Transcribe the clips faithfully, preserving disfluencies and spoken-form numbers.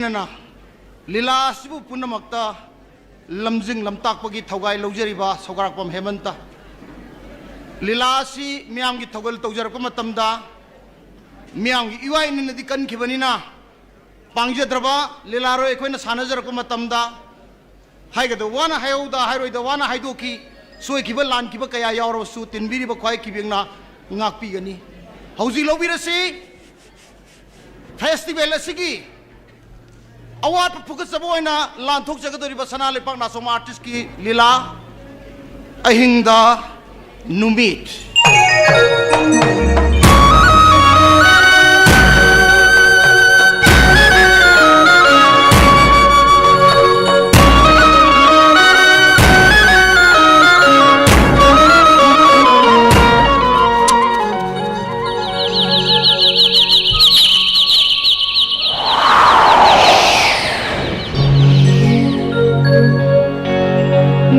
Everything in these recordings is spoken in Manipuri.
ꯂꯣꯏꯅꯅ ꯂꯤꯂꯥ ꯑꯁꯤꯕꯨ ꯄꯨꯝꯅꯃꯛꯇ ꯂꯝꯖꯤꯡ ꯂꯝꯇꯥꯛꯄꯒꯤ ꯊꯧꯒꯥꯏ ꯂꯧꯖꯔꯤꯕ ꯁꯧꯒ꯭ꯔꯥꯛꯄꯝ ꯍꯦꯃꯟꯇ꯫ ꯂꯤꯂꯥ ꯑꯁꯤ ꯃꯤꯌꯥꯝꯒꯤ ꯊꯧꯒꯜ ꯇꯧꯖꯔꯛꯄ ꯃꯇꯝꯗ ꯃꯤꯌꯥꯝꯒꯤ ꯏꯋꯥ ꯏꯅꯤꯅꯗꯤ ꯀꯟꯈꯤꯕꯅꯤꯅ, ꯄꯥꯡꯖꯗ꯭ꯔꯕ ꯂꯤꯂꯥꯔꯣꯏ ꯑꯩꯈꯣꯏꯅ ꯁꯥꯟꯅꯖꯔꯛꯄ ꯃꯇꯝꯗ ꯍꯥꯏꯒꯗꯕ ꯋꯥꯅ ꯍꯥꯏꯍꯧꯗ, ꯍꯥꯏꯔꯣꯏꯗ ꯋꯥꯅ ꯍꯥꯏꯗꯣꯛꯈꯤ꯫ ꯁꯣꯏꯈꯤꯕ ꯂꯥꯟꯈꯤꯕ ꯀꯌꯥ ꯌꯥꯎꯔꯕꯁꯨ ꯇꯤꯟꯕꯤꯔꯤꯕ ꯈ꯭ꯋꯥꯏ ꯈꯤꯕꯦꯛꯅ ꯉꯥꯛꯄꯤꯒꯅꯤ꯫ ꯍꯧꯖꯤꯛ ꯂꯧꯕꯤꯔꯁꯤ꯫ ꯐꯦꯁꯇꯤꯚꯦꯜ ꯑꯁꯤꯒꯤ ꯑꯋꯥꯠꯄ ꯐꯨꯒꯠꯆꯕ ꯑꯣꯏꯅ ꯂꯥꯟꯊꯣꯛꯆꯒꯗꯧꯔꯤꯕ ꯁꯅꯥ ꯂꯩꯄꯥꯛ ꯅꯥꯆꯣꯝ ꯑꯥꯔꯇꯤꯁꯀꯤ ꯂꯤꯂꯥ ꯑꯍꯤꯡꯗ ꯅꯨꯃꯤꯠ꯫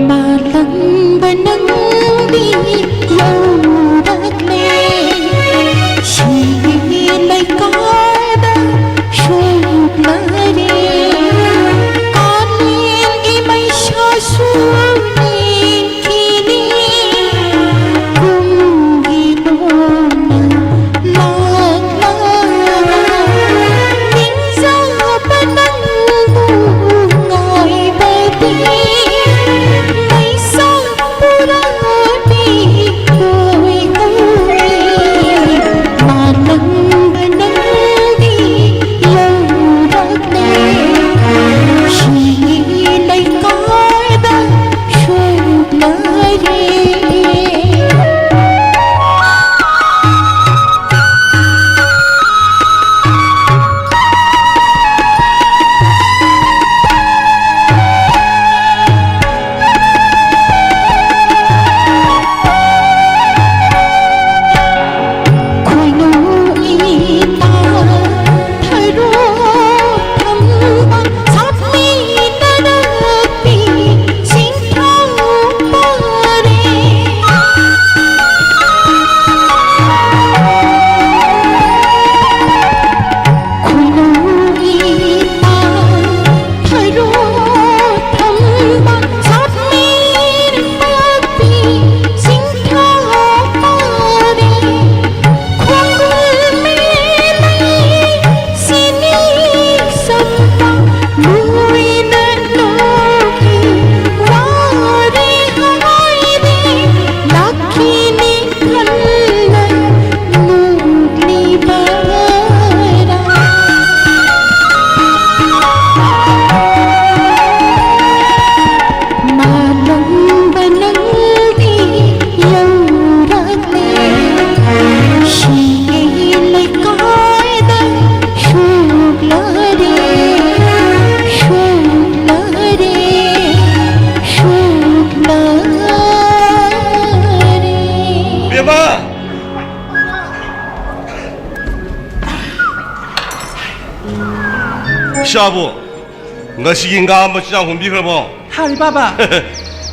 ꯃꯥꯂꯪꯕ ꯅꯪꯗꯤ ꯌꯧꯔꯛꯂꯦ, ꯁꯤꯒꯤ ꯂꯩꯀꯥꯏꯗ ꯁꯣꯛꯂꯔꯦ꯫ ꯀꯥꯂꯦꯟꯒꯤ ꯃꯩꯁꯥꯁꯨ ꯅꯤꯡꯊꯤꯅꯤ, ꯀꯨꯝꯒꯤ ꯅꯣꯡꯅ ꯂꯥꯛꯂꯒ ꯅꯤꯡꯖꯥꯄ ꯅꯪꯕꯨ ꯉꯥꯏꯕꯗꯤ ꯃꯩꯁꯥ ꯄꯨꯔꯥꯗꯤ ꯀꯣꯏꯍꯧꯔꯦ꯫ ꯃꯥꯂꯪꯕ ꯅꯪꯗꯤ ꯌꯧꯔꯛ ꯏꯆꯥꯕꯨ, ꯉꯁꯤꯒꯤ ꯉꯥ ꯃꯆꯤꯟꯖꯥꯛ ꯍꯨꯟꯕꯤꯈ꯭ꯔꯕꯣ? ꯊꯥꯔꯤ, ꯕꯥꯕꯥ꯫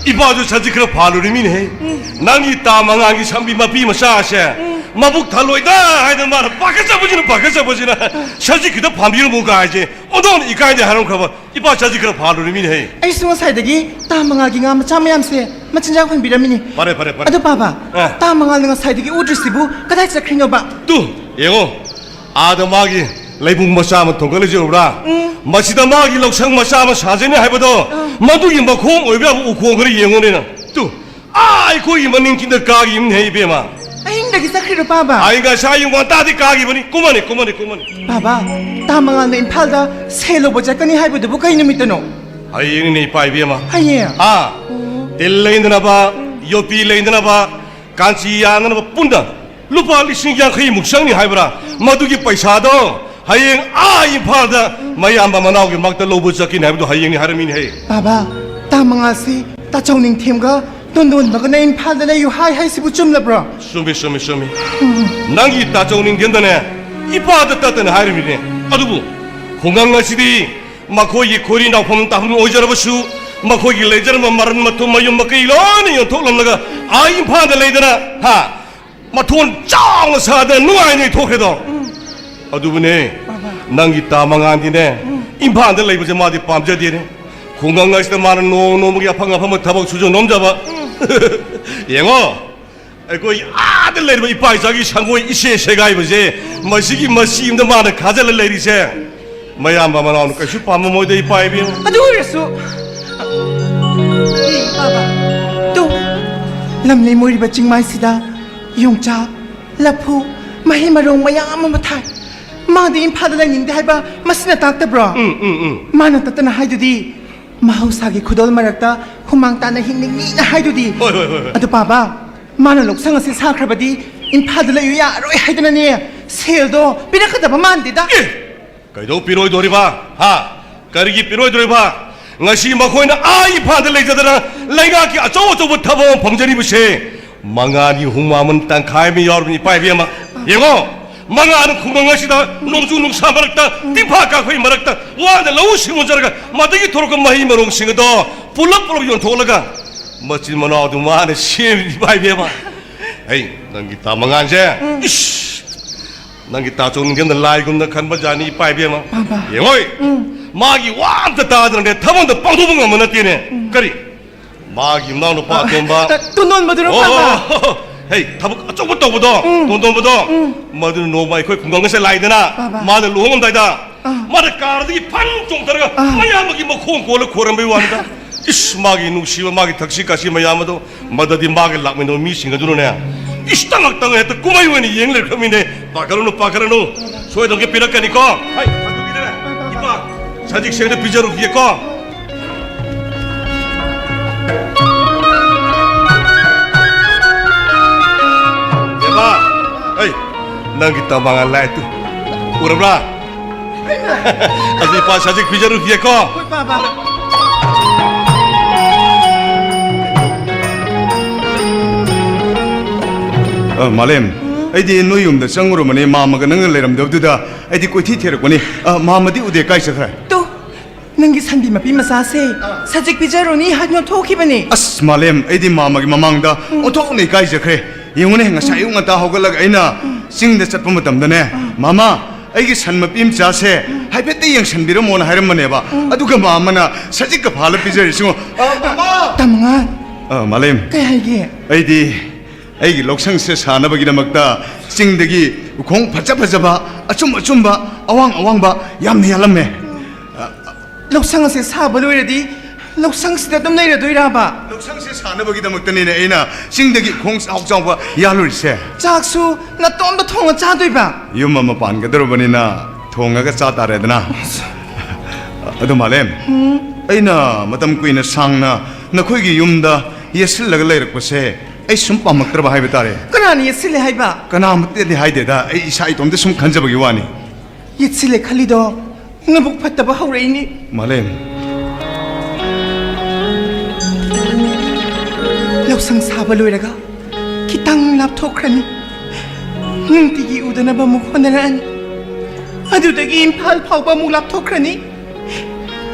ꯏꯄꯥꯁꯨ ꯁꯖꯤꯛ ꯈꯔ ꯐꯥꯜꯂꯨꯔꯤꯃꯤꯅꯦꯍꯦ꯫ ꯎꯝ꯫ ꯅꯪꯒꯤ ꯇꯥ ꯃꯉꯥꯜꯒꯤ ꯁꯝꯕꯤ ꯃꯄꯤ ꯃꯆꯥꯁꯦ, ꯎꯝ, ꯃꯕꯨꯛ ꯊꯜꯂꯣꯏꯗ ꯍꯥꯏꯗꯅ ꯃꯥꯅ ꯄꯥꯈꯠꯆꯕꯁꯤꯅ, ꯄꯥꯈꯠꯆꯕꯁꯤꯅ, "ꯁꯖꯤꯛ ꯈꯤꯇ ꯐꯥꯟꯕꯤꯔꯝꯃꯨ" ꯀꯥꯏꯁꯦ ꯑꯣꯟꯊꯣꯛꯅ ꯏꯀꯥꯏꯗꯦ ꯍꯥꯏꯔꯝꯈ꯭ꯔꯕ꯫ ꯏꯄꯥ ꯁꯖꯤꯛ ꯈꯔ ꯐꯥꯜꯂꯨꯔꯤꯃꯤꯅꯦꯍꯦ꯫ ꯑꯩꯁꯨ ꯉꯁꯥꯏꯗꯒꯤ ꯇꯥ ꯃꯉꯥꯜꯒꯤ ꯉꯥ ꯃꯆꯥ ꯃꯌꯥꯝꯁꯦ ꯃꯆꯤꯟꯖꯥꯛ ꯍꯨꯟꯕꯤꯔꯝꯃꯤꯅꯤ꯫ ꯐꯔꯦ, ꯐꯔꯦ, ꯐꯔꯦ꯫ ꯑꯗꯣ ꯕꯥꯕꯥ, ꯑ꯫ ꯇꯥ ꯃꯉꯥꯜꯅ ꯉꯁꯥꯏꯗꯒꯤ ꯎꯗ꯭ꯔꯤꯁꯤꯕꯨ ꯀꯗꯥꯏ ꯆꯠꯈ꯭ꯔꯤꯅꯣꯕ? ꯇꯨ, ꯌꯦꯡꯉꯣ꯫ ꯑꯥꯗ ꯃꯥꯒꯤ ꯂꯩꯕꯨꯡ ꯃꯆꯥ ꯑꯃ ꯊꯣꯡꯒꯠꯂꯤꯁꯦ ꯎꯕ꯭ꯔꯥ? ꯎꯝ꯫ ꯃꯁꯤꯗ ꯃꯥꯒꯤ ꯂꯧꯁꯪ ꯃꯆꯥ ꯑꯃ ꯁꯥꯖꯅꯤ ꯍꯥꯏꯕꯗꯣ, ꯑꯥ꯫ ꯃꯗꯨꯒꯤ ꯃꯈꯣꯡ ꯑꯣꯏꯕ ꯌꯥꯕ ꯎꯈꯣꯡ ꯈꯔ ꯌꯦꯡꯉꯨꯅꯦ ꯅꯪ꯫ ꯇꯨ, ꯑꯥ, ꯑꯩꯈꯣꯏꯒꯤ ꯃꯅꯤꯡ ꯆꯤꯡꯗ ꯀꯥꯈꯤꯕꯅꯦ ꯏꯕꯦꯝꯃ꯫ ꯑꯍꯤꯡꯗꯒꯤ ꯆꯠꯈ꯭ꯔꯤꯔꯣ, ꯕꯥꯕꯥ? ꯑꯩ ꯉꯁꯥꯏ ꯑꯌꯨꯛ ꯉꯟꯇꯥꯗꯤ ꯀꯥꯈꯤꯕꯅꯤ꯫ ꯀꯨꯝꯃꯅꯤ, ꯀꯨꯝꯃꯅꯤ, ꯀꯨꯝꯃꯅꯤ꯫ ꯕꯥꯕꯥ, ꯇꯥ ꯃꯉꯥꯜꯅ ꯏꯝꯐꯥꯜꯗ ꯁꯦꯜ ꯂꯧꯕ ꯆꯠꯀꯅꯤ ꯍꯥꯏꯕꯗꯨꯕꯨ ꯀꯩ ꯅꯨꯃꯤꯠꯇꯅꯣ? ꯍꯌꯦꯡꯅꯤꯅꯦ, ꯏꯄꯥ ꯏꯕꯦꯝꯃ꯫ ꯍꯌꯦꯡ? ꯑꯥ, ꯑꯣ꯫ ꯇꯤꯜ ꯂꯩꯅꯅꯕ, ꯌꯣꯄꯤ ꯂꯩꯅꯅꯕ, ꯀꯥꯟꯆꯤ ꯌꯥꯅꯅꯕ ꯄꯨꯟꯅ ꯂꯨꯄꯥ ꯂꯤꯁꯤꯡ ꯌꯥꯡꯈꯩꯃꯨꯛ ꯆꯪꯅꯤ ꯍꯥꯏꯕ꯭ꯔꯥ? ꯃꯗꯨꯒꯤ ꯄꯩꯁꯥꯗꯣ ꯍꯌꯦꯡ ꯑꯥ ꯏꯝꯐꯥꯜꯗ ꯃꯌꯥꯝꯕ ꯃꯅꯥꯎꯒꯤ ꯃꯛꯇ ꯂꯧꯕ ꯆꯠꯀꯅꯤ ꯍꯥꯏꯕꯗꯣ ꯍꯌꯦꯡꯅꯤ ꯍꯥꯏꯔꯝꯃꯤꯅꯦꯍꯦ꯫ ꯕꯥꯕꯥ, ꯇꯥ ꯃꯉꯥꯜꯁꯤ ꯇꯥꯆꯧ ꯅꯤꯡꯊꯦꯝꯒ ꯇꯣꯟꯗꯣꯟꯕꯒꯅ ꯏꯝꯐꯥꯜꯗ ꯂꯩꯌꯨ ꯍꯥꯏ ꯍꯥꯏꯁꯤꯕꯨ ꯆꯨꯝꯂꯕ꯭ꯔꯣ? ꯆꯨꯝꯃꯤ, ꯆꯨꯝꯃꯤ, ꯆꯨꯝꯃꯤ꯫ ꯎꯝ꯫ ꯅꯪꯒꯤ ꯇꯥꯆꯧ ꯅꯤꯡꯊꯦꯝꯗꯅꯦ ꯏꯄꯥꯗ ꯇꯠꯇꯅ ꯍꯥꯏꯔꯤꯕꯅꯤꯅꯦ꯫ ꯑꯗꯨꯕꯨ ꯈꯨꯡꯒꯪ ꯑꯁꯤꯗꯤ ꯃꯈꯣꯏꯒꯤ ꯈꯣꯏꯔꯤ ꯅꯥꯎꯐꯝ ꯇꯥꯐꯝ ꯑꯣꯏꯖꯔꯕꯁꯨ, ꯃꯈꯣꯏꯒꯤ ꯂꯩꯖꯔꯝꯕ ꯃꯔꯟ ꯃꯊꯨꯝ ꯃꯌꯨꯝ ꯃꯀꯩ ꯂꯣꯏꯅ ꯌꯣꯟꯊꯣꯛꯂꯝꯂꯒ ꯑꯥ ꯏꯝꯐꯥꯜꯗ ꯂꯩꯗꯅ, ꯍꯥ, ꯃꯊꯣꯟ ꯆꯥꯎꯅ ꯁꯥꯗꯅ ꯅꯨꯡꯉꯥꯏꯅ ꯂꯩꯊꯣꯛꯈ꯭ꯔꯦꯗꯣ꯫ ꯎꯝ꯫ ꯑꯗꯨꯕꯨꯅꯦ, ꯕꯥꯕꯥ, ꯅꯪꯒꯤ ꯇꯥ ꯃꯉꯥꯜꯗꯤꯅꯦ, ꯎꯝ, ꯏꯝꯐꯥꯜꯗ ꯂꯩꯕꯁꯦ ꯃꯥꯗꯤ ꯄꯥꯝꯖꯗꯦꯅꯦ꯫ ꯈꯨꯡꯒꯪ ꯑꯁꯤꯗ ꯃꯥꯅ ꯅꯣꯡ ꯅꯣꯡꯃꯒꯤ ꯑꯐꯪ ꯑꯐꯪꯕ ꯊꯕꯛ ꯁꯨꯖ ꯅꯣꯝꯖꯕ꯫ ꯎꯝ꯫ ꯌꯦꯡꯉꯣ, ꯑꯩꯈꯣꯏ ꯑꯥꯗ ꯂꯩꯔꯤꯕ ꯏꯄꯥ ꯏꯆꯥꯒꯤ ꯁꯪꯒꯣꯏ ꯏꯁꯦ ꯁꯦꯒꯥꯏꯕꯁꯦ, ꯃꯁꯤꯒꯤ ꯃꯁꯤ ꯑꯃꯗ ꯃꯥꯅ ꯈꯥꯖꯤꯜꯂ ꯂꯩꯔꯤꯁꯦ꯫ ꯃꯌꯥꯝꯕ ꯃꯅꯥꯎꯅ ꯀꯩꯁꯨ ꯄꯥꯝꯃꯝꯃꯣꯏꯗ, ꯏꯄꯥ ꯏꯕꯦꯝꯃ꯫ ꯑꯗꯨ ꯑꯣꯏꯔꯁꯨ, ꯑꯦ, ꯕꯥꯕꯥ, ꯇꯨ, ꯂꯝ ꯂꯦꯝꯃꯣꯏꯔꯤꯕ ꯆꯤꯡꯃꯥꯏꯁꯤꯗ ꯌꯣꯡꯆꯥꯛ, ꯂꯐꯨ, ꯃꯍꯩ ꯃꯔꯣꯡ ꯃꯌꯥꯝ ꯑꯃ ꯊꯥꯏ꯫ ꯃꯥꯗꯤ ꯏꯝꯐꯥꯜꯗ ꯂꯩꯅꯤꯡꯗꯦ ꯍꯥꯏꯕ ꯃꯁꯤꯅ ꯇꯥꯛꯇꯕ꯭ꯔꯣ? ꯎꯝ, ꯎꯝ, ꯎꯝ꯫ ꯃꯥꯅ ꯇꯠꯇꯅ ꯍꯥꯏꯗꯨꯗꯤ, ꯃꯍꯧꯁꯥꯒꯤ ꯈꯨꯗꯣꯜ ꯃꯔꯛꯇ ꯍꯨꯃꯥꯡ ꯇꯥꯅ ꯍꯤꯡꯅꯤꯡꯉꯤꯅ ꯍꯥꯏꯗꯨꯗꯤ꯫ ꯍꯣꯏ, ꯍꯣꯏ, ꯍꯣꯏ, ꯍꯣꯏ꯫ ꯑꯗꯨ ꯕꯥꯕꯥ, ꯃꯥꯅ ꯂꯧꯁꯪ ꯑꯁꯤ ꯁꯥꯈ꯭ꯔꯕꯗꯤ ꯏꯝꯐꯥꯜꯗ ꯂꯩꯌꯨ ꯌꯥꯔꯣꯏ ꯍꯥꯏꯗꯅꯅꯦ, ꯁꯦꯜꯗꯣ ꯄꯤꯔꯛꯀꯗꯕ ꯃꯥꯟꯗꯦꯗ꯫ ꯑꯦ! ꯀꯩꯗꯧ ꯄꯤꯔꯣꯏꯗꯣꯔꯤꯕ? ꯍꯥ? ꯀꯔꯤꯒꯤ ꯄꯤꯔꯣꯏꯗꯣꯔꯤꯕ? ꯉꯁꯤ ꯃꯈꯣꯏꯅ ꯑꯥ ꯏꯝꯐꯥꯜꯗ ꯂꯩꯖꯗꯅ ꯂꯩꯉꯥꯛꯀꯤ ꯑꯆꯧ ꯑꯆꯧꯕ ꯊꯕꯛ ꯑꯃ ꯐꯪꯖꯔꯤꯕꯁꯦ, ꯃꯉꯥꯅꯤ ꯍꯨꯝ ꯃꯃꯟ ꯇꯪꯈꯥꯏ ꯑꯃ ꯌꯥꯎꯔꯕꯅꯤ, ꯏꯄꯥ ꯏꯕꯦꯝꯃ꯫ ꯌꯦꯡꯉꯣ, ꯃꯉꯥꯅ ꯈꯨꯡꯒꯪ ꯑꯁꯤꯗ ꯅꯣꯡꯖꯨ ꯅꯨꯡꯁꯥ ꯃꯔꯛꯇ, ꯇꯤꯟꯐꯥ ꯀꯥꯡꯈꯣꯏ ꯃꯔꯛꯇ ꯋꯥꯅ ꯂꯧꯎ ꯁꯤꯡꯎꯖꯔꯒ, ꯃꯗꯨꯒꯤ ꯊꯣꯔꯛꯄ ꯃꯍꯩ ꯃꯔꯣꯡꯁꯤꯡ ꯑꯗꯣ ꯄꯨꯂꯞ ꯄꯨꯂꯞ ꯌꯣꯟꯊꯣꯛꯂꯒ, ꯃꯆꯤꯟ ꯃꯅꯥꯎꯗꯨ ꯃꯥꯅ ꯁꯦꯝꯃꯤ, ꯏꯃꯥ ꯏꯕꯦꯝꯃ꯫ ꯑꯩ ꯅꯪꯒꯤ ꯇꯥ ꯃꯉꯥꯟꯁꯦ, ꯏꯁ! ꯅꯪꯒꯤ ꯇꯥ ꯆꯣꯡꯅꯤꯡꯖꯝꯗ ꯂꯥꯏꯒꯨꯝꯅ ꯈꯟꯕ ꯖꯥꯠꯅꯤ, ꯏꯄꯥ ꯏꯕꯦꯝꯃ꯫ ꯕꯥꯕꯥ꯫ ꯌꯦꯡꯉꯣꯏ꯫ ꯃꯥꯒꯤ ꯋꯥ ꯑꯝꯇ ꯇꯥꯗꯅꯅꯦ, ꯊꯕꯛ ꯑꯝꯇ ꯄꯥꯡꯊꯣꯛꯄ ꯉꯝꯕ ꯅꯠꯇꯦꯅꯦ꯫ ꯀꯔꯤ? ꯃꯥꯒꯤ ꯃꯅꯥꯎ ꯅꯨꯄꯥ ꯑꯇꯣꯝꯕ꯫ ꯑ, ꯇꯣꯟꯗꯣꯟꯕꯗꯨꯔꯣ, ꯑꯣ, ꯕꯥꯕꯥ? ꯑꯣ, ꯑꯣ, ꯑꯣ꯫ ꯍꯦ, ꯊꯕꯛ ꯑꯆꯧꯕ ꯇꯧꯕꯗꯣ, ꯇꯣꯟꯗꯣꯟꯕꯗꯣ꯫ ꯃꯗꯨꯅ ꯅꯣꯡꯃ ꯑꯩꯈꯣꯏ ꯈꯨꯡꯒꯪ ꯑꯁꯦ ꯂꯥꯛꯏꯗꯅ, ꯕꯥꯕꯥ꯫ ꯃꯥꯅ ꯂꯨꯍꯣꯡꯉꯝꯗꯥꯏꯗ, ꯑꯥ꯫ ꯃꯥꯅ ꯀꯥꯔꯗꯒꯤ ꯐꯟ ꯆꯣꯡꯊꯔꯒ, ꯑꯥ꯫ ꯃꯌꯥꯝꯕꯒꯤ ꯃꯈꯣꯡ ꯀꯣꯜꯂ ꯈꯣꯏꯔꯝꯕꯩ ꯋꯥꯅꯤꯗ꯫ ꯏꯁ, ꯃꯥꯒꯤ ꯅꯨꯡꯁꯤꯕ, ꯃꯥꯒꯤ ꯊꯛꯁꯤ ꯈꯥꯁꯤ ꯃꯌꯥꯝ ꯑꯗꯣ, ꯃꯗꯨꯗꯤ ꯃꯥꯒ ꯂꯥꯛꯃꯤꯟꯅꯕ ꯃꯤꯁꯤꯡ ꯑꯗꯨꯅꯅꯦ, ꯏꯁ, ꯇꯉꯛ ꯇꯉꯛ ꯍꯦꯛꯇ ꯀꯨꯝꯍꯩ ꯑꯣꯏꯅ ꯌꯦꯡ ꯂꯩꯈ꯭ꯔꯃꯤꯅꯦ꯫ ꯄꯥꯈꯠꯂꯨꯅꯨ, ꯄꯥꯈꯠꯂꯨꯅꯨ, ꯁꯣꯏꯗꯅ ꯄꯤꯔꯛꯀꯅꯤꯀꯣ꯫ ꯍꯩ, ꯑꯗꯨꯒꯤꯅꯦ, ꯏꯄꯥ, ꯁꯖꯤꯛ ꯁꯦꯡꯗ ꯄꯤꯖꯔꯨꯈꯤꯒꯦꯀꯣ꯫ ꯕꯦꯝꯃ, ꯑꯩ, ꯅꯪꯒꯤ ꯇꯃꯥꯡ ꯂꯥꯏꯠꯇꯨ ꯎꯔꯕ꯭ꯔꯥ? ꯑꯗꯨ ꯏꯄꯥ ꯁꯖꯤꯛ ꯄꯤꯖꯔꯨꯈꯤꯒꯦꯀꯣ꯫ ꯍꯣꯏ, ꯄꯥꯕ꯫ ꯑ, ꯃꯥꯂꯦꯝ, ꯑꯩꯗꯤ ꯅꯣꯏ ꯌꯨꯝꯗ ꯆꯪꯉꯨꯔꯕꯅꯤ, ꯃꯥꯝꯃꯒ ꯅꯪꯒ ꯂꯩꯔꯝꯗꯕꯗꯨꯗ ꯑꯩꯗꯤ ꯀꯣꯏꯊꯤ ꯊꯤꯔꯛꯄꯅꯤ꯫ ꯑ, ꯃꯥꯝꯃꯗꯤ ꯎꯗꯦ, ꯀꯥꯏ ꯆꯠꯈ꯭ꯔꯦ? ꯇꯨ, ꯅꯪꯒꯤ ꯁꯟꯕꯤ ꯃꯄꯤ ꯃꯆꯥꯁꯦ ꯁꯖꯤꯛ ꯄꯤꯖꯔꯨꯅꯤ ꯍꯥꯏꯗꯨꯅ ꯊꯣꯛꯈꯤꯕꯅꯤ꯫ ꯑꯁ, ꯃꯥꯂꯦꯝ, ꯑꯩꯗꯤ ꯃꯥꯝꯃꯒꯤ ꯃꯃꯥꯡꯗ ꯑꯣꯟꯊꯣꯛꯅ ꯏꯀꯥꯏꯖꯈ꯭ꯔꯦ꯫ ꯌꯦꯡꯉꯨꯅꯦ, ꯉꯁꯥꯏ ꯑꯌꯨꯛ ꯉꯟꯇꯥ ꯍꯧꯒꯠꯂꯒ ꯑꯩꯅ ꯆꯤꯡꯗ ꯆꯠꯄ ꯃꯇꯝꯗꯅꯦ, "ꯃꯥꯃꯥ, ꯑꯩꯒꯤ ꯁꯟ ꯃꯄꯤ ꯃꯆꯥꯁꯦ ꯍꯥꯏꯐꯦꯠꯇ ꯌꯦꯡꯁꯟꯕꯤꯔꯝꯃꯣꯅ" ꯍꯥꯏꯔꯝꯕꯅꯦꯕ꯫ ꯑꯗꯨꯒ ꯃꯥꯝꯃꯅ ꯁꯖꯤꯛꯀ ꯐꯥꯜꯂ ꯄꯤꯖꯔꯤꯁꯤꯉꯣ꯫ ꯑ, ꯃꯥꯃꯥ! ꯇꯥꯃꯉꯥ꯫ ꯑ, ꯃꯥꯂꯦꯝ꯫ ꯀꯩ ꯍꯥꯏꯒꯦ? ꯑꯩꯗꯤ ꯑꯩꯒꯤ ꯂꯧꯁꯪꯁꯦ ꯁꯥꯅꯕꯒꯤꯗꯃꯛꯇ ꯆꯤꯡꯗꯒꯤ ꯎꯈꯣꯡ ꯐꯖ ꯐꯖꯕ, ꯑꯆꯨꯝ ꯑꯆꯨꯝꯕ, ꯑꯋꯥꯡ ꯑꯋꯥꯡꯕ ꯌꯥꯝꯅ ꯌꯥꯜꯂꯝꯃꯦ꯫ ꯂꯧꯁꯪ ꯑꯁꯦ ꯁꯥꯕ ꯂꯣꯏꯔꯗꯤ ꯂꯧꯁꯪꯁꯤꯗ ꯑꯗꯨꯝ ꯂꯩꯔꯗꯣꯏꯔꯕ? ꯂꯧꯁꯪꯁꯦ ꯁꯥꯅꯕꯒꯤꯗꯃꯛꯇꯅꯤꯅꯦ ꯑꯩꯅ ꯆꯤꯡꯗꯒꯤ ꯎꯈꯣꯡ ꯆꯥꯎ ꯆꯥꯎꯕ ꯌꯥꯜꯂꯨꯔꯤꯁꯦ꯫ ꯆꯥꯛꯁꯨ ꯅꯇꯣꯝꯇ ꯊꯣꯡꯉ ꯆꯥꯗꯣꯏꯕ? ꯌꯨꯝ ꯑꯃ ꯄꯥꯟꯒꯗꯧꯔꯕꯅꯤꯅ ꯊꯣꯡꯉꯒ ꯆꯥ ꯇꯥꯔꯦꯗꯅ꯫ ꯑꯗꯨ ꯃꯥꯂꯦꯝ, ꯑꯩꯅ ꯃꯇꯝ ꯀꯨꯏꯅ ꯁꯥꯡꯅ ꯅꯈꯣꯏꯒꯤ ꯌꯨꯝꯗ ꯌꯦꯠꯁꯤꯜꯂꯒ ꯂꯩꯔꯛꯄꯁꯦ ꯑꯩ ꯁꯨꯝ ꯄꯥꯝꯃꯛꯇ꯭ꯔꯕ ꯍꯥꯏꯕ ꯇꯥꯔꯦ꯫ ꯀꯅꯥꯅ ꯌꯦꯠꯁꯤꯜꯂꯦ ꯍꯥꯏꯕ? ꯀꯅꯥꯃꯠꯇꯗꯤ ꯍꯥꯏꯗꯦꯗ, ꯑꯩ ꯏꯁꯥ ꯏꯇꯣꯝꯇ ꯁꯨꯝ ꯈꯟꯖꯕꯒꯤ ꯋꯥꯅꯤ꯫ ꯌꯦꯠꯁꯤꯜꯂꯦ ꯈꯜꯂꯤꯗꯣ ꯅꯕꯨꯛ ꯐꯠꯇꯕ ꯍꯧꯔꯛꯏꯅꯤ꯫ ꯃꯥꯂꯦꯝ꯫ ꯂꯧꯁꯪ ꯁꯥꯕ ꯂꯣꯏꯔꯒ ꯈꯤꯇꯪ ꯂꯥꯞꯊꯣꯛꯈ꯭ꯔꯅꯤ꯫ ꯅꯨꯡꯇꯤꯒꯤ ꯎꯗꯅꯕ ꯑꯃꯨꯛ ꯍꯣꯠꯅꯔꯛꯑꯅꯤ꯫ ꯑꯗꯨꯗꯒꯤ ꯏꯝꯐꯥꯜ ꯐꯥꯎꯕ ꯑꯃꯨꯛ ꯂꯥꯞꯊꯣꯛꯈ꯭ꯔꯅꯤ꯫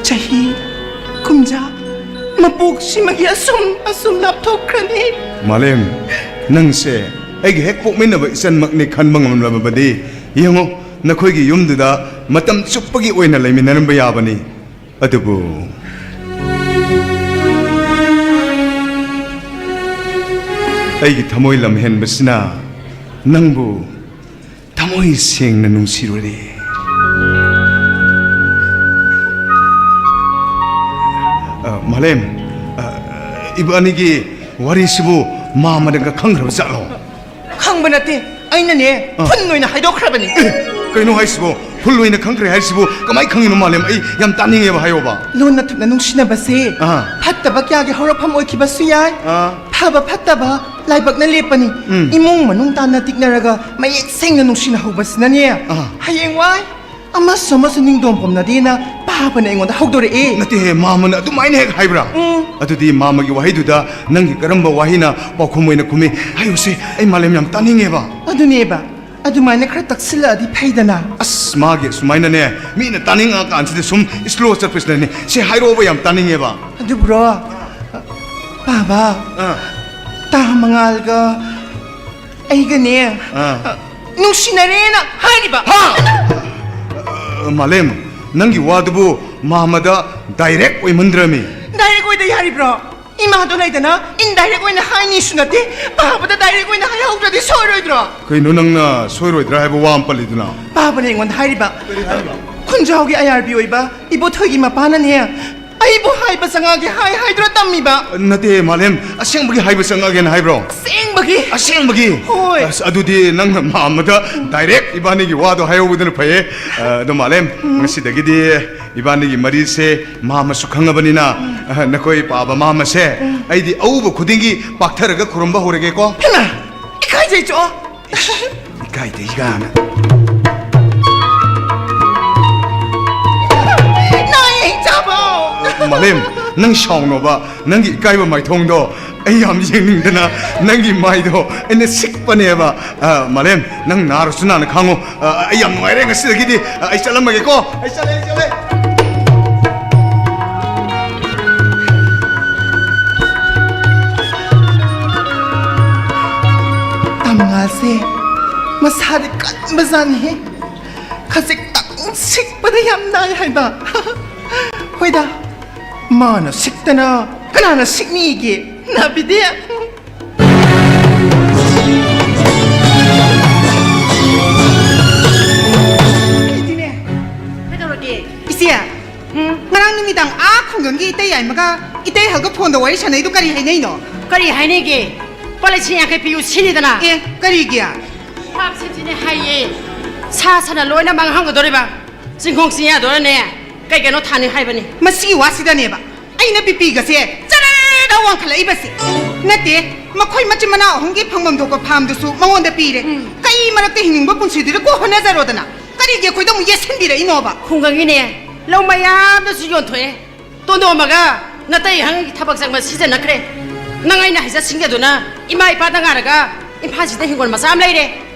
ꯆꯍꯤ, ꯀꯨꯝꯖꯥ, ꯃꯄꯣꯛꯁꯤꯃꯒꯤ ꯑꯁꯨꯝ ꯑꯁꯨꯝ ꯂꯥꯞꯊꯣꯛꯈ꯭ꯔꯅꯤ꯫ ꯃꯥꯂꯦꯝ, ꯅꯪꯁꯦ ꯑꯩꯒ ꯍꯦꯛ ꯄꯣꯛꯃꯤꯟꯅꯕ ꯏꯆꯟꯃꯛꯅꯤ ꯈꯟꯕ ꯉꯝꯂꯕꯗꯤ, ꯌꯦꯡꯉꯣ, ꯅꯈꯣꯏꯒꯤ ꯌꯨꯝꯗꯨꯗ ꯃꯇꯝ ꯆꯨꯞꯄꯒꯤ ꯑꯣꯏꯅ ꯂꯩꯃꯤꯟꯅꯔꯝꯕ ꯌꯥꯕꯅꯤ꯫ ꯑꯗꯨꯕꯨ ꯑꯩꯒꯤ ꯊꯃꯣꯏ ꯂꯝꯍꯦꯟꯕꯁꯤꯅ ꯅꯪꯕꯨ ꯊꯃꯣꯏ ꯁꯦꯡꯅ ꯅꯨꯡꯁꯤꯔꯨꯔꯦ꯫ ꯑ, ꯃꯥꯂꯦꯝ, ꯑ, ꯏꯕꯥꯅꯤꯒꯤ ꯋꯥꯔꯤꯁꯤꯕꯨ ꯃꯥꯃꯗꯒ ꯈꯪꯈ꯭ꯔꯕ ꯖꯥꯠꯂꯣ? ꯈꯪꯕ ꯅꯠꯇꯦ, ꯑꯩꯅꯅꯦ, ꯑ꯫ ꯐꯨꯟ ꯑꯣꯏꯅ ꯍꯥꯏꯗꯣꯛꯈ꯭ꯔꯕꯅꯤ꯫ ꯑꯦ, ꯀꯩꯅꯣ ꯍꯥꯏꯁꯤꯕꯣ? ꯐꯨꯟ ꯑꯣꯏꯅ ꯈꯪꯈ꯭ꯔꯦ ꯍꯥꯏꯁꯤꯕꯨ ꯀꯃꯥꯏ ꯈꯪꯉꯤꯅꯣ, ꯃꯥꯂꯦꯝ? ꯑꯩ ꯌꯥꯝ ꯇꯥꯅꯤꯡꯉꯦꯕ, ꯍꯥꯏꯌꯣꯕ꯫ ꯂꯣꯟꯅ ꯊꯨꯞꯅ ꯅꯨꯡꯁꯤꯅꯕꯁꯦ ꯑ꯫ ꯐꯠꯇꯕ ꯀꯌꯥꯒꯤ ꯍꯧꯔꯛꯐꯝ ꯑꯣꯏꯈꯤꯕꯁꯨ ꯌꯥꯏ꯫ ꯑ꯫ ꯐꯕ ꯐꯠꯇꯕ ꯂꯥꯏꯕꯛꯅ ꯂꯦꯞꯄꯅꯤ꯫ ꯎꯝ꯫ ꯏꯃꯨꯡ ꯃꯅꯨꯡ ꯇꯥꯟꯅ ꯇꯤꯛꯅꯔꯒ ꯃꯌꯦꯛ ꯁꯦꯡꯅ ꯅꯨꯡꯁꯤꯅꯍꯧꯕꯁꯤꯅꯅꯦ, ꯑ꯫ ꯍꯌꯦꯡꯋꯥꯏ ꯑꯃꯁꯨ ꯑꯃꯁꯨ ꯅꯤꯡꯗꯣꯝ ꯄꯣꯝꯅꯗꯦꯅ ꯄꯥꯕꯅ ꯑꯩꯉꯣꯟꯗ ꯍꯧꯗꯣꯔꯛꯑꯦ꯫ ꯅꯠꯇꯦꯍꯦ, ꯃꯥꯃꯅ ꯑꯗꯨꯃꯥꯏꯅ ꯍꯦꯛ ꯍꯥꯏꯕ꯭ꯔꯥ? ꯎꯝ꯫ ꯑꯗꯨꯗꯤ ꯃꯥꯃꯒꯤ ꯋꯥꯍꯩꯗꯨꯗ ꯅꯪꯒꯤ ꯀꯔꯝꯕ ꯋꯥꯍꯩꯅ ꯄꯥꯎꯈꯨꯝ ꯑꯣꯏꯅ ꯈꯨꯝꯃꯤ? ꯍꯥꯏꯌꯨꯁꯦ, ꯑꯩ ꯃꯥꯂꯦꯝ ꯌꯥꯝ ꯇꯥꯅꯤꯡꯉꯦꯕ꯫ ꯑꯗꯨꯅꯦꯕ, ꯑꯗꯨꯃꯥꯏꯅ ꯈꯔ ꯇꯛꯁꯤꯜꯂꯛꯑꯗꯤ ꯐꯩꯗꯅ꯫ ꯑꯁ, ꯃꯥꯒꯤ ꯑꯁꯨꯃꯥꯏꯅꯅꯦ, ꯃꯤꯅ ꯇꯥꯅꯤꯡꯉꯛꯑꯀꯥꯟꯁꯤꯗ ꯁꯨꯝ slow ꯆꯠꯄꯁꯤꯅꯅꯦ꯫ ꯁꯦ, ꯍꯥꯏꯔꯛꯑꯣꯕ, ꯌꯥꯝ ꯇꯥꯅꯤꯡꯉꯦꯕ꯫ ꯑꯗꯨꯕ꯭ꯔꯣ, ꯄꯥꯕ, ꯑꯥ꯫ ꯇꯥ ꯃꯉꯥꯜꯒ ꯑꯩꯒꯅꯦ, ꯑꯥ꯫ ꯅꯨꯡꯁꯤꯅꯔꯦꯅ ꯍꯥꯏꯔꯤꯕ꯫ ꯍꯥ? ꯑ, ꯃꯥꯂꯦꯝ, ꯅꯪꯒꯤ ꯋꯥꯗꯨꯕꯨ ꯃꯥꯃꯗ direct ꯑꯣꯏꯃꯟꯗ꯭ꯔꯃꯤ꯫ Direct ꯑꯣꯏꯗ ꯌꯥꯔꯤꯕ꯭ꯔꯣ? ꯏꯃꯥꯗꯣ ꯂꯩꯗꯅ indirect ꯑꯣꯏꯅ ꯍꯥꯏꯅꯤꯁꯨ ꯅꯠꯇꯦ, ꯄꯥꯕꯗ direct ꯑꯣꯏꯅ ꯍꯥꯏꯍꯧꯗ꯭ꯔꯗꯤ ꯁꯣꯏꯔꯣꯏꯗ꯭ꯔꯣ? ꯀꯩꯅꯣ ꯅꯪꯅ ꯁꯣꯏꯔꯣꯏꯗ꯭ꯔꯥ ꯍꯥꯏꯕ ꯋꯥ ꯑꯃ ꯄꯜꯂꯤꯗꯨꯅ? ꯄꯥꯕꯅ ꯑꯩꯉꯣꯟꯗ ꯍꯥꯏꯔꯤꯕ꯫ ꯀꯔꯤ ꯍꯥꯏꯕ? ꯈꯨꯟꯖꯥꯎꯒꯤ ꯑꯌꯥꯔꯕꯤ ꯑꯣꯏꯕ ꯏꯕꯣꯊꯣꯏꯒꯤ ꯃꯄꯥꯅꯅꯦ, ꯑꯩꯕꯨ ꯍꯥꯏꯕ ꯆꯪꯉꯛꯑꯒꯦ ꯍꯥꯏ ꯍꯥꯏꯗ꯭ꯔꯣ ꯇꯝꯃꯤꯕ? ꯅꯠꯇꯦ, ꯃꯥꯂꯦꯝ, ꯑꯁꯦꯡꯕꯒꯤ ꯍꯥꯏꯕ ꯆꯪꯉꯛꯑꯒꯦꯅ ꯍꯥꯏꯕ꯭ꯔꯣ? ꯑꯁꯦꯡꯕꯒꯤ꯫ ꯑꯁꯦꯡꯕꯒꯤ? ꯍꯣꯏ꯫ ꯑꯁ, ꯑꯗꯨꯗꯤ ꯅꯪꯅ ꯃꯥꯃꯗ direct ꯏꯕꯥꯅꯤꯒꯤ ꯋꯥꯗꯣ ꯍꯥꯏꯍꯧꯕꯗꯨꯅ ꯐꯩꯌꯦ꯫ ꯑ, ꯑꯗꯣ ꯃꯥꯂꯦꯝ, ꯎꯝ꯫ ꯉꯁꯤꯗꯒꯤꯗꯤ ꯏꯕꯥꯅꯤꯒꯤ ꯃꯔꯤꯁꯦ ꯃꯥꯃꯁꯨ ꯈꯪꯉꯕꯅꯤꯅ, ꯎꯝ꯫ ꯑ, ꯅꯈꯣꯏ ꯄꯥꯕ ꯃꯥꯃꯁꯦ, ꯎꯝ꯫ ꯑꯩꯗꯤ ꯑꯎꯕ ꯈꯨꯗꯤꯡꯒꯤ ꯄꯥꯛꯊꯔꯒ ꯈꯨꯔꯨꯝꯕ ꯍꯧꯔꯒꯦꯀꯣ꯫ ꯍꯩꯃꯥ! ꯏꯀꯥꯏꯖꯩ ꯆꯣ! ꯏꯀꯥꯏꯗꯩ ꯀꯥꯏꯅ꯫ ꯅꯥꯏ ꯆꯥꯕꯧ! ꯃꯥꯂꯦꯝ, ꯅꯪ ꯁꯥꯎꯅꯣꯕ, ꯅꯪꯒꯤ ꯏꯀꯥꯏꯕ ꯃꯥꯏꯊꯣꯡꯗꯣ ꯑꯩ ꯌꯥꯝ ꯌꯦꯡꯅꯤꯡꯗꯅ ꯅꯪꯒꯤ ꯃꯥꯏꯗꯣ ꯑꯩꯅ ꯁꯤꯛꯄꯅꯦꯕ꯫ ꯑ, ꯃꯥꯂꯦꯝ, ꯅꯪ ꯅꯥꯔꯁꯨ ꯅꯥꯅ ꯈꯥꯡꯉꯣ꯫ ꯑ, ꯑꯩ ꯌꯥꯝ ꯅꯨꯡꯉꯥꯏꯔꯦ ꯉꯁꯤꯗꯒꯤꯗꯤ꯫ ꯑ, ꯑꯩ ꯆꯠꯂꯝꯃꯒꯦꯀꯣ꯫ ꯑꯩ ꯆꯠꯂꯦ, ꯑꯩ ꯆꯠꯂꯦ꯫ ꯇꯝꯉꯥꯁꯦ ꯃꯁꯥꯗꯤ ꯀꯟꯕꯖꯥꯠꯅꯤꯍꯦ꯫ ꯈꯖꯤꯛꯇꯪ ꯁꯤꯛꯄꯗ ꯌꯥꯝ ꯅꯥꯏ ꯍꯥꯏꯕ꯫ ꯍꯣꯏꯗ, ꯃꯥꯅ ꯁꯤꯛꯇꯅ ꯀꯅꯥꯅ ꯁꯤꯛꯅꯤꯒꯦ? ꯅꯥꯕꯤꯗꯦ꯫ ꯑꯩꯗꯤꯅꯦ꯫ ꯀꯩꯗꯧꯔꯒꯦ? ꯏꯆꯦ, ꯎꯝ? ꯉꯔꯥꯡ ꯅꯨꯃꯤꯗꯥꯡ ꯑꯥ ꯈꯨꯡꯒꯪꯒꯤ ꯏꯇꯩ ꯌꯥꯏꯃꯒ ꯏꯇꯩ ꯍꯜꯒ ꯐꯣꯟꯗ ꯋꯥꯔꯤ ꯁꯥꯟꯅꯩꯗꯣ ꯀꯔꯤ ꯍꯥꯏꯅꯩꯅꯣ? ꯀꯔꯤ ꯍꯥꯏꯅꯤꯒꯦ? ꯂꯨꯄꯥ ꯂꯤꯁꯤꯡ ꯌꯥꯡꯈꯩ ꯄꯤꯌꯨ ꯁꯤꯅꯤꯗꯅ꯫ ꯑꯦ, ꯀꯔꯤꯒꯤ? ꯐꯥꯝ ꯁꯤꯝꯁꯤꯅꯦ ꯍꯥꯏꯌꯦ꯫ ꯁꯥ ꯁꯟꯅ ꯂꯣꯏꯅ ꯃꯥꯡꯍꯟꯒꯗꯧꯔꯤꯕ꯫ ꯆꯤꯡꯈꯣꯡ ꯆꯤꯡꯌꯥꯗꯣꯔꯅꯦ ꯀꯩ ꯀꯩꯅꯣ ꯊꯥꯅꯤ ꯍꯥꯏꯕꯅꯤ꯫ ꯃꯁꯤꯒꯤ ꯋꯥꯁꯤꯗꯅꯦꯕ ꯑꯩꯅ ꯕꯤꯄꯤꯒꯁꯦ ꯆꯔꯥꯔ ꯋꯥꯡꯈꯠꯂꯛꯏꯕꯁꯤ꯫ ꯅꯠꯇꯦ, ꯃꯈꯣꯏ ꯃꯆꯤꯟ ꯃꯅꯥꯎ ꯑꯍꯨꯝꯒꯤ ꯐꯪꯐꯝ ꯊꯣꯛꯄ ꯐꯥꯝꯗꯨꯁꯨ ꯃꯉꯣꯟꯗ ꯄꯤꯔꯦ꯫ ꯎꯝ꯫ ꯀꯩ ꯃꯔꯛꯇ ꯍꯤꯡꯅꯤꯡꯕ ꯄꯨꯟꯁꯤꯗꯨꯗ ꯀꯣꯛ ꯍꯣꯠꯅꯖꯔꯣꯗꯅ꯫ ꯀꯔꯤꯒꯤ ꯑꯩꯈꯣꯏꯗ ꯑꯃꯨꯛ ꯌꯦꯠꯁꯤꯟꯕꯤꯔꯛꯏꯅꯣꯕ? ꯈꯨꯡꯒꯪꯒꯤꯅꯦ ꯂꯧ ꯃꯌꯥꯝꯗꯁꯨ ꯌꯣꯟꯊꯣꯛꯑꯦ꯫ ꯇꯣꯟꯗꯣꯝꯕꯒ ꯅꯇꯩ ꯍꯪꯒꯤ ꯊꯕꯛ ꯆꯪꯕ ꯁꯤꯖꯤꯟꯅꯈ꯭ꯔꯦ꯫ ꯅꯪ ꯑꯩꯅ ꯍꯥꯏꯖꯠ ꯁꯤꯡꯖꯗꯨꯅ ꯏꯃꯥ ꯏꯄꯥꯗ ꯉꯥꯏꯔꯒ ꯏꯝꯐꯥꯜꯁꯤꯗ ꯍꯤꯡꯒꯣꯜ ꯃꯆꯥ ꯑꯃ ꯂꯩꯔꯦ꯫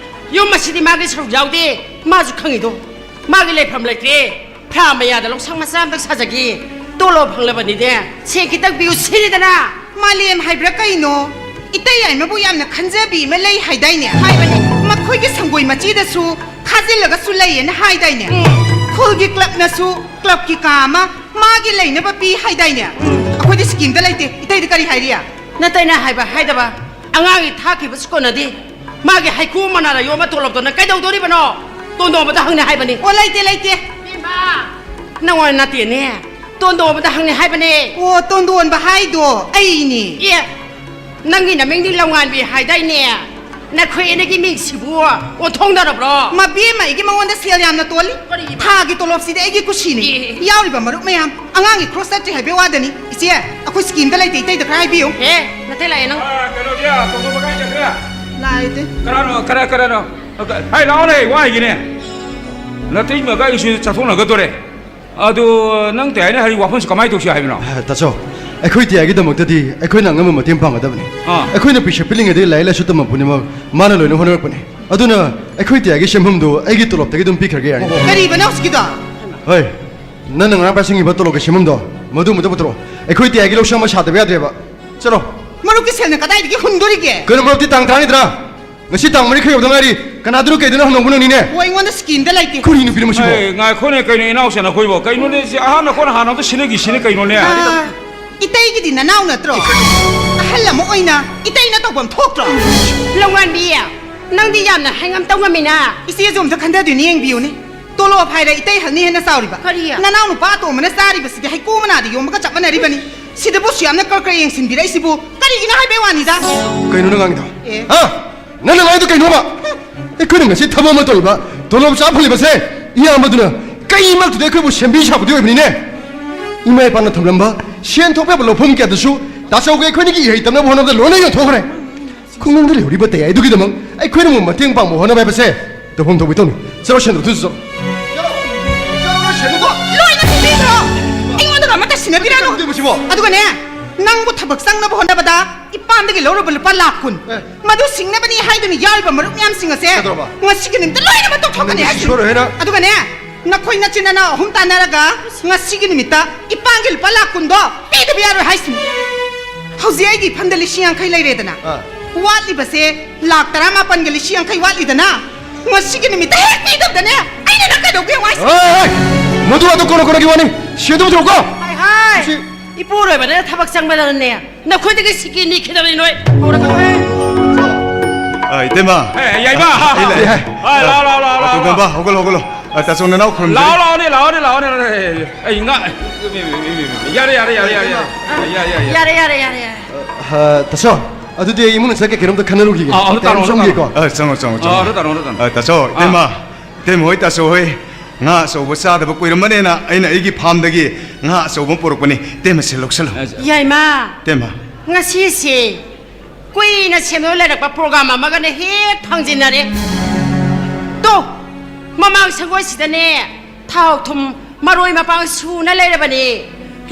ꯌꯨꯝ ꯑꯁꯤꯗꯤ ꯃꯥꯒꯤ ꯁꯔꯨꯛ ꯌꯥꯎꯗꯦ꯫ ꯃꯥꯁꯨ ꯈꯪꯉꯤꯗꯣ꯫ ꯃꯥꯒꯤ ꯂꯩꯐꯝ ꯂꯩꯇ꯭ꯔꯦ꯫ ꯐ꯭ꯔꯥꯝ ꯃꯌꯥꯗ ꯂꯧꯁꯪ ꯃꯆꯥ ꯑꯝꯇꯪ ꯁꯥꯖꯒꯦ꯫ ꯇꯣꯂꯣꯞ ꯐꯪꯂꯕꯅꯤꯅꯦ꯫ ꯁꯦꯟ ꯈꯤꯇꯪ ꯄꯤꯌꯨ ꯁꯤꯅꯤꯗꯅ꯫ ꯃꯥꯂꯦꯝ ꯍꯥꯏꯕ꯭ꯔꯥ ꯀꯩꯅꯣ? ꯏꯇꯩ ꯌꯥꯏꯃꯕꯨ ꯌꯥꯝꯅ ꯈꯟꯖꯕꯤ ꯑꯃ ꯂꯩ ꯍꯥꯏꯗꯥꯏꯅꯦ? ꯍꯥꯏꯕꯅꯦ꯫ ꯃꯈꯣꯏꯒꯤ ꯁꯪꯒꯣꯏ ꯃꯆꯤꯗꯁꯨ ꯈꯥꯖꯤꯜꯂꯒꯁꯨ ꯂꯩꯌꯦꯅ ꯍꯥꯏꯗꯥꯏꯅꯦ? ꯎꯝ꯫ ꯈꯨꯜꯒꯤ ꯀ꯭ꯂꯕꯅꯁꯨ ꯀ꯭ꯂꯕꯀꯤ ꯀꯥ ꯑꯃ ꯃꯥꯒꯤ ꯂꯩꯅꯕ ꯄꯤ ꯍꯥꯏꯗꯥꯏꯅꯦ? ꯎꯝ꯫ ꯑꯩꯈꯣꯏꯗꯤ ꯁꯤꯀꯤꯝꯗ ꯂꯩꯇꯦ꯫ ꯏꯇꯩꯗꯤ ꯀꯔꯤ ꯍꯥꯏꯔꯤ? ꯅꯇꯩꯅ ꯍꯥꯏꯕ ꯍꯥꯏꯗꯕ꯫ ꯑꯉꯥꯡꯒꯤ ꯊꯥꯛꯈꯤꯕꯁꯨ ꯀꯣꯟꯅꯗꯦ꯫ ꯃꯥꯒꯤ ꯍꯩꯀ꯭ꯔꯨ ꯃꯅꯥꯗ ꯌꯣꯝꯕ ꯇꯣꯂꯣꯞꯇꯣ ꯅꯪ ꯀꯩꯗꯧꯗꯣꯔꯤꯕꯅꯣ? ꯇꯣꯟꯗꯣꯝꯕꯗ ꯍꯪꯅꯤ ꯍꯥꯏꯕꯅꯤ꯫ ꯑꯣ, ꯂꯩꯇꯦ, ꯂꯩꯇꯦ꯫ ꯏꯃꯥ! ꯅꯪ ꯑꯣꯏꯅ ꯅꯠꯇꯦꯅꯦ꯫ ꯇꯣꯟꯗꯣꯝꯕꯗ ꯍꯪꯅꯤ ꯍꯥꯏꯕꯅꯦ꯫ ꯑꯣ, ꯇꯣꯟꯗꯣꯟꯕ ꯍꯥꯏꯗꯣ ꯑꯩꯅꯤ꯫ ꯑꯦ, ꯅꯪꯒꯤ ꯅꯃꯤꯡꯗꯤ ꯂꯝꯉꯥꯟꯕꯤ ꯍꯥꯏꯗꯥꯏꯅꯦ? ꯅꯈꯣꯏ ꯑꯅꯤꯒꯤ ꯃꯤꯡꯁꯤꯕꯨ ꯑꯣꯟꯊꯣꯛꯅꯔꯕ꯭ꯔꯣ? ꯃꯕꯦꯝꯃ, ꯑꯩꯒꯤ ꯃꯉꯣꯟꯗ ꯁꯦꯜ ꯌꯥꯝꯅ ꯇꯣꯜꯂꯤ꯫ ꯀꯔꯤꯒꯤꯅꯣ? ꯊꯥꯒꯤ ꯇꯣꯂꯣꯞꯁꯤꯗꯤ ꯑꯩꯒꯤ ꯀꯨꯁꯤꯅꯤ꯫ ꯑꯦ, ꯑꯦ, ꯑꯦ꯫ ꯌꯥꯎꯔꯤꯕ ꯃꯔꯨꯞ ꯃꯌꯥꯝ, ꯑꯉꯥꯡꯒꯤ ꯈ꯭ꯔꯣꯁ ꯆꯠꯇ꯭ꯔꯤ ꯍꯥꯏꯕꯩ ꯋꯥꯗꯅꯤ꯫ ꯏꯆꯦ, ꯑꯩꯈꯣꯏ ꯁꯤꯀꯤꯝꯗ ꯂꯩꯇꯦ, ꯏꯇꯩꯗ ꯈꯔ ꯍꯥꯏꯕꯤꯌꯨ꯫ ꯑꯦ, ꯅꯠꯇꯦ, ꯂꯥꯛꯑꯦ ꯅꯪ꯫ ꯑ, ꯀꯩꯅꯣꯗꯤ, ꯑ, ꯇꯣꯟꯗꯣꯟꯕ ꯀꯥꯏ ꯆꯠꯈ꯭ꯔꯦ? ꯂꯥꯛꯑꯦ, ꯏꯇꯩ꯫ ꯀꯅꯥꯅꯣ? ꯀꯅꯥ, ꯀꯅꯥꯅꯣ? ꯑ, ꯍꯥꯏ, ꯂꯥꯛꯑꯣꯅꯦ, ꯋꯥ ꯍꯥꯏꯒꯦꯅꯦ꯫ ꯅꯇꯩꯃꯒ ꯑꯩꯁꯨ ꯆꯠꯊꯣꯛꯅꯒꯗꯣꯔꯦ꯫ ꯑꯗꯨ ꯅꯪ ꯇꯌꯥꯏꯅ ꯍꯥꯏꯔꯤ ꯋꯥꯐꯝꯁꯤ ꯀꯃꯥꯏꯅ ꯇꯧꯁꯤ ꯍꯥꯏꯕꯅꯣ? ꯑ, ꯇꯥꯆꯧ, ꯑꯩꯈꯣꯏ ꯇꯌꯥꯏꯒꯤꯗꯃꯛꯇꯗꯤ ꯑꯩꯈꯣꯏꯅ ꯑꯉꯝꯕ ꯃꯇꯦꯡ ꯄꯥꯡꯒꯗꯕꯅꯤ꯫ ꯑꯥ꯫ ꯑꯩꯈꯣꯏꯅ ꯄꯤꯁꯛ ꯄꯤꯛꯂꯤꯉꯩꯗꯒꯤ ꯂꯥꯏꯔꯤꯛ ꯂꯥꯏꯁꯨ ꯇꯝꯕ ꯄꯨꯝꯅꯃꯛ ꯃꯥꯅ ꯂꯣꯏꯅ ꯍꯣꯠꯅꯔꯛꯄꯅꯤ꯫ ꯑꯗꯨꯅ ꯑꯩꯈꯣꯏ ꯇꯌꯥꯏꯒꯤ ꯁꯦꯟꯐꯝꯗꯨ ꯑꯩꯒꯤ ꯇꯣꯂꯣꯞꯇꯒꯤ ꯑꯗꯨꯝ ꯄꯤꯈ꯭ꯔꯒꯦ, ꯌꯥꯅꯤ? ꯀꯔꯤꯕꯅꯣ ꯍꯧꯖꯤꯛꯀꯤꯗꯣ? ꯍꯣꯏ, ꯅꯪꯅ ꯉꯔꯥꯡ ꯄꯥꯏꯁꯤꯟꯈꯤꯕ ꯇꯣꯂꯣꯞꯀꯤ ꯁꯦꯟꯐꯝꯗꯣ, ꯃꯗꯨ ꯑꯃꯨꯛꯇ ꯄꯨꯊꯣꯔꯛꯑꯣ꯫ ꯑꯩꯈꯣꯏ ꯇꯌꯥꯏꯒꯤ ꯂꯧꯁꯪ ꯑꯃ ꯁꯥꯗꯕ ꯌꯥꯗ꯭ꯔꯦꯕ꯫ ꯆꯠꯂꯣ꯫ ꯃꯔꯨꯞꯀꯤ ꯁꯦꯜꯅ ꯀꯗꯥꯏꯗꯒꯤ ꯍꯨꯟꯗꯣꯔꯤꯒꯦ? ꯀꯩꯅꯣ, ꯃꯔꯨꯞꯇꯤ ꯇꯥꯡ ꯇꯔꯥꯅꯤꯗ꯭ꯔꯥ? ꯉꯁꯤ ꯇꯥꯡ ꯃꯔꯤ ꯈꯛ ꯌꯧꯗ ꯉꯥꯏꯔꯤ꯫ ꯀꯅꯥꯗꯨꯅꯣ ꯀꯩꯗꯨꯅꯣ ꯍꯪꯍꯧꯕꯅꯣꯅꯤꯅꯦ? ꯑꯣ, ꯑꯩꯉꯣꯟꯗ ꯁꯤꯀꯤ ꯑꯝꯇ ꯂꯩꯇꯦ꯫ ꯀꯔꯤꯅꯣ ꯅꯨꯄꯤꯅꯣ ꯃꯁꯤꯕꯣ? ꯑꯦ, ꯉꯥꯏꯈꯣꯅꯦ, ꯀꯩꯅꯣ ꯏꯅꯥꯎꯁꯦ ꯅꯈꯣꯏꯕꯣ? ꯀꯩꯅꯣꯅꯦ, ꯁꯤ ꯑꯍꯥꯟ ꯑꯩꯈꯣꯏꯅ ꯍꯥꯟꯅ ꯑꯝꯇ ꯁꯤꯟꯅꯈꯤ, ꯁꯤꯅ ꯀꯩꯅꯣꯅꯦ? ꯑꯥ, ꯏꯇꯩꯒꯤꯗꯤ ꯅꯅꯥꯎ ꯅꯠꯇ꯭ꯔꯣ? ꯑꯍꯜ ꯑꯃ ꯑꯣꯏꯅ ꯏꯇꯩꯅ ꯇꯧꯐꯝ ꯊꯣꯛꯇ꯭ꯔꯣ? ꯂꯧꯉꯥꯟꯕꯤ, ꯅꯪꯗꯤ ꯌꯥꯝꯅ ꯍꯩꯉꯝ ꯇꯧꯉꯝꯃꯤꯅ꯫ ꯏꯆꯦꯁꯨ ꯑꯝꯇ ꯈꯟꯊꯗꯣꯏꯅꯦ, ꯌꯦꯡꯕꯤꯌꯨꯅꯦ꯫ ꯇꯣꯂꯣꯞ ꯍꯥꯏꯔꯦ ꯏꯇꯩ ꯍꯜꯅꯤ ꯍꯦꯟꯅ ꯆꯥꯎꯔꯤꯕ꯫ ꯀꯔꯤ? ꯅꯅꯥꯎ ꯅꯨꯄꯥ ꯑꯇꯣꯝꯕꯅ ꯆꯥꯔꯤꯕꯁꯤꯗꯤ ꯍꯩꯀꯨ ꯃꯅꯥꯗ ꯌꯣꯝꯕꯒ ꯆꯞ ꯃꯥꯟꯅꯔꯤꯕꯅꯤ꯫ ꯁꯤꯗꯕꯨ ꯁꯨ ꯌꯥꯝꯅ ꯀꯔꯛ ꯀꯔꯛ ꯌꯦꯡꯁꯤꯟꯕꯤꯔꯛꯏꯁꯤꯕꯨ ꯀꯔꯤꯒꯤꯅꯣ ꯍꯥꯏꯕꯩ ꯋꯥꯅꯤꯗ꯫ ꯀꯩꯅꯣ ꯅꯪ ꯉꯥꯡꯉꯤꯗꯣ? ꯑꯦ꯫ ꯍꯥ? ꯅꯪꯅ ꯉꯥꯡꯉꯤꯗꯣ ꯀꯩꯅꯣꯕ? ꯑꯩꯈꯣꯏꯅ ꯉꯁꯤ ꯊꯕꯛ ꯑꯃ ꯇꯧꯔꯤꯕ, ꯇꯣꯂꯣꯞ ꯆꯥ ꯐꯪꯂꯤꯕꯁꯦ, ꯏꯌꯥꯝꯕꯗꯨꯅ ꯀꯩꯃꯛꯇꯨꯗ ꯑꯩꯈꯣꯏꯕꯨ ꯁꯦꯝꯕꯤ ꯁꯥꯕꯗꯤ ꯑꯣꯏꯕꯅꯤꯅꯦ꯫ ꯏꯃꯥ ꯏꯄꯥꯅ ꯊꯝꯂꯝꯕ ꯁꯦꯟ ꯊꯣꯛꯄ ꯌꯥꯕ ꯂꯧꯐꯝ ꯀꯌꯥꯗꯨꯁꯨ ꯇꯥꯆꯧꯒ ꯑꯩꯈꯣꯏꯅꯤꯒꯤ ꯏꯍꯩ ꯇꯝꯅꯕ ꯍꯣꯠꯅꯕꯗ ꯂꯣꯏꯅ ꯌꯣꯟꯊꯣꯛꯈ꯭ꯔꯦ꯫ ꯈꯨꯡꯒꯪꯗ ꯂꯩꯍꯧꯔꯤꯕ ꯇꯌꯥꯏꯗꯨꯒꯤꯗꯃꯛ ꯑꯩꯈꯣꯏꯅ ꯑꯃꯨꯛ ꯃꯇꯦꯡ ꯄꯥꯡꯕ ꯍꯣꯠꯅꯕ ꯍꯥꯏꯕꯁꯦ ꯇꯧꯐꯝ ꯊꯣꯛꯄ ꯇꯧꯅꯤ꯫ ꯆꯠꯂꯣ, ꯁꯦꯟꯗꯣ ꯊꯨꯅ ꯆꯠꯂꯣ꯫ ꯆꯠꯂꯣ, ꯁꯦꯟꯗꯣ꯫ ꯂꯣꯏꯅ ꯊꯤꯕꯤꯈ꯭ꯔꯣ꯫ ꯑꯩꯉꯣꯟꯗꯒ ꯑꯃꯠꯇ ꯁꯤꯟꯅꯕꯤꯔꯅꯨ꯫ ꯀꯩꯗꯧꯕ ꯁꯤꯕꯣ? ꯑꯗꯨꯒꯅꯦ, ꯅꯪꯕꯨ ꯊꯕꯛ ꯆꯪꯅꯕ ꯍꯣꯠꯅꯕꯗ ꯏꯄꯥꯝꯗꯒꯤ ꯂꯧꯔꯨꯕ ꯂꯨꯄꯥ ꯂꯥꯈ ꯀꯨꯟ, ꯑꯦ꯫ ꯃꯗꯨ ꯁꯤꯡꯅꯕꯅꯤ ꯍꯥꯏꯗꯨꯅ ꯌꯥꯎꯔꯤꯕ ꯃꯔꯨꯞ ꯃꯌꯥꯝꯁꯤꯡ ꯑꯁꯦ ꯀꯩꯗꯧꯔꯕ? ꯉꯁꯤꯒꯤ ꯅꯨꯃꯤꯠꯇ ꯂꯣꯏꯅꯃꯛ ꯇꯣꯛꯊꯣꯛꯀꯅꯤ ꯅꯪꯗꯤ ꯍꯥꯏꯁꯤꯅꯤ꯫ ꯁꯣꯏꯔꯣꯏꯍꯦ ꯅꯪ꯫ ꯑꯗꯨꯒꯅꯦ, ꯅꯈꯣꯏ ꯅꯆꯤꯟ ꯅꯅꯥꯎ ꯑꯍꯨꯝ ꯇꯥꯟꯅꯔꯒ ꯉꯁꯤꯒꯤ ꯅꯨꯃꯤꯠꯇ ꯏꯄꯥꯝꯒꯤ ꯂꯨꯄꯥ ꯂꯥꯈ ꯀꯨꯟꯗꯣ ꯄꯤꯗꯕ ꯌꯥꯔꯣꯏ ꯍꯥꯏꯁꯤꯅꯤ꯫ ꯍꯧꯖꯤꯛ ꯑꯩꯒꯤ ꯏꯐꯝꯗ ꯂꯤꯁꯤꯡ ꯌꯥꯡꯈꯩ ꯂꯩꯔꯦꯗꯅ꯫ ꯑꯥ꯫ ꯋꯥꯠꯂꯤꯕꯁꯦ ꯂꯥꯈ ꯇꯔꯥꯃꯥꯄꯟꯒ ꯂꯤꯁꯤꯡ ꯌꯥꯡꯈꯩ ꯋꯥꯠꯂꯤꯗꯅ꯫ ꯉꯁꯤꯒꯤ ꯅꯨꯃꯤꯠꯇ ꯍꯦꯛ ꯄꯤꯗꯕꯗꯅꯦ, ꯑꯩꯅ ꯅꯪ ꯀꯩꯗꯧꯒꯦ ꯌꯦꯡꯉꯨ ꯍꯥꯏꯁꯤꯅꯤ꯫ ꯍꯣꯏ, ꯍꯣꯏ, ꯍꯣꯏ꯫ ꯃꯗꯨ ꯑꯗꯨ ꯀꯣꯟꯅ ꯀꯣꯟꯅꯒꯤ ꯋꯥꯅꯤ꯫ ꯁꯦꯟꯗꯨ ꯄꯨꯊꯣꯛꯎꯀꯣ꯫ ꯍꯥꯏ, ꯍꯥꯏ꯫ ꯁꯤ ꯏꯄꯨꯔꯣꯏꯕꯅ ꯊꯕꯛ ꯆꯪꯕꯗꯅꯦ, ꯅꯈꯣꯏꯗꯒꯤ ꯁꯤꯀꯤ ꯅꯤꯈꯤꯗꯕꯅꯤ ꯅꯣꯏ꯫ ꯍꯧꯔꯛꯀꯅꯨꯍꯦ꯫ ꯑ, ꯏꯇꯩꯃ꯫ ꯑꯦ, ꯌꯥꯏꯃ꯫ ꯑꯩ ꯂꯥꯛꯑꯦ꯫ ꯑ, ꯂꯥꯛꯑꯣ, ꯂꯥꯛꯑꯣ, ꯂꯥꯛꯑꯣ, ꯂꯥꯛꯑꯣ, ꯇꯣꯝꯕ, ꯂꯥꯛꯑꯣ꯫ ꯍꯧꯒꯠꯂꯣ, ꯍꯧꯒꯠꯂꯣ꯫ ꯑ, ꯇꯥꯆꯧ ꯅꯅꯥꯎ ꯈꯨꯔꯨꯝꯖꯔꯤ꯫ ꯂꯥꯛꯑꯣ, ꯂꯥꯛꯑꯣꯅꯦ, ꯂꯥꯛꯑꯣꯅꯦ, ꯂꯥꯛꯑꯣꯅꯦ, ꯂꯥꯛꯑꯣꯅꯦ꯫ ꯑꯩ ꯉꯥ-, ꯌꯥꯔꯦ, ꯌꯥꯔꯦ, ꯌꯥꯔꯦ, ꯌꯥꯔꯦ, ꯌꯥꯔꯦ꯫ ꯌꯥꯔꯦ, ꯌꯥꯔꯦ, ꯌꯥꯔꯦ꯫ ꯌꯥꯔꯦ, ꯌꯥꯔꯦ, ꯌꯥꯔꯦ, ꯌꯥꯔꯦ꯫ ꯑ, ꯇꯥꯆꯧ, ꯑꯗꯨꯗꯤ ꯑꯩ ꯏꯃꯨꯡꯗ ꯆꯠꯀꯦ, ꯀꯩꯅꯣꯝꯇ ꯈꯟꯅꯔꯨꯈꯤꯒꯦ꯫ ꯑ, ꯑꯗꯨ ꯇꯥꯔꯣ, ꯇꯥꯔꯣ꯫ ꯆꯪꯒꯦꯀꯣ꯫ ꯑ, ꯆꯪꯉꯣ, ꯆꯪꯉꯣ, ꯆꯪꯉꯣ꯫ ꯑ, ꯑꯗꯨ ꯇꯥꯔꯣ, ꯑꯗꯨ ꯇꯥꯔꯣ꯫ ꯑ, ꯇꯥꯆꯧ, ꯑ꯫ ꯏꯇꯩꯃ, ꯏꯇꯩꯃ ꯍꯣꯏ, ꯇꯥꯆꯧ ꯍꯣꯏ, ꯉꯥ ꯑꯆꯧꯕ ꯆꯥꯗꯕ ꯀꯨꯏꯔꯝꯃꯅꯦꯅ ꯑꯩꯅ ꯑꯩꯒꯤ ꯐꯥꯝꯗꯒꯤ ꯉꯥ ꯑꯆꯧꯕ ꯑꯃ ꯄꯨꯔꯛꯄꯅꯤ꯫ ꯏꯇꯩꯃ, ꯁꯦ ꯂꯧꯁꯜꯂꯣ꯫ ꯑ, ꯌꯥꯏꯃ, ꯏꯇꯩꯃ꯫ ꯉꯁꯤꯁꯦ ꯀꯨꯏꯅ ꯁꯦꯝꯗꯨꯅ ꯂꯩꯔꯛꯄ ꯄ꯭ꯔꯣꯒ꯭ꯔꯥꯝ ꯑꯃꯒꯅꯦ ꯍꯦꯛ ꯐꯪꯖꯤꯟꯅꯔꯦ꯫ ꯇꯣ, ꯃꯃꯥꯡ ꯁꯪꯒꯣꯏꯁꯤꯗꯅꯦ ꯊꯥꯎ ꯊꯨꯝ ꯃꯔꯣꯏ ꯃꯄꯥꯡ ꯁꯨꯅ ꯂꯩꯔꯕꯅꯤ꯫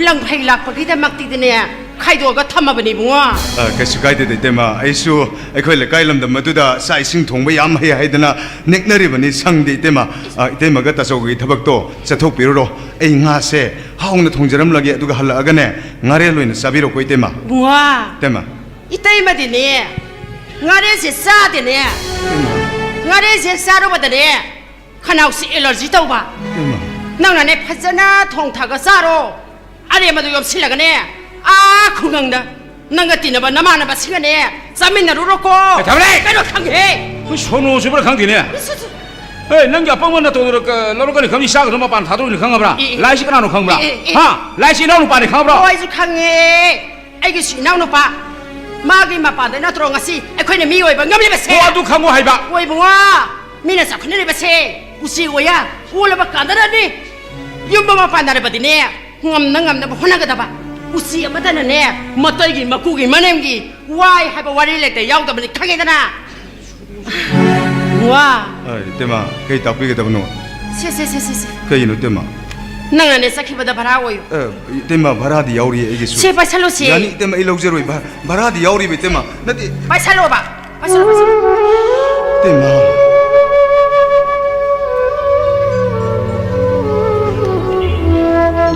ꯂꯪꯐꯩ ꯂꯥꯛꯄꯒꯤꯗꯃꯛꯇꯤꯗꯤꯅꯦ, ꯈꯥꯏꯗꯣꯛꯑꯒ ꯊꯝꯃꯕꯅꯤ, ꯏꯕꯨꯡꯉꯣ꯫ ꯑ, ꯀꯩꯁꯨ ꯀꯥꯏꯗꯦꯗ, ꯏꯇꯩꯃ꯫ ꯑꯩꯁꯨ ꯑꯩꯈꯣꯏ ꯂꯩꯀꯥꯏ ꯂꯝꯗꯝ ꯑꯗꯨꯗ ꯆꯥꯛ ꯏꯁꯤꯡ ꯊꯣꯡꯕ ꯌꯥꯝ ꯍꯩ ꯍꯥꯏꯗꯅ ꯅꯦꯛꯅꯔꯤꯕꯅꯤ꯫ ꯁꯪꯗꯦ, ꯏꯇꯩꯃ꯫ ꯑ, ꯏꯇꯩꯃꯒ ꯇꯥꯆꯧꯒꯤ ꯊꯕꯛꯇꯣ ꯆꯠꯊꯣꯛꯄꯤꯔꯨꯔꯣ꯫ ꯑꯩ ꯉꯥꯁꯦ ꯍꯥꯎꯅ ꯊꯣꯡꯖꯔꯝꯂꯒꯦ, ꯑꯗꯨꯒ ꯍꯜꯂꯛꯑꯒꯅꯦ, ꯉꯥꯔꯦꯜ ꯑꯣꯏꯅ ꯆꯥꯕꯤꯔꯣꯀꯣ, ꯏꯇꯩꯃ꯫ ꯏꯕꯨꯡꯉꯣ, ꯏꯇꯩꯃ꯫ ꯏꯇꯩꯃꯗꯤꯅꯦ, ꯉꯥꯔꯦꯜꯁꯦ ꯆꯥꯗꯦꯅꯦ꯫ ꯏꯇꯩꯃ꯫ ꯉꯥꯔꯦꯜꯁꯦ ꯆꯥꯔꯨꯕꯗꯅꯦ, ꯈꯅꯥꯎꯁꯤ ꯑꯦꯂꯔꯖꯤ ꯇꯧꯕ꯫ ꯏꯃꯥ꯫ ꯅꯪꯅꯅꯦ, ꯐꯖꯅ ꯊꯣꯡ ꯊꯥꯛꯑꯒ ꯆꯥꯔꯣ꯫ ꯑꯔꯦꯝꯕꯗꯣ ꯌꯣꯝꯁꯤꯜꯂꯒꯅꯦ, ꯑꯥ ꯈꯨꯡꯒꯪꯗ ꯅꯪꯒ ꯇꯤꯟꯅꯕ ꯅꯃꯥꯟꯅꯕꯁꯤꯡꯒꯅꯦ, ꯆꯥꯃꯤꯟꯅꯔꯨꯔꯣꯀꯣ꯫ ꯑꯦ, ꯊꯝꯂꯦ! ꯀꯩꯅꯣ ꯈꯪꯉꯦ꯫ ꯑꯩꯈꯣꯏ ꯁꯣꯅꯣ ꯆꯨꯕ꯭ꯔꯥ ꯈꯪꯗꯦꯅꯦ꯫ ꯏꯁ, ꯏꯁ, ꯏꯁ꯫ ꯑꯦ, ꯅꯪꯒꯤ ꯑꯄꯪꯕ ꯅꯇꯧꯗꯨꯗ ꯀ-, ꯂꯧꯔꯛꯀꯅꯤ ꯈꯪꯉꯤ, ꯆꯥꯒꯗꯕ ꯃꯄꯥꯟ ꯊꯥꯗꯣꯛꯏꯅꯤ ꯈꯪꯉꯕ꯭ꯔꯥ? ꯑꯦ, ꯑꯦ꯫ ꯂꯥꯏꯁꯤ ꯀꯅꯥꯅꯣ ꯈꯪꯕ꯭ꯔꯥ? ꯑꯦ, ꯑꯦ, ꯑꯦ꯫ ꯍꯥ? ꯂꯥꯏꯁꯤ ꯏꯅꯥꯎ ꯅꯨꯄꯥꯅꯤ ꯈꯪꯉꯕ꯭ꯔꯥ? ꯑꯣ, ꯑꯩꯁꯨ ꯈꯪꯉꯦ꯫ ꯑꯩꯒꯤꯁꯨ ꯏꯅꯥꯎꯅꯨꯄꯥ, ꯃꯥꯒꯤ ꯃꯄꯥꯟꯗ ꯅꯠꯇ꯭ꯔꯣ ꯉꯁꯤ ꯑꯩꯈꯣꯏꯅ ꯃꯤ ꯑꯣꯏꯕ ꯉꯝꯂꯤꯕꯁꯦ? ꯍꯣ, ꯑꯗꯨ ꯈꯪꯉꯨ ꯍꯥꯏꯕ꯫ ꯍꯣ, ꯏꯕꯨꯡꯉꯣ, ꯃꯤꯅ ꯆꯥꯎꯈꯠꯅꯔꯤꯕꯁꯦ ꯎꯆꯤ ꯋꯥꯌꯥ ꯑꯣꯜꯂꯕ ꯀꯥꯟꯗꯅꯅꯤ꯫ ꯌꯨꯝ ꯑꯃ ꯄꯥꯟꯅꯔꯕꯗꯤꯅꯦ, ꯉꯝꯅ ꯉꯝꯅꯕ ꯍꯣꯠꯅꯒꯗꯕ꯫ ꯎꯆꯤ ꯑꯃꯠꯇꯅꯅꯦ, ꯃꯇꯩꯒꯤ ꯃꯀꯨꯒꯤ ꯃꯅꯦꯝꯒꯤ ꯋꯥꯏ ꯍꯥꯏꯕ ꯋꯥꯔꯤ ꯂꯩꯇ ꯌꯥꯎꯗꯕꯅꯤ, ꯈꯪꯉꯦꯗꯅ? ꯋꯥ꯫ ꯑ, ꯏꯇꯩꯃ, ꯀꯩ ꯇꯥꯛꯄꯤꯒꯗꯕꯅꯣ? ꯁꯦ, ꯁꯦ, ꯁꯦ, ꯁꯦ, ꯁꯦ꯫ ꯀꯩꯒꯤꯅꯣ, ꯏꯇꯩꯃ? ꯅꯪꯅꯅꯦ ꯆꯠꯈꯤꯕꯗ ꯚꯔꯥ ꯑꯣꯏꯌꯨ꯫ ꯑ, ꯏꯇꯩꯃ, ꯚꯔꯥꯗꯤ ꯌꯥꯎꯔꯤꯌꯦ ꯑꯩꯒꯤꯁꯨ꯫ ꯁꯦ, ꯄꯥꯏꯁꯜꯂꯨꯁꯦ꯫ ꯌꯥꯅꯤ, ꯏꯇꯩꯃ, ꯑꯩ ꯂꯧꯖꯔꯣꯏ꯫ ꯚ-, ꯚꯔꯥꯗꯤ ꯌꯥꯎꯔꯤꯕ, ꯏꯇꯩꯃ꯫ ꯅꯠꯇꯦ꯫ ꯄꯥꯏꯁꯜꯂꯣꯕ꯫ ꯄꯥꯏꯁꯜꯂꯣ, ꯄꯥꯏꯁꯜꯂꯣ꯫ ꯏꯇꯩꯃ꯫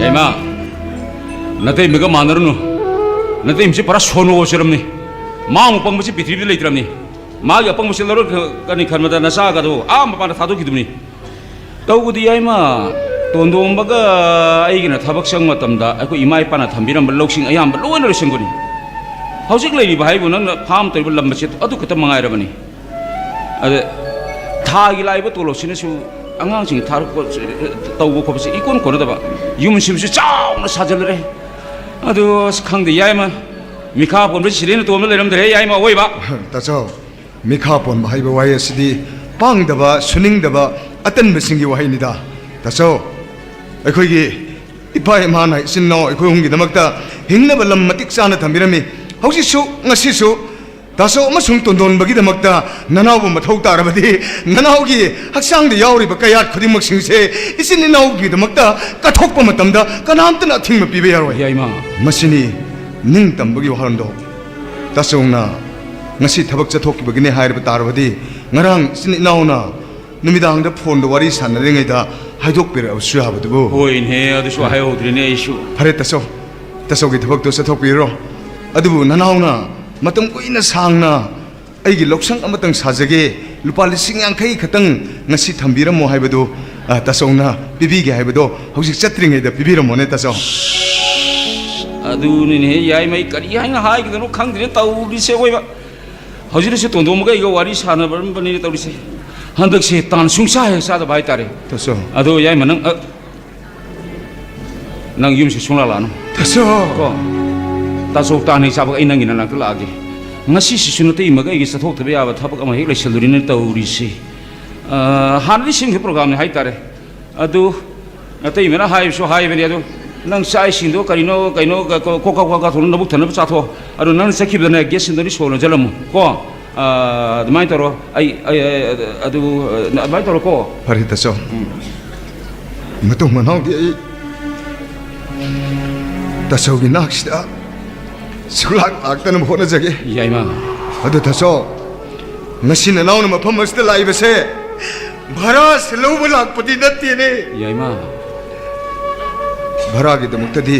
ꯌꯥꯏꯃ, ꯅꯇꯩꯃꯒ ꯃꯥꯟꯅꯔꯨꯅꯨ꯫ ꯅꯇꯩꯃꯁꯤ ꯄꯨꯔꯥ ꯁꯣꯅꯣ ꯑꯣꯏꯔꯝꯅꯤ꯫ ꯃꯥꯃꯨꯛ ꯄꯪꯕꯁꯤ ꯄ꯭ꯔꯤꯊꯤꯕꯤꯗ ꯂꯩꯇ꯭ꯔꯕꯅꯤ꯫ ꯃꯥꯒꯤ ꯑꯄꯪꯕꯁꯤ ꯂꯧꯔꯛꯀꯅꯤ ꯈꯟꯕꯗ ꯅꯆꯥꯒꯗꯣ ꯑꯥ ꯃꯄꯥꯟꯗ ꯊꯥꯗꯣꯛꯈꯤꯗꯨꯕꯅꯤ꯫ ꯇꯧꯕꯗꯤ ꯌꯥꯏꯃ, ꯇꯣꯟꯗꯣꯝꯕꯒ ꯑꯩꯒꯤꯅ ꯊꯕꯛ ꯆꯪꯕ ꯃꯇꯝꯗ ꯑꯩꯈꯣꯏ ꯏꯃꯥ ꯏꯄꯥꯅ ꯊꯝꯕꯤꯔꯝꯕ ꯂꯧꯁꯤꯡ ꯑꯌꯥꯝꯕ ꯂꯣꯏꯅ ꯂꯣꯏꯁꯤꯟꯕꯅꯤ꯫ ꯍꯧꯖꯤꯛ ꯂꯩꯔꯤꯕ ꯍꯥꯏꯕꯨ ꯅꯪꯅ ꯐꯥꯝ ꯇꯧꯔꯤꯕ ꯂꯝ ꯃꯆꯦꯠ ꯑꯗꯨ ꯈꯛꯇ ꯃꯉꯥꯏꯔꯕꯅꯤ꯫ ꯑꯗ ꯊꯥꯒꯤ ꯂꯥꯛꯏꯕ ꯇꯣꯂꯣꯞꯁꯤꯅꯁꯨ ꯑꯉꯥꯡꯁꯤꯡ ꯊꯥꯔꯛꯄ, ꯇꯧꯕ ꯈꯣꯠꯄꯁꯦ ꯏꯀꯣꯟ ꯀꯣꯟꯅꯗꯕ꯫ ꯌꯨꯝ ꯁꯤꯕꯁꯨ ꯆꯥꯎꯅ ꯁꯥꯖꯜꯂꯔꯦ꯫ ꯑꯗꯨ ꯑꯁ ꯈꯪꯗꯦ ꯌꯥꯏꯃ, ꯃꯤꯈꯥ ꯄꯣꯟꯕ ꯁꯤꯔꯦꯅ ꯇꯣꯟꯕ ꯂꯩꯔꯝꯗ꯭ꯔꯦ ꯌꯥꯏꯃ ꯑꯋꯣꯏꯕ꯫ ꯇꯥꯆꯧ, ꯃꯤꯈꯥ ꯄꯣꯟꯕ ꯍꯥꯏꯕ ꯋꯥꯍꯩ ꯑꯁꯤꯗꯤ ꯄꯥꯡꯗꯕ, ꯁꯨꯅꯤꯡꯗꯕ, ꯑꯇꯟꯕꯁꯤꯡꯒꯤ ꯋꯥꯍꯩꯅꯤꯗ꯫ ꯇꯥꯆꯧ, ꯑꯩꯈꯣꯏꯒꯤ ꯏꯄꯥ ꯏꯃꯥꯅ ꯏꯆꯤꯟ ꯏꯅꯥꯎ ꯑꯩꯈꯣꯏ ꯑꯍꯨꯝꯒꯤꯗꯃꯛꯇ ꯍꯤꯡꯅꯕ ꯂꯝ ꯃꯇꯤꯛ ꯆꯥꯅ ꯊꯝꯕꯤꯔꯝꯃꯤ꯫ ꯍꯧꯖꯤꯛꯁꯨ, ꯉꯁꯤꯁꯨ ꯇꯥꯆꯧ ꯑꯃꯁꯨꯡ ꯇꯣꯟꯗꯣꯟꯕꯒꯤꯗꯃꯛꯇ ꯅꯅꯥꯎꯕꯨ ꯃꯊꯧ ꯇꯥꯔꯕꯗꯤ, ꯅꯅꯥꯎꯒꯤ ꯍꯛꯆꯥꯡꯗ ꯌꯥꯎꯔꯤꯕ ꯀꯌꯥꯠ ꯈꯨꯗꯤꯡꯃꯛꯁꯤꯡꯁꯦ ꯏꯆꯤꯟ ꯏꯅꯥꯎꯒꯤꯗꯃꯛꯇ ꯀꯠꯊꯣꯛꯄ ꯃꯇꯝꯗ ꯀꯅꯥꯝꯇꯅ ꯑꯊꯤꯡꯕ ꯄꯤꯕ ꯌꯥꯔꯣꯏ꯫ ꯌꯥꯏꯃ꯫ ꯃꯁꯤꯅꯤ ꯅꯤꯡꯇꯝꯕꯒꯤ ꯋꯥꯍꯟꯗꯣ꯫ ꯇꯥꯆꯧꯅ ꯉꯁꯤ ꯊꯕꯛ ꯆꯠꯊꯣꯛꯈꯤꯕꯒꯤꯅꯦ ꯍꯥꯏꯔꯕ ꯇꯥꯔꯕꯗꯤ, ꯉꯔꯥꯡ ꯏꯆꯤꯟ ꯏꯅꯥꯎꯅ ꯅꯨꯃꯤꯗꯥꯡꯗ ꯐꯣꯟꯗ ꯋꯥꯔꯤ ꯁꯥꯟꯅꯔꯤꯉꯩꯗ ꯍꯥꯏꯗꯣꯛꯄꯤꯔꯛꯑꯕꯁꯨ ꯌꯥꯕꯗꯨꯕꯨ꯫ ꯍꯣꯏꯅꯦ, ꯑꯗꯨꯁꯨ ꯍꯥꯏꯍꯧꯗ꯭ꯔꯤꯅꯦ ꯑꯩꯁꯨ꯫ ꯐꯔꯦ ꯇꯥꯆꯧ, ꯇꯥꯆꯧꯒꯤ ꯊꯕꯛꯇꯣ ꯆꯠꯊꯣꯛꯄꯤꯔꯣ꯫ ꯑꯗꯨꯕꯨ ꯅꯅꯥꯎꯅ ꯃꯇꯝ ꯀꯨꯏꯅ ꯁꯥꯡꯅ ꯑꯩꯒꯤ ꯂꯧꯁꯪ ꯑꯃꯇꯪ ꯁꯥꯖꯒꯦ, ꯂꯨꯄꯥ ꯂꯤꯁꯤꯡ ꯌꯥꯡꯈꯩ ꯈꯛꯇꯪ ꯉꯁꯤ ꯊꯝꯕꯤꯔꯝꯃꯣ ꯍꯥꯏꯕꯗꯨ, ꯑ, ꯇꯥꯆꯧꯅ ꯄꯤꯕꯤꯒꯦ ꯍꯥꯏꯕꯗꯣ ꯍꯧꯖꯤꯛ ꯆꯠꯇ꯭ꯔꯤꯉꯩꯗ ꯄꯤꯕꯤꯔꯝꯃꯣꯅꯦ ꯇꯥꯆꯧ꯫ ꯑꯗꯨꯅꯤꯅꯦꯍꯦ ꯌꯥꯏꯃ, ꯑꯩ ꯀꯔꯤ ꯍꯥꯏꯅ ꯍꯥꯏꯒꯗꯕꯅꯣ ꯈꯪꯗ꯭ꯔꯦ ꯇꯧꯔꯤꯁꯦ ꯑꯋꯣꯏꯕ꯫ ꯍꯧꯖꯤꯛꯇꯁꯨ ꯇꯣꯟꯗꯣꯝꯕꯒ ꯑꯩꯒ ꯋꯥꯔꯤ ꯁꯥꯟꯅꯕꯔꯝꯕꯅꯤꯅꯦ ꯇꯧꯔꯤꯁꯦ꯫ ꯍꯟꯗꯛꯁꯦ ꯇꯥꯟ ꯁꯨꯡꯁꯥ ꯍꯦꯛ ꯆꯥꯗꯕ ꯍꯥꯏꯇꯥꯔꯦ꯫ ꯇꯥꯆꯧ꯫ ꯑꯗꯣ ꯌꯥꯏꯃ, ꯅꯪ, ꯑ, ꯅꯪ ꯌꯨꯝꯁꯤ ꯁꯨꯡꯂꯥꯛ ꯂꯥꯛꯑꯅꯨ꯫ ꯇꯥꯆꯧ꯫ ꯀꯣ? ꯇꯥꯆꯧ, ꯇꯥꯟ ꯍꯦꯛ ꯆꯥꯕꯒ ꯑꯩ ꯅꯪꯒꯤ ꯅꯅꯥꯛꯇ ꯂꯥꯛꯑꯒꯦ꯫ ꯉꯁꯤꯁꯤꯁꯨ ꯅꯇꯩꯃꯒ ꯑꯩꯒꯤ ꯆꯠꯊꯣꯛꯇꯕ ꯌꯥꯕ ꯊꯕꯛ ꯑꯃ ꯍꯦꯛ ꯂꯩꯁꯜꯂꯨꯔꯤꯅꯦ ꯇꯧꯔꯤꯁꯦ꯫ ꯑ, ꯍꯥꯟꯅꯗꯤ ꯁꯤꯟꯈꯤꯕ ꯄ꯭ꯔꯣꯒ꯭ꯔꯥꯝꯅꯤ ꯍꯥꯏꯇꯥꯔꯦ꯫ ꯑꯗꯨ ꯅꯇꯩꯃꯅ ꯍꯥꯏꯕꯁꯨ ꯍꯥꯏꯕꯅꯤ, ꯑꯗꯨ ꯅꯪ ꯆꯥꯛ ꯏꯁꯤꯡꯗꯣ ꯀꯔꯤꯅꯣ, ꯀꯩꯅꯣ, ꯀ-, ꯀ-, ꯀꯣꯛ ꯀꯥ, ꯀꯣꯛ ꯀꯥ ꯊꯣꯡꯅ ꯅꯕꯨꯛ ꯊꯟꯅꯕ ꯆꯥꯊꯣꯛ꯫ ꯑꯗꯨ ꯅꯪ ꯆꯠꯈꯤꯕꯗꯅꯦ, ꯒꯦꯁ ꯁꯤꯂꯤꯟꯗꯔꯗꯤ ꯁꯣ ꯂꯣꯟꯁꯤꯜꯂꯝꯃꯨ, ꯀꯣ? ꯑ, ꯑꯗꯨꯃꯥꯏꯅ ꯇꯧꯔꯣ꯫ ꯑꯩ, ꯑꯩ, ꯑꯩ, ꯑꯗꯨ, ꯑ, ꯑꯗꯨꯃꯥꯏꯅ ꯇꯧꯔꯣꯀꯣ꯫ ꯐꯔꯦ, ꯇꯥꯆꯧ꯫ ꯎꯝ꯫ ꯃꯇꯨꯡ ꯃꯅꯥꯎꯗꯤ ꯑꯩ ꯇꯥꯆꯧꯒꯤ ꯅꯥꯛꯁꯤꯗ ꯁꯨꯛꯂꯥꯛ ꯂꯥꯛꯇꯅꯕ ꯍꯣꯠꯅꯖꯒꯦ꯫ ꯌꯥꯏꯃ꯫ ꯑꯗꯨ ꯇꯥꯆꯧ, ꯉꯁꯤ ꯅꯅꯥꯎꯅ ꯃꯐꯝ ꯑꯁꯤꯗ ꯂꯥꯛꯏꯕꯁꯦ ꯚꯔꯥꯁꯦ ꯂꯧꯕ ꯂꯥꯛꯄꯗꯤ ꯅꯠꯇꯦꯅꯦ꯫ ꯌꯥꯏꯃ꯫ ꯚꯔꯥꯒꯤꯗꯃꯛꯇꯗꯤ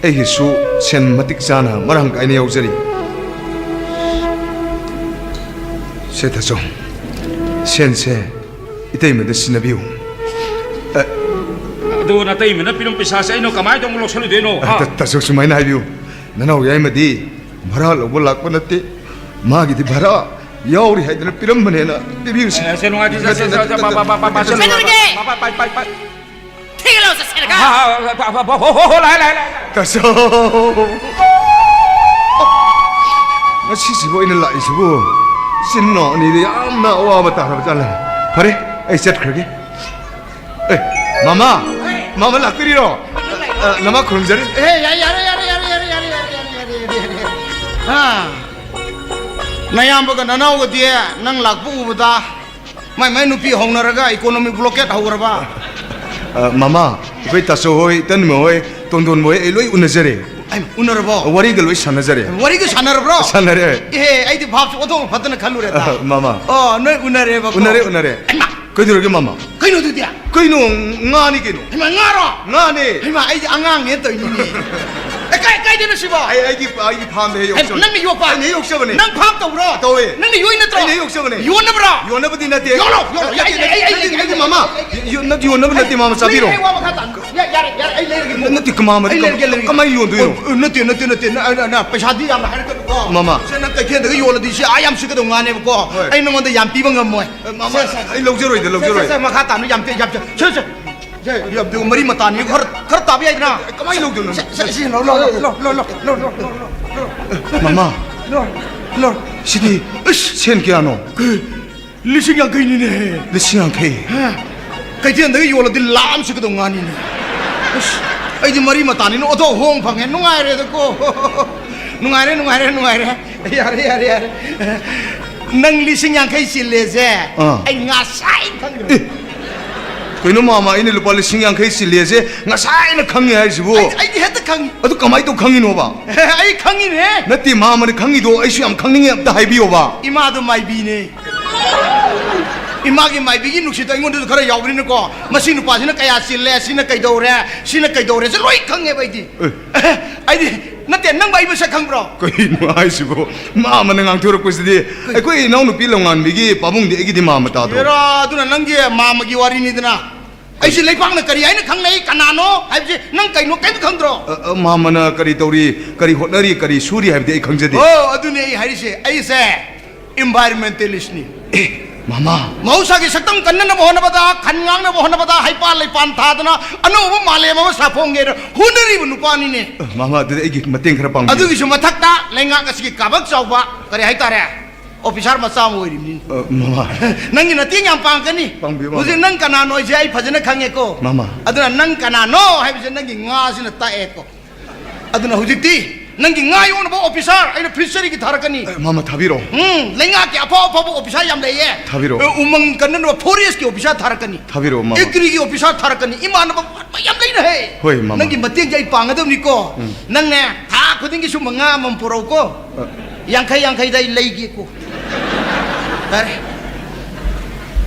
ꯑꯩꯒꯤꯁꯨ ꯁꯦꯟ ꯃꯇꯤꯛ ꯆꯥꯅ ꯃꯔꯥꯡ ꯀꯥꯏꯅ ꯌꯥꯎꯖꯔꯤ꯫ ꯁꯦ ꯇꯥꯆꯧ, ꯁꯦꯟꯁꯦ ꯏꯇꯩꯃꯗ ꯁꯤꯟꯅꯕꯤꯌꯨ꯫ ꯑ, ꯑꯗꯨ ꯅꯇꯩꯃꯅ ꯄꯤꯔꯝꯕ ꯄꯩꯁꯥꯁꯦ ꯑꯩꯅ ꯀꯃꯥꯏꯅ ꯇꯧꯅ ꯂꯧꯁꯜꯂꯨꯗꯣꯏꯅꯣ? ꯑ, ꯍꯥ? ꯇ-, ꯇꯥꯆꯧ, ꯁꯨꯃꯥꯏꯅ ꯍꯥꯏꯕꯤꯌꯨ, ꯅꯅꯥꯎ ꯌꯥꯏꯃꯗꯤ ꯚꯔꯥ ꯂꯧꯕ ꯂꯥꯛꯄ ꯅꯠꯇꯦ, ꯃꯥꯒꯤꯗꯤ ꯚꯔꯥ ꯌꯥꯎꯔꯤ ꯍꯥꯏꯗꯅ ꯄꯤꯔꯝꯕꯅꯦꯅ ꯄꯤꯕꯤꯌꯨꯁꯦ꯫ ꯑꯦ, ꯁꯦ, ꯅꯨꯡꯉꯥꯏꯇꯦ, ꯁꯦ, ꯁꯦ, ꯅꯠꯇꯦ, ꯁꯦ, ꯅꯠꯇꯦ, ꯄꯥ-, ꯄꯥ-, ꯄꯥ-, ꯄꯥ-, ꯄꯥ-, ꯅꯠꯇꯦ, ꯁꯦ, ꯅꯠꯇꯦ, ꯀꯩꯗꯧꯔꯒꯦ? ꯄꯥ-, ꯄꯥ-, ꯄꯥ-, ꯄꯥ-, ꯄꯥ-, ꯊꯤꯒꯠꯂꯣ, ꯆꯠꯁꯦ, ꯅꯠꯇꯦ꯫ ꯑ, ꯑ, ꯑ, ꯑ, ꯍꯣ, ꯍꯣ, ꯍꯣ, ꯂꯥꯛꯑꯦ, ꯂꯥꯛꯑꯦ, ꯂꯥꯛꯑꯦ꯫ ꯇꯥꯆꯧ! ꯉꯁꯤꯁꯤꯕꯨ ꯑꯩꯅ ꯂꯥꯛꯏꯁꯤꯕꯨ ꯏꯆꯤꯟ ꯏꯅꯥꯎ ꯑꯅꯤꯗ ꯌꯥꯝꯅ ꯑꯋꯥꯕ ꯇꯥꯔꯕ ꯖꯥꯠꯂꯦ꯫ ꯐꯔꯦ, ꯑꯩ ꯆꯠꯈ꯭ꯔꯒꯦ꯫ ꯑꯦ, ꯃꯃꯥ! ꯃꯃꯥ ꯂꯥꯛꯄꯤꯔꯤꯔꯣ? ꯑ, ꯅꯃꯥ ꯈꯨꯔꯨꯝꯖꯔꯤ꯫ ꯑꯦ, ꯌꯥꯔꯦ, ꯌꯥꯔꯦ, ꯌꯥꯔꯦ꯫ ꯑꯥ꯫ ꯅꯌꯥꯝꯕꯒ ꯅꯅꯥꯎꯒꯗꯤ ꯅꯪ ꯂꯥꯛꯄ ꯎꯕꯗ ꯃꯥꯏ ꯃꯥꯏ ꯅꯨꯄꯤ ꯍꯧꯅꯔꯒ economic blockade ꯍꯧꯈ꯭ꯔꯕ? ꯑ, ꯃꯃꯥ, ꯑꯩꯈꯣꯏ ꯇꯥꯆꯧ ꯍꯣꯏ, ꯏꯇꯩꯃ ꯍꯣꯏ, ꯇꯣꯟꯗꯣꯟꯕ ꯍꯣꯏ ꯑꯩ ꯂꯣꯏ ꯎꯅꯖꯔꯦ꯫ ꯑꯩ ꯎꯅꯔꯕꯣ? ꯋꯥꯔꯤꯒ ꯂꯣꯏ ꯁꯥꯟꯅꯖꯔꯦ꯫ ꯋꯥꯔꯤꯒ ꯁꯥꯟꯅꯔꯕ꯭ꯔꯣ? ꯁꯥꯟꯅꯔꯦ꯫ ꯑꯦ, ꯑꯩꯗꯤ ꯚꯥꯞꯁꯨ ꯑꯣꯟꯊꯣꯛꯅ ꯐꯠꯇꯅ ꯈꯜꯂꯨꯔꯦꯗ꯫ ꯑ, ꯃꯃꯥ꯫ ꯑꯣ, ꯅꯣꯏ ꯎꯅꯔꯦꯕꯀꯣ? ꯎꯅꯔꯦ, ꯎꯅꯔꯦ꯫ ꯍꯩꯃꯥ! ꯀꯩꯗꯧꯔꯒꯦ ꯃꯃꯥ? ꯀꯩꯅꯣ ꯑꯗꯨꯗꯤ? ꯀꯩꯅꯣ, ꯉꯥꯅꯤ ꯀꯩꯅꯣ꯫ ꯍꯩꯃꯥ, ꯉꯥꯔꯣ? ꯉꯥꯅꯦ꯫ ꯍꯩꯃꯥ, ꯑꯩꯗꯤ ꯑꯉꯥꯡꯅꯦꯅ ꯇꯧꯔꯤꯅꯤꯅꯦ꯫ ꯑꯦ, ꯀꯥꯏ, ꯀꯥꯏꯗꯅꯣ ꯁꯤꯕꯣ? ꯑꯩ, ꯑꯩꯒꯤ, ꯑꯩꯒꯤ ꯐꯥꯝꯗ ꯍꯦꯛ ꯍꯩꯃꯥ, ꯌꯣꯛꯆꯕꯅꯦ꯫ ꯅꯪꯅ ꯌꯣꯛꯄ? ꯑꯩꯅ ꯍꯦꯛ ꯌꯣꯛꯆꯕꯅꯦ꯫ ꯅꯪ ꯐꯥꯝ ꯇꯧꯕ꯭ꯔꯣ? ꯇꯧꯋꯦ꯫ ꯅꯪꯅ ꯌꯣꯛꯏ ꯅꯠꯇ꯭ꯔꯣ? ꯑꯩꯅ ꯍꯦꯛ ꯌꯣꯛꯆꯕꯅꯦ꯫ ꯌꯣꯟꯅꯕ꯭ꯔꯣ? ꯌꯣꯟꯅꯕꯗꯤ ꯅꯠꯇꯦ꯫ ꯌꯣꯜꯂꯣ, ꯌꯣꯜꯂꯣ꯫ ꯅꯠꯇꯦ, ꯑꯩ, ꯑꯩ, ꯑꯩ, ꯅꯠꯇꯦ, ꯑꯩ, ꯅꯠꯇꯦ, ꯑꯩ, ꯃꯃꯥ꯫ ꯑꯩ, ꯌꯣ-, ꯅꯠꯇꯦ, ꯌꯣꯟꯅꯕ ꯅꯠꯇꯦ, ꯃꯃꯥ, ꯆꯥꯕꯤꯔꯣ꯫ ꯑꯩ, ꯑꯩ ꯋꯥ ꯃꯈꯥ ꯇꯥꯅꯨ꯫ ꯌꯥ-, ꯌꯥꯔꯦ, ꯌꯥꯔꯦ, ꯑꯩ ꯂꯩꯔꯒꯦ꯫ ꯅꯠꯇꯦ, ꯃꯃꯥ, ꯑꯩ ꯂꯩꯔꯒꯦ, ꯂꯩꯔꯒꯦ꯫ ꯀꯃꯥꯏꯅ ꯌꯣꯟꯗꯣꯏꯅꯣ? ꯑꯣ, ꯅꯠꯇꯦ, ꯅꯠꯇꯦ, ꯅꯠꯇꯦ꯫ ꯅ-, ꯅ-, ꯅ-, ꯄꯩꯁꯥꯗꯤ ꯌꯥꯝꯅ ꯍꯥꯏꯔꯛꯀꯅꯨꯀꯣ꯫ ꯃꯃꯥ꯫ ꯁꯦ, ꯅꯪ ꯀꯩꯊꯦꯜꯗꯒ ꯌꯣꯜꯂꯗꯤ ꯁꯤ ꯑꯥ ꯌꯥꯝ ꯁꯤꯠꯀꯗꯧ ꯉꯥꯅꯦꯕꯀꯣ꯫ ꯍꯣꯏ꯫ ꯑꯩ ꯅꯉꯣꯟꯗ ꯌꯥꯝ ꯄꯤꯕ ꯉꯝꯃꯣꯏ꯫ ꯑ, ꯃꯃꯥ, ꯁꯦ, ꯁꯦ꯫ ꯑꯩ ꯂꯧꯖꯔꯣꯏꯗ, ꯁꯦ, ꯁꯦ, ꯂꯧꯖꯔꯣꯏ꯫ ꯁꯦ, ꯃꯈꯥ ꯇꯥꯅ ꯌꯥꯝ ꯄꯤ-, ꯌꯥꯝ ꯄꯤ-, ꯁꯦ, ꯁꯦ, ꯁꯦ, ꯌꯥꯝ ꯄꯤ-, ꯃꯔꯤ ꯃꯇꯥꯅꯤ, ꯈꯔ, ꯈꯔ ꯇꯥꯕ ꯌꯥꯏꯗꯅ? ꯀꯃꯥꯏꯅ ꯂꯧꯗꯣꯏꯅꯣ? ꯁꯦ, ꯁꯦ, ꯁꯦ, ꯂꯧ, ꯂꯧ, ꯂꯧ, ꯂꯧ꯫ ꯃꯃꯥ꯫ ꯂꯧ, ꯂꯧ꯫ ꯁꯤꯗꯤ, ꯏꯁ! ꯁꯦꯟ ꯀꯌꯥꯅꯣ? ꯂꯤꯁꯤꯡ ꯌꯥꯡꯈꯩꯅꯤꯅꯦ꯫ ꯂꯤꯁꯤꯡ ꯌꯥꯡꯈꯩ? ꯍꯥ? ꯀꯩꯊꯦꯜꯗꯒꯤ ꯌꯣꯜꯂꯗꯤ ꯂꯥꯛ ꯑꯃ ꯁꯤꯠꯀꯗꯧ ꯉꯥꯅꯤꯅꯦ꯫ ꯑꯁ, ꯑꯩꯗꯤ ꯃꯔꯤ ꯃꯇꯥꯅꯤꯅ ꯑꯣꯟꯊꯣꯛ ꯍꯣꯡ ꯐꯪꯉꯦ꯫ ꯅꯨꯡꯉꯥꯏꯔꯦꯗꯀꯣ꯫ ꯅꯨꯡꯉꯥꯏꯔꯦ, ꯅꯨꯡꯉꯥꯏꯔꯦ, ꯅꯨꯡꯉꯥꯏꯔꯦ꯫ ꯌꯥꯔꯦ, ꯌꯥꯔꯦ, ꯌꯥꯔꯦ꯫ ꯅꯪ ꯂꯤꯁꯤꯡ ꯌꯥꯡꯈꯩ ꯆꯤꯜꯂꯦꯁꯦ ꯑꯥ꯫ ꯑꯩ ꯉꯁꯥꯏ ꯈꯪꯈ꯭ꯔꯦ꯫ ꯑꯦ, ꯀꯩꯅꯣ ꯃꯥꯃ, ꯑꯩꯅ ꯂꯨꯄꯥ ꯂꯤꯁꯤꯡ ꯌꯥꯡꯈꯩ ꯆꯤꯜꯂꯦꯁꯦ ꯉꯁꯥꯏꯅ ꯈꯪꯉꯦ ꯍꯥꯏꯁꯤꯕꯨ? ꯑꯩ, ꯑꯩꯗꯤ ꯍꯦꯛꯇ ꯈꯪꯉꯤ꯫ ꯑꯗꯨ ꯀꯃꯥꯏꯅ ꯇꯧ ꯈꯪꯉꯤꯅꯣꯕ? ꯑꯩ ꯈꯪꯉꯤꯅꯦ꯫ ꯅꯠꯇꯦ, ꯃꯥꯃꯅ ꯈꯪꯉꯤꯗꯣ ꯑꯩꯁꯨ ꯌꯥꯝ ꯈꯪꯅꯤꯡꯉꯦ, ꯑꯝꯇ ꯍꯥꯏꯕꯤꯌꯣꯕ꯫ ꯏꯃꯥꯗꯣ ꯃꯥꯏꯕꯤꯅꯦ꯫ ꯏꯃꯥꯒꯤ ꯃꯥꯏꯕꯤꯒꯤ ꯅꯨꯡꯁꯤꯠꯇꯣ ꯑꯩꯉꯣꯟꯗꯁꯨ ꯈꯔ ꯌꯥꯎꯕꯅꯤꯅꯀꯣ, ꯃꯁꯤ ꯅꯨꯄꯥꯁꯤꯅ ꯀꯌꯥ ꯆꯤꯜꯂꯦ, ꯁꯤꯅ ꯀꯩꯗꯧꯔꯦ, ꯁꯤꯅ ꯀꯩꯗꯧꯔꯦꯁꯦ ꯂꯣꯏ ꯈꯪꯉꯦꯕ ꯑꯩꯗꯤ꯫ ꯑꯦ꯫ ꯑꯩꯗꯤ, ꯅꯠꯇꯦ, ꯅꯪꯕꯨ ꯑꯩ ꯃꯁꯛ ꯈꯪꯕ꯭ꯔꯣ? ꯀꯩꯅꯣ ꯍꯥꯏꯁꯤꯕꯣ? ꯃꯥꯃꯅ ꯉꯥꯡꯊꯣꯔꯛꯄꯁꯤꯗꯤ꯫ ꯀꯩ? ꯑꯩꯈꯣꯏ ꯏꯅꯥꯎꯅꯨꯄꯤ ꯂꯝꯉꯥꯟꯕꯤꯒꯤ ꯄꯥꯕꯨꯡꯗꯤ ꯑꯩꯒꯤꯗꯤ ꯃꯥꯃ ꯇꯥꯗ꯭ꯔꯣ? ꯍꯦꯔꯥ, ꯑꯗꯨꯅ ꯅꯪꯒꯤ ꯃꯥꯃꯒꯤ ꯋꯥꯔꯤꯅꯤꯗꯅ꯫ ꯑꯩꯁꯦ ꯂꯩꯄꯥꯛꯅ ꯀꯔꯤ ꯍꯥꯏꯅ ꯈꯪꯅꯩ, ꯀꯅꯥꯅꯣ ꯍꯥꯏꯕꯁꯦ ꯅꯪ ꯀꯩꯅꯣ ꯀꯩꯝ ꯈꯪꯗ꯭ꯔꯣ? ꯑ, ꯑ, ꯃꯥꯃꯅ ꯀꯔꯤ ꯇꯧꯔꯤ, ꯀꯔꯤ ꯍꯣꯠꯅꯔꯤ, ꯀꯔꯤ ꯁꯨꯔꯤ ꯍꯥꯏꯕꯗꯤ ꯑꯩ ꯈꯪꯖꯗꯦ꯫ ꯑꯣ, ꯑꯗꯨꯅꯦ ꯑꯩ ꯍꯥꯏꯔꯤꯁꯦ꯫ ꯑꯩꯁꯦ environmentalistꯅꯤ꯫ ꯑꯦ, ꯃꯃꯥ꯫ ꯃꯍꯧꯁꯥꯒꯤ ꯁꯛꯇꯝ ꯀꯟꯅꯅꯕ ꯍꯣꯠꯅꯕꯗ, ꯈꯟ ꯉꯥꯛꯅꯕ ꯍꯣꯠꯅꯕꯗ, ꯍꯩꯄꯥꯜ ꯂꯩꯄꯥꯟ ꯊꯥꯗꯅ ꯑꯅꯧꯕ ꯃꯥꯂꯦꯝ ꯑꯃ ꯁꯥꯐꯣꯡꯒꯦꯅ ꯍꯣꯠꯅꯔꯤꯕ ꯅꯨꯄꯥꯅꯤꯅꯦ꯫ ꯑ, ꯃꯃꯥ, ꯑꯗꯨꯗꯤ ꯑꯩꯒꯤ ꯃꯇꯦꯡ ꯈꯔ ꯄꯥꯡꯕꯤꯌꯨ꯫ ꯑꯗꯨꯒꯤꯁꯨ ꯃꯊꯛꯇ ꯂꯩꯉꯥꯛ ꯑꯁꯤꯒꯤ ꯀꯥꯕꯛ ꯆꯥꯎꯕ, ꯀꯔꯤ ꯍꯥꯏꯇꯥꯔꯦ, ꯑꯣꯐꯤꯁꯥꯔ ꯃꯆꯥ ꯑꯃ ꯑꯣꯏꯔꯤꯕꯅꯤ꯫ ꯑ, ꯃꯃꯥ꯫ ꯅꯪꯒꯤ ꯃꯇꯦꯡ ꯌꯥꯝ ꯄꯥꯡꯒꯅꯤ꯫ ꯄꯥꯡꯕꯤꯌꯨ, ꯃꯃꯥ꯫ ꯍꯧꯖꯤꯛ ꯅꯪ ꯀꯅꯥꯅꯣ ꯍꯥꯏꯁꯦ ꯑꯩ ꯐꯖꯅ ꯈꯪꯉꯦꯀꯣ꯫ ꯃꯃꯥ꯫ ꯑꯗꯨꯅ ꯅꯪ ꯀꯅꯥꯅꯣ ꯍꯥꯏꯕꯁꯦ ꯅꯪꯒꯤ ꯉꯥꯁꯤꯅ ꯇꯥꯛꯑꯦꯀꯣ꯫ ꯑꯗꯨꯅ ꯍꯧꯖꯤꯛꯇꯤ ꯅꯪꯒꯤ ꯉꯥ ꯌꯣꯛꯅꯕ ꯑꯣꯐꯤꯁꯥꯔ ꯑꯩꯅ ꯐꯤꯁꯔꯤꯒꯤ ꯊꯥꯔꯛꯀꯅꯤ꯫ ꯑꯦ, ꯃꯃꯥ, ꯊꯥꯕꯤꯔꯛꯑꯣ꯫ ꯎꯝ, ꯂꯩꯉꯥꯛꯀꯤ ꯑꯐꯥꯎ ꯑꯐꯥꯎꯕ ꯑꯣꯐꯤꯁꯥꯔ ꯌꯥꯝ ꯂꯩꯌꯦ꯫ ꯊꯥꯕꯤꯔꯛꯑꯣ꯫ ꯑꯦ, ꯎꯃꯪ ꯀꯟꯅꯅꯕ ꯐꯣꯔꯦꯁ꯭ꯠꯀꯤ ꯑꯣꯐꯤꯁꯥꯔ ꯊꯥꯔꯛꯀꯅꯤ꯫ ꯊꯥꯕꯤꯔꯛꯑꯣ, ꯃꯃꯥ꯫ ꯑꯦꯒ꯭ꯔꯤꯒꯤ ꯑꯣꯐꯤꯁꯥꯔ ꯊꯥꯔꯛꯀꯅꯤ꯫ ꯏꯃꯥꯟꯅꯕ ꯃꯌꯥꯝ ꯂꯩꯅ ꯍꯦ꯫ ꯍꯣꯏ, ꯃꯃꯥ꯫ ꯅꯪꯒꯤ ꯃꯇꯦꯡꯁꯦ ꯑꯩ ꯄꯥꯡꯒꯗꯕꯅꯤꯀꯣ꯫ ꯎꯝ꯫ ꯅꯪꯅꯦ, ꯊꯥ ꯈꯨꯗꯤꯡꯒꯤ ꯁꯨꯝꯕ ꯉꯥ ꯑꯃꯃꯝ ꯄꯨꯔꯛꯎꯀꯣ꯫ ꯑ꯫ ꯌꯥꯡꯈꯩ ꯌꯥꯡꯈꯩꯗ ꯑꯩ ꯂꯩꯒꯦꯀꯣ꯫ ꯌꯥꯔꯦ꯫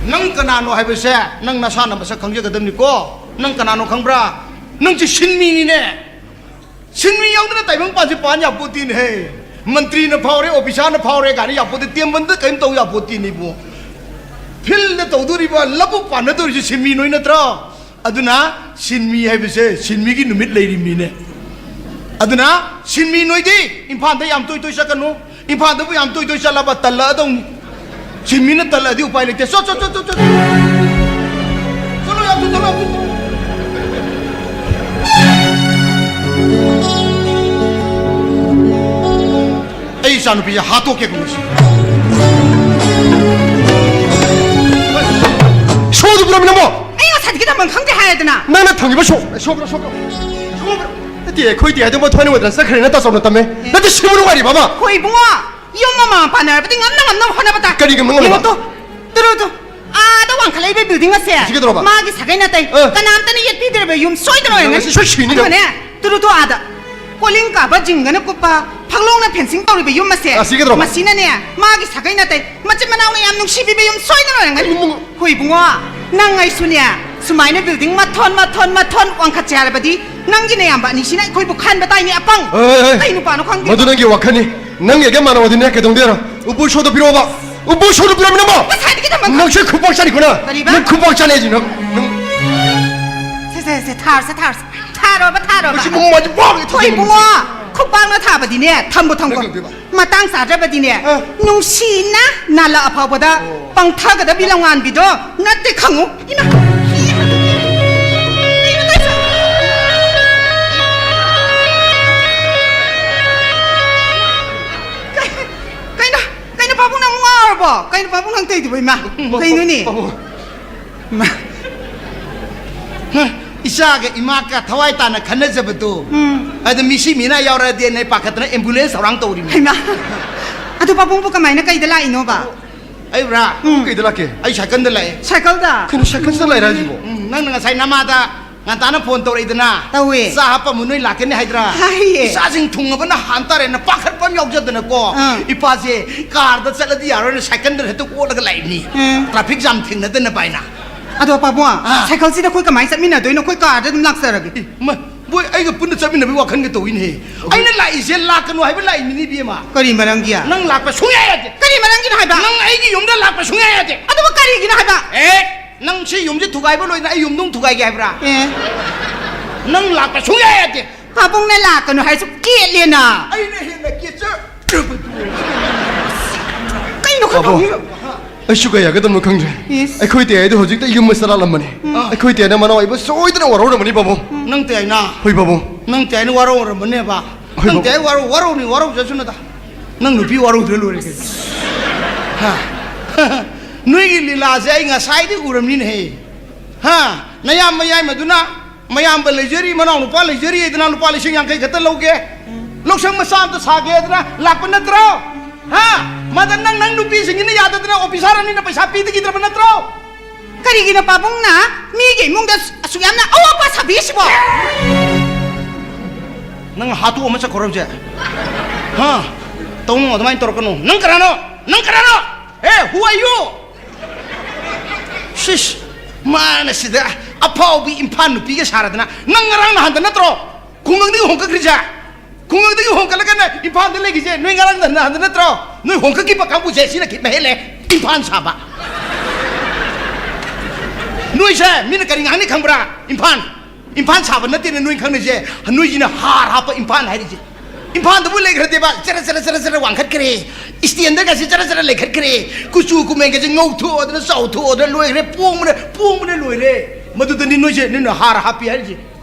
ꯅꯪ ꯀꯅꯥꯅꯣ ꯍꯥꯏꯕꯁꯦ ꯅꯪ ꯅꯁꯥꯅ ꯃꯁꯛ ꯈꯪꯖꯒꯗꯕꯅꯤꯀꯣ꯫ ꯅꯪ ꯀꯅꯥꯅꯣ ꯈꯪꯕ꯭ꯔꯥ? ꯅꯪꯁꯦ ꯁꯤꯟꯃꯤꯅꯤꯅꯦ꯫ ꯁꯤꯟꯃꯤ ꯌꯥꯎꯗꯅ ꯇꯥꯏꯕꯪ ꯄꯥꯟꯁꯦ ꯄꯥꯟ ꯌꯥꯄꯣꯠꯇꯦꯅꯦꯍꯦ꯫ ꯃꯟꯇ꯭ꯔꯤꯅ ꯐꯥꯎꯔꯦ, ꯑꯣꯐꯤꯁꯥꯔꯅ ꯐꯥꯎꯔꯦ ꯀꯥꯏꯅ ꯌꯥꯄꯣꯠꯇꯦ, ꯇꯦꯝꯕꯟꯗ ꯀꯔꯤꯝ ꯇꯧ ꯌꯥꯄꯣꯠꯇꯦꯅꯦ ꯏꯕꯣ꯫ ꯐꯤꯜꯗ ꯇꯧꯗꯣꯔꯤꯕ, ꯂꯧꯕꯨꯛ ꯄꯥꯟꯅꯗꯣꯔꯤꯁꯦ ꯁꯤꯟꯃꯤ ꯅꯣꯏ ꯅꯠꯇ꯭ꯔꯣ? ꯑꯗꯨꯅ ꯁꯤꯟꯃꯤ ꯍꯥꯏꯕꯁꯦ ꯁꯤꯟꯃꯤꯒꯤ ꯅꯨꯃꯤꯠ ꯂꯩꯔꯤꯕꯅꯤꯅꯦ꯫ ꯑꯗꯨꯅ ꯁꯤꯟꯃꯤ ꯅꯣꯏꯗꯤ ꯏꯝꯐꯥꯜꯗ ꯌꯥꯝ ꯇꯣꯏ ꯇꯣꯏ ꯆꯠꯀꯅꯨ꯫ ꯏꯝꯐꯥꯜꯗꯕꯨ ꯌꯥꯝ ꯇꯣꯏ ꯇꯣꯏ ꯆꯠꯂꯕ ꯇꯜꯂꯛꯑꯗꯧꯅꯤ꯫ ꯁꯤꯟꯃꯤꯅ ꯇꯜꯂꯛꯑꯗꯤ ꯎꯄꯥꯏ ꯂꯩꯇꯦ꯫ ꯆꯣ, ꯆꯣ, ꯆꯣ, ꯆꯣ, ꯆꯣ꯫ ꯆꯠꯂꯣ, ꯌꯥꯝ ꯊꯨ ꯆꯠꯂꯣ, ꯌꯥꯝ ꯊꯨ ꯆꯠꯂꯣ꯫ ꯑꯩ ꯏꯆꯥꯅꯨꯄꯤꯁꯦ ꯍꯥꯠꯇꯣꯛꯀꯦ ꯀꯨꯝꯕꯁꯤ꯫ ꯁꯣꯗꯨ ꯄꯨꯔꯝꯃꯤ ꯅꯪꯕꯣ? ꯑꯩ ꯉꯁꯥꯏꯗꯒꯤ ꯊꯝꯐꯝ ꯈꯪꯗꯦ ꯍꯥꯏꯔꯦꯗꯅ꯫ ꯅꯪꯅ ꯊꯝꯈꯤꯕ ꯁꯣ-, ꯁꯣꯕ꯭ꯔꯣ, ꯁꯣꯕ꯭ꯔꯣ? ꯁꯣꯕ꯭ꯔꯣ? ꯅꯠꯇꯦ, ꯑꯩꯈꯣꯏꯗꯤ ꯑꯗꯨꯝ ꯊꯣꯏꯅ ꯋꯥꯗꯅ ꯆꯠꯈ꯭ꯔꯦꯅ ꯇꯥꯆꯧꯅ ꯇꯝꯃꯦ꯫ ꯅꯠꯇꯦ, ꯁꯤꯕꯨ ꯅꯨꯡꯉꯥꯏꯔꯤꯕ ꯑꯃ? ꯍꯣꯏ, ꯏꯕꯨꯡꯉꯣ꯫ ꯌꯨꯝ ꯑꯃ ꯄꯥꯟꯅꯔꯕꯗꯤ ꯉꯝꯅ ꯉꯝꯅꯕ ꯍꯣꯠꯅꯕ ꯇꯥꯏ꯫ ꯀꯔꯤꯒꯤ ꯉꯝꯅ ꯉꯝꯅꯕ? ꯌꯦꯡꯉꯣ ꯇꯨ, ꯇꯨꯔꯨ ꯇꯨ, ꯑꯥꯗ ꯋꯥꯡꯈꯠꯂꯛꯏꯕ ꯕꯤꯜꯗꯤꯡ ꯑꯁꯦ ꯑꯁꯤ ꯀꯩꯗꯧꯔꯕ? ꯃꯥꯒꯤ ꯁꯥꯒꯩ ꯅꯥꯇꯩ ꯑ꯫ ꯀꯅꯥꯝꯇꯅ ꯌꯦꯠꯄꯤꯗ꯭ꯔꯕ ꯌꯨꯝ ꯁꯣꯏꯗꯅ ꯅꯪ ꯑꯣꯏꯔꯝꯒꯅꯤ꯫ ꯑꯁꯤ ꯁꯣꯏ ꯁꯤꯅꯤ ꯅꯪ꯫ ꯑꯗꯨꯒꯅꯦ, ꯇꯨꯔꯨ ꯇꯨ ꯑꯥꯗ ꯀꯣꯂꯤꯡ ꯀꯥꯕ ꯖꯤꯡꯒꯅ ꯀꯨꯞꯄ ꯐꯛꯂꯣꯡꯅ ꯐꯦꯟꯁꯤꯡ ꯇꯧꯔꯤꯕ ꯌꯨꯝ ꯑꯁꯦ ꯑꯁꯤ ꯀꯩꯗꯧꯔꯕ? ꯃꯁꯤꯅꯅꯦ, ꯃꯥꯒꯤ ꯁꯥꯒꯩ ꯅꯥꯇꯩ ꯃꯆꯤꯟ ꯃꯅꯥꯎꯅ ꯌꯥꯝ ꯅꯨꯡꯁꯤꯕꯤꯕ ꯌꯨꯝ ꯁꯣꯏꯗꯅ ꯑꯣꯏꯔꯝꯒꯅꯤ꯫ ꯏꯃꯨꯡ ꯍꯣꯏ ꯏꯕꯨꯡꯉꯣ, ꯅꯪ ꯑꯩꯁꯨꯅꯦ, ꯁꯨꯃꯥꯏꯅ ꯕꯤꯜꯗꯤꯡ ꯃꯊꯣꯟ ꯃꯊꯣꯟ ꯃꯊꯣꯟ ꯋꯥꯡꯈꯠꯁꯦ ꯍꯥꯏꯔꯕꯗꯤ ꯅꯪꯒꯤ ꯅꯌꯥꯝꯕ ꯑꯅꯤꯁꯤꯅ ꯑꯩꯈꯣꯏꯕꯨ ꯈꯟꯕ ꯇꯥꯏꯅꯦ, ꯑꯄꯪ꯫ ꯍꯣꯏ, ꯍꯣꯏ, ꯍꯣꯏ꯫ ꯀꯩ ꯅꯨꯄꯥꯅꯣ ꯈꯪꯗꯦ꯫ ꯃꯗꯨ ꯅꯪꯒꯤ ꯋꯥꯈꯜꯅꯤ꯫ ꯅꯪ ꯑꯩꯒ ꯃꯥꯟꯅꯧ ꯍꯥꯏꯗꯤꯅꯦ, ꯀꯩꯗꯧꯗꯣꯏꯅꯣ? ꯎꯄꯨ ꯁꯣꯗꯣ ꯄꯤꯔꯛꯑꯣꯕ꯫ ꯎꯄꯨ ꯁꯣꯗꯣ ꯄꯤꯔꯛꯑꯣ ꯅꯪꯕꯣ꯫ ꯉꯁꯥꯏꯗꯒꯤ ꯊꯝꯃꯒ꯫ ꯅꯪꯁꯦ ꯈꯨꯄꯥꯛ ꯆꯥꯅꯤꯀꯣ ꯅꯪ꯫ ꯀꯔꯤꯕ? ꯅꯪ ꯈꯨꯄꯥꯛ ꯆꯥꯅꯤ ꯍꯥꯏꯁꯤ ꯅꯪ, ꯅꯪ꯫ ꯁꯦ, ꯁꯦ, ꯁꯦ, ꯊꯥꯔꯁꯦ, ꯊꯥꯔꯁꯦ꯫ ꯊꯥꯔꯣꯕ, ꯊꯥꯔꯣꯕ꯫ ꯃꯁꯤ ꯃꯃꯥꯏꯁꯦ ꯄꯥꯛ ꯍꯣꯏ, ꯊꯥꯖꯤꯟꯕ ꯏꯕꯨꯡꯉꯣ꯫ ꯃꯁꯤ꯫ ꯈꯨꯄꯥꯛꯅ ꯊꯥꯕꯗꯤꯅꯦ, ꯊꯝꯕꯨ ꯊꯝꯀꯣ꯫ ꯅꯪ ꯀꯩꯗꯧꯗꯣꯏꯕ? ꯃꯇꯥꯡ ꯆꯥꯗ꯭ꯔꯕꯗꯤꯅꯦ, ꯑ꯫ ꯅꯨꯡꯁꯤꯅ ꯅꯥꯂꯛ ꯑꯐꯥꯎꯕꯗ ꯑꯣ꯫ ꯄꯪꯊꯒꯗꯕꯤ ꯂꯝꯉꯥꯟꯕꯤꯗꯣ ꯅꯠꯇꯦ ꯈꯪꯉꯨ꯫ ꯏꯃꯥ! ꯀꯩꯅꯣ ꯇꯧꯏꯁꯦ? ꯀꯩ-, ꯀꯩꯅꯣ, ꯀꯩꯅꯣ ꯄꯥꯕꯨꯡ ꯅꯪ ꯉꯥꯎꯔꯕꯣ? ꯀꯩꯅꯣ ꯄꯥꯕꯨꯡ ꯅꯪ ꯇꯧꯏꯗꯨꯕꯣ, ꯏꯃꯥ? ꯀꯩꯅꯣꯅꯦ? ꯄꯥꯕꯨꯡ꯫ ꯏꯃꯥ꯫ ꯍ? ꯏꯆꯥꯒ ꯏꯃꯥꯒ ꯊꯋꯥꯏ ꯇꯥꯅ ꯈꯟꯅꯖꯕꯗꯣ꯫ ꯎꯝ꯫ ꯑꯗ ꯃꯤꯁꯤ ꯃꯤꯅꯥ ꯌꯥꯎꯔꯗꯤꯅ ꯑꯩ ꯄꯥꯈꯠꯇꯅ ambulance ꯊꯧꯔꯥꯡ ꯇꯧꯔꯤꯃꯤ꯫ ꯍꯩꯃꯥ! ꯑꯗꯨ ꯄꯥꯕꯨꯡꯕꯨ ꯀꯃꯥꯏꯅ ꯀꯩꯗ ꯂꯥꯛꯏꯅꯣꯕ? ꯑꯩꯕ꯭ꯔꯥ? ꯎꯝ꯫ ꯀꯩꯗ ꯂꯥꯛꯀꯦ? ꯑꯩ ꯁꯥꯏꯀꯜꯗ ꯂꯥꯛꯑꯦ꯫ ꯁꯥꯏꯀꯜꯗ? ꯀꯩꯅꯣ, ꯁꯥꯏꯀꯜꯁꯤꯗ ꯂꯥꯛꯏꯔꯥ ꯍꯥꯏꯁꯤꯕꯣ? ꯎꯝ, ꯅꯪꯅ ꯉꯁꯥꯏ ꯅꯃꯥꯗ ꯉꯟꯇꯥꯅ phone ꯇꯧꯔꯛꯏꯗꯅ? ꯇꯧꯋꯦ꯫ "ꯆꯥ ꯍꯥꯞꯄꯝꯃꯨ, ꯅꯣꯏ ꯂꯥꯛꯀꯅꯤ ꯍꯥꯏꯗ꯭ꯔꯥ?" ꯍꯥꯏꯌꯦ꯫ ꯏꯆꯥꯁꯤꯡ ꯊꯨꯡꯉꯕꯅ ꯍꯥꯟ ꯇꯥꯔꯦꯅ ꯄꯥꯈꯠꯄ ꯑꯃ ꯌꯥꯎꯖꯗꯅꯀꯣ꯫ ꯑꯥ꯫ ꯏꯄꯥꯁꯦ car ꯗ ꯆꯠꯂꯗꯤ ꯌꯥꯔꯣꯏꯅ ꯁꯥꯏꯀꯜꯗ ꯍꯦꯛꯇ ꯑꯣꯠꯂꯒ ꯂꯥꯛꯏꯕꯅꯤ꯫ ꯎꯝ꯫ Traffic jam ꯊꯦꯡꯅꯗꯅꯕ ꯍꯥꯏꯅ꯫ ꯑꯗꯣ ꯄꯥꯕꯨꯡ, ꯑꯥ꯫ ꯁꯥꯏꯀꯜꯁꯤꯗ ꯑꯩꯈꯣꯏ ꯀꯃꯥꯏꯅ ꯆꯠꯃꯤꯟꯅꯗꯣꯏꯅꯣ? ꯑꯩꯈꯣꯏ car ꯗ ꯑꯗꯨꯝ ꯂꯥꯛꯆꯔꯒꯦ꯫ ꯏ, ꯃ-, ꯃꯣꯏ ꯑꯩꯒ ꯄꯨꯟꯅ ꯆꯠꯃꯤꯟꯅꯕꯒꯤ ꯋꯥꯈꯜꯒ ꯇꯧꯏꯅꯦꯍꯦ꯫ ꯑꯩꯅ ꯂꯥꯛꯏꯁꯦ ꯂꯥꯛꯀꯅꯨ ꯍꯥꯏꯕ ꯂꯥꯛꯏꯅꯤꯅꯦ, ꯏꯕꯦꯝꯃ꯫ ꯀꯔꯤ ꯃꯔꯝꯒꯤ? ꯅꯪ ꯂꯥꯛꯄ ꯁꯨꯡꯌꯥ ꯌꯥꯗꯦ꯫ ꯀꯔꯤ ꯃꯔꯝꯒꯤꯅꯣ ꯍꯥꯏꯕ? ꯅꯪ ꯑꯩꯒꯤ ꯌꯨꯝꯗ ꯂꯥꯛꯄ ꯁꯨꯡꯌꯥ ꯌꯥꯗꯦ꯫ ꯑꯗꯨꯕꯨ ꯀꯔꯤꯒꯤꯅꯣ ꯍꯥꯏꯕ? ꯑꯦ, ꯅꯪ ꯁꯤ ꯌꯨꯝꯁꯦ ꯊꯨꯒꯥꯏꯕ ꯂꯣꯏꯗꯅ ꯑꯩ ꯌꯨꯝꯗ ꯑꯃꯨꯛ ꯊꯨꯒꯥꯏꯒꯦ ꯍꯥꯏꯕ꯭ꯔꯥ? ꯑꯦ꯫ ꯅꯪ ꯂꯥꯛꯄ ꯁꯨꯡꯌꯥ ꯌꯥꯗꯦ꯫ ꯄꯥꯕꯨꯡꯅ ꯂꯥꯛꯀꯅꯨ ꯍꯥꯏꯔꯁꯨ ꯀꯦꯠꯂꯦꯅ꯫ ꯑꯩꯅ ꯍꯦꯟꯅ ꯀꯦꯠꯆꯔꯕꯗꯨ꯫ ꯀꯩꯅꯣ ꯈꯪꯗꯦ꯫ ꯄꯥꯕꯨꯡ, ꯑꯩꯁꯨ ꯀꯩ ꯍꯥꯏꯒꯗꯕꯅꯣ ꯈꯪꯗ꯭ꯔꯦ꯫ ꯏꯁ꯫ ꯑꯩꯈꯣꯏ ꯇꯌꯥꯏꯗꯣ ꯍꯧꯖꯤꯛꯇ ꯌꯨꯝ ꯆꯔꯥꯂꯝꯕꯅꯦ꯫ ꯎꯝ꯫ ꯑꯩꯈꯣꯏ ꯇꯌꯥꯏꯅ ꯃꯅꯥꯎ ꯑꯩꯕꯨ ꯁꯣꯏꯗꯅ ꯋꯥꯔꯧꯔꯝꯃꯅꯤ, ꯄꯥꯕꯨꯡ꯫ ꯅꯪ ꯇꯌꯥꯏꯅ? ꯍꯣꯏ, ꯄꯥꯕꯨꯡ꯫ ꯅꯪ ꯇꯌꯥꯏꯅ ꯋꯥꯔꯧꯔꯝꯃꯅꯦꯕ? ꯍꯣꯏ, ꯅꯪ ꯄꯥꯕꯨꯡ꯫ ꯇꯌꯥꯏ ꯋꯥꯔꯧ-, ꯋꯥꯔꯧꯅꯤ, ꯋꯥꯔꯧꯖꯁꯅꯨꯗ꯫ ꯅꯪ ꯅꯨꯄꯤ ꯋꯥꯔꯧꯗ꯭ꯔ ꯂꯣꯏꯔꯦ ꯀꯩꯅꯣ꯫ ꯍꯥ? ꯅꯣꯏꯒꯤ ꯂꯤꯂꯥꯁꯦ ꯑꯩ ꯉꯁꯥꯏꯗꯤ ꯎꯔꯝꯅꯤꯅꯦꯍꯦ꯫ ꯍꯥ? ꯅꯌꯥꯝꯕ ꯌꯥꯏꯃꯗꯨꯅ ꯃꯌꯥꯝꯕ ꯂꯩꯖꯔꯤ, ꯃꯅꯥꯎ ꯅꯨꯄꯥ ꯂꯩꯖꯔꯤ ꯍꯥꯏꯗꯅ ꯂꯨꯄꯥ ꯂꯤꯁꯤꯡ ꯌꯥꯡꯈꯩ ꯈꯛꯇ ꯂꯧꯒꯦ꯫ ꯎꯝ꯫ ꯂꯧꯁꯪ ꯃꯆꯥ ꯑꯝꯇ ꯁꯥꯒꯦ ꯍꯥꯏꯗꯅ ꯂꯥꯛꯄ ꯅꯠꯇ꯭ꯔꯣ? ꯍꯥ? ꯃꯗ ꯅꯪ, ꯅꯪ ꯅꯨꯄꯤꯁꯤꯡꯁꯤꯅ ꯌꯥꯗꯗꯅ officer ꯑꯅꯤꯅ ꯄꯩꯁꯥ ꯄꯤꯗꯈꯤꯗ꯭ꯔꯕ ꯅꯠꯇ꯭ꯔꯣ? ꯀꯔꯤꯒꯤꯅꯣ ꯄꯥꯕꯨꯡꯅ ꯃꯤꯒꯤ ꯏꯃꯨꯡꯗ ꯑꯁꯨꯛ ꯌꯥꯝꯅ ꯑꯋꯥꯕ ꯁꯥꯕꯤꯔꯤꯁꯤꯕꯣ? ꯅꯪ ꯍꯥꯠꯇꯣꯛ ꯑꯃ ꯆꯠꯈ꯭ꯔꯣ ꯍꯧꯖꯤꯛ꯫ ꯍꯥ? ꯇꯧꯅꯨ, ꯑꯗꯨꯃꯥꯏꯅ ꯇꯧꯔꯛꯀꯅꯨ꯫ ꯅꯪ ꯀꯅꯥꯅꯣ? ꯅꯪ ꯀꯅꯥꯅꯣ? Hey, who are you? ꯁꯤꯁ, ꯃꯥꯅ ꯁꯤꯗ ꯑꯐꯥꯎꯕꯤ ꯏꯝꯐꯥꯜ ꯅꯨꯄꯤꯒ ꯁꯥꯔꯗꯅ, ꯅꯪ ꯉꯔꯥꯡ ꯅꯍꯥꯟꯗ ꯅꯠꯇ꯭ꯔꯣ ꯈꯨꯡꯒꯪꯗꯒꯤ ꯍꯣꯡꯀꯠꯈ꯭ꯔꯤꯁꯦ? ꯈꯨꯡꯒꯪꯗꯒꯤ ꯍꯣꯡꯀꯠꯂꯒꯅ ꯏꯝꯐꯥꯜꯗ ꯂꯩꯈꯤꯁꯦ ꯅꯣꯏ ꯉꯔꯥꯡ ꯅꯍꯥꯟꯗ ꯅꯠꯇ꯭ꯔꯣ? ꯅꯣꯏ ꯍꯣꯡꯀꯠꯈꯤꯕ ꯀꯥꯡꯕꯨꯁꯦ ꯁꯤꯅ ꯈꯤꯠ ꯃꯍꯦꯜꯂꯦ ꯏꯝꯐꯥꯜ ꯁꯥꯕ꯫ ꯅꯣꯏꯁꯦ ꯃꯤꯅ ꯀꯔꯤ ꯉꯥꯡꯅꯤ ꯈꯪꯕ꯭ꯔꯥ? ꯏꯝꯐꯥꯜ, ꯏꯝꯐꯥꯜ ꯁꯥꯕ ꯅꯠꯇꯦꯅ ꯅꯣꯏ ꯈꯪꯅꯩꯁꯦ, ꯅꯣꯏꯁꯤꯅ ꯍꯥꯔ ꯍꯥꯞꯄ ꯏꯝꯐꯥꯜ ꯍꯥꯏꯔꯤꯁꯦ꯫ ꯏꯝꯐꯥꯜꯗꯕꯨ ꯂꯩꯈ꯭ꯔꯗꯦꯕ, ꯆꯔ ꯆꯔ ꯆꯔ ꯆꯔ ꯋꯥꯡꯈꯠꯈ꯭ꯔꯦ, standard ꯒꯁꯦ ꯆꯔ ꯆꯔ ꯂꯩꯈꯠꯈ꯭ꯔꯦ, ꯀꯨꯆꯨ ꯀꯨꯃꯦꯟꯒꯁꯦ ꯉꯧꯊꯣꯛꯑꯗꯅ ꯆꯥꯎꯊꯣꯛꯑꯗꯅ ꯂꯣꯏꯈ꯭ꯔꯦ, ꯄꯣꯡꯕꯅ, ꯄꯣꯡꯕꯅ ꯂꯣꯏꯔꯦ꯫ ꯃꯗꯨꯗꯅꯤ ꯅꯣꯏꯁꯦ, ꯅꯣꯏꯅ ꯍꯥꯔ ꯍꯥꯞꯄꯤ ꯍꯥꯏꯔꯤꯁꯦ꯫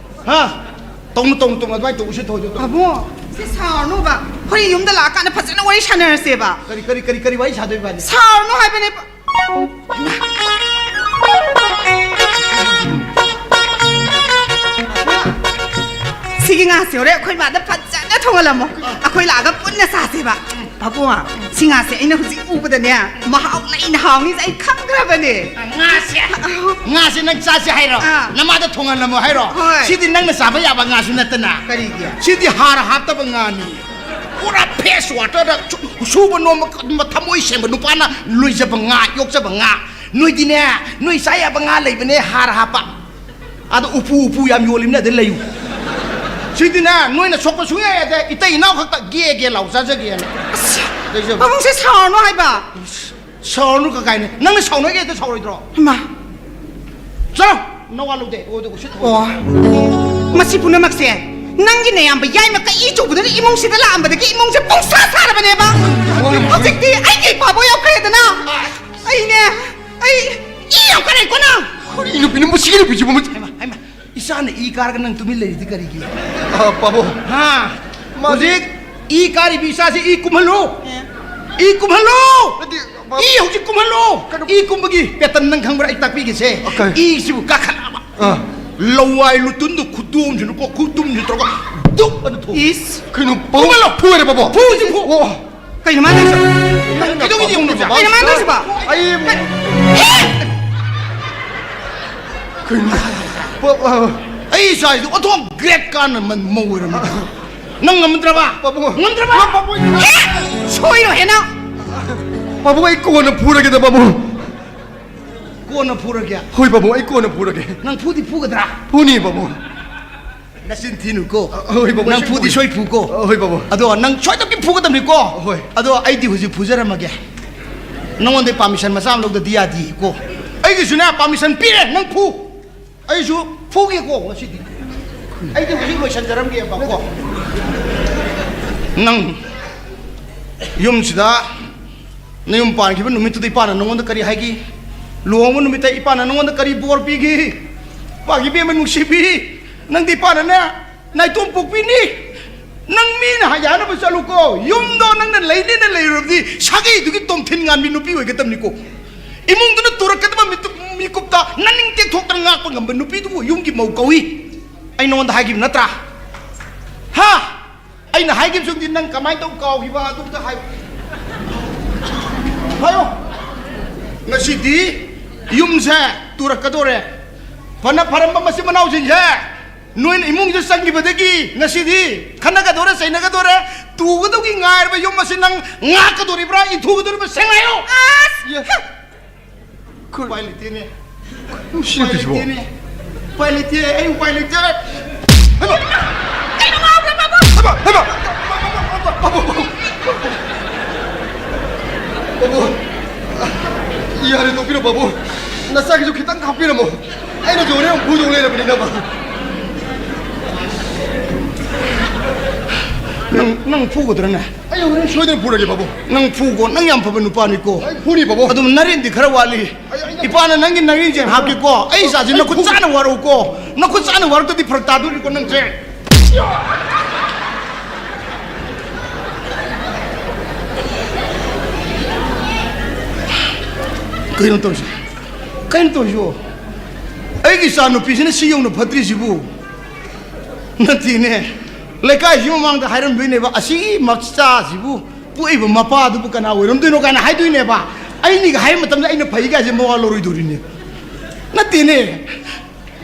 ꯍꯥ? ꯇꯧꯅꯨ, ꯇꯧꯅꯨ, ꯇꯧꯅꯨ, ꯑꯗꯨꯃꯥꯏꯅ ꯇꯧꯕꯁꯦ ꯊꯧꯗꯣꯛ ꯇꯧ-꯫ ꯑꯕꯨꯡ, ꯁꯤ ꯁꯥꯎꯔꯅꯨꯕ꯫ ꯍꯣꯔꯦꯟ ꯌꯨꯝꯗ ꯂꯥꯛꯑꯀꯥꯟꯗ ꯐꯖꯅ ꯋꯥꯔꯤ ꯁꯥꯟꯅꯔꯁꯦꯕ꯫ ꯀꯔꯤ, ꯀꯔꯤ, ꯀꯔꯤ, ꯀꯔꯤ ꯋꯥꯔꯤ ꯁꯥꯗꯣꯏꯕ ꯏꯕꯥꯅꯤ? ꯁꯥꯎꯔꯅꯨ ꯍꯥꯏꯕꯅꯦ꯫ ꯁꯤꯒꯤ ꯉꯥꯁꯦ ꯍꯣꯔꯦꯟ ꯑꯩꯈꯣꯏ ꯃꯥꯗ ꯐꯖꯅ ꯊꯣꯡꯍꯜꯂꯝꯃꯣ꯫ ꯑꯩꯈꯣꯏ ꯂꯥꯛꯑꯒ ꯄꯨꯟꯅ ꯆꯥꯁꯦꯕ꯫ ꯄꯥꯕꯨꯡ, ꯁꯤ ꯉꯥꯁꯦ ꯑꯩꯅ ꯍꯧꯖꯤꯛ ꯎꯕꯗꯅꯦ, ꯃꯍꯥꯎ ꯂꯩꯅ ꯍꯥꯎꯅꯤꯁꯦ ꯑꯩ ꯈꯪꯈ꯭ꯔꯕꯅꯦ꯫ ꯉꯥꯁꯦ? ꯑꯧ꯫ ꯉꯥꯁꯦ ꯅꯪ ꯆꯥꯁꯦ ꯍꯥꯏꯔꯣ? ꯑꯥ꯫ ꯅꯃꯥꯗ ꯊꯣꯡꯍꯜꯂꯝꯃꯣ ꯍꯥꯏꯔꯣ? ꯍꯣꯏ꯫ ꯁꯤꯗꯤ ꯅꯪꯅ ꯆꯥꯕ ꯌꯥꯕ ꯉꯥꯁꯨ ꯅꯠꯇꯅ꯫ ꯀꯔꯤꯒꯤ? ꯁꯤꯗꯤ ꯍꯥꯔ ꯍꯥꯞꯇꯕ ꯉꯥꯅꯤ꯫ ꯄꯨꯔꯥ ꯐ꯭ꯔꯦꯁ ꯋꯥꯇꯔꯗ ꯁꯨ-, ꯁꯨꯕ ꯅꯣꯝꯕ ꯊꯃꯣꯏ ꯁꯦꯡꯕ ꯅꯨꯄꯥꯅ ꯂꯣꯏꯖꯕ ꯉꯥ, ꯌꯣꯛꯆꯕ ꯉꯥ꯫ ꯅꯣꯏꯗꯤꯅꯦ, ꯅꯣꯏ ꯆꯥ ꯌꯥꯕ ꯉꯥ ꯂꯩꯕꯅꯦ, ꯍꯥꯔ ꯍꯥꯞꯄ꯫ ꯑꯗ ꯎꯄꯨ ꯎꯄꯨ ꯌꯥꯝ ꯌꯣꯜꯂꯤꯕꯅꯦ, ꯑꯗ ꯂꯩꯌꯨ꯫ ꯁꯤꯗꯤꯅꯦ, ꯅꯣꯏꯅ ꯁꯣꯛꯄ ꯁꯨꯡꯌꯥ ꯌꯥꯗꯦ꯫ ꯏꯇꯩ ꯏꯅꯥꯎ ꯈꯛꯇ ꯒꯦ ꯒꯦ ꯂꯥꯎ ꯆꯥꯖꯒꯦꯅ꯫ ꯑꯁ, ꯂꯩꯖꯕ꯫ ꯄꯥꯕꯨꯡꯁꯦ ꯁꯥꯎꯔꯅꯨ ꯍꯥꯏꯕ꯫ ꯁꯥꯎꯔꯅꯨ ꯀꯀꯥꯏꯅꯦ꯫ ꯅꯪꯅ ꯁꯥꯎꯅꯒꯦ ꯍꯦꯛꯇ ꯁꯥꯎꯔꯣꯏꯗ꯭ꯔꯣ? ꯏꯃꯥ꯫ ꯆꯠꯂꯣ! ꯅꯋꯥ ꯂꯧꯗꯦ꯫ ꯑꯣ, ꯑꯗꯨꯒ ꯁꯤ ꯊꯕꯛ꯫ ꯑꯣ꯫ ꯃꯁꯤ ꯄꯨꯝꯅꯃꯛꯁꯦ ꯅꯪꯒꯤ ꯅꯌꯥꯝꯕ ꯌꯥꯏꯃ ꯀꯛꯏ ꯆꯨꯕꯗꯨꯅ ꯏꯃꯨꯡꯁꯤꯗ ꯂꯥꯛꯑꯝꯕꯗꯒꯤ ꯏꯃꯨꯡꯁꯦ ꯄꯨꯡꯁꯥ ꯁꯥꯔꯕꯅꯦꯕ꯫ ꯍꯣꯏ, ꯍꯣꯏ꯫ ꯍꯧꯖꯤꯛꯇꯤ ꯑꯩꯒꯤ ꯏꯄꯥꯕꯣꯛ ꯌꯥꯎꯈ꯭ꯔꯦꯗꯅ꯫ ꯑꯩꯅꯦ, ꯑꯩ ꯏ ꯌꯥꯝ ꯀꯥꯔꯛꯏꯀꯣ ꯅꯪ? ꯀꯔꯤ ꯅꯨꯄꯤꯅꯣ ꯃꯁꯤꯒꯤ ꯅꯨꯄꯤꯁꯤꯕꯨ? ꯍꯩꯃꯥ, ꯍꯩꯃꯥ, ꯏꯆꯥꯅ ꯏ ꯀꯥꯔꯒ ꯅꯪ ꯇꯨꯃꯤꯟ ꯂꯩꯔꯤꯗꯤ ꯀꯔꯤꯒꯤ? ꯑ, ꯄꯥꯕꯨꯡ꯫ ꯍꯥ? ꯃꯥꯗꯤ ꯍꯧꯖꯤꯛ ꯏ ꯀꯥꯔꯤꯕꯤ ꯏꯆꯥꯁꯤ ꯏ ꯀꯨꯝꯍꯜꯂꯨ꯫ ꯑꯦ꯫ ꯏ ꯀꯨꯝꯍꯜꯂꯨ꯫ ꯅꯠꯇꯦ, ꯄꯥꯕꯨꯡ꯫ ꯏ ꯍꯧꯖꯤꯛ ꯀꯨꯝꯍꯜꯂꯨ꯫ ꯀꯩꯅꯣ? ꯏ ꯀꯨꯝꯕꯒꯤ ꯄꯦꯇꯔꯟ ꯅꯪ ꯈꯪꯕ꯭ꯔꯥ? ꯑꯩ ꯇꯥꯛꯄꯤꯒꯦꯁꯦ꯫ ꯑ, ꯀꯩ? ꯏꯁꯤꯕꯨ ꯀꯥꯈꯠꯂꯛꯑꯕ꯫ ꯑ꯫ ꯂꯋꯥꯏ ꯂꯨꯇꯨꯟꯗꯨ ꯈꯨꯗꯣꯝꯁꯤꯅꯀꯣ, ꯈꯨꯗꯣꯝꯁꯤ ꯇꯧꯔꯒ ꯗꯨꯞ ꯑꯅ ꯊꯣꯛ꯫ ꯏꯁ꯫ ꯀꯩꯅꯣ, ꯄꯥꯕꯨꯡ? ꯐꯨꯍꯜꯂꯣ꯫ ꯐꯨꯔꯦ, ꯄꯥꯕꯨꯡ꯫ ꯐꯨꯁꯤ, ꯐꯨ꯫ ꯑꯣ꯫ ꯀꯩꯅꯣ ꯃꯥꯅ ꯇꯧꯔꯤꯁꯦ? ꯀꯩꯗꯧꯒꯦ ꯌꯦꯡꯉꯨꯅꯦ꯫ ꯀꯩꯅꯣ ꯃꯥꯅ ꯇꯧꯔꯤꯁꯤꯕꯣ? ꯑꯩ ꯀꯩ-, ꯀꯩꯅꯣ? ꯄ-, ꯑ, ꯑꯩ ꯏꯆꯥꯁꯤꯗꯤ ꯑꯣꯟꯊꯣꯛ ꯒ꯭ꯔꯦꯠ ꯀꯥꯟꯅ ꯃꯟ-, ꯃꯧ ꯑꯣꯏꯔꯝꯃꯤ꯫ ꯅꯪ ꯉꯝꯗ꯭ꯔꯕ? ꯄꯥꯕꯨꯡ꯫ ꯉꯝꯗ꯭ꯔꯕ? ꯄꯥꯕꯨꯡ꯫ ꯑꯦ! ꯁꯣꯏꯔꯣꯏꯍꯦ ꯅꯪ! ꯄꯥꯕꯨꯡ, ꯑꯩ ꯀꯣꯟꯅ ꯐꯨꯔꯒꯦꯗ, ꯄꯥꯕꯨꯡ꯫ ꯀꯣꯟꯅ ꯐꯨꯔꯒꯦ? ꯍꯣꯏ, ꯄꯥꯕꯨꯡ, ꯑꯩ ꯀꯣꯟꯅ ꯐꯨꯔꯒꯦ꯫ ꯅꯪ ꯐꯨꯗꯤ ꯐꯨꯒꯗ꯭ꯔꯥ? ꯐꯨꯅꯤ, ꯄꯥꯕꯨꯡ꯫ ꯅꯆꯤꯟ ꯊꯤꯅꯨꯀꯣ꯫ ꯑ, ꯍꯣꯏ, ꯕꯥꯕꯨ, ꯅꯪ ꯐꯨꯗꯤ ꯁꯣꯏ ꯐꯨꯀꯣ꯫ ꯑ, ꯍꯣꯏ, ꯕꯥꯕꯨ꯫ ꯑꯗꯣ ꯅꯪ ꯁꯣꯏꯗꯅ ꯐꯨꯒꯗꯕꯅꯤꯀꯣ꯫ ꯍꯣꯏ꯫ ꯑꯗꯣ ꯑꯩꯗꯤ ꯍꯧꯖꯤꯛ ꯐꯨꯖꯔꯝꯃꯒꯦ꯫ ꯅꯉꯣꯟꯗ ꯄꯥꯔꯃꯤꯁꯟ ꯃꯆꯥ ꯑꯃ ꯂꯧꯗꯗꯤ ꯌꯥꯗꯦꯀꯣ꯫ ꯑꯩꯒꯤꯁꯨꯅꯦ ꯄꯥꯔꯃꯤꯁꯟ ꯄꯤꯔꯦ, ꯅꯪ ꯐꯨ꯫ ꯑꯩꯁꯨ ꯐꯨꯒꯦꯀꯣ ꯉꯁꯤꯗꯤ꯫ ꯑꯩꯗꯤ ꯍꯧꯖꯤꯛ ꯂꯣꯏꯁꯟꯖꯔꯝꯒꯦꯕꯀꯣ꯫ ꯅꯪ ꯌꯨꯝꯁꯤꯗ ꯅꯌꯨꯝ ꯄꯥꯟꯈꯤꯕ ꯅꯨꯃꯤꯠꯇꯨꯗ ꯏꯄꯥꯅ ꯅꯉꯣꯟꯗ ꯀꯔꯤ ꯍꯥꯏꯈꯤ? ꯂꯨꯍꯣꯡꯕ ꯅꯨꯃꯤꯠꯇ ꯏꯄꯥꯅ ꯅꯉꯣꯟꯗ ꯀꯔꯤ ꯕꯣꯔ ꯄꯤꯈꯤ? ꯏꯄꯥꯒꯤ ꯏꯕꯦꯝꯃ ꯅꯨꯡꯁꯤꯕꯤ, ꯅꯪꯗꯤ ꯏꯄꯥꯅꯅꯦ ꯅꯥꯏꯇꯣꯝ ꯄꯣꯛꯄꯤꯅꯤ꯫ ꯅꯪ ꯃꯤꯅ ꯍꯥꯏ ꯌꯥꯅꯕ ꯆꯠꯂꯨꯀꯣ꯫ ꯌꯨꯝꯗꯣ ꯅꯪꯅ ꯂꯩꯅꯤꯅ ꯂꯩꯔꯨꯔꯕꯗꯤ ꯁꯥꯒꯩꯗꯨꯒꯤ ꯇꯣꯝꯊꯤꯟ ꯉꯥꯟꯕꯤ ꯅꯨꯄꯤ ꯑꯣꯏꯒꯗꯕꯅꯤꯀꯣ꯫ ꯏꯃꯨꯡꯗꯨꯅ ꯇꯨꯔꯛꯀꯗꯕ ꯃꯤꯇꯨꯞ-, ꯃꯤꯀꯨꯞꯇ ꯅꯅꯤꯡ ꯇꯦꯛꯊꯣꯛꯇꯅ ꯉꯥꯛꯄ ꯉꯝꯕ ꯅꯨꯄꯤꯗꯨꯕꯨ ꯌꯨꯝꯒꯤ ꯃꯧ ꯀꯧꯏ꯫ ꯑꯩ ꯅꯉꯣꯟꯗ ꯍꯥꯏꯈꯤꯕ ꯅꯠꯇ꯭ꯔꯥ? ꯍꯥ? ꯑꯩꯅ ꯍꯥꯏꯈꯤꯕꯁꯤꯡꯗꯤ ꯅꯪ ꯀꯃꯥꯏꯅ ꯇꯧ ꯀꯥꯎꯈꯤꯕ ꯑꯗꯨꯝꯇ ꯍꯥꯏꯌꯨ꯫ ꯍꯥꯏꯌꯣ꯫ ꯉꯁꯤꯗꯤ ꯌꯨꯝꯁꯦ ꯇꯨꯔꯛꯀꯗꯣꯔꯦ꯫ ꯐꯅ ꯐꯔꯝꯕ ꯃꯆꯤꯟ ꯃꯅꯥꯎꯁꯤꯡꯁꯦ ꯅꯣꯏꯅ ꯏꯃꯨꯡꯁꯦ ꯆꯪꯈꯤꯕꯗꯒꯤ ꯉꯁꯤꯗꯤ ꯈꯠꯅꯒꯗꯣꯔꯦ, ꯆꯩꯅꯒꯗꯣꯔꯦ꯫ ꯇꯨꯒꯗꯧꯒꯤ ꯉꯥꯏꯔꯕ ꯌꯨꯝ ꯑꯁꯤ ꯅꯪ ꯉꯥꯛꯀꯗꯣꯔꯤꯕ꯭ꯔꯥ, ꯏꯟꯊꯨꯒꯗꯣꯔꯤꯕ꯭ꯔꯥ? ꯁꯦꯡꯅ ꯍꯥꯏꯌꯣ꯫ ꯑꯁ! ꯎꯄꯥꯏ ꯂꯩꯇꯦꯅꯦ꯫ ꯁꯤ ꯎꯄꯥꯏ ꯅꯨꯄꯤꯁꯤꯕꯣ? ꯂꯩꯇꯦꯅꯦ꯫ ꯎꯄꯥꯏ ꯂꯩꯇꯦ, ꯑꯩ ꯎꯄꯥꯏ ꯂꯩꯇꯦ꯫ ꯍꯩꯃꯥ! ꯀꯩꯅꯣ ꯉꯥꯎꯕ꯭ꯔꯥ, ꯄꯥꯕꯨꯡ? ꯍꯩꯃꯥ! ꯍꯩꯃꯥ! ꯄꯥꯕꯨꯡ! ꯄꯥꯕꯨꯡ! ꯄꯥꯕꯨꯡ! ꯌꯥꯔꯦ, ꯇꯣꯛꯄꯤꯔꯣ, ꯄꯥꯕꯨꯡ꯫ ꯅꯆꯥꯒꯤꯁꯨ ꯈꯤꯇꯪ ꯈꯥꯛꯄꯤꯔꯝꯃꯣ꯫ ꯑꯩꯅꯁꯨ ꯍꯣꯔꯦꯟ ꯑꯃꯨꯛ ꯐꯨꯗꯧ ꯂꯩꯔꯕꯅꯤꯅ, ꯄꯥꯕꯨꯡ꯫ ꯅꯪ, ꯅꯪ ꯐꯨꯒꯗ꯭ꯔꯅꯦ? ꯑꯩ ꯍꯣꯔꯦꯟ ꯁꯣꯏꯗꯅ ꯐꯨꯔꯒꯦ, ꯄꯥꯕꯨꯡ꯫ ꯅꯪ ꯐꯨꯀꯣ, ꯅꯪ ꯌꯥꯝ ꯐꯕ ꯅꯨꯄꯥꯅꯤꯀꯣ꯫ ꯑꯩ ꯐꯨꯅꯤ, ꯄꯥꯕꯨꯡ꯫ ꯑꯗꯨꯝ ꯅꯔꯦꯟꯗꯤ ꯈꯔ ꯋꯥꯠꯂꯤ꯫ ꯑꯩ, ꯑꯩ, ꯏꯄꯥꯅ ꯅꯪꯒꯤ ꯅꯔꯦꯟꯁꯦ ꯍꯥꯞꯀꯦꯀꯣ꯫ ꯑꯩ ꯏꯆꯥꯁꯦ ꯑꯩ ꯅꯈꯨꯠ ꯐꯨ- ꯆꯥꯅ ꯋꯥꯔꯛꯎꯀꯣ꯫ ꯅꯈꯨꯠ ꯆꯥꯅ ꯋꯥꯔꯛꯇꯗꯤ ꯐꯔꯛ ꯇꯥꯗꯣꯔꯤꯀꯣ ꯅꯪꯁꯦ꯫ ꯀꯩꯅꯣ ꯇꯧꯔꯤꯁꯦ? ꯀꯩꯅꯣ ꯇꯧꯔꯤꯁꯤꯕꯣ? ꯑꯩꯒꯤ ꯏꯆꯥ ꯅꯨꯄꯤꯁꯤꯅ ꯁꯤ ꯌꯧꯅ ꯐꯠꯇ꯭ꯔꯤꯁꯤꯕꯨ? ꯅꯠꯇꯦꯅꯦ, ꯂꯩꯀꯥꯏꯁꯤ ꯃꯃꯥꯡꯗ ꯍꯥꯏꯔꯝꯗꯣꯏꯅꯦꯕ, "ꯑꯁꯤꯒꯤ ꯃꯆꯥꯁꯤꯕꯨ ꯄꯣꯛꯏꯕ ꯃꯄꯥꯗꯨꯕꯨ ꯀꯅꯥ ꯑꯣꯏꯔꯝꯗꯣꯏꯅꯣ?" ꯀꯥꯏꯅ ꯍꯥꯏꯗꯣꯏꯅꯦꯕ꯫ ꯑꯩꯅꯤꯒ ꯍꯥꯏꯕ ꯃꯇꯝꯗ ꯑꯩꯅ ꯐꯩ ꯀꯥꯏꯁꯦ ꯃꯋꯥ ꯂꯧꯔꯣꯏꯗꯣꯔꯤꯅꯦ꯫ ꯅꯠꯇꯦꯅꯦ,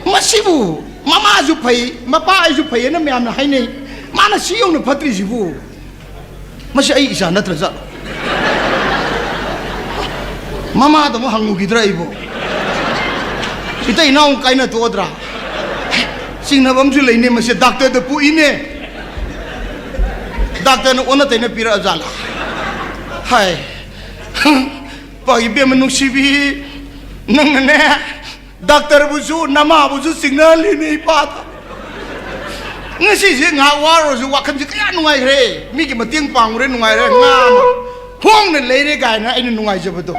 ꯃꯁꯤꯕꯨ ꯃꯃꯥꯁꯨ ꯐꯩ, ꯃꯄꯥ ꯑꯩꯁꯨ ꯐꯩꯌꯦꯅ ꯃꯌꯥꯝꯅ ꯍꯥꯏꯅꯩ, ꯃꯥꯅ ꯁꯤ ꯌꯧꯅ ꯐꯠꯇ꯭ꯔꯤꯁꯤꯕꯨ? ꯃꯁꯤ ꯑꯩ ꯏꯆꯥ ꯅꯠꯇ꯭ꯔꯖꯥꯠꯂꯣ? ꯃꯃꯥꯗ ꯑꯃꯨꯛ ꯍꯪꯉꯨꯈꯤꯗ꯭ꯔꯥ ꯑꯩꯕꯨ? ꯏꯇꯩ ꯏꯅꯥꯎ ꯀꯥꯏꯅ ꯇꯣꯛꯑꯗ꯭ꯔꯥ? ꯆꯤꯡꯅꯕ ꯑꯃꯁꯨ ꯂꯩꯅꯦ, ꯃꯁꯤ ꯗꯥꯛꯇꯔꯗ ꯄꯣꯛꯏꯅꯦ꯫ ꯗꯥꯛꯇꯔꯅ ꯑꯣꯟꯅ ꯇꯩꯅ ꯄꯤꯔꯛꯑ ꯖꯥꯠꯂꯥ? ꯍꯥꯏ, ꯄꯥ ꯏꯕꯦꯝꯃ ꯅꯨꯡꯁꯤꯕꯤ, ꯅꯪꯅꯅꯦ, ꯗꯥꯛꯇꯔꯕꯨꯁꯨ ꯅꯃꯥꯕꯨꯁꯨ ꯆꯤꯡꯅꯍꯜꯂꯤꯅꯦ ꯏꯄꯥꯗ꯫ ꯉꯁꯤꯁꯦ ꯉꯥꯏꯍꯥꯛ ꯋꯥꯔꯨꯔꯁꯨ ꯋꯥꯈꯜꯁꯦ ꯀꯌꯥ ꯅꯨꯡꯉꯥꯏꯈ꯭ꯔꯦ꯫ ꯃꯤꯒꯤ ꯃꯇꯦꯡ ꯄꯥꯡꯉꯨꯔꯦ, ꯅꯨꯡꯉꯥꯏꯔꯦ꯫ ꯉꯥ ꯑꯃ ꯍꯣꯡꯅ ꯂꯩꯔꯦ ꯀꯥꯏꯅ ꯑꯩꯅ ꯅꯨꯡꯉꯥꯏꯖꯕꯗꯣ꯫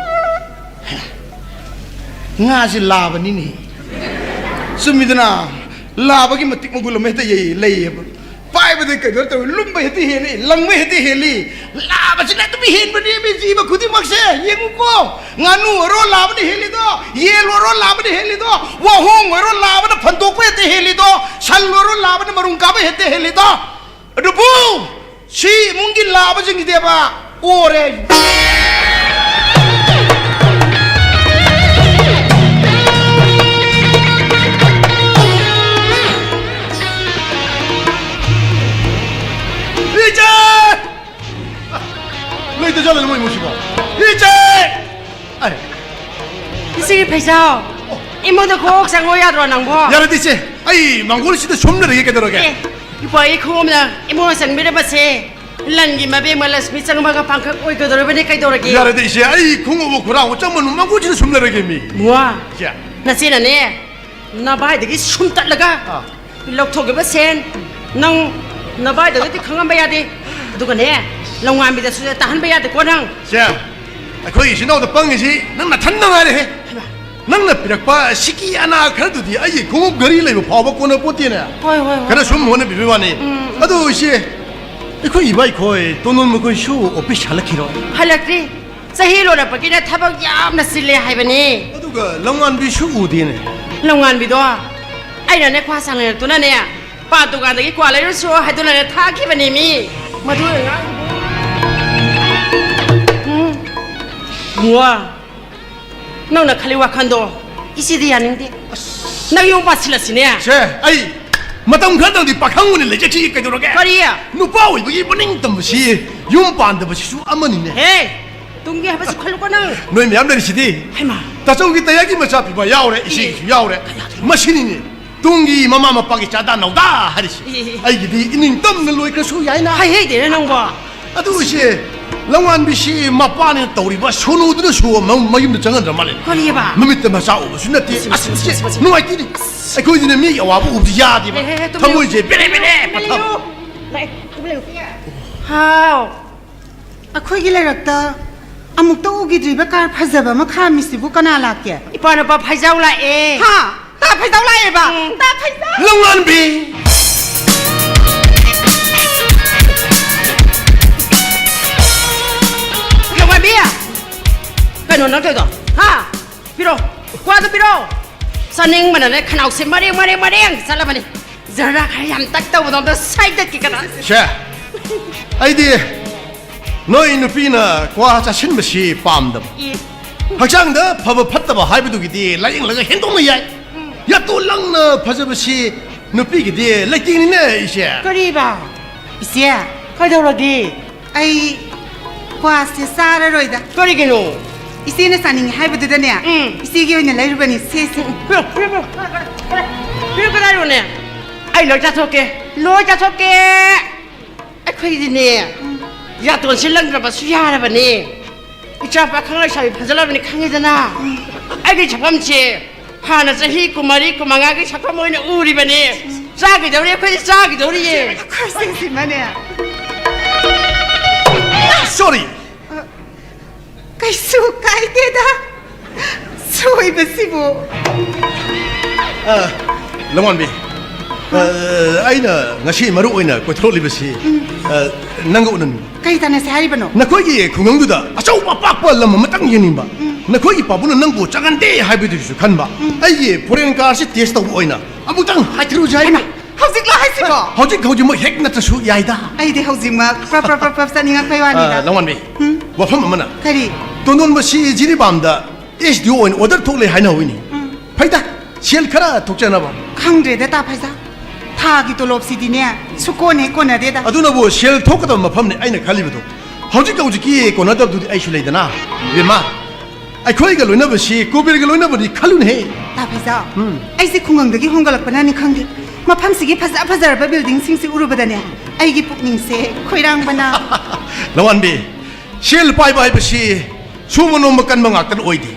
ꯉꯥꯁꯤ ꯂꯥꯕꯅꯤꯅꯦ꯫ ꯆꯨꯝꯃꯤꯗꯅ, ꯂꯥꯕꯒꯤ ꯃꯇꯤꯛ ꯃꯒꯨꯟ ꯑꯃ ꯍꯦꯛꯇ ꯌꯩ-, ꯂꯩꯌꯦꯕ꯫ ꯄꯥꯏꯕꯗ ꯀꯩꯅꯣ ꯇꯧꯏ, ꯂꯨꯝꯕ ꯍꯦꯛꯇ ꯍꯦꯜꯂꯤ, ꯂꯪꯕ ꯍꯦꯛꯇ ꯍꯦꯜꯂꯤ꯫ ꯂꯥꯕꯁꯤꯅ ꯑꯗꯨꯝ ꯍꯦꯟꯕꯅꯦꯃꯤ ꯖꯤꯕ ꯈꯨꯗꯤꯡꯃꯛꯁꯦ꯫ ꯌꯦꯡꯉꯨꯀꯣ, ꯉꯥꯅꯨ ꯑꯣꯏꯔꯣ ꯂꯥꯕꯅ ꯍꯦꯜꯂꯤꯗꯣ, ꯌꯦꯟ ꯑꯣꯏꯔꯣ ꯂꯥꯕꯅ ꯍꯦꯜꯂꯤꯗꯣ, ꯋꯥꯍꯣꯡ ꯑꯣꯏꯔꯣ ꯂꯥꯕꯅ ꯐꯟꯗꯣꯛꯄ ꯍꯦꯛꯇ ꯍꯦꯜꯂꯤꯗꯣ, ꯁꯟ ꯑꯣꯏꯔꯣ ꯂꯥꯕꯅ ꯃꯔꯨꯝ ꯀꯥꯕ ꯍꯦꯛꯇ ꯍꯦꯜꯂꯤꯗꯣ꯫ ꯑꯗꯨꯕꯨ ꯁꯤ ꯏꯃꯨꯡꯒꯤ ꯂꯥꯛꯑꯕꯁꯤꯡꯁꯤꯗꯤꯕ ꯑꯣꯔꯦ꯫ ꯏꯆꯦ! ꯂꯩꯇ ꯆꯠꯂꯅꯤ ꯃꯣꯏ ꯏꯃꯨꯡꯁꯤꯕꯣ꯫ ꯏꯆꯦ! ꯑꯩ ꯏꯆꯦꯒꯤ ꯐꯩꯖꯥꯎ, ꯏꯃꯨꯡꯗ ꯀꯣꯛ ꯆꯪꯉꯣ ꯌꯥꯗ꯭ꯔꯣ ꯅꯪꯕꯣ? ꯌꯥꯔꯗꯤ ꯏꯆꯦ, ꯑꯩ ꯃꯥꯡꯒꯣꯜꯁꯤꯗ ꯁꯨꯝ ꯂꯩꯔꯒꯦ, ꯀꯩꯗꯧꯔꯒꯦ? ꯑꯦ, ꯏꯄꯥ, ꯑꯩ ꯈꯣꯡꯎꯞꯅ ꯏꯃꯨꯡ ꯆꯪꯕꯤꯔꯕꯁꯦ ꯂꯟꯒꯤ ꯃꯕꯦꯝꯃ ꯂꯛꯁꯃꯤ ꯆꯪꯕꯒ ꯄꯥꯡꯈꯛ ꯑꯣꯏꯒꯗꯧꯔꯤꯕꯅꯤ, ꯀꯩꯗꯧꯔꯒꯦ? ꯌꯥꯔꯗꯤ ꯏꯆꯦ, ꯑꯩ ꯈꯣꯡꯎꯞ ꯈꯨꯔꯥꯎ ꯆꯪꯕꯅꯨ, ꯃꯥꯡꯒꯣꯜꯁꯤꯗ ꯁꯨꯝ ꯂꯩꯔꯒꯦ ꯃꯤ꯫ ꯃꯨꯋꯥ, ꯏꯆꯦ꯫ ꯅꯆꯦꯅꯅꯦ ꯅꯚꯥꯏꯗꯒꯤ ꯁꯨꯝ ꯇꯠꯂꯒ ꯑꯥ꯫ ꯂꯧꯊꯣꯛꯈꯤꯕ ꯁꯦꯟ ꯅꯪ ꯅꯚꯥꯏꯗꯒꯗꯤ ꯈꯪꯍꯟꯕ ꯌꯥꯗꯦ꯫ ꯑꯗꯨꯒꯅꯦ, ꯂꯧꯉꯥꯟꯕꯤꯗꯁꯨ ꯇꯥꯍꯟꯕ ꯌꯥꯗꯦꯀꯣ ꯅꯪ꯫ ꯆꯦ, ꯑꯩꯈꯣꯏ ꯏꯆꯤꯟ ꯏꯅꯥꯎꯗ ꯄꯪꯉꯤꯁꯤ ꯅꯪ ꯅꯊꯟꯗ ꯉꯥꯏꯔꯦꯍꯦ꯫ ꯍꯩꯃꯥ꯫ ꯅꯪꯅ ꯄꯤꯔꯛꯄ ꯁꯤꯀꯤ ꯑꯅꯥ ꯈꯔꯗꯨꯗꯤ ꯑꯩꯒꯤ ꯈꯣꯡꯎꯞ ꯘꯔꯤ ꯂꯩꯕ ꯐꯥꯎꯕ ꯀꯣꯟꯅ ꯄꯣꯠꯇꯦꯅꯦ꯫ ꯍꯣꯏ, ꯍꯣꯏ, ꯍꯣꯏ꯫ ꯈꯔ ꯁꯨꯝ ꯍꯣꯠꯅꯕꯤꯕꯩ ꯋꯥꯅꯤ꯫ ꯎꯝ, ꯎꯝ꯫ ꯑꯗꯨ ꯏꯆꯦ, ꯑꯩꯈꯣꯏ ꯏꯕꯥꯏꯈꯣꯏ ꯇꯣꯟꯗꯣꯟ ꯃꯈꯣꯏꯁꯨ ꯑꯣꯐꯤꯁ ꯍꯜꯂꯛꯈꯤꯔꯣ? ꯍꯜꯂꯛꯇ꯭ꯔꯤ꯫ ꯆꯍꯤ ꯂꯣꯏꯔꯛꯄꯒꯤꯅ ꯊꯕꯛ ꯌꯥꯝꯅ ꯆꯤꯜꯂꯦ ꯍꯥꯏꯕꯅꯤ꯫ ꯑꯗꯨꯒ ꯂꯧꯉꯥꯟꯕꯤꯁꯨ ꯎꯗꯦꯅꯦ꯫ ꯂꯧꯉꯥꯟꯕꯤꯗꯣ ꯑꯩꯅꯅꯦ ꯈ꯭ꯋꯥ ꯁꯥꯡꯅꯔꯛꯇꯨꯅꯅꯦ ꯄꯥ ꯗꯨꯀꯥꯟꯗꯒꯤ ꯀ꯭ꯋꯥ ꯂꯩꯔꯨꯁꯨ ꯍꯥꯏꯗꯨꯅꯅꯦ ꯊꯥꯈꯤꯕꯅꯤ ꯃꯤ꯫ ꯃꯗꯨ ꯑꯉꯥꯡꯗꯨꯕꯨ꯫ ꯎꯝ꯫ ꯃꯨꯋꯥ, ꯅꯪꯅ ꯈꯜꯂꯤ ꯋꯥꯈꯜꯗꯣ ꯏꯆꯦꯗꯤ ꯌꯥꯅꯤꯡꯗꯦ꯫ ꯑꯁ꯫ ꯅꯪ ꯌꯨꯝ ꯄꯥꯟꯁꯤꯜꯂꯁꯤꯅꯦ꯫ ꯁꯦ, ꯑꯩ ꯃꯇꯝ ꯈꯔꯗꯪꯗꯤ ꯄꯥꯈꯪ ꯑꯣꯏꯅ ꯂꯩꯖꯈꯤꯒꯦ, ꯀꯩꯗꯧꯔꯒꯦ? ꯀꯔꯤ? ꯅꯨꯄꯥ ꯑꯣꯏꯕꯒꯤ ꯃꯅꯤꯡ ꯇꯝꯕꯁꯤ ꯌꯨꯝ ꯄꯥꯟꯗꯕꯁꯤꯁꯨ ꯑꯃꯅꯤꯅꯦ꯫ ꯍꯦ! ꯇꯨꯡꯒꯤ ꯍꯥꯏꯕꯁꯨ ꯈꯜꯂꯨꯀꯣ ꯅꯪ꯫ ꯅꯣꯏ ꯃꯌꯥꯝ ꯂꯩꯔꯤꯁꯤꯗꯤ꯫ ꯍꯩꯃꯥ꯫ ꯇꯥꯆꯧꯒꯤ ꯇꯌꯥꯏꯒꯤ ꯃꯆꯥ ꯄꯤꯕ ꯌꯥꯎꯔꯦ, ꯏꯆꯦꯒꯤꯁꯨ ꯌꯥꯎꯔꯦ꯫ ꯀꯌꯥꯗ? ꯃꯁꯤꯅꯤꯅꯦ ꯇꯨꯡꯒꯤ ꯃꯃꯥ ꯃꯄꯥꯒꯤ ꯆꯥꯗꯥ ꯅꯧꯗꯥ ꯍꯥꯏꯔꯤꯁꯤ꯫ ꯑꯦ, ꯑꯦ, ꯑꯦ꯫ ꯑꯩꯒꯤꯗꯤ ꯏꯅꯤꯡ ꯇꯝꯅ ꯂꯣꯏꯈ꯭ꯔꯁꯨ ꯌꯥꯏꯅ꯫ ꯍꯩ ꯍꯩꯗꯦꯅꯦ ꯅꯪꯕꯣ꯫ ꯑꯗꯨ ꯏꯆꯦ, ꯂꯧꯉꯥꯟꯕꯤꯁꯤ ꯃꯄꯥꯅ ꯇꯧꯔꯤꯕ ꯁꯣꯅꯨꯗꯨꯅꯁꯨ ꯃ-, ꯃꯌꯨꯝꯗ ꯆꯪꯍꯟꯗ꯭ꯔ ꯃꯥꯜꯂꯦ꯫ ꯀꯔꯤꯑꯕ? ꯃꯃꯤꯠꯇ ꯃꯆꯥ ꯎꯕꯁꯨ ꯅꯠꯇꯦ꯫ ꯃꯁꯤ, ꯑꯁ, ꯃꯁꯤ, ꯏꯆꯦ, ꯃꯁꯤ, ꯃꯁꯤ꯫ ꯅꯨꯡꯉꯥꯏꯇꯦꯅꯦ꯫ ꯑꯩꯈꯣꯏꯗꯤꯅꯦ ꯃꯤ ꯑꯋꯥꯕ ꯎꯕꯗꯤ ꯌꯥꯗꯦꯕ꯫ ꯍꯦ, ꯍꯦ, ꯍꯦ, ꯇꯨꯃꯤꯟ ꯊꯃꯣꯏꯁꯦ ꯕꯦꯔꯦ ꯕꯦꯔꯦ ꯇꯨꯃꯤꯟ ꯄꯠꯊꯕ꯫ ꯂꯩꯌꯨ꯫ ꯂꯥꯛꯑꯦ, ꯇꯨꯃꯤꯟ ꯂꯩꯌꯨ꯫ ꯍꯥꯎ꯫ ꯑꯩꯈꯣꯏꯒꯤ ꯂꯩꯔꯛꯇ ꯑꯃꯨꯛꯇ ꯎꯈꯤꯗ꯭ꯔꯤꯕ ꯀꯥꯔ ꯐꯖꯕ ꯑꯃ ꯈꯥꯝꯃꯤꯁꯤꯕꯨ ꯀꯅꯥ ꯂꯥꯛꯀꯦ? ꯏꯄꯥ ꯅꯨꯄꯥ ꯐꯩꯖꯥꯎ ꯂꯥꯛꯑꯦ꯫ ꯍꯥ? ꯇꯥ ꯐꯩꯖꯥꯎ ꯂꯥꯛꯑꯦꯕ? ꯎꯝ꯫ ꯇꯥ ꯐꯩꯖꯥꯎ꯫ ꯂꯧꯉꯥꯟꯕꯤ! ꯂꯧꯉꯥꯟꯕꯤ! ꯀꯩꯅꯣ ꯅꯪ ꯇꯧꯔꯤꯗꯣ? ꯍꯥ? ꯄꯤꯔꯣ꯫ ꯀ꯭ꯋꯥꯗꯣ ꯄꯤꯔꯣ꯫ ꯆꯥꯅꯤꯡꯕꯅꯅꯦ ꯈꯅꯥꯎꯁꯦ ꯃꯔꯦꯡ, ꯃꯔꯦꯡ, ꯃꯔꯦꯡ ꯆꯠꯂꯕꯅꯤ꯫ ꯖꯔꯥ ꯈꯔ ꯌꯥꯝ ꯇꯛ ꯇꯧꯕꯗꯣ ꯑꯝꯇ ꯁꯥꯏꯗꯠꯀꯦ ꯀꯅꯥ? ꯁꯦ, ꯑꯩꯗꯤ ꯅꯣꯏ ꯅꯨꯄꯤꯅ ꯀ꯭ꯋꯥ ꯆꯥꯁꯤꯟꯕꯁꯤ ꯄꯥꯝꯗꯕ꯫ ꯏ, ꯍꯛꯆꯥꯡꯗ ꯐꯕ ꯐꯠꯇꯕ ꯍꯥꯏꯕꯗꯨꯒꯤꯗꯤ ꯂꯥꯏꯌꯦꯡꯂꯒ ꯍꯦꯟꯗꯣꯛꯅ ꯌꯥꯏ꯫ ꯌꯥꯇꯣꯟ ꯂꯪꯅ ꯐꯖꯕꯁꯤ ꯅꯨꯄꯤꯒꯤꯗꯤ ꯂꯩꯇꯦꯡꯅꯤꯅꯦ, ꯏꯆꯦ꯫ ꯀꯔꯤꯕ? ꯏꯆꯦ, ꯀꯩꯗꯧꯔꯒꯦ? ꯑꯩ ꯀ꯭ꯋꯥꯁꯦ ꯆꯥꯔꯔꯣꯏꯗ꯫ ꯀꯔꯤꯒꯤꯅꯣ? ꯏꯆꯦꯅ ꯆꯥꯅꯤꯡꯉꯦ ꯍꯥꯏꯕꯗꯨꯗꯅꯦ, ꯎꯝ꯫ ꯏꯆꯦꯒꯤ ꯑꯣꯏꯅ ꯂꯩꯔꯨꯕꯅꯤ, ꯁꯦ, ꯁꯦ꯫ ꯄꯤꯔꯣ, ꯄꯤꯔꯣ, ꯄꯤꯔꯣ, ꯄꯤꯔꯣ, ꯄꯤꯔꯣ, ꯀꯗꯥꯏꯔꯣꯅꯦ? ꯑꯩ ꯂꯣꯏ ꯆꯥꯊꯣꯛꯀꯦ, ꯂꯣꯏ ꯆꯥꯊꯣꯛꯀꯦ꯫ ꯑꯩꯈꯣꯏꯗꯤꯅꯦ, ꯌꯥꯇꯣꯟꯁꯦ ꯂꯪꯗ꯭ꯔꯕꯁꯨ ꯌꯥꯔꯕꯅꯦ꯫ ꯏꯆꯥ ꯄꯥꯈꯪ ꯂꯩꯁꯥꯕꯤ ꯐꯖꯜꯂꯕꯅꯤ ꯈꯪꯉꯤꯗꯅ꯫ ꯑꯩꯒꯤ ꯁꯛꯐꯝꯁꯦ ꯍꯥꯟꯅ ꯆꯍꯤ ꯀꯨꯟꯃꯔꯤ, ꯀꯨꯟꯃꯉꯥꯒꯤ ꯁꯛꯐꯝ ꯑꯣꯏꯅ ꯎꯔꯤꯕꯅꯦ꯫ ꯆꯥꯈꯤꯗꯧꯔꯤ, ꯑꯩꯈꯣꯏꯗꯤ ꯆꯥꯈꯤꯗꯧꯔꯤꯌꯦ꯫ ꯈꯨꯔꯁꯤꯡꯁꯤꯃꯅꯦ꯫ Sorry꯫ ꯀꯩꯁꯨ ꯀꯥꯏꯗꯦꯗ꯫ ꯁꯣꯏꯕꯁꯤꯕꯨ꯫ ꯑ, ꯂꯝꯉꯥꯟꯕꯤ, ꯑ, ꯑꯩꯅ ꯉꯁꯤ ꯃꯔꯨ ꯑꯣꯏꯅ ꯀꯣꯏꯊꯣꯔꯛꯂꯤꯕꯁꯤ, ꯑ, ꯅꯪꯒ ꯎꯅꯅꯤꯡꯕ꯫ ꯀꯩ ꯇꯥꯟꯅꯁꯦ ꯍꯥꯏꯔꯤꯕꯅꯣ? ꯅꯈꯣꯏꯒꯤ ꯈꯨꯡꯒꯪꯗꯨꯗ ꯑꯆꯧꯕ ꯑꯄꯥꯛꯄ ꯂꯝ ꯑꯃꯇꯪ ꯌꯦꯡꯅꯤꯡꯕ꯫ ꯅꯈꯣꯏꯒꯤ ꯄꯥꯕꯨꯡꯅ ꯅꯪꯕꯨ ꯆꯪꯍꯟꯗꯦ ꯍꯥꯏꯕꯗꯨꯒꯤꯁꯨ ꯈꯟꯕ꯫ ꯑꯩꯒꯤ foreign car ꯁꯤ test ꯇꯧꯕ ꯑꯣꯏꯅ ꯑꯃꯨꯛꯇꯪ ꯍꯥꯏꯊꯔꯨꯁꯦ ꯍꯥꯏꯕ꯫ ꯍꯩꯃꯥ, ꯍꯧꯖꯤꯛꯂꯣ ꯍꯥꯏꯁꯤꯕꯣ? ꯍꯧꯖꯤꯛ ꯍꯧꯖꯤꯛꯃꯛ ꯍꯦꯛ ꯅꯠꯇ꯭ꯔꯁꯨ ꯌꯥꯏꯗ꯫ ꯑꯩꯗꯤ ꯍꯧꯖꯤꯛꯃꯛ ꯄ꯭ꯔꯞ ꯄ꯭ꯔꯞ ꯄ꯭ꯔꯞ ꯄ꯭ꯔꯞ ꯆꯠꯅꯤꯡꯉꯛꯄꯩ ꯋꯥꯅꯤꯗ꯫ ꯑ, ꯂꯝꯉꯥꯟꯕꯤ, ꯎꯝ꯫ ꯋꯥꯐꯝ ꯑꯃꯅ, ꯀꯔꯤ? ꯇꯣꯟꯗꯣꯟꯕꯁꯤ ꯖꯤꯔꯤꯕꯥꯝꯗ S D O ꯑꯣꯏꯅ order ꯊꯣꯛꯂꯦ ꯍꯥꯏꯅ ꯍꯧꯏꯅꯤ꯫ ꯐꯩꯗ, ꯁꯦꯜ ꯈꯔ ꯊꯣꯛꯆꯅꯕ꯫ ꯈꯪꯗ꯭ꯔꯦꯗ ꯇꯥ ꯐꯩꯖꯥ, ꯊꯥꯒꯤ ꯇꯣꯂꯣꯞꯁꯤꯗꯤꯅꯦ ꯁꯨꯀꯣꯟ ꯍꯦꯛ ꯀꯣꯟꯅꯗꯦꯗ꯫ ꯑꯗꯨꯅꯕꯨ ꯁꯦꯜ ꯊꯣꯛꯀꯗꯕ ꯃꯐꯝꯅꯤ ꯑꯩꯅ ꯈꯜꯂꯤꯕꯗꯣ꯫ ꯍꯧꯖꯤꯛ ꯍꯧꯖꯤꯛꯀꯤ ꯀꯣꯟꯅꯗꯕꯗꯨꯗꯤ ꯑꯩꯁꯨ ꯂꯩꯗꯅ, ꯏꯕꯦꯝꯃ꯫ ꯑꯩꯈꯣꯏꯒ ꯂꯣꯏꯅꯕꯁꯤ ꯀꯨꯕꯦꯔꯒ ꯂꯣꯏꯅꯕꯅꯤ ꯈꯜꯂꯨꯅꯦꯍꯦ꯫ ꯇꯥ ꯐꯩꯖꯥ, ꯑꯩꯁꯦ ꯈꯨꯡꯒꯪꯗꯒꯤ ꯍꯣꯡꯒꯠꯂꯛꯄꯅꯅꯤ ꯈꯪꯗꯦ, ꯃꯐꯝꯁꯤꯒꯤ ꯐꯖ ꯐꯖꯔꯕ building ꯁꯤꯡꯁꯤ ꯎꯔꯨꯕꯗꯅꯦ ꯑꯩꯒꯤ ꯄꯨꯛꯅꯤꯡꯁꯦ ꯈꯣꯏꯔꯥꯡꯕꯅ꯫ ꯂꯋꯥꯟꯕꯤ, ꯁꯦꯜ ꯄꯥꯏꯕ ꯍꯥꯏꯕꯁꯤ ꯁꯨꯕ ꯅꯣꯝꯕ ꯀꯟꯕ ꯉꯥꯛꯇꯅ ꯑꯣꯏꯗꯦ꯫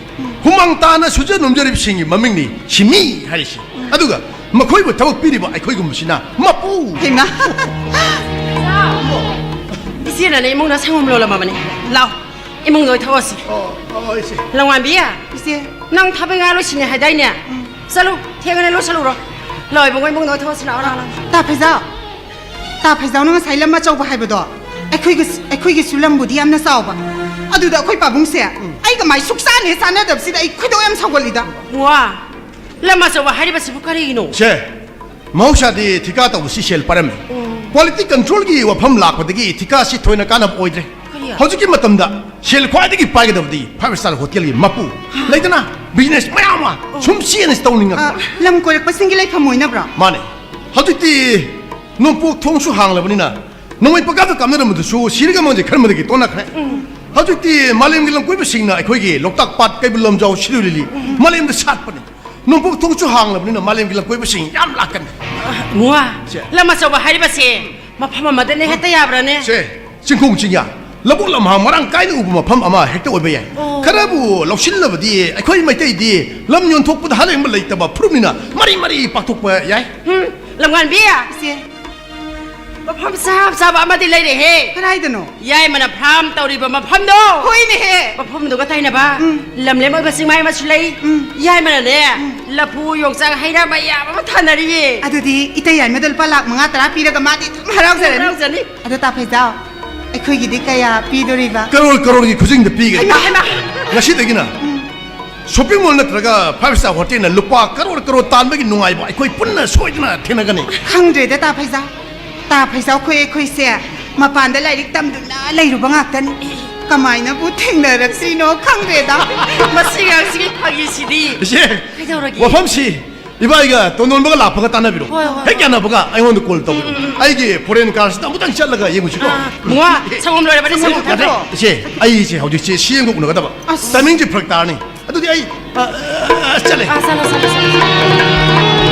ꯍꯨꯃꯥꯡ ꯇꯥꯅ ꯁꯨꯖ ꯅꯣꯝꯖꯔꯤꯕꯁꯤꯡꯒꯤ ꯃꯃꯤꯡꯅꯤ ꯁꯤꯟꯃꯤ ꯍꯥꯏꯔꯤꯁꯤ꯫ ꯑꯗꯨꯒ ꯃꯈꯣꯏꯕꯨ ꯊꯕꯛ ꯄꯤꯔꯤꯕ ꯑꯩꯈꯣꯏꯒꯨꯝꯕꯁꯤꯅ ꯃꯄꯨ꯫ ꯍꯩꯃꯥ꯫ ꯏꯆꯦꯅꯅꯦ ꯏꯃꯨꯡꯗ ꯁꯪꯒꯣꯝ ꯂꯣꯜꯂꯝꯃꯕꯅꯦ꯫ ꯂꯥꯎ, ꯏꯃꯨꯡꯗ ꯑꯣꯏ ꯊꯣꯛꯑꯁꯤ꯫ ꯂꯋꯥꯟꯕꯤ, ꯏꯆꯦ꯫ ꯅꯪ ꯊꯕꯛ ꯏꯪꯈꯥꯡ ꯂꯣꯏꯁꯤꯟꯅꯤ ꯍꯥꯏꯗꯥꯏꯅꯦ? ꯆꯠꯂꯨ, ꯊꯦꯡꯉꯅꯤ, ꯂꯣꯏꯁꯜꯂꯨꯔꯣ꯫ ꯂꯥꯎ, ꯏꯕꯨꯡꯉꯣ, ꯏꯃꯨꯡꯗ ꯑꯣꯏ ꯊꯣꯛꯑꯁꯤ, ꯂꯥꯎ, ꯂꯥꯎ, ꯂꯥꯎ꯫ ꯇꯥ ꯐꯩꯖꯥꯎ, ꯇꯥ ꯐꯩꯖꯥꯎꯅ ꯉꯁꯥꯏ ꯂꯝ ꯑꯆꯧꯕ ꯍꯥꯏꯕꯗꯣ ꯑꯩꯈꯣꯏꯒꯤ, ꯑꯩꯈꯣꯏꯒꯤꯁꯨ ꯂꯝꯕꯨꯗꯤ ꯌꯥꯝꯅ ꯆꯥꯎꯕ꯫ ꯑꯗꯨꯗ ꯑꯩꯈꯣꯏ ꯄꯥꯕꯨꯡꯁꯦ ꯑꯩꯒ ꯃꯥꯏ ꯁꯨꯛꯆꯥꯟꯅ ꯍꯦꯛ ꯆꯥꯟꯅꯗꯕꯁꯤꯗ ꯑꯩ ꯈꯣꯏꯗꯧ ꯌꯥꯝ ꯁꯥꯎꯒꯠꯂꯤꯗ꯫ ꯋꯥ, ꯂꯝ ꯑꯆꯧꯕ ꯍꯥꯏꯔꯤꯕꯁꯤꯕꯨ ꯀꯔꯤꯒꯤꯅꯣ? ꯁꯦ, ꯃꯍꯧꯁꯥꯗꯤ ꯊꯤꯀꯥ ꯇꯧꯕꯁꯤ ꯁꯦꯜ ꯄꯥꯏꯔꯝꯃꯤ꯫ ꯎꯝ꯫ Quality controlꯒꯤ ꯋꯥꯐꯝ ꯂꯥꯛꯄꯗꯒꯤ ꯊꯤꯀꯥꯁꯤ ꯊꯣꯏꯅ ꯀꯥꯟꯅꯕ ꯑꯣꯏꯗ꯭ꯔꯦ꯫ ꯀꯔꯤ? ꯍꯧꯖꯤꯛꯀꯤ ꯃꯇꯝꯗ ꯁꯦꯜ ꯈ꯭ꯋꯥꯏꯗꯒꯤ ꯄꯥꯏꯒꯗꯕꯗꯤ five star hotelꯒꯤ ꯃꯄꯨ꯫ ꯍꯥ? ꯂꯩꯗꯅ, business ꯃꯌꯥꯝ ꯑꯃ ꯑꯣ꯫ ꯁꯨꯝ ꯆꯦꯟꯅ ꯇꯧꯅꯤꯡꯉꯛꯄ꯫ ꯑ, ꯂꯝ ꯀꯣꯏꯔꯛꯄꯁꯤꯡꯒꯤ ꯂꯩꯐꯝ ꯑꯣꯏꯅꯕ꯭ꯔꯣ? ꯃꯥꯅꯦ꯫ ꯍꯧꯖꯤꯛꯇꯤ ꯅꯣꯡꯄꯣꯛ ꯊꯣꯡꯁꯨ ꯍꯥꯡꯂꯕꯅꯤꯅ, ꯅꯣꯡꯃꯩ ꯄꯪꯀꯥꯞꯇ ꯀꯥꯞꯅꯔꯝꯕꯗꯨꯁꯨ ꯁꯤꯔꯒ ꯃꯪꯁꯦ ꯈꯟꯕꯗꯒꯤ ꯇꯣꯟꯅꯈ꯭ꯔꯦ꯫ ꯎꯝ꯫ ꯍꯧꯖꯤꯛꯇꯤ ꯃꯥꯂꯦꯝꯒꯤ ꯂꯝꯀꯣꯏꯕꯁꯤꯡꯅ ꯑꯩꯈꯣꯏꯒꯤ ꯂꯣꯛꯇꯥꯛ ꯄꯥꯠ, ꯀꯩꯕꯨꯜ ꯂꯝꯖꯥꯎ, ꯁꯤꯔꯣꯏ ꯂꯤꯂꯤ ꯎꯝ꯫ ꯃꯥꯂꯦꯝꯗ ꯁꯥꯠꯄꯅꯤ꯫ ꯅꯣꯡꯄꯣꯛ ꯊꯣꯡꯁꯨ ꯍꯥꯡꯂꯕꯅꯤꯅ ꯃꯥꯂꯦꯝꯒꯤ ꯂꯝꯀꯣꯏꯕꯁꯤꯡ ꯌꯥꯝ ꯂꯥꯛꯀꯅꯤ꯫ ꯃꯨꯋꯥ, ꯁꯦ꯫ ꯂꯝ ꯑꯆꯧꯕ ꯍꯥꯏꯔꯤꯕꯁꯦ ꯃꯐꯝ ꯑꯃꯗꯅ ꯍꯦꯛꯇ ꯌꯥꯕ꯭ꯔꯥꯅꯦ? ꯁꯦ, ꯆꯤꯡꯈꯣꯡ ꯆꯤꯡꯌꯥ, ꯂꯧꯕꯨꯛ ꯂꯝꯍꯥꯡ ꯃꯔꯥꯡ ꯀꯥꯏꯅ ꯎꯕ ꯃꯐꯝ ꯑꯃ ꯍꯦꯛꯇ ꯑꯣꯏꯕ ꯌꯥꯏ꯫ ꯑꯣ꯫ ꯈꯔꯕꯨ ꯂꯧꯁꯤꯜꯂꯕꯗꯤ ꯑꯩꯈꯣꯏ ꯃꯩꯇꯩꯗꯤ ꯂꯝ ꯌꯣꯟꯊꯣꯛꯄꯗ ꯍꯥꯂꯦꯡꯕ ꯂꯩꯇꯕ ꯐꯨꯔꯨꯞꯅꯤꯅ ꯃꯔꯤ ꯃꯔꯤ ꯄꯥꯛꯊꯣꯛꯄ ꯌꯥꯏ꯫ ꯎꯝ, ꯂꯝꯉꯥꯟꯕꯤ꯫ ꯏꯆꯦ꯫ ꯃꯐꯝ ꯆꯞ ꯆꯥꯕ ꯑꯃꯗꯤ ꯂꯩꯔꯦꯍꯦ꯫ ꯀꯗꯥꯏꯗꯅꯣ? ꯌꯥꯏꯃꯅ farm ꯇꯧꯔꯤꯕ ꯃꯐꯝꯗꯣ꯫ ꯍꯣꯏꯅꯦꯍꯦ꯫ ꯃꯐꯝꯗꯨꯒ ꯇꯥꯏꯅꯕ ꯎꯝ꯫ ꯂꯝꯂꯦꯝ ꯑꯣꯏꯕ ꯆꯤꯡꯃꯥꯏ ꯑꯃꯁꯨ ꯂꯩ꯫ ꯎꯝ꯫ ꯌꯥꯏꯃꯅꯅꯦ, ꯎꯝ꯫ ꯂꯐꯨ, ꯌꯣꯡꯆꯥꯛ, ꯍꯩ ꯔꯥ ꯃꯌꯥꯝ ꯑꯃ ꯊꯥꯅꯔꯤꯌꯦ꯫ ꯑꯗꯨꯗꯤ ꯏꯇꯩ ꯌꯥꯏꯃꯗ ꯂꯨꯄꯥ ꯂꯥꯈ ꯃꯉꯥ ꯇꯔꯥ ꯄꯤꯔꯒ ꯃꯥꯗꯤ ꯑꯗꯨꯝ ꯍꯔꯥꯎꯖꯔꯅꯤ꯫ ꯍꯔꯥꯎꯖꯅꯤ꯫ ꯑꯗꯣ ꯇꯥ ꯐꯩꯖꯥꯎ, ꯑꯩꯈꯣꯏꯒꯤꯗꯤ ꯀꯌꯥ ꯄꯤꯗꯣꯔꯤꯕ? ꯀꯔꯣꯔ ꯀꯔꯣꯔꯒꯤ ꯈꯨꯖꯤꯡꯗ ꯄꯤꯒꯅꯤ꯫ ꯍꯩꯃꯥ, ꯍꯩꯃꯥ꯫ ꯉꯁꯤꯗꯒꯤꯅ ꯎꯝ꯫ Shopping mall ꯅꯠꯇ꯭ꯔꯒ five star hotelꯅ ꯂꯨꯄꯥ ꯀꯔꯣꯔ ꯀꯔꯣꯔ ꯇꯥꯟꯕꯒꯤ ꯅꯨꯡꯉꯥꯏꯕ ꯑꯩꯈꯣꯏ ꯄꯨꯟꯅ ꯁꯣꯏꯗꯅ ꯊꯦꯡꯅꯒꯅꯤ꯫ ꯈꯪꯗ꯭ꯔꯦꯗ, ꯇꯥ ꯐꯩꯖꯥꯎ꯫ ꯇꯥ ꯐꯩꯖꯥꯎ, ꯑꯩꯈꯣꯏ, ꯑꯩꯈꯣꯏꯁꯦ ꯃꯄꯥꯟꯗ ꯂꯥꯏꯔꯤꯛ ꯇꯝꯗꯨꯅ ꯂꯩꯔꯨꯕ ꯉꯥꯛꯇꯅꯤ꯫ ꯀꯃꯥꯏꯅꯕꯨ ꯊꯦꯡꯅꯔꯛꯇ꯭ꯔꯤꯅꯣ ꯈꯪꯗ꯭ꯔꯦꯗ꯫ ꯃꯁꯤ ꯑꯉꯥꯡꯁꯤꯒꯤ ꯐꯥꯒꯤꯁꯤꯗꯤ꯫ ꯏꯆꯦ, ꯀꯩꯗꯧꯔꯒꯦ? ꯋꯥꯐꯝꯁꯤ ꯏꯕꯥꯏꯒ ꯇꯣꯟꯗꯣꯟꯕꯒ ꯂꯥꯛꯄꯒ ꯇꯥꯟꯅꯕꯤꯔꯣ꯫ ꯍꯣꯏ, ꯍꯣꯏ, ꯍꯦꯛ ꯍꯣꯏ꯫ ꯌꯥꯅꯕꯒ ꯑꯩꯉꯣꯟꯗ call ꯇꯧꯕꯤꯔꯣ꯫ ꯎꯝ, ꯎꯝ, ꯎꯝ꯫ ꯑꯩꯒꯤ foreign carꯁꯤꯗ ꯑꯃꯨꯛꯇꯪ ꯆꯠꯂꯒ ꯌꯦꯡꯉꯨꯁꯤꯀꯣ꯫ ꯑꯥ, ꯃꯨꯋꯥ, ꯁꯪꯒꯣꯝ ꯂꯣꯏꯔꯕꯅꯦ, ꯁꯪꯒꯣꯝ ꯌꯥꯗ꯭ꯔꯦ, ꯊꯛꯈ꯭ꯔꯣ꯫ ꯏꯆꯦ, ꯑꯩ ꯏꯆꯦ ꯍꯧꯖꯤꯛꯁꯦ ꯁꯤ ꯌꯦꯡꯕ ꯎꯅꯒꯗꯕ꯫ ꯑꯁ꯫ Timingꯁꯦ ꯐꯔꯛ ꯇꯥꯔꯅꯤ꯫ ꯑꯗꯨꯗꯤ ꯑꯩ, ꯑ, ꯑ, ꯆꯠꯂꯦ꯫ ꯑꯥ, ꯆꯠꯂꯣ, ꯆꯠꯂꯣ, ꯆꯠꯂꯣ꯫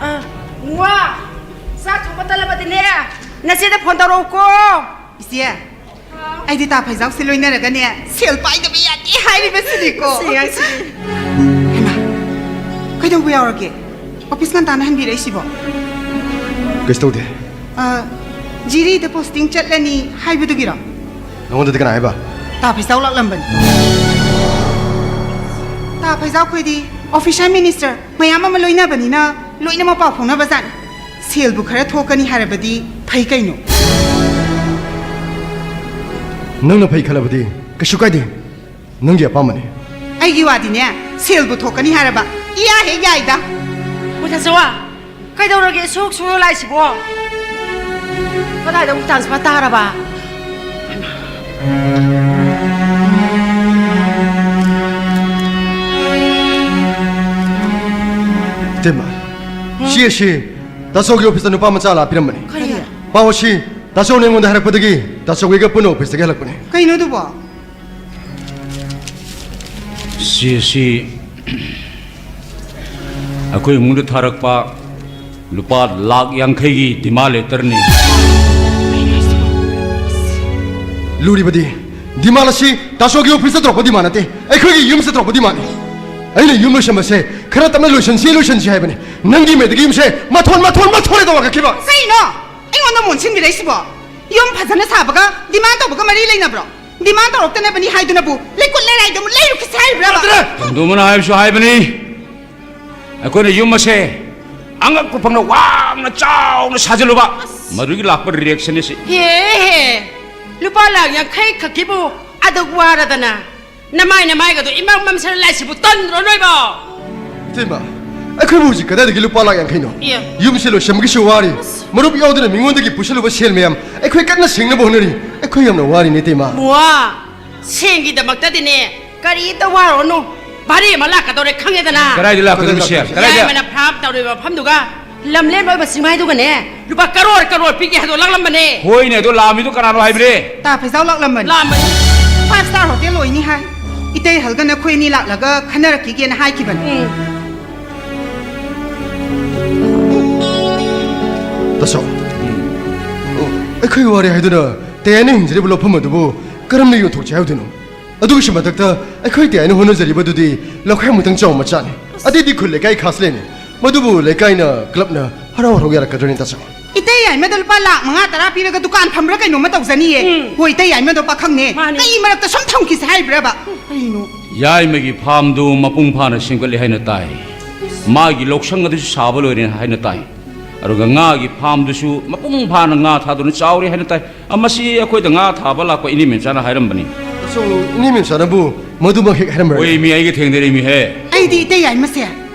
ꯑꯥ, ꯃꯨꯋꯥ, ꯆꯥꯛ ꯊꯣꯡꯕ ꯇꯜꯂꯕꯗꯤꯅꯦ, ꯅꯆꯦꯗ phone ꯇꯧꯔꯛꯎꯀꯣ꯫ ꯏꯆꯦ, ꯑꯩꯗꯤ ꯇꯥ ꯐꯩꯖꯥꯎꯁꯦ ꯂꯣꯏꯅꯔꯒꯅꯦ, ꯁꯦꯜ ꯄꯥꯏꯗꯕ ꯌꯥꯗꯦ ꯍꯥꯏꯔꯤꯕꯁꯤꯅꯤꯀꯣ꯫ ꯁꯤ ꯑꯉꯥꯡꯁꯤꯗꯤ꯫ ꯍꯩꯃꯥ, ꯀꯩꯗꯧꯕ ꯌꯥꯎꯔꯒꯦ? Office ꯉꯟꯇꯥꯅ ꯍꯟꯕꯤꯔꯛꯏꯁꯤꯕꯣ? ꯀꯩꯁꯨ ꯇꯧꯗꯦ꯫ ꯑ, ꯖꯤꯔꯤꯗ posting ꯆꯠꯂꯅꯤ ꯍꯥꯏꯕꯗꯨꯒꯤꯔꯣ? ꯅꯉꯣꯟꯗꯗꯤ ꯀꯅꯥ ꯍꯥꯏꯕ? ꯇꯥ ꯐꯩꯖꯥꯎ ꯂꯥꯛꯂꯝꯕꯅꯤ꯫ ꯇꯥ ꯐꯩꯖꯥꯎ ꯈꯣꯏꯗꯤ officer minister ꯃꯌꯥꯝ ꯑꯃ ꯂꯣꯏꯅꯕꯅꯤꯅ ꯂꯣꯏꯅꯃꯛ ꯄꯥꯎ ꯐꯥꯎꯅꯕꯖꯥꯠꯅꯤ꯫ ꯁꯦꯜꯕꯨ ꯈꯔ ꯊꯣꯛꯀꯅꯤ ꯍꯥꯏꯔꯕꯗꯤ ꯐꯩ ꯀꯩꯅꯣ꯫ ꯅꯪꯅ ꯐꯩ ꯈꯜꯂꯕꯗꯤ ꯀꯩꯁꯨ ꯀꯥꯏꯗꯦ, ꯅꯪꯒꯤ ꯑꯄꯥꯝꯕꯅꯤ꯫ ꯑꯩꯒꯤ ꯋꯥꯗꯤꯅꯦ, ꯁꯦꯜꯕꯨ ꯊꯣꯛꯀꯅꯤ ꯍꯥꯏꯔꯕ ꯏꯌꯥ ꯍꯦꯛ ꯌꯥꯏꯗ꯫ ꯃꯨꯊꯠꯆꯧꯋꯥ, ꯀꯩꯗꯧꯔꯒꯦ ꯁꯨꯛ ꯁꯨꯛ ꯂꯥꯛꯏꯁꯤꯕꯣ? ꯀꯗꯥꯏꯗ ꯑꯃꯨꯛ transfer ꯇꯥꯔꯕ? ꯏꯇꯩꯃ, ꯁꯤ ꯑꯁꯤ ꯇꯥꯆꯧꯒꯤ office ꯇ ꯅꯨꯄꯥ ꯃꯆꯥ ꯂꯥꯛꯄꯤꯔꯝꯕꯅꯤ꯫ ꯀꯔꯤ? ꯄꯥꯎ ꯑꯁꯤ ꯇꯥꯆꯧꯅ ꯑꯩꯉꯣꯟꯗ ꯍꯥꯏꯔꯛꯄꯗꯒꯤ ꯇꯥꯆꯧꯒꯤꯒ ꯄꯨꯟꯅ office ꯇꯒꯤ ꯍꯜꯂꯛꯄꯅꯤ꯫ ꯀꯩꯅꯣ ꯑꯗꯨꯕꯣ? ꯁꯤ ꯑꯁꯤ ꯑꯩꯈꯣꯏ ꯏꯃꯨꯡꯗ ꯊꯥꯔꯛꯄ ꯂꯨꯄꯥ ꯂꯥꯈ ꯌꯥꯡꯈꯩꯒꯤ demand letter ꯅꯤ꯫ ꯂꯨꯔꯤꯕꯗꯤ, demand ꯑꯁꯤ ꯇꯥꯆꯧꯒꯤ office ꯇ ꯇꯧꯔꯛꯄ demand ꯅꯠꯇꯦ, ꯑꯩꯈꯣꯏꯒꯤ ꯌꯨꯝꯁꯤꯗ ꯇꯧꯔꯛꯄ demand ꯅꯤ꯫ ꯑꯩꯅ ꯌꯨꯝ ꯂꯣꯏꯁꯟꯕꯁꯦ ꯈꯔ ꯇꯞꯅ ꯂꯣꯏꯁꯟꯁꯤ, ꯂꯣꯏꯁꯟꯁꯤ ꯍꯥꯏꯕꯅꯤ꯫ ꯅꯪꯒꯤ ꯏꯃꯦꯗꯒꯤ ꯌꯨꯝꯁꯦ ꯃꯊꯣꯟ, ꯃꯊꯣꯟ, ꯃꯊꯣꯟ ꯍꯦꯛꯇ ꯋꯥꯡꯈꯠꯈꯤꯕ꯫ ꯀꯩꯅꯣ? ꯑꯩꯉꯣꯟꯗ ꯃꯣꯟꯁꯤꯟꯕꯤꯔꯛꯏꯁꯤꯕꯣ? ꯌꯨꯝ ꯐꯖꯅ ꯁꯥꯕꯒ demand ꯇꯧꯕꯒ ꯃꯔꯤ ꯂꯩꯅꯕ꯭ꯔꯣ? Demand ꯇꯧꯔꯛꯇꯅꯕꯅꯤ ꯍꯥꯏꯗꯨꯅꯕꯨ ꯂꯩꯀꯨꯠ ꯂꯩꯔꯥꯏꯗꯨ ꯑꯃꯨꯛ ꯂꯩꯔꯨꯈꯤꯁꯤ ꯍꯥꯏꯔꯤꯕ꯭ꯔꯕ? ꯇꯣꯟꯗꯣꯝꯕꯅ ꯍꯥꯏꯕꯁꯨ ꯍꯥꯏꯕꯅꯤ, ꯑꯩꯈꯣꯏꯅ ꯌꯨꯝ ꯑꯁꯦ ꯑꯉꯛꯄ ꯐꯪꯅ ꯋꯥꯡꯅ ꯆꯥꯎꯅ ꯁꯥꯖꯤꯜꯂꯨꯕ, ꯃꯗꯨꯒꯤ ꯂꯥꯛꯄ reaction ꯅꯤ ꯁꯤ꯫ ꯍꯦ, ꯍꯦ, ꯂꯨꯄꯥ ꯂꯥꯈ ꯌꯥꯡꯈꯩ ꯈꯛꯀꯤꯕꯨ ꯑꯗꯨꯛ ꯋꯥꯔꯗꯅ? ꯅꯃꯥꯏ ꯅꯃꯥꯏꯒꯗꯣ ꯏꯃꯝ ꯃꯝꯁꯤꯜꯂ ꯂꯥꯛꯏꯁꯤꯕꯨ ꯇꯟꯗ꯭ꯔꯣ ꯅꯣꯏꯕꯣ? ꯏꯇꯩꯃ, ꯑꯩꯈꯣꯏꯕꯨ ꯍꯧꯖꯤꯛ ꯀꯗꯥꯏꯗꯒꯤ ꯂꯨꯄꯥ ꯂꯥꯈ ꯌꯥꯡꯈꯩꯅꯣ? ꯏꯌꯥ꯫ ꯌꯨꯝꯁꯦ ꯂꯣꯏꯁꯟꯕꯒꯤꯁꯨ ꯋꯥꯔꯤ, ꯃꯔꯨꯞ ꯌꯥꯎꯗꯅ ꯃꯤꯉꯣꯟꯗꯒꯤ ꯄꯨꯁꯜꯂꯨꯕ ꯁꯦꯜ ꯃꯌꯥꯝ ꯑꯩꯈꯣꯏ ꯀꯟꯅ ꯁꯤꯡꯅꯕ ꯍꯣꯠꯅꯔꯤ꯫ ꯑꯩꯈꯣꯏ ꯌꯥꯝꯅ ꯋꯥꯔꯤꯅꯦ ꯏꯇꯩꯃ꯫ ꯕꯨꯋꯥ, ꯁꯦꯟꯒꯤꯗꯃꯛꯇꯗꯤꯅꯦ ꯀꯔꯤꯝꯇ ꯋꯥꯔꯨꯔꯅꯨ꯫ ꯚꯥꯔꯤ ꯑꯃ ꯂꯥꯛꯀꯗꯧꯔꯦ ꯈꯪꯉꯦꯗꯅ꯫ ꯀꯗꯥꯏꯗ ꯂꯥꯛꯀꯗꯣꯏꯅꯣ ꯁꯦꯜ? ꯀꯗꯥꯏꯗ? ꯌꯥꯏꯃꯅ ꯐꯥꯝ ꯇꯧꯔꯤꯕ ꯃꯐꯝꯗꯨꯒ ꯂꯝꯂꯦꯟ ꯑꯣꯏꯕ ꯆꯤꯡꯃꯥꯏꯗꯨꯒꯅꯦ ꯂꯨꯄꯥ ꯀꯔꯣꯔ ꯀꯔꯣꯔ ꯄꯤꯒꯦ ꯍꯥꯏꯗꯣ ꯂꯥꯛꯂꯝꯕꯅꯦ꯫ ꯍꯣꯏꯅꯦ, ꯑꯗꯣ ꯂꯥꯛꯑꯝꯃꯤꯗꯣ ꯀꯅꯥꯅꯣ ꯍꯥꯏꯕꯅꯦ? ꯇꯥ ꯐꯩꯖꯥꯎ ꯂꯥꯛꯂꯝꯕꯅꯦ꯫ ꯂꯥꯛꯑꯝꯕꯅꯤ꯫ Five star hotel ꯑꯣꯏꯅꯤ ꯍꯥꯏ꯫ ꯏꯇꯩ ꯍꯜꯒ ꯅꯈꯣꯏ ꯑꯅꯤ ꯂꯥꯛꯂꯒ ꯈꯟꯅꯔꯛꯈꯤꯒꯦꯅ ꯍꯥꯏꯈꯤꯕꯅꯤ꯫ ꯎꯝ꯫ ꯇꯥꯆꯧ, ꯑꯩꯈꯣꯏ ꯋꯥꯔꯦ ꯍꯥꯏꯗꯨꯅ ꯇꯌꯥꯏꯅ ꯍꯤꯡꯖꯔꯤꯕ ꯂꯧꯐꯝ ꯑꯗꯨꯕꯨ ꯀꯔꯝꯅ ꯌꯣꯟꯊꯣꯛꯁꯤ ꯍꯥꯏꯗꯣꯏꯅꯣ? ꯑꯗꯨꯒꯤꯁꯨ ꯃꯊꯛꯇ ꯑꯩꯈꯣꯏ ꯇꯌꯥꯏꯅ ꯍꯣꯠꯅꯖꯔꯤꯕꯗꯨꯗꯤ ꯂꯧꯈꯥꯏꯃꯨꯛꯇꯪ ꯆꯥꯎꯕ ꯃꯆꯥꯅꯤ꯫ ꯑꯗꯨꯗꯤ ꯈꯨꯜ ꯂꯩꯀꯥꯏ ꯈꯥꯁꯂꯦꯅꯤ꯫ ꯃꯗꯨꯕꯨ ꯂꯩꯀꯥꯏꯅ, clubꯅ ꯍꯔꯥꯎ ꯍꯔꯥꯎ ꯌꯥꯔꯛꯀꯗ꯭ꯔꯅꯤ, ꯇꯥꯆꯧ? ꯏꯇꯩ ꯌꯥꯏꯃꯗ ꯂꯨꯄꯥ ꯂꯥꯈ ꯃꯉꯥ ꯇꯔꯥ ꯄꯤꯔꯒ ꯗꯨꯀꯥꯟ ꯐꯝꯕ꯭ꯔꯥ ꯀꯩꯅꯣꯝꯃ ꯇꯧꯖꯅꯤꯌꯦ꯫ ꯎꯝ꯫ ꯍꯣꯏ, ꯏꯇꯩ ꯌꯥꯏꯃꯗꯣ ꯄꯥꯈꯪꯅꯦ꯫ ꯃꯥꯅꯤ꯫ ꯀꯩ ꯃꯔꯛꯇ ꯁꯨꯝ ꯊꯝꯈꯤꯁꯦ ꯍꯥꯏꯕ꯭ꯔꯕ? ꯀꯩꯅꯣ? ꯌꯥꯏꯃꯒꯤ farmꯗꯨ ꯃꯄꯨꯡ ꯐꯥꯅ ꯁꯦꯝꯒꯠꯂꯦ ꯍꯥꯏꯅ ꯇꯥꯏ꯫ ꯃꯥꯒꯤ ꯂꯧꯁꯪ ꯑꯗꯨꯁꯨ ꯁꯥꯕ ꯂꯣꯏꯔꯦ ꯍꯥꯏꯅ ꯇꯥꯏ꯫ ꯑꯗꯨꯒ ꯉꯥꯒꯤ farmꯗꯨꯁꯨ ꯃꯄꯨꯡ ꯐꯥꯅ ꯉꯥ ꯊꯥꯗꯨꯅ ꯆꯥꯎꯔꯦ ꯍꯥꯏꯅ ꯇꯥꯏ꯫ ꯑ, ꯃꯁꯤ ꯑꯩꯈꯣꯏꯗ ꯉꯥ ꯊꯥꯕ ꯂꯥꯛꯄ ꯏꯅꯦ ꯃꯦꯝꯆꯥꯅ ꯍꯥꯏꯔꯝꯕꯅꯤ꯫ ꯑꯁꯣꯝ ꯏꯅꯦ ꯃꯦꯝꯆꯥꯅꯕꯨ ꯃꯗꯨꯃꯛ ꯍꯦꯛ ꯍꯥꯏꯔꯝꯕ꯭ꯔꯥ? ꯍꯣꯏ, ꯃꯤ ꯑꯩꯒ ꯊꯦꯡꯅꯔꯤꯃꯤꯍꯦ꯫ ꯑꯩꯗꯤ ꯏꯇꯩ ꯌꯥꯏꯃꯁꯦ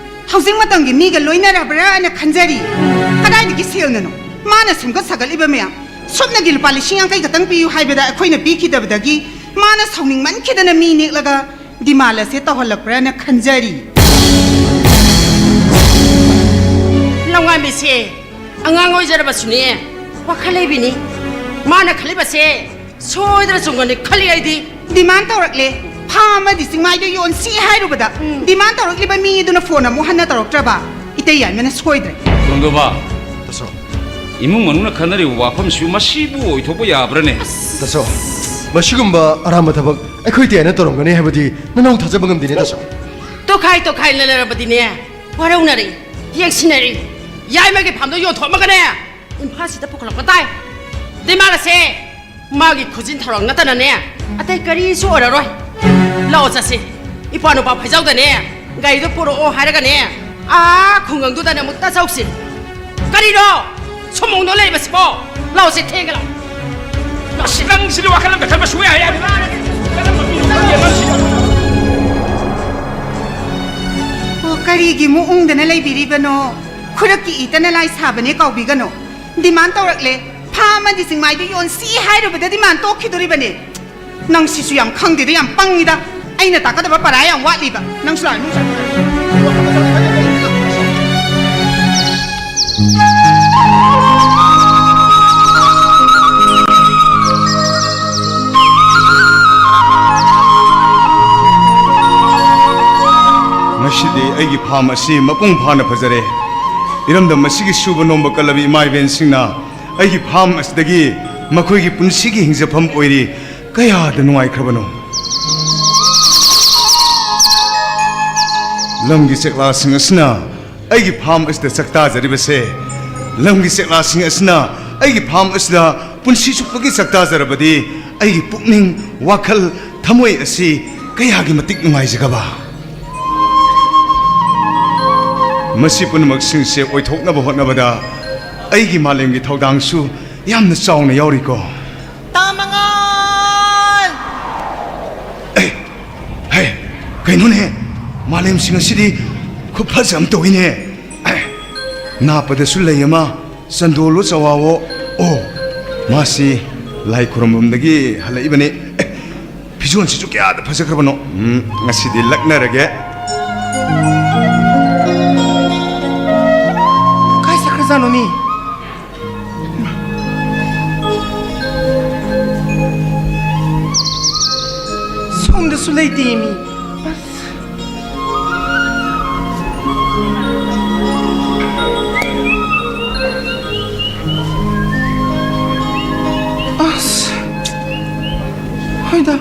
ꯍꯧꯖꯤꯛ ꯃꯇꯝꯒꯤ ꯃꯤꯒ ꯂꯣꯏꯅꯔꯕ꯭ꯔꯥꯅ ꯈꯟꯖꯔꯤ꯫ ꯀꯗꯥꯏꯗꯒꯤ ꯁꯦꯜꯅꯅꯣ? ꯃꯥꯅ ꯁꯦꯝꯒꯠ ꯁꯥꯒꯠꯂꯤꯕ ꯃꯌꯥꯝ, ꯁꯨꯞꯅꯒꯤ ꯂꯨꯄꯥ ꯂꯤꯁꯤꯡ ꯌꯥꯡꯈꯩ ꯈꯛꯇꯪ ꯄꯤꯌꯨ ꯍꯥꯏꯕꯗ ꯑꯩꯈꯣꯏꯅ ꯄꯤꯈꯤꯗꯕꯗꯒꯤ ꯃꯥꯅ ꯁꯥꯎꯅꯤꯡꯃꯟꯈꯤꯗꯅ ꯃꯤ ꯅꯦꯛꯂꯒ ꯗꯤꯃꯥꯟ ꯑꯁꯦ ꯇꯧꯍꯜꯂꯛꯄ꯭ꯔꯥꯅ ꯈꯟꯖꯔꯤ꯫ ꯂꯋꯥꯏꯃꯤꯁꯦ ꯑꯉꯥꯡ ꯑꯣꯏꯖꯔꯕꯁꯨꯅꯦ, ꯋꯥꯈꯜ ꯂꯩꯕꯤꯅꯤ꯫ ꯃꯥꯅ ꯈꯜꯂꯤꯕꯁꯦ ꯁꯣꯏꯗꯅ ꯆꯨꯝꯒꯅꯤ ꯈꯜꯂꯤ ꯑꯩꯗꯤ꯫ ꯗꯤꯃꯥꯟ ꯇꯧꯔꯛꯂꯦ, ꯐꯥꯝ ꯑꯃꯗꯤ ꯆꯤꯡꯃꯥꯏꯗ ꯌꯣꯟꯁꯤ ꯍꯥꯏꯔꯨꯕꯗ, ꯎꯝ꯫ ꯗꯤꯃꯥꯟ ꯇꯧꯔꯛꯂꯤꯕ ꯃꯤ ꯑꯗꯨꯅ ꯐꯣꯟ ꯑꯃꯨꯛ ꯍꯟꯅ ꯇꯧꯔꯛꯇ꯭ꯔꯕ ꯏꯇꯩ ꯌꯥꯏꯃꯅ ꯁꯣꯏꯗ꯭ꯔꯦ꯫ ꯈꯣꯡꯗꯣꯕ, ꯇꯥꯆꯧ꯫ ꯏꯃꯨꯡ ꯃꯅꯨꯡꯅ ꯈꯟꯅꯔꯤꯕ ꯋꯥꯐꯝꯁꯤꯕꯨ ꯃꯁꯤꯕꯨ ꯑꯣꯏꯊꯣꯛꯄ ꯌꯥꯕ꯭ꯔꯅꯦ? ꯇꯥꯆꯧ, ꯃꯁꯤꯒꯨꯝꯕ ꯑꯔꯥꯟꯕ ꯊꯕꯛ ꯑꯩꯈꯣꯏ ꯏꯇꯩ ꯌꯥꯏꯃꯅ ꯇꯧꯔꯝꯒꯅꯤ ꯍꯥꯏꯕꯗꯤ ꯅꯅꯧ ꯊꯥꯖꯕ ꯉꯝꯗꯦꯅꯦ, ꯇꯥꯆꯧ꯫ ꯇꯣꯈꯥꯏ ꯇꯣꯈꯥꯏ ꯂꯩꯅꯔꯕꯗꯤꯅꯦ, ꯋꯥꯔꯧꯅꯔꯤ, ꯌꯦꯡꯁꯤꯟꯅꯔꯤ꯫ ꯌꯥꯏꯃꯒꯤ ꯐꯥꯝꯗꯣ ꯌꯣꯟꯊꯣꯛꯑꯝꯃꯒꯅꯦ, ꯏꯝꯐꯥꯜꯁꯤꯗ ꯄꯨꯈꯠꯂꯛꯄ ꯇꯥꯏ꯫ ꯗꯤꯃꯥꯟ ꯑꯁꯦ ꯃꯥꯒꯤ ꯈꯨꯖꯤꯟ ꯊꯧꯔꯥꯡ ꯅꯠꯇꯅꯅꯦ, ꯑꯇꯩ ꯀꯔꯤꯁꯨ ꯑꯣꯏꯔꯔꯣꯏ꯫ ꯂꯥꯛꯑꯣ ꯆꯠꯁꯤ꯫ ꯏꯄ꯭ꯋꯥ ꯅꯨꯄꯥ ꯐꯩꯖꯥꯎꯗꯅꯦ, ꯒꯥꯔꯤꯗꯣ ꯄꯨꯔꯛꯑꯣ ꯍꯥꯏꯔꯒꯅꯦ, ꯑꯥ ꯈꯨꯡꯒꯪꯗꯨꯗꯅꯦ ꯑꯃꯨꯛꯇ ꯆꯧꯁꯤ꯫ ꯀꯔꯤꯅꯣ ꯁꯨꯃꯣꯡꯗꯣ ꯂꯩꯕꯁꯤꯕꯣ? ꯂꯥꯛꯑꯣꯁꯦ, ꯊꯦꯡꯒꯦ ꯂꯥꯛꯑꯣ꯫ ꯑꯁ, ꯅꯪꯁꯤꯗꯤ ꯋꯥꯈꯜ ꯑꯃꯗ ꯈꯟꯕ ꯁꯨꯡꯌꯥ ꯌꯥꯗꯦ꯫ ꯀꯔꯝꯕ ꯃꯤꯅꯣ ꯈꯪꯗꯦ ꯅꯪꯁꯤꯗꯤ꯫ ꯑꯣ, ꯀꯔꯤꯒꯤ ꯃꯨꯛ ꯎꯪꯗꯅ ꯂꯩꯕꯤꯔꯤꯕꯅꯣ? ꯈꯨꯔꯛꯀꯤ ꯏꯇꯅ ꯂꯥꯏ ꯁꯥꯕꯅꯦ, ꯀꯥꯎꯕꯤꯒꯅꯨ꯫ ꯗꯤꯃꯥꯟ ꯇꯧꯔꯛꯂꯦ꯫ ꯐꯥꯝ ꯑꯃꯗꯤ ꯆꯤꯡꯃꯥꯏꯗ ꯌꯣꯟꯁꯤ ꯍꯥꯏꯔꯨꯕꯗ ꯗꯤꯃꯥꯟ ꯇꯣꯛꯈꯤꯗꯣꯔꯤꯕꯅꯦ꯫ ꯅꯪ ꯁꯤꯁꯨ ꯌꯥꯝ ꯈꯪꯗꯦꯗ, ꯌꯥꯝ ꯄꯪꯉꯤꯗ꯫ ꯑꯩꯅ ꯇꯥꯛꯀꯗꯕ ꯄꯔꯥ ꯌꯥꯝ ꯋꯥꯠꯂꯤꯕ꯫ ꯅꯪꯁꯨ ꯂꯥꯛꯑꯣ, ꯏꯃꯨꯡ ꯆꯪꯉꯛꯑꯣ꯫ ꯉꯁꯤꯗꯤ ꯑꯩꯒꯤ ꯐꯥꯝ ꯑꯁꯤ ꯃꯄꯨꯡ ꯐꯥꯅ ꯐꯖꯔꯦ꯫ ꯏꯔꯝꯗꯝ ꯑꯁꯤꯒꯤ ꯁꯨꯕ ꯅꯣꯝꯕ ꯀꯜꯂꯕ ꯏꯃꯥ ꯏꯕꯦꯟꯁꯤꯡꯅ ꯑꯩꯒꯤ ꯐꯥꯝ ꯑꯁꯤꯗꯒꯤ ꯃꯈꯣꯏꯒꯤ ꯄꯨꯟꯁꯤꯒꯤ ꯍꯤꯡꯖꯐꯝ ꯑꯣꯏꯔꯤ꯫ ꯀꯌꯥꯗ ꯅꯨꯡꯉꯥꯏꯈ꯭ꯔꯕꯅꯣ! ꯂꯝꯒꯤ ꯆꯦꯛꯂꯥꯁꯤꯡ ꯑꯁꯤꯅ ꯑꯩꯒꯤ ꯐꯥꯝ ꯑꯁꯤꯗ ꯆꯥꯛꯇꯥꯖꯔꯤꯕꯁꯦ, ꯂꯝꯒꯤ ꯆꯦꯛꯂꯥꯁꯤꯡ ꯑꯁꯤꯅ ꯑꯩꯒꯤ ꯐꯥꯝ ꯑꯁꯤꯗ ꯄꯨꯟꯁꯤ ꯆꯨꯞꯄꯒꯤ ꯆꯥꯛꯇꯥꯖꯔꯕꯗꯤ, ꯑꯩꯒꯤ ꯄꯨꯛꯅꯤꯡ, ꯋꯥꯈꯜ, ꯊꯃꯣꯏ ꯑꯁꯤ ꯀꯌꯥꯒꯤ ꯃꯇꯤꯛ ꯅꯨꯡꯉꯥꯏꯖꯒꯕ! ꯃꯁꯤ ꯄꯨꯝꯅꯃꯛꯁꯤꯡꯁꯦ ꯑꯣꯏꯊꯣꯛꯅꯕ ꯍꯣꯠꯅꯕꯗ ꯑꯩꯒꯤ ꯃꯥꯂꯦꯝꯒꯤ ꯊꯧꯗꯥꯡꯁꯨ ꯌꯥꯝꯅ ꯆꯥꯎꯅ ꯌꯥꯎꯔꯤꯀꯣ꯫ ꯇꯥꯃꯉꯥꯜ! ꯑꯦ, ꯍꯦ, ꯀꯩꯅꯣꯅꯦ? ꯃꯥꯂꯦꯝꯁꯤꯡ ꯑꯁꯤꯗꯤ ꯈꯨꯐꯖ ꯑꯃ ꯇꯧꯏꯅꯦ꯫ ꯅꯥꯞꯄꯗꯁꯨ ꯂꯩ ꯑꯃ, ꯆꯟꯗꯣꯜꯂꯣ ꯆꯋꯥꯋꯣ꯫ ꯑꯣ, ꯃꯥꯁꯤ ꯂꯥꯏ ꯈꯨꯔꯨꯝꯐꯝꯗꯒꯤ ꯍꯜꯂꯛꯏꯕꯅꯤ꯫ ꯑꯦ, ꯐꯤꯖꯣꯜꯁꯤꯁꯨ ꯀꯌꯥꯗ ꯐꯖꯈ꯭ꯔꯕꯅꯣ꯫ ꯎꯝ, ꯉꯁꯤꯗꯤ ꯂꯛꯅꯔꯒꯦ꯫ ꯀꯥꯏ ꯆꯠꯈ꯭ꯔꯖꯥꯠꯅꯣ ꯃꯤ? ꯁꯣꯝꯗꯁꯨ ꯂꯩꯇꯦ ꯃꯤ꯫ ꯑꯁ꯫ ꯑꯁ꯫ ꯍꯣꯏꯗ꯫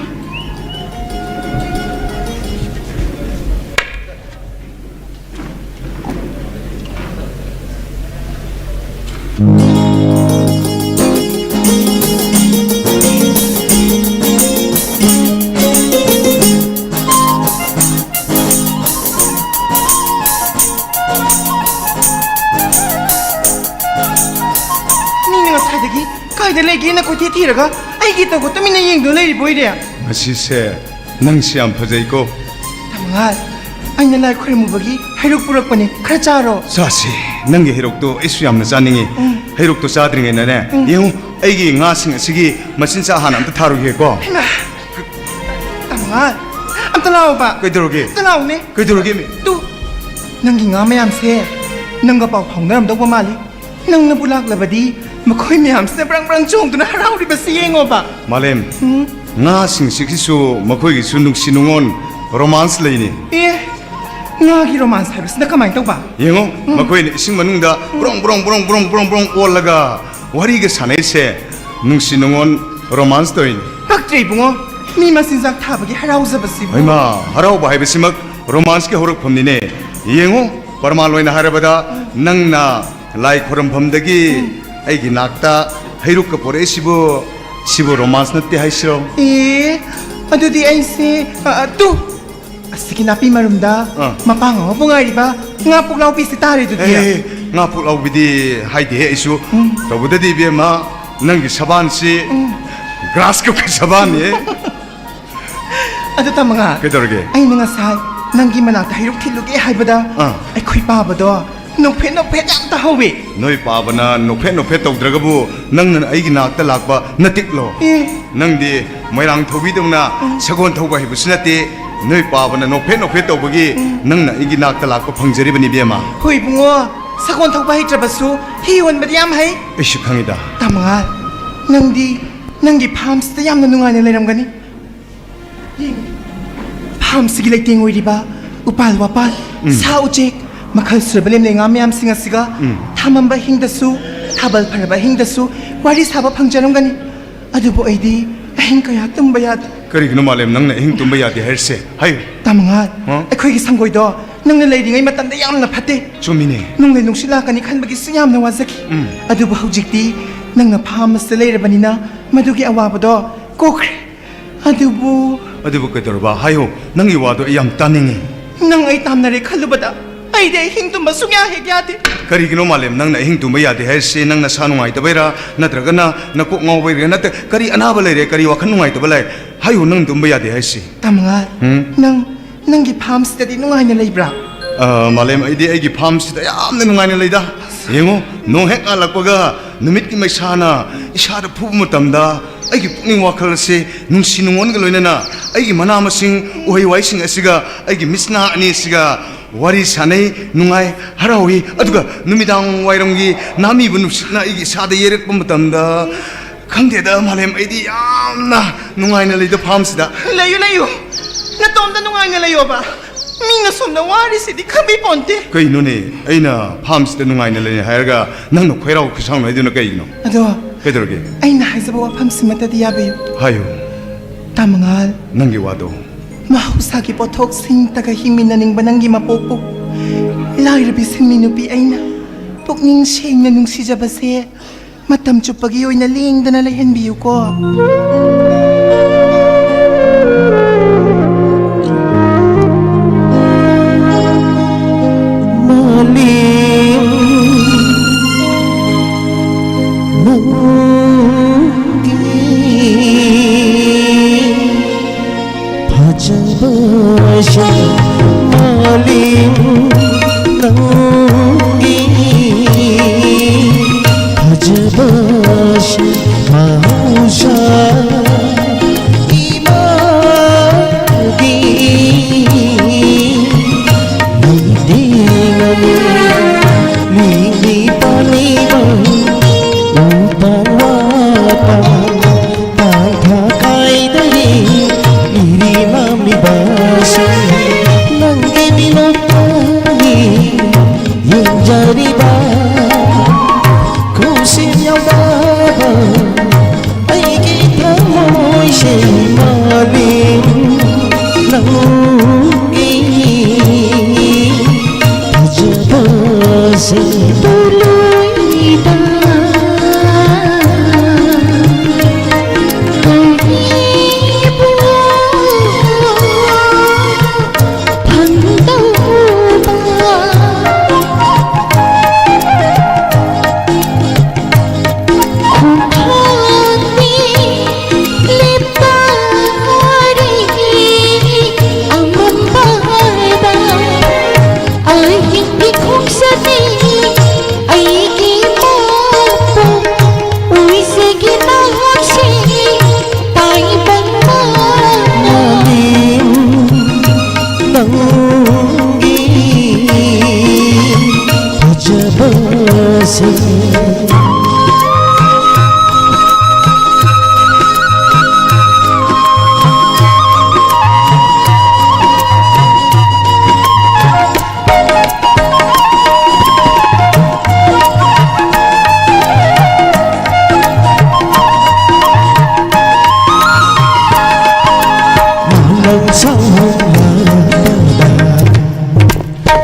ꯃꯤꯅ ꯉꯁꯥꯏꯗꯒꯤ ꯀꯥꯏꯗ ꯂꯩꯒꯦꯅ ꯀꯣꯏꯊꯤ ꯊꯤꯔꯒ ꯑꯩꯒꯤ ꯇꯧꯒ ꯇꯨꯃꯤꯟꯅ ꯌꯦꯡꯗꯨꯅ ꯂꯩꯔꯤꯕꯣꯏꯔꯦ꯫ ꯉꯁꯤꯁꯦ ꯅꯪꯁꯦ ꯌꯥꯝ ꯐꯖꯩꯀꯣ꯫ ꯇꯥꯃꯉꯥ, ꯑꯩꯅ ꯂꯥꯏ ꯈꯨꯔꯨꯝꯃꯨꯕꯒꯤ ꯍꯩꯔꯨꯛ ꯄꯨꯔꯛꯄꯅꯦ, ꯈꯔ ꯆꯥꯔꯣ꯫ ꯆꯥꯁꯤ, ꯅꯪꯒꯤ ꯍꯩꯔꯨꯛꯇꯣ ꯑꯩꯁꯨ ꯌꯥꯝꯅ ꯆꯥꯅꯤꯡꯉꯤ꯫ ꯎꯝ꯫ ꯍꯩꯔꯨꯛꯇꯣ ꯆꯥꯗ꯭ꯔꯤꯉꯩꯗꯅꯦ, ꯎꯝ꯫ ꯌꯦꯡꯉꯨ, ꯑꯩꯒꯤ ꯉꯥꯁꯤꯡ ꯑꯁꯤꯒꯤ ꯃꯆꯤꯟꯖꯥꯛ ꯍꯥꯟꯅ ꯑꯝꯇ ꯊꯥꯔꯨꯒꯦꯀꯣ꯫ ꯍꯩꯃꯥ! ꯇꯥꯃꯉꯥ, ꯑꯝꯇ ꯂꯥꯛꯑꯣꯕ꯫ ꯀꯩꯗꯧꯔꯒꯦ? ꯑꯝꯇ ꯂꯥꯛꯑꯣꯅꯦ꯫ ꯀꯩꯗꯧꯔꯒꯦ ꯃꯤ? ꯇꯨ, ꯅꯪꯒꯤ ꯉꯥ ꯃꯌꯥꯝꯁꯦ ꯅꯪꯒ ꯄꯥꯎ ꯐꯥꯎꯅꯔꯝꯗꯧꯕ ꯃꯥꯜꯂꯤ꯫ ꯅꯪꯅꯕꯨ ꯂꯥꯛꯂꯕꯗꯤ ꯃꯈꯣꯏ ꯃꯌꯥꯝꯁꯤꯅ ꯕ꯭ꯔꯪ ꯕ꯭ꯔꯪ ꯆꯣꯡꯗꯨꯅ ꯍꯔꯥꯎꯔꯤꯕꯁꯤ ꯌꯦꯡꯉꯣꯕ꯫ ꯃꯥꯂꯦꯝ, ꯎꯝ꯫ ꯉꯥꯁꯤꯡꯁꯤꯒꯤꯁꯨ ꯃꯈꯣꯏꯒꯤꯁꯨ ꯅꯨꯡꯁꯤ ꯅꯨꯡꯉꯣꯟ, ꯔꯣꯃꯥꯟꯁ ꯂꯩꯅꯤ꯫ ꯑꯦ, ꯉꯥꯒꯤ ꯔꯣꯃꯥꯟꯁ ꯍꯥꯏꯕꯁꯤꯅ ꯀꯃꯥꯏꯅ ꯇꯧꯕ? ꯌꯦꯡꯉꯣ, ꯎꯝ꯫ ꯃꯈꯣꯏꯅ ꯏꯁꯤꯡ ꯃꯅꯨꯡꯗ ꯎꯝ꯫ ꯕ꯭ꯔꯣꯡ ꯕ꯭ꯔꯣꯡ ꯕ꯭ꯔꯣꯡ ꯕ꯭ꯔꯣꯡ ꯕ꯭ꯔꯣꯡ ꯕ꯭ꯔꯣꯡ ꯑꯣꯜꯂꯒ ꯋꯥꯔꯤꯒ ꯁꯥꯟꯅꯩꯁꯦ ꯅꯨꯡꯁꯤ ꯅꯨꯡꯉꯣꯟ, ꯔꯣꯃꯥꯟꯁ ꯇꯧꯔꯤꯅꯤ꯫ ꯄꯛꯇ꯭ꯔꯦ ꯏꯕꯨꯡꯉꯣ, ꯃꯤ ꯃꯆꯤꯟꯖꯥꯛ ꯊꯥꯕꯒꯤ ꯍꯔꯥꯎꯖꯕꯁꯤꯕꯨ꯫ ꯍꯩꯃꯥ, ꯍꯔꯥꯎꯕ ꯍꯥꯏꯕꯁꯤꯃꯛ ꯔꯣꯃꯥꯟꯁꯀꯤ ꯍꯧꯔꯛꯐꯝꯅꯤꯅꯦ꯫ ꯌꯦꯡꯉꯨ, ꯄ꯭ꯔꯃꯥꯟ ꯑꯣꯏꯅ ꯍꯥꯏꯔꯕꯗ, ꯅꯪꯅ ꯂꯥꯏ ꯈꯨꯔꯨꯝꯐꯝꯗꯒꯤ ꯎꯝ꯫ ꯑꯩꯒꯤ ꯅꯥꯛꯇ ꯍꯩꯔꯨꯛꯀ ꯄꯣꯔꯛꯏꯁꯤꯕꯨ, ꯁꯤꯕꯨ ꯔꯣꯃꯥꯟꯁ ꯅꯠꯇꯦ ꯍꯥꯏꯁꯤꯔꯣ? ꯑꯦ, ꯑꯗꯨꯗꯤ ꯑꯩꯁꯦ, ꯑ, ꯑ, ꯇꯨ, ꯑꯁꯤꯒꯤ ꯅꯥꯄꯤ ꯃꯔꯨꯝꯗ ꯑꯥ꯫ ꯃꯄꯥꯡ ꯑꯃꯕꯨ ꯉꯥꯏꯔꯤꯕ ꯉꯥ ꯄꯨꯛꯂꯥꯎꯕꯤꯁꯤ ꯇꯥꯔꯦ ꯑꯗꯨꯗꯤ꯫ ꯑꯦ, ꯉꯥ ꯄꯨꯛꯂꯥꯎꯕꯤꯗꯤ ꯍꯥꯏꯗꯦꯍꯦ ꯑꯩꯁꯨ꯫ ꯎꯝ꯫ ꯇꯧꯕꯗꯗꯤ ꯏꯕꯦꯝꯃ, ꯅꯪꯒꯤ ꯁꯕꯥꯟꯁꯤ ꯎꯝ꯫ ꯒ꯭ꯔꯥꯁ ꯀꯞꯀꯤ ꯁꯕꯥꯟꯅꯤ꯫ ꯑꯗꯨ ꯇꯥꯃꯉꯥ꯫ ꯀꯩꯗꯧꯔꯒꯦ? ꯑꯩꯅ ꯉꯁꯥꯏ ꯅꯪꯒꯤ ꯃꯅꯥꯛꯇ ꯍꯩꯔꯨꯛ ꯊꯤꯜꯂꯨꯒꯦ ꯍꯥꯏꯕꯗ ꯑꯥ꯫ ꯑꯩꯈꯣꯏ ꯄꯥꯕꯗꯣ ꯅꯣꯛꯐꯦꯠ ꯅꯣꯛꯐꯦꯠ ꯌꯥꯝ ꯇꯧꯍꯧꯋꯤ꯫ ꯅꯣꯏ ꯄꯥꯕꯅ ꯅꯣꯛꯐꯦꯠ ꯅꯣꯛꯐꯦꯠ ꯇꯧꯗ꯭ꯔꯒꯕꯨ ꯅꯪꯅ ꯑꯩꯒꯤ ꯅꯥꯛꯇ ꯂꯥꯛꯄ ꯅꯇꯤꯛꯂꯣ? ꯑꯦ꯫ ꯅꯪꯗꯤ ꯃꯣꯏꯔꯥꯡ ꯊꯧꯕꯤꯗꯧꯅ ꯎꯝ꯫ ꯁꯒꯣꯜ ꯊꯧꯕ ꯍꯩꯕꯁꯨ ꯅꯠꯇꯦ꯫ ꯅꯣꯏ ꯄꯥꯕꯅ ꯅꯣꯛꯐꯦꯠ ꯅꯣꯛꯐꯦꯠ ꯇꯧꯕꯒꯤ ꯎꯝ꯫ ꯅꯪꯅ ꯑꯩꯒꯤ ꯅꯥꯛꯇ ꯂꯥꯛꯄ ꯐꯪꯖꯔꯤꯕꯅꯤ, ꯏꯕꯦꯝꯃ꯫ ꯍꯣꯏ ꯏꯕꯨꯡꯉꯣ, ꯁꯒꯣꯜ ꯊꯧꯕ ꯍꯩꯇ꯭ꯔꯕꯁꯨ ꯍꯤ ꯍꯣꯟꯕꯗꯤ ꯌꯥꯝ ꯍꯩ꯫ ꯑꯩꯁꯨ ꯈꯪꯉꯤꯗ꯫ ꯇꯥꯃꯉꯥꯜ, ꯅꯪꯗꯤ ꯅꯪꯒꯤ ꯐꯥꯝꯁꯤꯗ ꯌꯥꯝꯅ ꯅꯨꯡꯉꯥꯏꯅ ꯂꯩꯔꯝꯒꯅꯤ꯫ ꯌꯦꯡꯉꯨ, ꯐꯥꯝꯁꯤꯒꯤ ꯂꯩꯇꯦꯡ ꯑꯣꯏꯔꯤꯕ ꯎꯄꯥꯜ ꯋꯥꯄꯥꯜ, ꯎꯝ꯫ ꯁꯥ ꯎꯆꯦꯛ, ꯃꯈꯜ ꯁꯨꯔꯕ ꯂꯦꯝꯂꯩ ꯉꯥ ꯃꯌꯥꯝꯁꯤꯡ ꯑꯁꯤꯒ ꯎꯝ꯫ ꯊꯥꯃꯝꯕ ꯑꯍꯤꯡꯗꯁꯨ, ꯊꯥꯕꯜ ꯐꯔꯕ ꯑꯍꯤꯡꯗꯁꯨ ꯋꯥꯔꯤ ꯁꯥꯕ ꯐꯪꯖꯔꯝꯒꯅꯤ꯫ ꯑꯗꯨꯕꯨ ꯑꯩꯗꯤ ꯑꯍꯤꯡ ꯀꯌꯥ ꯇꯨꯝꯕ ꯌꯥꯗꯦ꯫ ꯀꯔꯤꯒꯤꯅꯣ ꯃꯥꯂꯦꯝ ꯅꯪꯅ ꯑꯍꯤꯡ ꯇꯨꯝꯕ ꯌꯥꯗꯦ ꯍꯥꯏꯔꯤꯁꯦ? ꯍꯥꯏꯌꯨ꯫ ꯇꯥꯃꯉꯥꯜ, ꯍꯥ? ꯑꯩꯈꯣꯏꯒꯤ ꯁꯪꯒꯣꯏꯗꯣ ꯅꯪꯅ ꯂꯩꯔꯤꯉꯩ ꯃꯇꯝꯗ ꯌꯥꯝꯅ ꯐꯠꯇꯦ꯫ ꯆꯨꯝꯃꯤꯅꯦ꯫ ꯅꯣꯡꯂꯩ ꯅꯨꯡꯁꯤꯠ ꯂꯥꯛꯀꯅꯤ ꯈꯟꯕꯒꯤꯁꯨ ꯌꯥꯝꯅ ꯋꯥꯖꯈꯤ꯫ ꯎꯝ꯫ ꯑꯗꯨꯕꯨ ꯍꯧꯖꯤꯛꯇꯤ ꯅꯪꯅ ꯐꯥꯝ ꯑꯁꯤꯗ ꯂꯩꯔꯕꯅꯤꯅ ꯃꯗꯨꯒꯤ ꯑꯋꯥꯕꯗꯣ ꯀꯣꯛꯈ꯭ꯔꯦ꯫ ꯑꯗꯨꯕꯨ ꯑꯗꯨꯕꯨ ꯀꯩꯗꯧꯔꯕ? ꯍꯥꯏꯌꯨ, ꯅꯪꯒꯤ ꯋꯥꯗꯣ ꯑꯩ ꯌꯥꯝ ꯇꯥꯅꯤꯡꯉꯤ꯫ ꯅꯪ ꯑꯩ ꯇꯥꯝꯅꯔꯦ ꯈꯜꯂꯨꯕꯗ ꯑꯩꯗꯤ ꯑꯍꯤꯡ ꯇꯨꯝꯕ ꯁꯨꯡꯌꯥ ꯍꯦꯛ ꯌꯥꯗꯦ꯫ ꯀꯔꯤꯒꯤꯅꯣ ꯃꯥꯂꯦꯝ ꯅꯪꯅ ꯑꯍꯤꯡ ꯇꯨꯝꯕ ꯌꯥꯗꯦ ꯍꯥꯏꯔꯤꯁꯤ? ꯅꯪ ꯅꯁꯥ ꯅꯨꯡꯉꯥꯏꯇꯕꯩꯔꯥ? ꯅꯠꯇ꯭ꯔꯒꯅ ꯅꯀꯣꯛ ꯉꯥꯎꯕꯩꯔꯥ? ꯅꯠꯇ꯭ꯔ ꯀꯔꯤ ꯑꯅꯥꯕ ꯂꯩꯔꯦ? ꯀꯔꯤ ꯋꯥꯈꯜ ꯅꯨꯡꯉꯥꯏꯇꯕ ꯂꯩ? ꯍꯥꯏꯌꯨ, ꯅꯪ ꯇꯨꯝꯕ ꯌꯥꯗꯦ ꯍꯥꯏꯔꯤꯁꯤ꯫ ꯇꯥꯃꯉꯥꯜ, ꯎꯝ? ꯅꯪ ꯅꯪꯒꯤ ꯐꯥꯝꯁꯤꯗꯗꯤ ꯅꯨꯡꯉꯥꯏꯅ ꯂꯩꯕ꯭ꯔꯥ? ꯑ, ꯃꯥꯂꯦꯝ, ꯑꯩꯗꯤ ꯑꯩꯒꯤ ꯐꯥꯝꯁꯤꯗ ꯌꯥꯝꯅ ꯅꯨꯡꯉꯥꯏꯅ ꯂꯩꯗ꯫ ꯌꯦꯡꯉꯨ, ꯅꯣꯡ ꯍꯦꯛ ꯉꯥꯜꯂꯛꯄꯒ ꯅꯨꯃꯤꯠꯀꯤ ꯃꯩꯁꯥꯅ ꯏꯁꯥꯗ ꯐꯨꯕ ꯃꯇꯝꯗ ꯑꯩꯒꯤ ꯄꯨꯛꯅꯤꯡ ꯋꯥꯈꯜ ꯑꯁꯤ ꯅꯨꯡꯁꯤ ꯅꯨꯡꯉꯣꯟꯒ ꯂꯣꯏꯅꯅ ꯑꯩꯒꯤ ꯃꯅꯥ ꯃꯁꯤꯡ, ꯎꯍꯩ ꯋꯥꯍꯩꯁꯤꯡ ꯑꯁꯤꯒ ꯑꯩꯒꯤ ꯃꯤꯠꯁꯅꯥ ꯑꯅꯤ ꯑꯁꯤꯒ ꯋꯥꯔꯤ ꯁꯥꯟꯅꯩ, ꯅꯨꯡꯉꯥꯏ, ꯍꯔꯥꯎꯏ꯫ ꯑꯗꯨꯒ ꯅꯨꯃꯤꯗꯥꯡ ꯋꯥꯏꯔꯝꯒꯤ ꯅꯥꯃꯤꯕ ꯅꯨꯡꯁꯤꯠꯅ ꯑꯩꯒꯤ ꯏꯁꯥꯗ ꯌꯩꯔꯛꯄ ꯃꯇꯝꯗ, ꯈꯪꯗꯦꯗ ꯃꯥꯂꯦꯝ, ꯑꯩꯗꯤ ꯌꯥꯝꯅ ꯅꯨꯡꯉꯥꯏꯅ ꯂꯩꯗ ꯐꯥꯝꯁꯤꯗ꯫ ꯂꯩꯌꯨ, ꯂꯩꯌꯨ, ꯅꯇꯣꯝꯇ ꯅꯨꯡꯉꯥꯏꯅ ꯂꯩꯌꯣꯕ꯫ ꯃꯤꯅ ꯁꯣꯝꯗ ꯋꯥꯔꯤꯁꯤꯗꯤ ꯈꯪꯕꯤ ꯄꯣꯟꯇꯦ꯫ ꯀꯩꯅꯣꯅꯦ, ꯑꯩꯅ ꯐꯥꯝꯁꯤꯗ ꯅꯨꯡꯉꯥꯏꯅ ꯂꯩ ꯍꯥꯏꯔꯒ ꯅꯪꯅ ꯈꯣꯏꯔꯥꯎ ꯈꯣꯏꯁꯥꯎꯅ ꯍꯥꯏꯗꯨꯅ ꯀꯩꯒꯤꯅꯣ? ꯑꯗꯣ ꯀꯩꯗꯧꯔꯒꯦ? ꯑꯩꯅ ꯍꯥꯏꯖꯕ ꯋꯥꯐꯝꯁꯤꯃꯇꯗꯤ ꯌꯥꯕꯤꯌꯨ꯫ ꯍꯥꯏꯌꯨ꯫ ꯇꯥꯃꯉꯥꯜ, ꯅꯪꯒꯤ ꯋꯥꯗꯣ꯫ ꯃꯍꯧꯁꯥꯒꯤ ꯄꯣꯠꯊꯣꯛꯁꯤꯡꯇꯒ ꯍꯤꯡꯃꯤꯟꯅꯅꯤꯡꯕ ꯅꯪꯒꯤ ꯃꯄꯣꯛꯄꯨ ꯂꯥꯏꯔꯕꯤ ꯁꯤꯟꯃꯤ ꯅꯨꯄꯤ ꯑꯩꯅ ꯄꯨꯛꯅꯤꯡ ꯁꯦꯡꯅ ꯅꯨꯡꯁꯤꯖꯕꯁꯦ ꯃꯇꯝ ꯆꯨꯞꯄꯒꯤ ꯑꯣꯏꯅ ꯂꯦꯡꯗꯅ ꯂꯩꯍꯟꯕꯤꯌꯨꯀꯣ꯫ ꯃꯥꯂꯦꯝ ꯅꯪꯒꯤ ꯐꯖꯕꯁꯦ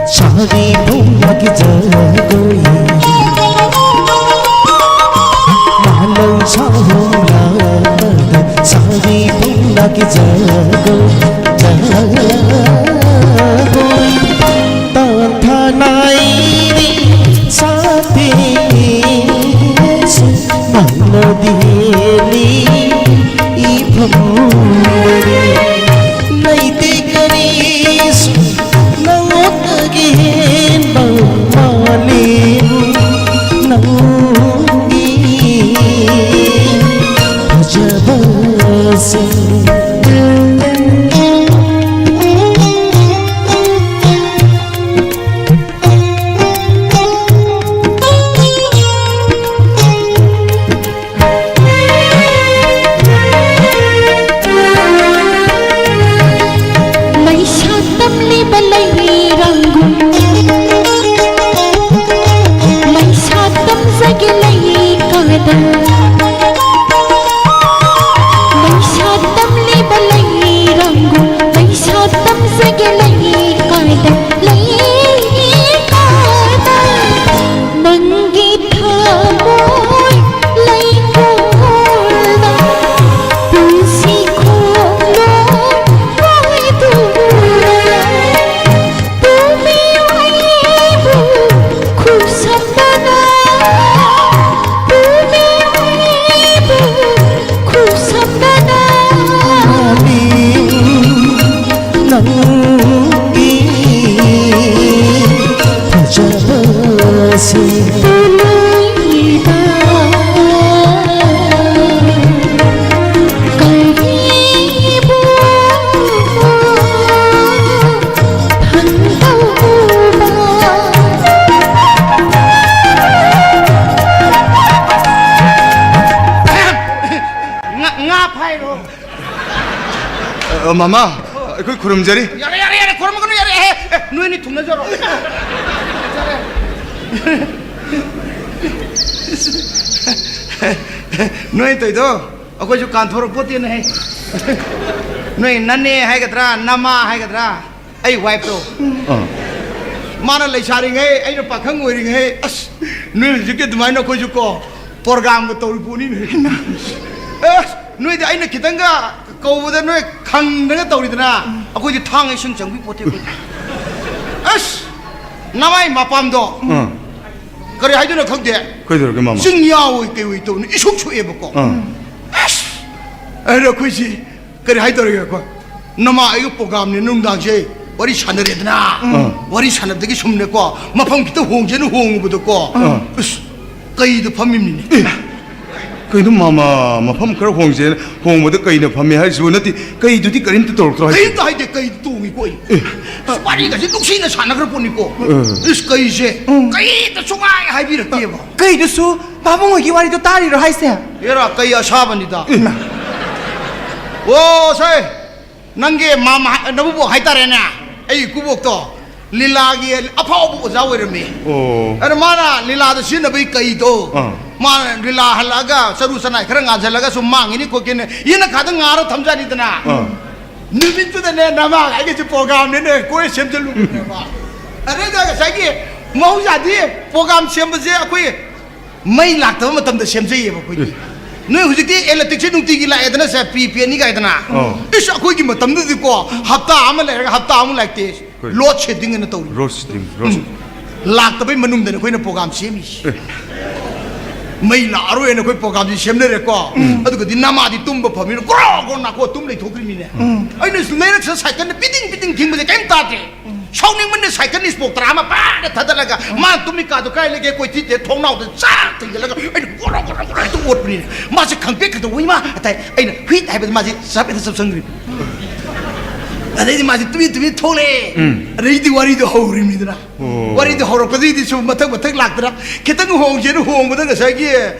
ꯁꯥꯔꯤ ꯄꯨꯝꯅꯒꯤ ꯖꯒꯣꯏ꯫ ꯃꯥꯂꯪ ꯁꯥꯍꯣꯡꯂꯕꯗ ꯁꯥꯔꯤ ꯄꯨꯝꯅꯒꯤ ꯖꯒꯣꯏ, ꯖꯒꯣꯏ꯫ ꯇꯥꯟꯊꯥ ꯅꯥꯏꯔꯤ ꯁꯥꯊꯤꯁꯨ ꯃꯥꯟꯅꯗꯦꯅꯤ ꯏꯐꯝꯗꯗꯤ꯫ ꯂꯩꯇꯦ ꯀꯔꯤꯁꯨ ꯅꯉꯣꯟꯗꯒꯤ ꯍꯦꯟꯕ ꯃꯥꯂꯦꯝ ꯅꯪꯒꯤ ꯐꯖꯕꯁꯦ꯫ ꯂꯩꯁꯥ ꯇꯝꯂꯤꯕ ꯂꯩꯔꯥꯡꯒꯨꯝ, ꯂꯩꯁꯥ ꯇꯝꯖꯒꯦ ꯂꯩꯀꯥꯗ꯫ ꯂꯩꯁꯥ ꯇꯝꯂꯤꯕ ꯂꯩꯔꯥꯡꯒꯨꯝ, ꯂꯩꯁꯥ ꯇꯝꯖꯒꯦ ꯂꯩꯀꯥꯗ, ꯂꯩꯀꯥꯗ꯫ ꯅꯪꯒꯤ ꯊꯃꯣꯏ ꯂꯩꯀꯣꯜꯗ ꯄꯨꯟꯁꯤ ꯈꯣꯡꯂꯣꯏ ꯀꯣꯏꯗꯨꯅ ꯄꯨꯝꯃꯤ ꯑꯩꯕꯨ ꯈꯨꯔꯨꯝꯁꯝꯕꯅ, ꯄꯨꯝꯃꯤ ꯑꯩꯕꯨ ꯈꯨꯔꯨꯝꯁꯝꯕꯅ꯫ ꯅꯪꯒꯤ ꯐꯖꯕꯁꯦ꯫ ꯄꯣꯂꯣꯏꯗ ꯀꯔꯤꯕꯨ ꯐꯪꯗꯧꯕ? ꯑ, ꯃꯃꯥ, ꯑꯩꯈꯣꯏ ꯈꯨꯔꯨꯝꯖꯔꯤ꯫ ꯌꯥꯔꯦ, ꯌꯥꯔꯦ, ꯌꯥꯔꯦ, ꯈꯨꯔꯨꯝꯒꯅꯨ, ꯌꯥꯔꯦ, ꯑꯦ, ꯑꯦ, ꯅꯣꯏ ꯑꯅꯤ ꯊꯨꯡꯅꯖꯔꯣ꯫ ꯅꯣꯏ ꯇꯧꯏꯗꯣ ꯑꯩꯈꯣꯏꯁꯨ ꯀꯥꯟꯊꯣꯔꯛꯄꯣꯠꯇꯦꯅꯦꯍꯦ꯫ ꯅꯣꯏ ꯅꯅꯦ ꯍꯥꯏꯒꯗ꯭ꯔꯥ, ꯅꯃꯥ ꯍꯥꯏꯒꯗ꯭ꯔꯥ, ꯑꯩ ꯋꯥꯏꯐꯇꯣ꯫ ꯑꯥ꯫ ꯃꯥꯅ ꯂꯩꯁꯥꯔꯤꯉꯩ, ꯑꯩꯅ ꯄꯥꯈꯪ ꯑꯣꯏꯔꯤꯉꯩ, ꯑꯁ, ꯅꯣꯏ ꯍꯧꯖꯤꯛꯀꯤ ꯑꯗꯨꯃꯥꯏꯅ ꯑꯩꯈꯣꯏꯁꯨ ꯀꯣ, ꯄ꯭ꯔꯣꯒ꯭ꯔꯥꯝꯒ ꯇꯧꯔꯤ ꯄꯣꯠꯅꯤꯅꯦ꯫ ꯑꯁ, ꯅꯣꯏꯗꯤ ꯑꯩꯅ ꯈꯤꯇꯪꯒ ꯀꯧꯕꯗ ꯅꯣꯏ ꯈꯪꯗꯅ ꯇꯧꯔꯤꯗꯅ, ꯑꯩꯈꯣꯏꯗꯤ ꯊꯥꯡ ꯏꯁꯤꯡ ꯆꯪꯕꯤ ꯄꯣꯠꯇꯦ ꯑꯩꯈꯣꯏꯗꯤ꯫ ꯑꯁ, ꯅꯃꯥꯏ ꯃꯄꯥꯝꯗꯣ꯫ ꯑꯥ꯫ ꯀꯔꯤ ꯍꯥꯏꯗꯣꯏꯅꯣ ꯈꯪꯗꯦ꯫ ꯀꯩꯗꯧꯔꯒꯦ, ꯃꯥꯃ? ꯆꯤꯡꯌꯥ ꯑꯣꯏ ꯀꯩ ꯑꯣꯏ ꯇꯧꯅ ꯏꯁꯨꯛ ꯁꯨꯛꯑꯦꯕꯀꯣ꯫ ꯑꯥ꯫ ꯑꯁ! ꯑꯗ ꯑꯩꯈꯣꯏꯁꯤ ꯀꯔꯤ ꯍꯥꯏꯗꯧꯔꯒꯦ ꯑꯩꯈꯣꯏ? ꯅꯃꯥ ꯑꯩꯒ ꯄ꯭ꯔꯣꯒ꯭ꯔꯥꯝꯅꯦ, ꯅꯨꯡꯗꯥꯡꯁꯦ ꯋꯥꯔꯤ ꯁꯥꯟꯅꯔꯦꯗꯅ꯫ ꯑꯥ꯫ ꯋꯥꯔꯤ ꯁꯥꯟꯅꯕꯗꯒꯤ ꯁꯨꯝꯅꯦꯀꯣ, ꯃꯐꯝ ꯈꯤꯇ ꯍꯣꯡꯁꯦꯅ ꯍꯣꯡꯉꯨꯕꯗꯀꯣ꯫ ꯑꯥ꯫ ꯑꯁ! ꯀꯩꯗ ꯐꯝꯃꯤꯕꯅꯤꯅꯦ꯫ ꯑꯦ! ꯀꯩꯅꯣ ꯃꯥꯃ, ꯃꯐꯝ ꯈꯔ ꯍꯣꯡꯁꯦꯅ ꯍꯣꯡꯕꯗ ꯀꯩꯅ ꯐꯝꯃꯦ ꯍꯥꯏꯔꯤꯁꯤꯕꯨ? ꯅꯠꯇꯦ, ꯀꯩꯗꯨꯗꯤ ꯀꯔꯤꯝꯇ ꯇꯧꯔꯛꯇ꯭ꯔꯣ ꯍꯥꯏꯁꯤꯕꯨ? ꯀꯔꯤꯝꯇ ꯍꯥꯏꯗꯦ, ꯀꯩ ꯇꯣꯡꯉꯤꯀꯣ ꯑꯩ꯫ ꯑꯦ꯫ ꯑꯁ, ꯋꯥꯔꯤꯒꯁꯦ ꯅꯨꯡꯁꯤꯅ ꯁꯥꯟꯅꯈ꯭ꯔ ꯄꯣꯠꯅꯤꯀꯣ꯫ ꯑꯦ꯫ ꯏꯁ, ꯀꯩꯁꯦ, ꯎꯝ꯫ ꯀꯩꯗ ꯁꯨꯡꯍꯥꯏ ꯍꯥꯏꯕꯤꯔꯛꯇꯦꯕ꯫ ꯀꯩꯗꯨꯁꯨ ꯄꯥꯕꯨꯡ ꯍꯣꯏꯒꯤ ꯋꯥꯔꯤꯗꯣ ꯇꯥꯔꯤꯔꯣ ꯍꯥꯏꯁꯦ? ꯑꯦꯔꯥ, ꯀꯩ ꯑꯁꯥꯕꯅꯤꯗ꯫ ꯏꯃꯥ꯫ ꯑꯣ, ꯁꯦ, ꯅꯪꯒꯤ ꯃꯥꯃ, ꯅꯕꯨꯕꯣꯛ ꯍꯥꯏꯇꯥꯔꯦꯅꯦ, ꯑꯩ ꯏꯀꯨꯕꯣꯛꯇꯣ ꯂꯤꯂꯥꯒꯤ ꯑꯐꯥꯎꯕ ꯑꯣꯖꯥ ꯑꯣꯏꯔꯝꯃꯤ꯫ ꯑꯣ꯫ ꯑꯗ ꯃꯥꯅ ꯂꯤꯂꯥꯗ ꯁꯤꯖꯤꯟꯅꯕꯒꯤ ꯀꯩꯗꯣ, ꯑꯥ꯫ ꯃꯥꯅ ꯂꯤꯂꯥ ꯍꯜꯂꯛꯑꯒ ꯆꯔꯨ ꯆꯅꯥꯏ ꯈꯔ ꯉꯥꯟꯁꯤꯜꯂꯒ ꯁꯨꯝ ꯃꯥꯡꯉꯤꯅꯤ ꯈꯣꯠꯈꯤꯅꯤ, ꯌꯦꯅꯈꯥꯗ ꯉꯥꯔ ꯊꯝꯖꯥꯅꯤꯗꯅ꯫ ꯑꯥ꯫ ꯅꯨꯃꯤꯠꯇꯨꯗꯅꯦ, ꯅꯃꯥꯒ ꯑꯩꯒꯁꯦ ꯄ꯭ꯔꯣꯒ꯭ꯔꯥꯝꯅꯦꯅꯦ ꯀꯣꯏ ꯁꯦꯝꯖꯜꯂꯨꯕꯅꯦꯕ꯫ ꯑꯗꯩꯗ ꯉꯁꯥꯏꯒꯤ ꯃꯍꯧꯁꯥꯗꯤ ꯄ꯭ꯔꯣꯒ꯭ꯔꯥꯝ ꯁꯦꯝꯕꯁꯦ ꯑꯩꯈꯣꯏ ꯃꯩ ꯂꯥꯛꯇꯕ ꯃꯇꯝꯗ ꯁꯦꯝꯖꯩꯌꯦꯕ ꯑꯩꯈꯣꯏꯗꯤ꯫ ꯑꯦ꯫ ꯅꯣꯏ ꯍꯧꯖꯤꯛꯇꯤ electricꯁꯦ ꯅꯨꯡꯇꯤꯒꯤ ꯂꯥꯛꯑꯦꯗꯅ ꯁꯦ, ꯄ꯭ꯔꯤꯄꯦꯗꯅꯤ ꯀꯥꯏꯗꯅ꯫ ꯑꯧ꯫ ꯏꯁ, ꯑꯩꯈꯣꯏꯒꯤ ꯃꯇꯝꯗꯨꯗꯤꯀꯣ, ꯍꯞꯇꯥ ꯑꯃ ꯂꯩꯔꯒ ꯍꯞꯇꯥ ꯑꯃꯨꯛ ꯂꯥꯛꯇꯦ꯫ ꯍꯣꯏ꯫ Load shedding ꯑꯅ ꯇꯧꯔꯤ꯫ Load shedding, load shedding꯫ ꯎꯝ꯫ ꯂꯥꯛꯇꯕꯩ ꯃꯅꯨꯡꯗꯅ ꯑꯩꯈꯣꯏꯅ ꯄ꯭ꯔꯣꯒ꯭ꯔꯥꯝ ꯁꯦꯝꯃꯤꯁꯤ꯫ ꯑꯦ꯫ ꯃꯩ ꯂꯥꯛꯑꯔꯣꯏꯅ ꯑꯩꯈꯣꯏ ꯄ꯭ꯔꯣꯒ꯭ꯔꯥꯝꯁꯤ ꯁꯦꯝꯅꯔꯦꯀꯣ꯫ ꯎꯝ꯫ ꯑꯗꯨꯒꯗꯤ ꯅꯃꯥꯗꯤ ꯇꯨꯝꯕ ꯐꯝꯃꯤꯅ ꯒ꯭ꯔꯣ ꯒ꯭ꯔꯣ ꯅꯥꯀꯣ ꯇꯨꯝ ꯂꯩꯊꯣꯛꯈ꯭ꯔꯤꯃꯤꯅꯦ꯫ ꯎꯝ꯫ ꯑꯩꯅ ꯂꯩꯔꯛꯁꯤꯗ ꯁꯥꯏꯀꯜꯅ ꯄꯤꯗꯤꯡ ꯄꯤꯗꯤꯡ ꯈꯤꯡꯕꯁꯦ ꯀꯔꯤꯝ ꯇꯥꯗꯦ꯫ ꯁꯥꯎꯅꯤꯡꯃꯟꯅ ꯁꯥꯏꯀꯜ ꯏꯁꯄꯣꯛ ꯇꯔꯥ ꯑꯃ ꯄꯥꯗ ꯊꯥꯗꯠꯂꯒ, ꯃꯥ ꯇꯨꯝꯃꯤ ꯀꯥꯗꯣ ꯀꯥꯏ ꯂꯩꯒꯦ? ꯀꯣꯏꯊꯤ ꯊꯤꯔꯦ, ꯊꯣꯡꯅꯥꯎꯗ ꯆꯥꯛ ꯊꯤꯡꯖꯤꯜꯂꯒ ꯑꯩꯅ ꯒꯣꯔꯣ ꯒꯣꯔꯣ ꯒꯣꯔꯣ ꯍꯦꯛꯇ ꯑꯣꯠꯄꯅꯤꯅꯦ꯫ ꯃꯥꯁꯦ ꯈꯪꯄ꯭ꯔꯦꯛ ꯈꯛꯇ ꯎꯏ ꯃꯥ ꯍꯥꯏꯇꯥꯏ꯫ ꯑꯩꯅ ꯍꯨꯏꯠ ꯍꯥꯏꯕꯗ ꯃꯥꯁꯦ ꯆꯞ ꯍꯦꯛꯇ ꯆꯞꯁꯟꯈ꯭ꯔꯤꯅꯤ꯫ ꯑꯗꯩꯗꯤ ꯃꯥꯁꯦ ꯇꯨꯃꯤꯟ ꯇꯨꯃꯤꯟ ꯊꯣꯛꯂꯛꯑꯦ꯫ ꯎꯝ꯫ ꯑꯗꯩꯗꯤ ꯋꯥꯔꯤꯗꯣ ꯍꯧꯔꯤꯕꯅꯤꯗꯅ꯫ ꯑꯣ꯫ ꯋꯥꯔꯤꯗꯣ ꯍꯧꯔꯛꯄꯗꯒꯤꯗꯤ ꯁꯨꯝ ꯃꯊꯪ ꯃꯊꯪ ꯂꯥꯛꯇꯅ ꯈꯤꯇꯪ ꯍꯣꯡꯁꯦꯅ ꯍꯣꯡꯕꯗ ꯉꯁꯥꯏꯒꯤ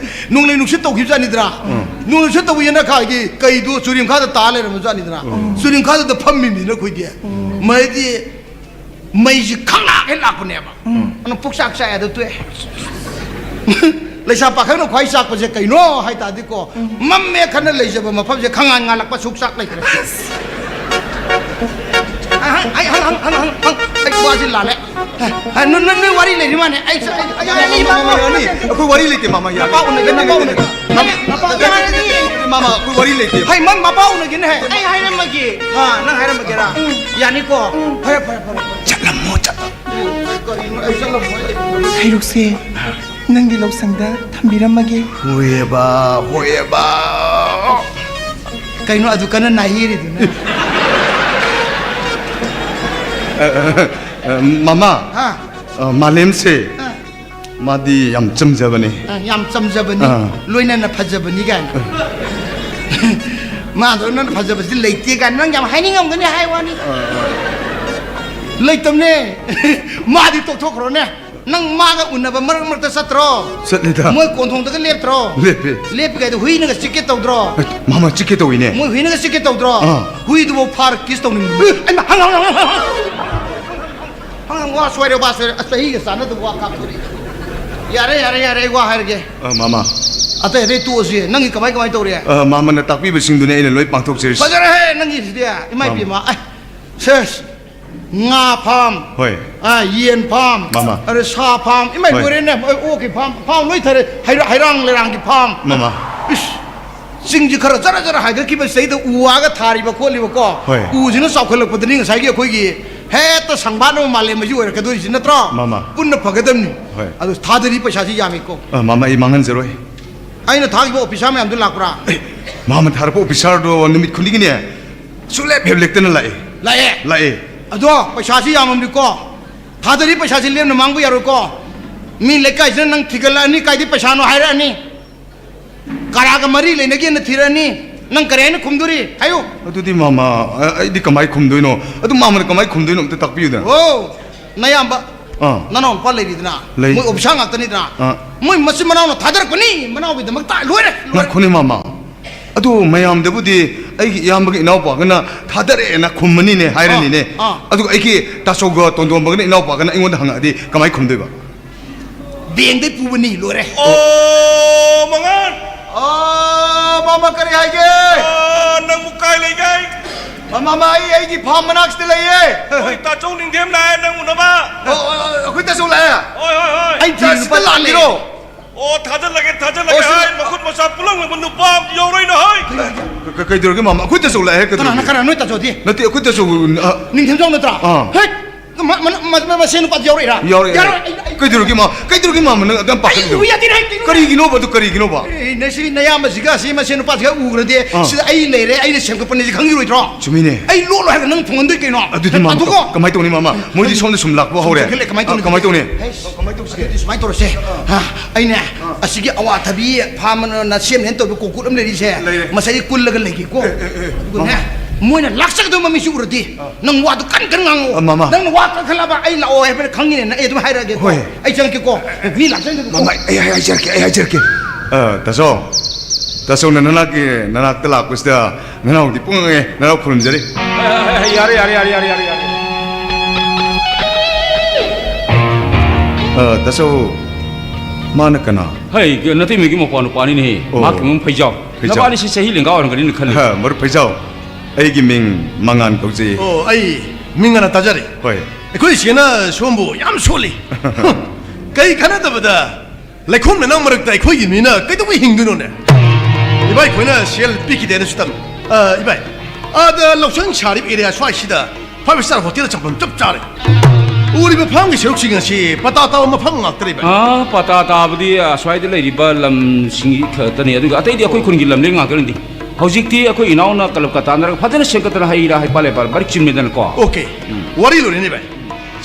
ꯅꯣꯡꯂꯩ ꯅꯨꯡꯁꯤꯠ ꯇꯧꯈꯤꯕꯖꯥꯠꯅꯤꯗꯅ꯫ ꯎꯝ꯫ ꯅꯣꯡꯂꯩ ꯅꯨꯡꯁꯤꯠ ꯇꯧꯕ ꯌꯦꯅꯈꯥꯒꯤ ꯀꯩꯗꯣ ꯆꯨꯔꯤꯡꯈꯥꯗ ꯇꯥ ꯂꯩꯔꯝꯕꯖꯥꯠꯅꯤꯗꯅ꯫ ꯎꯝ꯫ ꯆꯨꯔꯤꯡꯈꯥꯗ ꯐꯝꯃꯤꯕꯅꯤꯅ ꯑꯩꯈꯣꯏꯗꯤ꯫ ꯎꯝ꯫ ꯃꯩꯗꯤ ꯃꯩꯁꯤ ꯈꯪꯂꯥꯛ ꯍꯦꯛ ꯂꯥꯛꯄꯅꯦꯕ꯫ ꯎꯝ꯫ ꯑꯗꯨꯅ ꯄꯨꯛꯆꯥꯛ ꯆꯥꯛꯑꯦ ꯑꯗꯨ ꯇꯣꯛꯑꯦ꯫ ꯂꯩꯁꯥ ꯄꯥꯈꯪꯅ ꯈ꯭ꯋꯥꯏ ꯆꯥꯛꯄꯁꯦ ꯀꯩꯅꯣ ꯍꯥꯏ ꯇꯥꯔꯗꯤꯀꯣ, ꯎꯝ꯫ ꯃꯝꯃꯦ ꯈꯟꯅ ꯂꯩꯖꯕ ꯃꯐꯝꯁꯦ ꯈꯪꯉꯥꯟ ꯉꯥꯜꯂꯛꯄ ꯁꯨꯛ ꯆꯥꯛ ꯂꯩꯇ꯭ꯔꯦ꯫ ꯑꯍ, ꯑꯩ ꯍꯪ, ꯍꯪ, ꯍꯪ, ꯍꯪ, ꯍꯪ, ꯑꯩ ꯋꯥꯁꯤ ꯂꯥꯜꯂꯦ꯫ ꯑ, ꯅꯣꯏ, ꯅꯣꯏ, ꯅꯣꯏ ꯋꯥꯔꯤ ꯂꯩꯔꯤ ꯃꯥꯅꯦ꯫ ꯑꯩ ꯆ-, ꯑꯩ, ꯑꯩ, ꯑꯩ, ꯌꯥꯅꯤ, ꯃꯥꯃ, ꯌꯥꯅꯤ꯫ ꯑꯩꯈꯣꯏ ꯋꯥꯔꯤ ꯂꯩꯇꯦ, ꯃꯥꯃ, ꯌꯥꯅꯤ꯫ ꯅꯄꯥ ꯎꯅꯒꯦ, ꯅꯄꯥ ꯎꯅꯒꯦ꯫ ꯅꯄꯥ, ꯅꯄꯥ ꯎꯅꯒꯦ꯫ ꯃꯥꯃ, ꯑꯩꯈꯣꯏ ꯋꯥꯔꯤ ꯂꯩꯇꯦ꯫ ꯍꯩ, ꯃꯝ, ꯃꯄꯥ ꯎꯅꯒꯦꯅꯦ, ꯍꯩ꯫ ꯑꯩ ꯍꯥꯏꯔꯝꯃꯒꯦ꯫ ꯑ, ꯅꯪ ꯍꯥꯏꯔꯝꯃꯒꯦꯔꯥ? ꯎꯝ꯫ ꯌꯥꯅꯤꯀꯣ? ꯎꯝ꯫ ꯐꯔꯦ, ꯐꯔꯦ, ꯐꯔꯦ, ꯐꯔꯦ꯫ ꯆꯠꯂꯝꯃꯣ, ꯆꯠꯂꯣ꯫ ꯀꯔꯤꯅꯣ, ꯑꯩ ꯆꯠꯂꯝꯃꯣ, ꯑꯩ꯫ ꯍꯩꯔꯨꯛꯁꯦ ꯅꯪꯒꯤ ꯂꯧꯁꯪꯗ ꯊꯝꯕꯤꯔꯝꯃꯒꯦ꯫ ꯍꯣꯏꯑꯦꯕ, ꯍꯣꯏꯑꯦꯕ꯫ ꯀꯩꯅꯣ ꯑꯗꯨ ꯀꯟꯅ ꯅꯥꯍꯦꯔꯤꯗꯨꯅ? ꯑ, ꯑ, ꯑ, ꯃꯃꯥ, ꯍꯥ? ꯑ, ꯃꯥꯂꯦꯝꯁꯦ, ꯑ꯫ ꯃꯥꯗꯤ ꯌꯥꯝ ꯆꯝꯖꯕꯅꯦ꯫ ꯑ, ꯌꯥꯝ ꯆꯝꯖꯕꯅꯤ, ꯑ꯫ ꯂꯣꯏꯅꯅ ꯐꯖꯕꯅꯤ ꯀꯥꯏꯅ꯫ ꯃꯥꯗꯧꯅ ꯐꯖꯕꯁꯤ ꯂꯩꯇꯦ ꯀꯥꯏꯅ ꯅꯪ ꯌꯥꯝ ꯍꯥꯏꯅꯤꯡꯉꯝꯒꯅꯤ ꯍꯥꯏ ꯋꯥꯅꯤ꯫ ꯑ, ꯑ꯫ ꯂꯩꯇꯕꯅꯦ꯫ ꯃꯥꯗꯤ ꯇꯣꯛꯊꯣꯛꯈ꯭ꯔꯣꯅꯦ꯫ ꯅꯪ ꯃꯥꯒ ꯎꯅꯕ ꯃꯔꯛ ꯃꯔꯛꯇ ꯆꯠꯇ꯭ꯔꯣ? ꯆꯠꯂꯤꯗ꯫ ꯃꯣꯏ ꯀꯣꯟꯊꯣꯡꯗꯒ ꯂꯦꯞꯇ꯭ꯔꯣ? ꯂꯦꯞꯄꯦ꯫ ꯂꯦꯞꯄꯤ ꯀꯥꯏꯗꯣ ꯍꯨꯏꯅꯒ ꯆꯤꯛꯀꯦ ꯇꯧꯗ꯭ꯔꯣ? ꯑꯦ, ꯃꯥꯃ ꯆꯤꯛꯀꯦ ꯇꯧꯏꯅꯦ꯫ ꯃꯣꯏ ꯍꯨꯏꯅꯒ ꯆꯤꯛꯀꯦ ꯇꯧꯗ꯭ꯔꯣ? ꯑꯥ꯫ ꯍꯨꯏꯗꯨꯕꯨ ꯐꯥꯔ ꯀꯤꯁ ꯇꯧꯅꯤꯡꯕ꯫ ꯑꯦ, ꯑꯩꯃ, ꯍꯪ, ꯍꯪ, ꯍꯪ, ꯍꯪ, ꯍꯪ꯫ ꯍꯪ, ꯍꯪ, ꯋꯥ ꯁꯣꯏꯔꯦ, ꯋꯥ ꯁꯣꯏꯔꯦ꯫ ꯑꯁ, ꯆꯍꯤꯒ ꯆꯥꯟꯅꯗꯕ ꯋꯥ ꯀꯥꯞꯊꯣꯔꯛꯏ꯫ ꯌꯥꯔꯦ, ꯌꯥꯔꯦ, ꯌꯥꯔꯦ, ꯑꯩ ꯋꯥ ꯍꯥꯏꯔꯒꯦ꯫ ꯑ, ꯃꯥꯃ꯫ ꯑꯇꯩ ꯑꯇꯩ ꯇꯣꯛꯑꯁꯤ꯫ ꯅꯪꯒꯤ ꯀꯃꯥꯏ, ꯀꯃꯥꯏ ꯇꯧꯔꯤ? ꯑ, ꯃꯥꯃꯅ ꯇꯥꯛꯄꯤꯕꯁꯤꯡꯗꯨꯅꯤ ꯑꯩꯅ ꯂꯣꯏ ꯄꯥꯡꯊꯣꯛꯆꯔꯤꯁꯤ꯫ ꯐꯖꯔꯦꯍꯦ, ꯅꯪꯒꯤꯁꯤꯗꯤ꯫ ꯏꯃꯥ ꯃꯥꯃ꯫ ꯏꯕꯦꯝꯃ꯫ ꯑꯩ, ꯁꯦꯁ꯫ ꯉꯥ ꯐꯥꯝ, ꯍꯣꯏ꯫ ꯑ, ꯌꯦꯟ ꯐꯥꯝ, ꯃꯥꯃ꯫ ꯑꯗ ꯁꯥ ꯐꯥꯝ, ꯏꯃꯥꯏ ꯍꯣꯏ꯫ ꯂꯣꯏꯔꯦꯅꯦ, ꯃꯣꯏ ꯑꯣꯛꯀꯤ ꯐꯥꯝ, ꯐꯥꯝ ꯂꯣꯏ ꯊꯥꯔꯦ, ꯍꯩꯔꯥ-, ꯍꯩꯔꯥꯡ ꯂꯩꯔꯥꯡꯒꯤ ꯐꯥꯝ꯫ ꯃꯥꯃ꯫ ꯏꯁ, ꯆꯤꯡꯁꯤ ꯈꯔ ꯖꯔ ꯖꯔ ꯍꯥꯏꯒꯠꯈꯤꯕꯁꯤꯗꯩꯗ ꯎ ꯋꯥꯒ ꯊꯥꯔꯤꯕ ꯈꯣꯠꯂꯤꯕꯀꯣ, ꯍꯣꯏ꯫ ꯎꯁꯤꯅ ꯆꯥꯎꯈꯠꯂꯛꯄꯗꯅꯤ ꯉꯁꯥꯏꯒꯤ ꯑꯩꯈꯣꯏꯒꯤ ꯍꯦꯛꯇ ꯁꯪꯕꯥꯠꯅꯕ ꯃꯥꯂꯦꯝ ꯑꯁꯤ ꯑꯣꯏꯔꯛꯀꯗꯣꯏꯁꯤ ꯅꯠꯇ꯭ꯔꯣ? ꯃꯥꯃ꯫ ꯄꯨꯟꯅ ꯐꯒꯗꯕꯅꯤ꯫ ꯍꯣꯏ꯫ ꯑꯗꯨ ꯊꯥꯗꯔꯤ ꯄꯩꯁꯥꯁꯤ ꯌꯥꯝꯃꯤꯀꯣ꯫ ꯑ, ꯃꯥꯃ, ꯑꯩ ꯃꯥꯡꯍꯟꯖꯔꯣꯏ꯫ ꯑꯩꯅ ꯊꯥꯈꯤꯕ ꯑꯣꯐꯤꯁꯥꯔ ꯃꯌꯥꯝꯗꯨ ꯂꯥꯛꯄ꯭ꯔꯥ? ꯑꯦ, ꯃꯥꯃ ꯊꯥꯔꯛꯄ ꯑꯣꯐꯤꯁꯥꯔꯗꯣ ꯅꯨꯃꯤꯠ ꯈꯨꯗꯤꯡꯒꯤꯅꯦ, ꯁꯨꯡꯂꯦꯞ ꯍꯦꯞ ꯂꯦꯞꯇꯅ ꯂꯥꯛꯑꯦ꯫ ꯂꯥꯛꯑꯦ? ꯂꯥꯛꯑꯦ꯫ ꯑꯗꯣ ꯄꯩꯁꯥꯁꯤ ꯌꯥꯝꯃꯝꯅꯤꯀꯣ꯫ ꯊꯥꯗꯔꯤ ꯄꯩꯁꯥꯁꯤ ꯂꯦꯝꯅ ꯃꯥꯡꯕ ꯌꯥꯔꯣꯏꯀꯣ꯫ ꯃꯤ ꯂꯩꯀꯥꯏꯁꯤꯅ ꯅꯪ ꯊꯤꯒꯠꯂꯛꯑꯅꯤ, ꯀꯥꯏꯗꯩ ꯄꯩꯁꯥꯅꯣ ꯍꯥꯏꯔꯛꯑꯅꯤ꯫ ꯀꯅꯥꯒ ꯃꯔꯤ ꯂꯩꯅꯒꯦꯅ ꯊꯤꯔꯛꯑꯅꯤ꯫ ꯅꯪ ꯀꯔꯤ ꯍꯥꯏꯅ ꯈꯨꯝꯗꯣꯔꯤ? ꯍꯥꯏꯌꯨ꯫ ꯑꯗꯨꯗꯤ ꯃꯥꯃ, ꯑ-, ꯑꯩꯗꯤ ꯀꯃꯥꯏ ꯈꯨꯝꯗꯣꯏꯅꯣ? ꯑꯗꯨ ꯃꯥꯃꯅ ꯀꯃꯥꯏ ꯈꯨꯝꯗꯣꯏꯅꯣ ꯑꯝꯇ ꯇꯥꯛꯄꯤꯌꯨꯗꯅ꯫ ꯑꯣ, ꯅꯌꯥꯝꯕ, ꯑꯥ꯫ ꯅꯅꯥꯎ ꯅꯨꯄꯥ ꯂꯩꯔꯤꯗꯅ, ꯂꯩ꯫ ꯃꯣꯏ ꯑꯣꯐꯤꯁꯥꯔ ꯉꯥꯛꯇꯅꯤꯗꯅ, ꯑꯥ꯫ ꯃꯣꯏ ꯃꯆꯤꯟ ꯃꯅꯥꯎꯅ ꯊꯥꯗꯔꯛꯄꯅꯤ, ꯃꯅꯥꯎꯒꯤꯗꯃꯛꯇ ꯂꯣꯏꯔꯦ, ꯂꯣꯏꯔꯦ꯫ ꯉꯥꯏꯈꯣꯅꯦ ꯃꯥꯃ, ꯑꯗꯨ ꯃꯌꯥꯝꯗꯕꯨꯗꯤ ꯑꯩꯒꯤ ꯏꯌꯥꯝꯕꯒ ꯏꯅꯥꯎꯄꯥꯒꯅ ꯊꯥꯗꯔꯛꯑꯦꯅ ꯈꯨꯝꯃꯅꯤꯅꯦ, ꯍꯥꯏꯔꯅꯤꯅꯦ꯫ ꯑꯥ, ꯑꯥ꯫ ꯑꯗꯨꯒ ꯑꯩꯒꯤ ꯇꯥꯆꯧꯒ ꯇꯣꯟꯗꯣꯝꯕꯒꯅ ꯏꯅꯥꯎꯄꯥꯒꯅ ꯑꯩꯉꯣꯟꯗ ꯍꯪꯉꯛꯑꯗꯤ ꯀꯃꯥꯏ ꯈꯨꯝꯗꯣꯏꯕ? ꯕꯦꯡꯗꯩ ꯄꯨꯕꯅꯤ, ꯂꯣꯏꯔꯦ꯫ ꯑꯣ, ꯃꯉꯥꯟ! ꯑꯥ, ꯃꯥꯃ, ꯀꯔꯤ ꯍꯥꯏꯒꯦ? ꯑꯥ, ꯅꯪꯕꯨ ꯀꯥꯏ ꯂꯩꯒꯦ? ꯃꯥꯃ, ꯑꯩ ꯑꯩꯒꯤ ꯐꯥꯝ ꯃꯅꯥꯛꯁꯤꯗ ꯂꯩꯌꯦ꯫ ꯍꯣꯏ, ꯇꯥꯆꯧ ꯅꯤꯡꯊꯦꯝ ꯂꯥꯛꯑꯦ ꯅꯪ ꯎꯅꯕ꯫ ꯑꯣ, ꯑꯣ, ꯑꯣ, ꯑꯩꯈꯣꯏ ꯇꯥꯆꯧ ꯂꯥꯛꯑꯦ? ꯍꯣꯏ, ꯍꯣꯏ, ꯍꯣꯏ꯫ ꯑꯩ ꯆꯥ, ꯐꯤꯁꯨ ꯁꯤꯗ ꯂꯨꯄꯥ ꯂꯥꯛꯄꯤꯔꯣ? ꯂꯩꯌꯦ꯫ ꯑꯣ, ꯊꯥꯖꯜꯂꯒꯦ, ꯊꯥꯖꯜꯂꯒꯦ ꯑꯣ, ꯁꯤ ꯍꯥꯏ, ꯃꯈꯨꯠ ꯃꯁꯥ ꯄꯨꯜꯂꯝꯂꯕ ꯅꯨꯄꯥ ꯑꯃ ꯌꯥꯎꯔꯣꯏꯅ ꯍꯥꯏ꯫ ꯀ-, ꯀ-, ꯀꯩꯗꯧꯔꯒꯦ, ꯃꯥꯃ? ꯑꯩꯈꯣꯏ ꯇꯥꯆꯧ ꯂꯥꯛꯑꯦ, ꯀꯅꯥꯅ, ꯀꯩꯗꯧꯔꯒꯦ? ꯀꯅꯥ, ꯅꯣꯏ ꯇꯥꯆꯧꯗꯤ? ꯅꯠꯇꯦ, ꯑꯩꯈꯣꯏ ꯇꯥꯆꯧ, ꯑ, ꯅꯤꯡꯊꯦꯝꯖꯥꯎ ꯅꯠꯇ꯭ꯔꯥ? ꯑꯥ꯫ ꯍꯦꯛ! ꯃ-, ꯃ-, ꯃ-, ꯃ-, ꯃꯁꯦꯟ ꯅꯨꯄꯥꯗꯤ ꯌꯥꯎꯔꯛꯏꯔꯥ? ꯌꯥꯎꯔꯛꯑꯦ꯫ ꯌꯥꯔꯣꯏ, ꯑꯩ, ꯑꯩ ꯀꯩꯗꯧꯔꯒꯦ, ꯃꯥ? ꯀꯩꯗꯧꯔꯒꯦ, ꯃꯥꯃ? ꯅꯪ ꯑꯗꯨꯝ ꯄꯥꯈꯠꯂꯤꯗꯣ? ꯑꯩ ꯌꯥꯗꯦ ꯍꯥꯏ, ꯀꯩꯅꯣ? ꯀꯔꯤꯒꯤꯅꯣꯕ ꯑꯗꯨ, ꯀꯔꯤꯒꯤꯅꯣꯕ? ꯑꯦ, ꯅꯁꯤ ꯅꯌꯥꯝꯕꯁꯤꯒ ꯑꯁꯤ ꯃꯁꯦꯟ ꯅꯨꯄꯥꯁꯤꯒ ꯎꯈ꯭ꯔꯗꯤ, ꯑꯥ꯫ ꯁꯤꯗ ꯑꯩ ꯂꯩꯔꯦ, ꯑꯩꯅ ꯁꯦꯝꯒꯠꯄꯅꯦꯁꯤ ꯈꯪꯈꯤꯔꯣꯏꯗ꯭ꯔꯣ? ꯆꯨꯝꯃꯤꯅꯦ꯫ ꯑꯩ ꯂꯣꯠꯂꯣ ꯍꯥꯏꯔꯒ ꯅꯪ ꯊꯣꯡꯍꯟꯗꯣꯏ ꯀꯩꯅꯣ? ꯑꯗꯨꯗꯤ, ꯃꯥꯃ, ꯄꯥꯊꯣꯛꯀꯣ꯫ ꯀꯃꯥꯏ ꯇꯧꯅꯤ, ꯃꯥꯃ? ꯃꯣꯏꯗꯤ ꯁꯣꯝꯗ ꯁꯨꯝ ꯂꯥꯛꯄ ꯍꯧꯔꯦ꯫ ꯁꯨꯝ ꯆꯪꯁꯤꯜꯂꯛꯑꯦ, ꯀꯃꯥꯏ ꯑꯥ, ꯇꯧꯅꯤ? ꯀꯃꯥꯏ ꯇꯧꯅꯤ? ꯍꯩꯁ, ꯀꯃꯥꯏ ꯇꯧꯁꯤꯒꯦ? ꯑꯗꯨꯗꯤ ꯁꯨꯃꯥꯏꯅ ꯇꯧꯔꯁꯦ꯫ ꯍꯥ, ꯑꯩꯅꯦ, ꯑꯥ꯫ ꯑꯁꯤꯒꯤ ꯑꯋꯥꯊꯕꯤ ꯐꯥꯝ ꯑꯅ ꯁꯦꯝꯅꯦꯅ ꯇꯧꯕ ꯀꯣꯀꯨꯠ ꯑꯃ ꯂꯩꯔꯤꯁꯦ, ꯂꯩꯔꯦ꯫ ꯃꯁꯥꯏꯁꯦ ꯀꯨꯜꯂꯒ ꯂꯩꯒꯦꯀꯣ꯫ ꯑꯦ, ꯑꯦ, ꯑꯦ, ꯑꯗꯨꯒꯅꯦ, ꯃꯥꯃ꯫ ꯃꯣꯏꯅ ꯂꯥꯛꯆꯒꯗꯕ ꯃꯃꯤꯁꯨ ꯎꯔꯗꯤ, ꯑꯥ꯫ ꯅꯪ ꯋꯥꯗꯨ ꯀꯟ ꯀꯟ ꯉꯥꯡꯉꯛꯑꯣ꯫ ꯑ, ꯃꯥꯃ꯫ ꯅꯪꯅ ꯋꯥ ꯀꯟꯈꯠꯂꯕ ꯑꯩ ꯂꯥꯛꯑꯣ ꯍꯥꯏꯕꯅ ꯈꯪꯉꯤꯅꯦꯅ ꯑꯩ ꯑꯗꯨꯝ ꯍꯥꯏꯔꯛꯑꯒꯦꯀꯣ꯫ ꯍꯣꯏ꯫ ꯑꯩ ꯆꯪꯉꯛꯀꯦꯀꯣ꯫ ꯃꯤ ꯂꯥꯛꯆꯒꯗꯕꯀꯣ꯫ ꯃꯥꯃ, ꯑꯩ, ꯑꯩ ꯍꯥꯏꯖꯔꯛꯀꯦ, ꯑꯩ ꯍꯥꯏꯖꯔꯛꯀꯦ꯫ ꯑ, ꯇꯥꯆꯧ, ꯇꯥꯆꯧꯅ ꯅꯅꯥꯛꯀꯤ, ꯅꯅꯥꯛꯇ ꯂꯥꯛꯄꯁꯤꯗ ꯅꯅꯥꯎꯗꯤ ꯄꯨꯡꯉꯛꯑꯦ, ꯅꯅꯥꯎ ꯈꯨꯔꯨꯝꯖꯔꯤ꯫ ꯌꯥꯔꯦ, ꯌꯥꯔꯦ, ꯌꯥꯔꯦ, ꯌꯥꯔꯦ, ꯌꯥꯔꯦ꯫ ꯑ, ꯇꯥꯆꯧ, ꯃꯥꯅ ꯀꯅꯥ? ꯍꯩ, ꯅꯇꯩꯃꯒꯤ ꯃꯧꯄ꯭ꯋꯥ ꯅꯨꯄꯥꯅꯤꯅꯦꯍꯦ꯫ ꯑꯣ꯫ ꯃꯍꯥꯛꯀꯤ ꯃꯃꯤꯡ ꯐꯩꯖꯥꯎ꯫ ꯐꯩꯖꯥꯎ꯫ ꯅꯕꯥꯅꯤꯁꯤ ꯆꯍꯤ ꯂꯦꯡꯒꯥ ꯑꯣꯏꯔꯝꯒꯅꯤꯅ ꯈꯜꯂꯤ꯫ ꯍ, ꯃꯔꯨꯞ ꯐꯩꯖꯥꯎ, ꯑꯩꯒꯤ ꯃꯤꯡ ꯃꯉꯥꯟ ꯀꯧꯖꯩ꯫ ꯑꯣ, ꯑꯩ ꯃꯤꯡ ꯉꯟꯅ ꯇꯥꯖꯔꯦ꯫ ꯍꯣꯏ꯫ ꯑꯩꯈꯣꯏ ꯏꯆꯦꯅ ꯁꯣꯝꯕꯨ ꯌꯥꯝ ꯁꯣꯜꯂꯤ꯫ ꯀꯩ ꯀꯥꯟꯅꯗꯕꯗ ꯂꯩꯈꯣꯝ ꯂꯩꯅꯥꯡ ꯃꯔꯛꯇ ꯑꯩꯈꯣꯏꯒꯤ ꯃꯤꯅ ꯀꯩꯗꯧꯕꯩ ꯍꯤꯡꯗꯣꯏꯅꯣꯅꯦ? ꯏꯕꯥꯏ, ꯑꯩꯈꯣꯏꯅ ꯁꯦꯜ ꯄꯤꯈꯤꯗꯦꯅꯁꯨ ꯇꯝꯃꯤ꯫ ꯑ, ꯏꯕꯥꯏ, ꯑꯥꯗ ꯂꯧꯁꯪ ꯁꯥꯔꯤꯕ ꯑꯦꯔꯤꯌꯥ ꯁ꯭ꯋꯥꯏꯁꯤꯗ ꯐꯥꯏꯚ ꯁ꯭ꯇꯥꯔ ꯍꯣꯇꯦꯜ ꯆꯪꯐꯝ ꯆꯞ ꯆꯥꯔꯦ꯫ ꯎꯔꯤꯕ ꯐꯥꯝꯒꯤ ꯁꯔꯨꯛꯁꯤꯡ ꯑꯁꯤ ꯄꯇꯥ ꯇꯥꯕ ꯃꯐꯝ ꯉꯥꯛꯇꯔꯤꯕ꯫ ꯑꯥ, ꯄꯇꯥ ꯇꯥꯕꯗꯤ ꯑꯁ꯭ꯋꯥꯏꯗ ꯂꯩꯔꯤꯕ ꯂꯝꯁꯤꯡ ꯈꯛꯇꯅꯤ, ꯑꯗꯨꯒ ꯑꯇꯩꯗꯤ ꯑꯩꯈꯣꯏ ꯈꯨꯟꯒꯤ ꯂꯝꯂꯦꯟ ꯉꯥꯛꯇꯅꯤ꯫ ꯍꯧꯖꯤꯛꯇꯤ ꯑꯩꯈꯣꯏ ꯏꯅꯥꯎꯅ ꯀ꯭ꯂꯕꯀ ꯇꯥꯟꯅꯔꯒ ꯐꯖꯅ ꯁꯦꯝꯒꯠꯇꯅ ꯍꯩ ꯔꯥ ꯍꯩ ꯄꯥꯜ ꯂꯩ ꯄꯥꯜ ꯃꯔꯤꯛ ꯆꯤꯟꯃꯤꯗꯅꯀꯣ꯫ ꯑꯣꯀꯦ꯫ ꯎꯝ꯫ ꯋꯥꯔꯤ ꯂꯣꯏꯔꯦꯅꯦ ꯚꯥꯏ꯫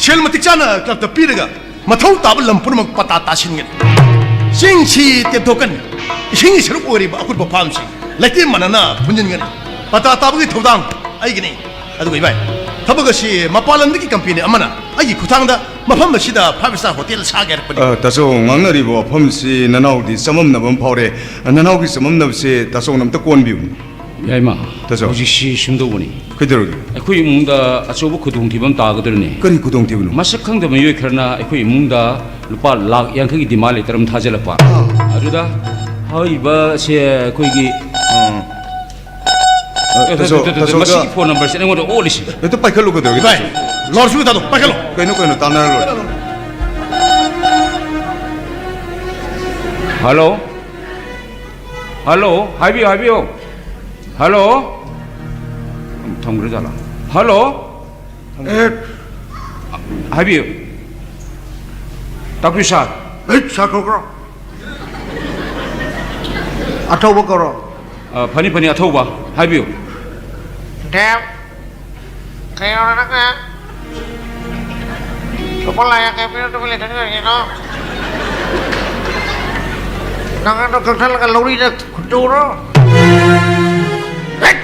ꯁꯦꯜ ꯃꯇꯤꯛ ꯆꯥꯅ ꯀ꯭ꯂꯕꯇ ꯄꯤꯔꯒ ꯃꯊꯧ ꯇꯥꯕ ꯂꯝ ꯄꯨꯝꯅꯃꯛ ꯄꯇꯥ ꯇꯥꯁꯤꯟꯒꯅꯤ꯫ ꯆꯤꯡꯁꯤ ꯇꯦꯝꯊꯣꯛꯀꯅꯤ꯫ ꯏꯁꯤꯡꯒꯤ ꯁꯔꯨꯛ ꯑꯣꯏꯔꯤꯕ ꯑꯀꯨꯠꯄ ꯐꯥꯝꯁꯤ ꯂꯩꯇꯦꯝ ꯃꯥꯟꯅꯅ ꯄꯨꯟꯁꯤꯟꯒꯅꯤ꯫ ꯄꯇꯥ ꯇꯥꯕꯒꯤ ꯊꯧꯗꯥꯡ ꯑꯩꯒꯤꯅꯤ꯫ ꯑꯗꯨꯒ ꯏꯕꯥꯏ, ꯊꯕꯛ ꯑꯁꯤ ꯃꯄꯥꯟ ꯂꯝꯗꯒꯤ ꯀꯝꯄꯦꯅꯤ ꯑꯃꯅ ꯑꯩꯒꯤ ꯈꯨꯠꯊꯥꯡꯗ ꯃꯐꯝ ꯑꯁꯤꯗ five star hotel ꯁꯥꯒꯦ ꯍꯥꯏꯔꯛꯄꯅꯤ꯫ ꯑ, ꯇꯥꯆꯧ, ꯉꯥꯡꯅꯔꯤꯕ ꯋꯥꯐꯝꯁꯤ ꯅꯅꯥꯎꯗꯤ ꯆꯃꯝꯅꯕ ꯑꯃ ꯐꯥꯎꯔꯦ꯫ ꯅꯅꯥꯎꯒꯤ ꯆꯃꯝꯅꯕꯁꯦ ꯇꯥꯆꯧꯅ ꯑꯝꯇ ꯀꯣꯟꯕꯤꯌꯨ꯫ ꯌꯥꯏꯃ, ꯇꯥꯆꯧ꯫ ꯍꯧꯖꯤꯛꯁꯤ ꯁꯨꯝꯗꯧꯕꯅꯤ꯫ ꯀꯩꯗꯧꯔꯒꯦ? ꯑꯩꯈꯣꯏ ꯏꯃꯨꯡꯗ ꯑꯆꯧꯕ ꯈꯨꯗꯣꯡꯊꯤꯕ ꯑꯃ ꯇꯥꯒꯗꯧꯔꯤꯅꯤ꯫ ꯀꯔꯤ ꯈꯨꯗꯣꯡꯊꯤꯕꯅꯣ? ꯃꯁꯛ ꯈꯪꯗꯕ ꯃꯤꯑꯣꯏ ꯈꯔꯅ ꯑꯩꯈꯣꯏ ꯏꯃꯨꯡꯗ ꯂꯨꯄꯥ ꯂꯥꯈ ꯌꯥꯡꯈꯩꯒꯤ demand letter ꯑꯃ ꯊꯥꯖꯤꯜꯂꯛꯄ꯫ ꯑꯥ꯫ ꯑꯗꯨꯗ ꯍꯥꯏꯔꯤꯕꯁꯦ ꯑꯩꯈꯣꯏꯒꯤ, ꯎꯝ, ꯑ, ꯑꯦ, ꯇꯥꯆꯧ, ꯇꯥ-, ꯇꯥ-, ꯇꯥ-, ꯇꯥꯆꯧꯗ ꯃꯁꯤꯒꯤ phone number ꯁꯦ ꯑꯩꯉꯣꯟꯗ ꯑꯣꯜꯂꯤꯁꯤ꯫ ꯍꯦꯛꯇ ꯄꯥꯏꯈꯠꯂꯨ, ꯀꯩꯗꯧꯔꯒꯦ? ꯚꯥꯏ, ꯇꯥꯆꯧ? Loud speaker ꯊꯥꯗꯣꯛ, ꯄꯥꯏꯈꯠꯂꯣ꯫ ꯀꯩꯅꯣ, ꯀꯩꯅꯣ, ꯇꯥꯟꯅꯔ ꯂꯣꯏꯔꯦ꯫ Hello? Hello? ꯍꯥꯏꯕꯤꯌꯨ, ꯍꯥꯏꯕꯤꯌꯨ꯫ Hello? ꯊꯝꯈ꯭ꯔꯖꯥꯠꯂꯥ? Hello? ꯑꯦ꯫ ꯍꯥꯏꯕꯤꯌꯨ꯫ ꯇꯥꯛꯄꯤꯌꯨ, sir꯫ ꯑꯩ sir ꯀꯧꯕ꯭ꯔꯣ? ꯑꯊꯧꯕ ꯀꯧꯔꯣ꯫ ꯑ, ꯐꯅꯤ, ꯐꯅꯤ, ꯑꯊꯧꯕ꯫ ꯍꯥꯏꯕꯤꯌꯨ꯫ ꯗꯦꯕ, ꯀꯩꯅꯣ ꯅꯪꯅ ꯂꯨꯄꯥ ꯂꯥꯈ ꯌꯥꯡꯈꯩ ꯄꯤꯔ ꯇꯨꯃꯤꯟ ꯂꯩꯊꯣꯛꯈꯤꯗꯣꯏꯅꯣ? ꯅꯪ ꯑꯗꯨ ꯀꯛꯊꯠꯂꯒ ꯂꯧꯔꯤꯗ ꯍꯨꯟꯗꯣꯛꯎꯔꯣ꯫ ꯍꯦꯛ!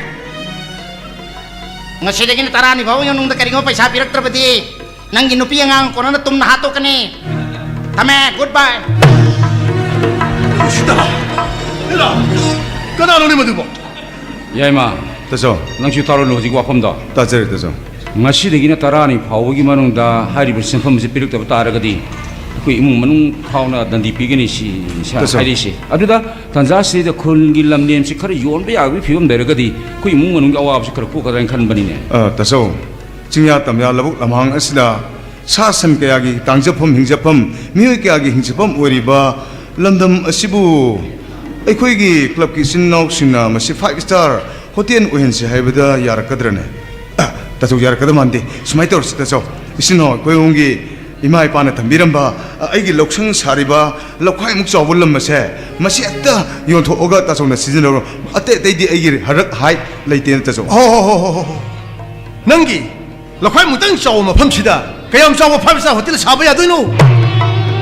ꯉꯁꯤꯗꯒꯤꯅ ꯇꯔꯥꯅꯤ ꯐꯥꯎꯕꯒꯤ ꯃꯅꯨꯡꯗ ꯀꯔꯤꯒꯨꯝꯕ ꯄꯩꯁꯥ ꯄꯤꯔꯛꯇ꯭ꯔꯕꯗꯤ, ꯅꯪꯒꯤ ꯅꯨꯄꯤ ꯑꯉꯥꯡ ꯀꯣꯟꯅꯅ ꯇꯨꯝꯅ ꯍꯥꯠꯇꯣꯛꯀꯅꯤ꯫ ꯊꯝꯃꯦ, good bye꯫ ꯁꯤꯗ! ꯁꯤꯗ! ꯀꯅꯥꯅꯣꯅꯦ ꯃꯗꯨꯕꯣ? ꯌꯥꯏꯃ, ꯇꯥꯆꯧ꯫ ꯅꯪꯁꯨ ꯇꯥꯔꯣꯅꯦ ꯍꯧꯖꯤꯛ ꯋꯥꯐꯝꯗꯣ꯫ ꯇꯥꯖꯔꯦ, ꯇꯥꯆꯧ꯫ ꯉꯁꯤꯗꯒꯤꯅ ꯇꯔꯥꯅꯤ ꯐꯥꯎꯕꯒꯤ ꯃꯅꯨꯡꯗ ꯍꯥꯏꯔꯤꯕ ꯁꯦꯟꯐꯝ ꯑꯁꯤ ꯄꯤꯔꯛꯇꯕ ꯇꯥꯔꯒꯗꯤ ꯑꯩꯈꯣꯏ ꯏꯃꯨꯡ ꯃꯅꯨꯡ ꯐꯥꯎꯅ ꯗꯟꯗꯤ ꯄꯤꯒꯅꯤ ꯁꯤ ꯏꯁꯥ ꯇꯥꯆꯧ꯫ ꯍꯥꯏꯔꯛꯏꯁꯦ꯫ ꯑꯗꯨꯗ ꯇꯥꯟꯖꯥ ꯑꯁꯤꯗ ꯈꯨꯜꯒꯤ ꯂꯝꯂꯦꯟꯁꯤ ꯈꯔ ꯌꯣꯟꯕ ꯌꯥꯕꯒꯤ ꯐꯤꯕꯝ ꯂꯩꯔꯒꯗꯤ ꯑꯩꯈꯣꯏ ꯏꯃꯨꯡ ꯃꯅꯨꯡꯒꯤ ꯑꯋꯥꯕꯁꯤ ꯈꯔ ꯀꯣꯛꯀꯗ꯭ꯔꯥ ꯍꯥꯏꯅ ꯈꯟꯕꯅꯤꯅꯦ꯫ ꯑ, ꯇꯥꯆꯧ, ꯆꯤꯡꯌꯥ ꯇꯝꯌꯥ ꯂꯧꯕꯨꯛ ꯂꯝꯍꯥꯡ ꯑꯁꯤꯗ ꯁꯥ ꯁꯟ ꯀꯌꯥꯒꯤ ꯇꯥꯡꯖꯐꯝ ꯍꯤꯡꯖꯐꯝ, ꯃꯤꯑꯣꯏ ꯀꯌꯥꯒꯤ ꯍꯤꯡꯖꯐꯝ ꯑꯣꯏꯔꯤꯕ ꯂꯝꯗꯝ ꯑꯁꯤꯕꯨ ꯑꯩꯈꯣꯏꯒꯤ clubꯀꯤ ꯏꯆꯤꯟ ꯏꯅꯥꯎꯁꯤꯡꯅ ꯃꯁꯤ five star hotel ꯑꯣꯏꯍꯟꯁꯤ ꯍꯥꯏꯕꯗ ꯌꯥꯔꯛꯀꯗ꯭ꯔꯅꯦ? ꯑ, ꯇꯥꯆꯧ, ꯌꯥꯔꯛꯀꯗꯕ ꯃꯥꯟꯗꯦ꯫ ꯁꯨꯃꯥꯏꯅ ꯇꯧꯔꯁꯤ ꯇꯥꯆꯧ, ꯏꯆꯤꯟ ꯏꯅꯥꯎ ꯑꯩꯈꯣꯏ ꯑꯍꯨꯝꯒꯤ ꯏꯃꯥ ꯏꯄꯥꯅ ꯊꯝꯕꯤꯔꯝꯕ, ꯑ, ꯑꯩꯒꯤ ꯂꯧꯁꯪ ꯁꯥꯔꯤꯕ ꯂꯧꯈꯥꯏꯃꯨꯛ ꯆꯥꯎꯕ ꯂꯝ ꯑꯁꯦ, ꯃꯁꯤ ꯍꯦꯛꯇ ꯌꯣꯟꯊꯣꯛꯑꯒ ꯇꯥꯆꯧꯅ ꯁꯤꯖꯤꯟꯅꯔꯣ꯫ ꯑꯇꯩ ꯑꯇꯩꯗꯤ ꯑꯩꯒꯤ ꯍꯔꯛ ꯍꯥꯏ ꯂꯩꯇꯦꯅ ꯇꯥꯆꯧ꯫ ꯍꯣ, ꯍꯣ, ꯍꯣ, ꯍꯣ, ꯍꯣ, ꯍꯣ꯫ ꯅꯪꯒꯤ ꯂꯧꯈꯥꯏꯃꯨꯛꯇꯪ ꯆꯥꯎꯕ ꯃꯐꯝꯁꯤꯗ ꯀꯌꯥꯝ ꯆꯥꯎꯕ five star hotel ꯁꯥꯕ ꯌꯥꯗꯣꯏꯅꯣ?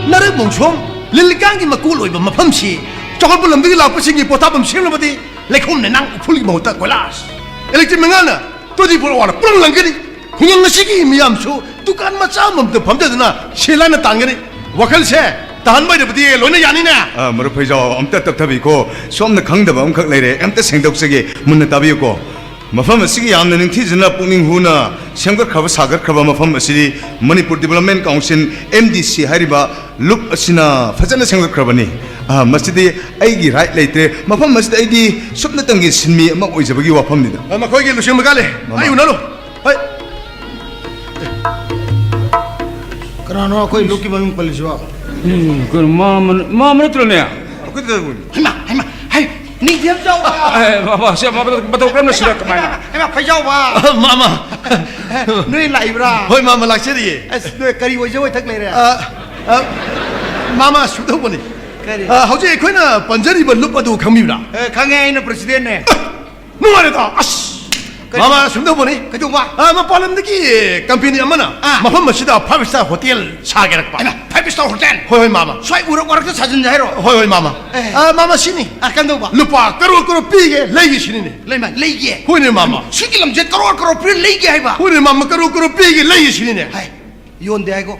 ꯅꯔꯛ ꯃꯣꯡꯁꯣꯡ ꯂꯤꯜ ꯂꯤꯀꯥꯟꯒꯤ ꯃꯀꯣꯜ ꯑꯣꯏꯕ ꯃꯐꯝꯁꯤ ꯆꯥꯎꯈꯠꯄ ꯂꯝꯗꯒꯤ ꯂꯥꯛꯄꯁꯤꯡꯒꯤ ꯄꯣꯊꯥꯐꯝ ꯁꯦꯝꯅꯕꯗꯤ ꯂꯩꯈꯣꯝ ꯂꯩꯅꯥꯡ ꯎꯐꯨꯜꯒꯤ ꯃꯍꯨꯠꯇ ꯀꯣꯏꯂꯥꯁ, electric ꯃꯉꯥꯜꯅ twenty four hour ꯄꯨꯡꯂꯪ ꯂꯪꯒꯅꯤ꯫ ꯈꯨꯡꯒꯪ ꯑꯁꯤꯒꯤ ꯃꯤꯌꯥꯝꯁꯨ ꯗꯨꯀꯥꯟ ꯃꯆꯥ ꯑꯃꯃꯝꯇ ꯐꯝꯖꯗꯨꯅ ꯁꯦꯜ ꯂꯥꯟꯅ ꯇꯥꯟꯒꯅꯤ꯫ ꯋꯥꯈꯜꯁꯦ ꯇꯥꯍꯟꯕ ꯑꯣꯏꯔꯕꯗꯤ ꯂꯣꯏꯅ ꯌꯥꯅꯤꯅꯦ꯫ ꯑ, ꯃꯔꯨꯞ ꯐꯩꯖꯥꯎ, ꯑꯝꯇ ꯇꯞꯊꯕꯤꯀꯣ꯫ ꯁꯣꯝꯅ ꯈꯪꯗꯕ ꯑꯃꯈꯛ ꯂꯩꯔꯦ, ꯑꯝꯇ ꯁꯦꯡꯗꯣꯛꯆꯒꯦ, ꯃꯨꯟꯅ ꯇꯥꯕꯤꯌꯨꯀꯣ꯫ ꯃꯐꯝ ꯑꯁꯤꯒꯤ ꯌꯥꯝꯅ ꯅꯤꯡꯊꯤꯖꯅ ꯄꯨꯛꯅꯤꯡ ꯍꯨꯅ ꯁꯦꯝꯒꯠꯈ꯭ꯔꯕ, ꯁꯥꯒꯠꯈ꯭ꯔꯕ ꯃꯐꯝ ꯑꯁꯤꯗꯤ Manipur development council, M D ꯁꯤ ꯍꯥꯏꯔꯤꯕ ꯂꯨꯞ ꯑꯁꯤꯅ ꯐꯖꯅ ꯁꯦꯝꯒꯠꯈ꯭ꯔꯕꯅꯤ꯫ ꯑ, ꯃꯁꯤꯗꯤ ꯑꯩꯒꯤ ꯔꯥꯏꯠ ꯂꯩꯇ꯭ꯔꯦ꯫ ꯃꯐꯝ ꯑꯁꯤꯗ ꯑꯩꯗꯤ ꯁꯨꯞꯅꯇꯪꯒꯤ ꯁꯤꯟꯃꯤ ꯑꯃ ꯑꯣꯏꯖꯕꯒꯤ ꯋꯥꯐꯝꯅꯤꯗ꯫ ꯑ, ꯃꯈꯣꯏꯒꯤ ꯂꯨꯆꯤꯡꯕ ꯀꯥꯂꯦ, ꯃꯃꯥ꯫ ꯑꯩ ꯎꯅꯔꯨ꯫ ꯍꯣꯏ꯫ ꯀꯅꯥꯅꯣ ꯑꯩꯈꯣꯏ ꯂꯨꯞꯀꯤ ꯃꯃꯤꯡ ꯄꯜꯂꯤꯁꯤꯕꯣ? ꯎꯝ, ꯀꯩꯅꯣ, ꯃꯥ ꯑꯃ, ꯃꯥ ꯑꯃ ꯅꯠꯇ꯭ꯔꯅꯦ? ꯑꯩꯈꯣꯏꯗ ꯇꯧꯕꯅꯤ꯫ ꯍꯩꯃꯥ, ꯍꯩꯃꯥ, ꯍꯩ, ꯅꯤꯡꯊꯦꯝ ꯆꯥꯎꯕ! ꯑꯦ, ꯃꯥ, ꯃꯥ, ꯁꯤ ꯃꯥ, ꯃꯇꯧ ꯀꯔꯝꯅ ꯁꯤꯗ ꯀꯃꯥꯏꯅ? ꯍꯩꯃꯥ, ꯐꯩꯖꯥꯎꯕ! ꯃꯥꯃ꯫ ꯅꯣꯏ ꯂꯥꯛꯏꯕ꯭ꯔꯥ? ꯍꯣꯏ, ꯃꯥꯃ, ꯂꯥꯛꯆꯔꯤꯌꯦ꯫ ꯑꯁ, ꯅꯣꯏ ꯀꯔꯤ ꯑꯣꯏꯖ ꯑꯣꯏꯊꯛ ꯂꯩꯔꯦ? ꯑ, ꯑ, ꯃꯥꯃ, ꯁꯨꯝ ꯇꯧꯕꯅꯤ꯫ ꯀꯔꯤ? ꯑ, ꯍꯧꯖꯤꯛ ꯑꯩꯈꯣꯏꯅ ꯄꯟꯖꯔꯤꯕ ꯂꯨꯞ ꯑꯗꯨ ꯈꯪꯕꯤꯕ꯭ꯔꯥ? ꯑꯦ, ꯈꯪꯉꯦ, ꯑꯩꯅ ꯄ꯭ꯔꯁꯤꯗꯦꯟꯅꯦ꯫ ꯅꯨꯡꯉꯥꯏꯔꯦꯗ, ꯑꯁ! ꯀꯩ-, ꯃꯥꯃ, ꯁꯨꯝ ꯇꯧꯕꯅꯤ꯫ ꯀꯩꯗꯧꯕ? ꯑ, ꯃꯄꯥꯟ ꯂꯝꯗꯒꯤ ꯀꯝꯄꯦꯅꯤ ꯑꯃꯅ ꯑꯥ꯫ ꯃꯐꯝ ꯑꯁꯤꯗ five star hotel ꯁꯥꯒꯦꯔꯛꯄ꯫ ꯍꯩꯃꯥ, five star hotel? ꯍꯣꯏ, ꯍꯣꯏ, ꯃꯥꯃ꯫ ꯁ꯭ꯋꯥꯏ ꯎꯔꯛ ꯋꯥꯔꯛꯇ ꯁꯥꯖꯤꯟꯁꯦ ꯍꯥꯏꯔꯣ? ꯍꯣꯏ, ꯍꯣꯏ, ꯃꯥꯃ꯫ ꯑꯦ꯫ ꯑ, ꯃꯥꯃ, ꯁꯤꯅꯤ꯫ ꯑ, ꯀꯝꯗꯧꯕ? ꯂꯨꯄꯥ ꯀꯔꯣꯔ ꯀꯔꯣꯔ ꯄꯤꯒꯦ, ꯂꯩꯒꯦ ꯁꯤꯅꯤꯅꯦ꯫ ꯂꯩꯃ, ꯂꯩꯒꯦ? ꯍꯣꯏꯅꯦ, ꯃꯥꯃ꯫ ꯁꯤꯒꯤ ꯂꯝꯁꯦ ꯀꯔꯣꯔ ꯀꯔꯣꯔ ꯄꯤꯔ ꯂꯩꯒꯦ ꯍꯥꯏꯕ? ꯍꯣꯏꯅꯦ, ꯃꯥꯃ, ꯀꯔꯣꯔ ꯀꯔꯣꯔ ꯄꯤꯒꯦ, ꯂꯩꯒꯦ ꯁꯤꯅꯤꯅꯦ꯫ ꯍꯥꯏ, ꯌꯣꯟꯗꯦ ꯍꯥꯏꯀꯣ꯫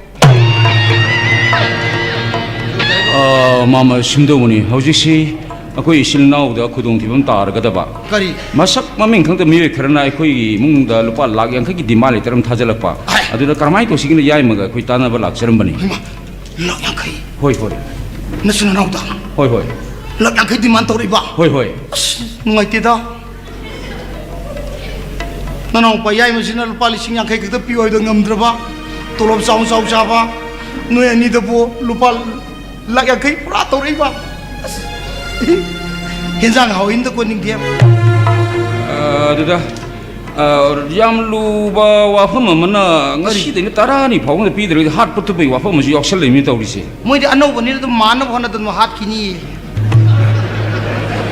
ꯑ, ꯃꯥꯃ, ꯁꯨꯝ ꯇꯧꯕꯅꯤ, ꯍꯧꯖꯤꯛꯁꯤ ꯑꯩꯈꯣꯏ ꯏꯆꯤꯜ ꯏꯅꯥꯎꯗ ꯈꯨꯗꯣꯡꯊꯤꯕ ꯑꯃ ꯇꯥꯔꯒꯗꯕ꯫ ꯀꯔꯤ? ꯃꯁꯛ ꯃꯃꯤꯡ ꯈꯪꯗꯕ ꯃꯤꯑꯣꯏ ꯈꯔꯅ ꯑꯩꯈꯣꯏꯒꯤ ꯏꯃꯨꯡꯗ ꯂꯨꯄꯥ ꯂꯥꯈ ꯌꯥꯡꯈꯩꯒꯤ demand letter ꯑꯃ ꯊꯥꯖꯤꯜꯂꯛꯄ꯫ ꯍꯥꯏ꯫ ꯑꯗꯨꯗ ꯀꯔꯝꯍꯥꯏꯅ ꯇꯧꯁꯤꯒꯦꯅ ꯌꯥꯏꯃꯒ ꯑꯩꯈꯣꯏ ꯇꯥꯟꯅꯕ ꯂꯥꯛꯆꯔꯝꯕꯅꯤ꯫ ꯍꯩꯃꯥ, ꯂꯥꯈ ꯌꯥꯡꯈꯩ? ꯍꯣꯏ, ꯍꯣꯏ꯫ ꯅꯆꯤꯟ ꯅꯅꯥꯎꯗ? ꯍꯣꯏ, ꯍꯣꯏ꯫ ꯂꯥꯈ ꯌꯥꯡꯈꯩ demand ꯇꯧꯔꯛꯏꯕ? ꯍꯣꯏ, ꯍꯣꯏ꯫ ꯑꯁ, ꯅꯨꯡꯉꯥꯏꯇꯦꯗ꯫ ꯅꯅꯥꯎꯄꯥ ꯌꯥꯏꯃꯁꯤꯅ ꯂꯨꯄꯥ ꯂꯤꯁꯤꯡ ꯌꯥꯡꯈꯩ ꯈꯛꯇ ꯄꯤꯌꯨ ꯍꯥꯏꯕꯗ ꯉꯝꯗ꯭ꯔꯕ, ꯇꯣꯂꯣꯞ ꯆꯥꯎ ꯆꯥꯎ ꯆꯥꯕ, ꯅꯣꯏ ꯑꯅꯤꯗꯕꯨ ꯂꯨꯄꯥ ꯂꯥꯈ ꯌꯥꯡꯈꯩ ꯄꯨꯔꯥ ꯇꯧꯔꯛꯏꯕ꯫ ꯑꯁ, ꯍꯦꯟꯖꯥꯡ ꯍꯥꯎꯏꯅꯗ ꯀꯣꯟꯅꯤꯡꯗꯦ꯫ ꯑ, ꯑꯗꯨꯗ, ꯑ, ꯌꯥꯝ ꯂꯨꯕ ꯋꯥꯐꯝ ꯑꯃꯅ, ꯀꯔꯤ? ꯉꯁꯤꯗꯩꯅ ꯇꯔꯥꯅꯤ ꯐꯥꯎꯕꯗ ꯄꯤꯗ꯭ꯔꯒꯗꯤ ꯍꯥꯠꯄ ꯇꯨꯞꯄꯒꯤ ꯋꯥꯐꯝ ꯑꯃꯁꯨ ꯌꯥꯎꯁꯜꯂꯛꯏꯃꯤ ꯇꯧꯔꯤꯁꯦ꯫ ꯃꯣꯏꯗꯤ ꯑꯅꯧꯕꯅꯤꯅ ꯑꯗꯨꯝ ꯃꯥꯟꯅꯕ ꯍꯣꯠꯅꯗꯅ ꯍꯥꯠꯈꯤꯅꯤ꯫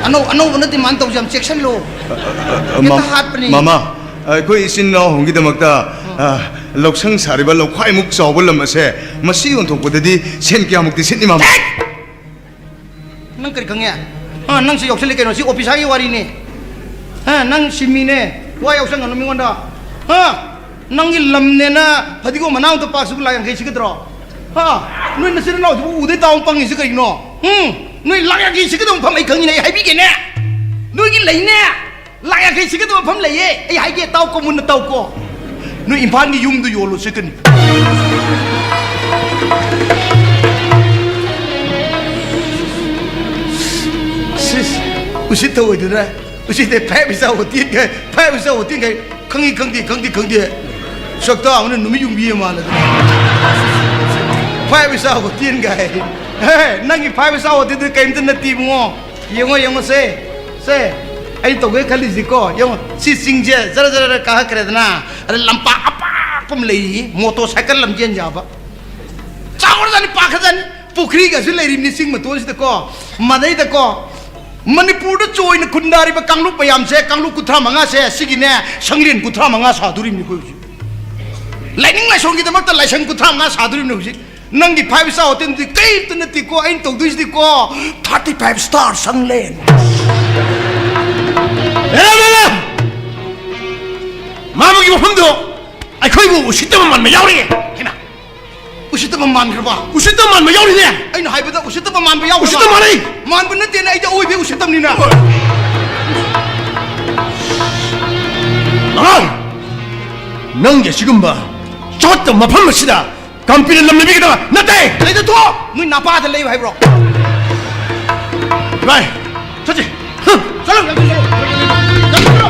ꯑꯅꯧ-, ꯑꯅꯧꯕꯅ demand ꯇꯧꯁꯦ, ꯌꯥꯝ ꯆꯦꯛꯁꯤꯜꯂꯣ꯫ ꯑ, ꯍꯦꯛꯇ ꯃ-, ꯍꯥꯠꯄꯅꯤ꯫ ꯃꯃꯥ, ꯑꯩꯈꯣꯏ ꯏꯆꯤꯟ ꯏꯅꯥꯎ ꯑꯍꯨꯝꯒꯤꯗꯃꯛꯇ, ꯑ, ꯂꯧꯁꯪ ꯁꯥꯔꯤꯕ ꯂꯧꯈꯥꯏꯃꯨꯛ ꯆꯥꯎꯕ ꯂꯝ ꯑꯁꯦ ꯃꯁꯤ ꯌꯣꯟꯊꯣꯛꯄꯗꯗꯤ ꯁꯦꯟ ꯀꯌꯥꯃꯨꯛꯇꯤ ꯁꯤꯠꯅꯤ, ꯃꯃꯥ? ꯅꯪ ꯀꯔꯤ ꯈꯪꯉꯦ? ꯑ, ꯅꯪꯁꯨ ꯌꯥꯎꯁꯜꯂꯤ ꯀꯩꯅꯣ? ꯁꯤ ꯑꯣꯐꯤꯁꯥꯔꯒꯤ ꯋꯥꯔꯤꯅꯤ꯫ ꯑ, ꯅꯪ ꯁꯤꯟꯃꯤꯅꯦ, ꯋꯥ ꯌꯥꯎꯁꯪꯒꯅꯨ ꯃꯤꯉꯣꯟꯗ꯫ ꯑ, ꯅꯪꯒꯤ ꯂꯝꯅꯦꯅ ꯐꯗꯤꯒꯣꯝ ꯃꯅꯥ ꯑꯃꯇ ꯄꯥꯛꯁꯤꯕꯨ ꯂꯥꯛ ꯌꯥꯡꯈꯩ ꯁꯤꯒꯗ꯭ꯔꯣ? ꯍꯥ? ꯅꯣꯏ ꯅꯆꯤꯟ ꯅꯅꯥꯎꯁꯤꯕꯨ ꯎꯗꯩ ꯇꯥꯎ ꯄꯪꯉꯤꯁꯤ ꯀꯩꯒꯤꯅꯣ? ꯎꯝ? ꯅꯣꯏ ꯂꯥꯛ ꯌꯥꯡꯈꯩ ꯁꯤꯒꯗꯕ ꯃꯐꯝ ꯑꯩ ꯈꯪꯉꯤꯅꯦ, ꯑꯩ ꯍꯥꯏꯕꯤꯒꯦꯅꯦ꯫ ꯅꯣꯏꯒꯤ ꯂꯩꯅꯦ꯫ ꯂꯥꯛ ꯌꯥꯡꯈꯩ ꯁꯤꯒꯗꯕ ꯃꯐꯝ ꯂꯩꯌꯦ꯫ ꯑꯩ ꯍꯥꯏꯒꯦ, ꯇꯥꯎꯀꯣ, ꯃꯨꯟꯅ ꯇꯥꯎꯀꯣ꯫ ꯅꯣꯏ ꯏꯝꯐꯥꯜꯒꯤ ꯌꯨꯝꯗꯨ ꯌꯣꯜꯂꯣ ꯁꯤꯠꯀꯅꯤ꯫ ꯁꯤꯁ, ꯎꯁꯤꯠ ꯊꯧꯑꯣꯏꯗꯅ, ꯎꯁꯤꯠꯇꯦ, ꯐꯥꯏꯚ ꯏꯁꯇꯥꯔ ꯍꯣꯇꯦꯜꯒ, ꯐꯥꯏꯚ ꯏꯁꯇꯥꯔ ꯍꯣꯇꯦꯜꯒ ꯈꯪꯉꯤ, ꯈꯪꯗꯦ, ꯈꯪꯗꯦ, ꯈꯪꯗꯦ꯫ ꯁꯛꯇꯥ ꯑꯃꯅ ꯅꯨꯃꯤꯠ ꯌꯨꯡꯕꯤ ꯑꯃ ꯃꯥꯜꯂꯗꯅ꯫ ꯐꯥꯏꯚ ꯏꯁꯇꯥꯔ ꯍꯣꯇꯦꯜꯒ ꯍꯥꯏ꯫ ꯍꯦ, ꯅꯪꯒꯤ ꯐꯥꯏꯚ ꯏꯁꯇꯥꯔ ꯍꯣꯇꯦꯜꯗꯨ ꯀꯔꯤꯝꯇ ꯅꯠꯇꯦ, ꯏꯕꯨꯡꯉꯣ꯫ ꯌꯦꯡꯉꯣ, ꯌꯦꯡꯉꯣ, ꯁꯦ, ꯁꯦ꯫ ꯑꯩꯅ ꯇꯧꯒꯦ ꯈꯜꯂꯤꯁꯤꯀꯣ, ꯌꯦꯡꯉꯣ, ꯁꯤ ꯆꯤꯡꯁꯦ ꯖꯔ ꯖꯔ ꯖꯔ ꯀꯥꯈꯠꯈ꯭ꯔꯦꯗꯅ, ꯑꯗ ꯂꯝꯄꯥꯛ ꯑꯄꯥꯛꯄ ꯑꯃ ꯂꯩꯔꯤ, ꯃꯣꯇꯣꯔ ꯁꯥꯏꯀꯜ ꯂꯝꯖꯦꯟ ꯌꯥꯕ꯫ ꯆꯥꯎꯈ꯭ꯔꯖꯥꯠꯅꯤ, ꯄꯥꯛꯈ꯭ꯔꯖꯥꯠꯅꯤ꯫ ꯄꯨꯈ꯭ꯔꯤꯒꯁꯨ ꯂꯩꯔꯤꯕꯅꯤ ꯆꯤꯡ ꯃꯇꯣꯟꯁꯤꯗꯀꯣ, ꯃꯗꯩꯗꯀꯣ꯫ ꯃꯅꯤꯄꯨꯔꯗ ꯆꯣꯏꯅ ꯈꯨꯟꯗꯥꯔꯤꯕ ꯀꯥꯡꯂꯨꯞ ꯃꯌꯥꯝꯁꯦ, ꯀꯥꯡꯂꯨꯞ ꯀꯨꯟꯊ꯭ꯔꯥ ꯃꯉꯥꯁꯦ, ꯁꯤꯒꯤꯅꯦ, ꯁꯪꯂꯦꯟ ꯀꯨꯟꯊ꯭ꯔꯥ ꯃꯉꯥ ꯁꯥꯗꯣꯔꯤꯕꯅꯤ ꯑꯩꯈꯣꯏ ꯍꯧꯖꯤꯛ꯫ ꯂꯥꯏꯅꯤꯡ ꯂꯥꯏꯁꯣꯟꯒꯤꯗꯃꯛꯇ ꯂꯥꯏꯁꯪ ꯀꯨꯟꯊ꯭ꯔꯥ ꯃꯉꯥ ꯁꯥꯗꯣꯔꯤꯕꯅꯤ ꯍꯧꯖꯤꯛ꯫ ꯅꯪꯒꯤ ꯐꯥꯏꯚ ꯏꯁꯇꯥꯔ ꯍꯣꯇꯦꯜꯗꯨꯗꯤ ꯀꯔꯤꯝꯇ ꯅꯠꯇꯦꯀꯣ, ꯑꯩꯅ ꯇꯧꯗꯣꯏꯁꯤꯗꯤꯀꯣ, ꯊꯥꯔꯇꯤ ꯐꯥꯏꯚ ꯏꯁꯇꯥꯔ ꯁꯪꯂꯦꯟ꯫ ꯑꯦ, ꯃꯥꯃꯒꯤ ꯋꯥꯐꯝꯗꯣ ꯑꯩꯈꯣꯏꯕꯨ ꯎꯁꯤꯠꯇꯕ ꯃꯥꯟꯕ ꯌꯥꯎꯔꯤ꯫ ꯍꯩꯃꯥ, ꯎꯁꯤꯠꯇꯕ ꯃꯥꯟꯈ꯭ꯔꯕ? ꯎꯁꯤꯠꯇꯕ ꯃꯥꯟꯕ ꯌꯥꯎꯔꯤꯅꯦ꯫ ꯑꯩꯅ ꯍꯥꯏꯕꯗ ꯎꯁꯤꯠꯇꯕ ꯃꯥꯟꯕ ꯌꯥꯎꯈ꯭ꯔꯕ? ꯎꯁꯤꯠꯇꯕ ꯃꯥꯟꯅꯩ꯫ ꯃꯥꯟꯕ ꯅꯠꯇꯦꯅ, ꯑꯩꯗꯤ ꯑꯑꯣꯏꯕ ꯎꯁꯤꯠꯇꯕꯅꯤꯅ꯫ ꯑꯉꯥꯡ, ꯅꯪꯒꯤ ꯑꯁꯤꯒꯨꯝꯕ ꯆꯣꯠꯇ ꯃꯐꯝ ꯑꯁꯤꯗ ꯀꯝꯄꯤꯅ ꯂꯝ ꯂꯩꯕꯤꯒꯗꯕ ꯅꯠꯇꯦ꯫ ꯂꯩꯗ ꯊꯣꯛꯑꯣ꯫ ꯅꯣꯏ ꯅꯄꯥꯗ ꯂꯩꯌꯨ ꯍꯥꯏꯕ꯭ꯔꯣ? ꯚꯥꯏ, ꯆꯠꯁꯤ꯫ ꯍꯝ꯫ ꯆꯠꯂꯣ, ꯆꯠꯂꯣ, ꯆꯠꯂꯣ꯫ ꯆꯠꯂꯣ, ꯆꯠꯂꯣ꯫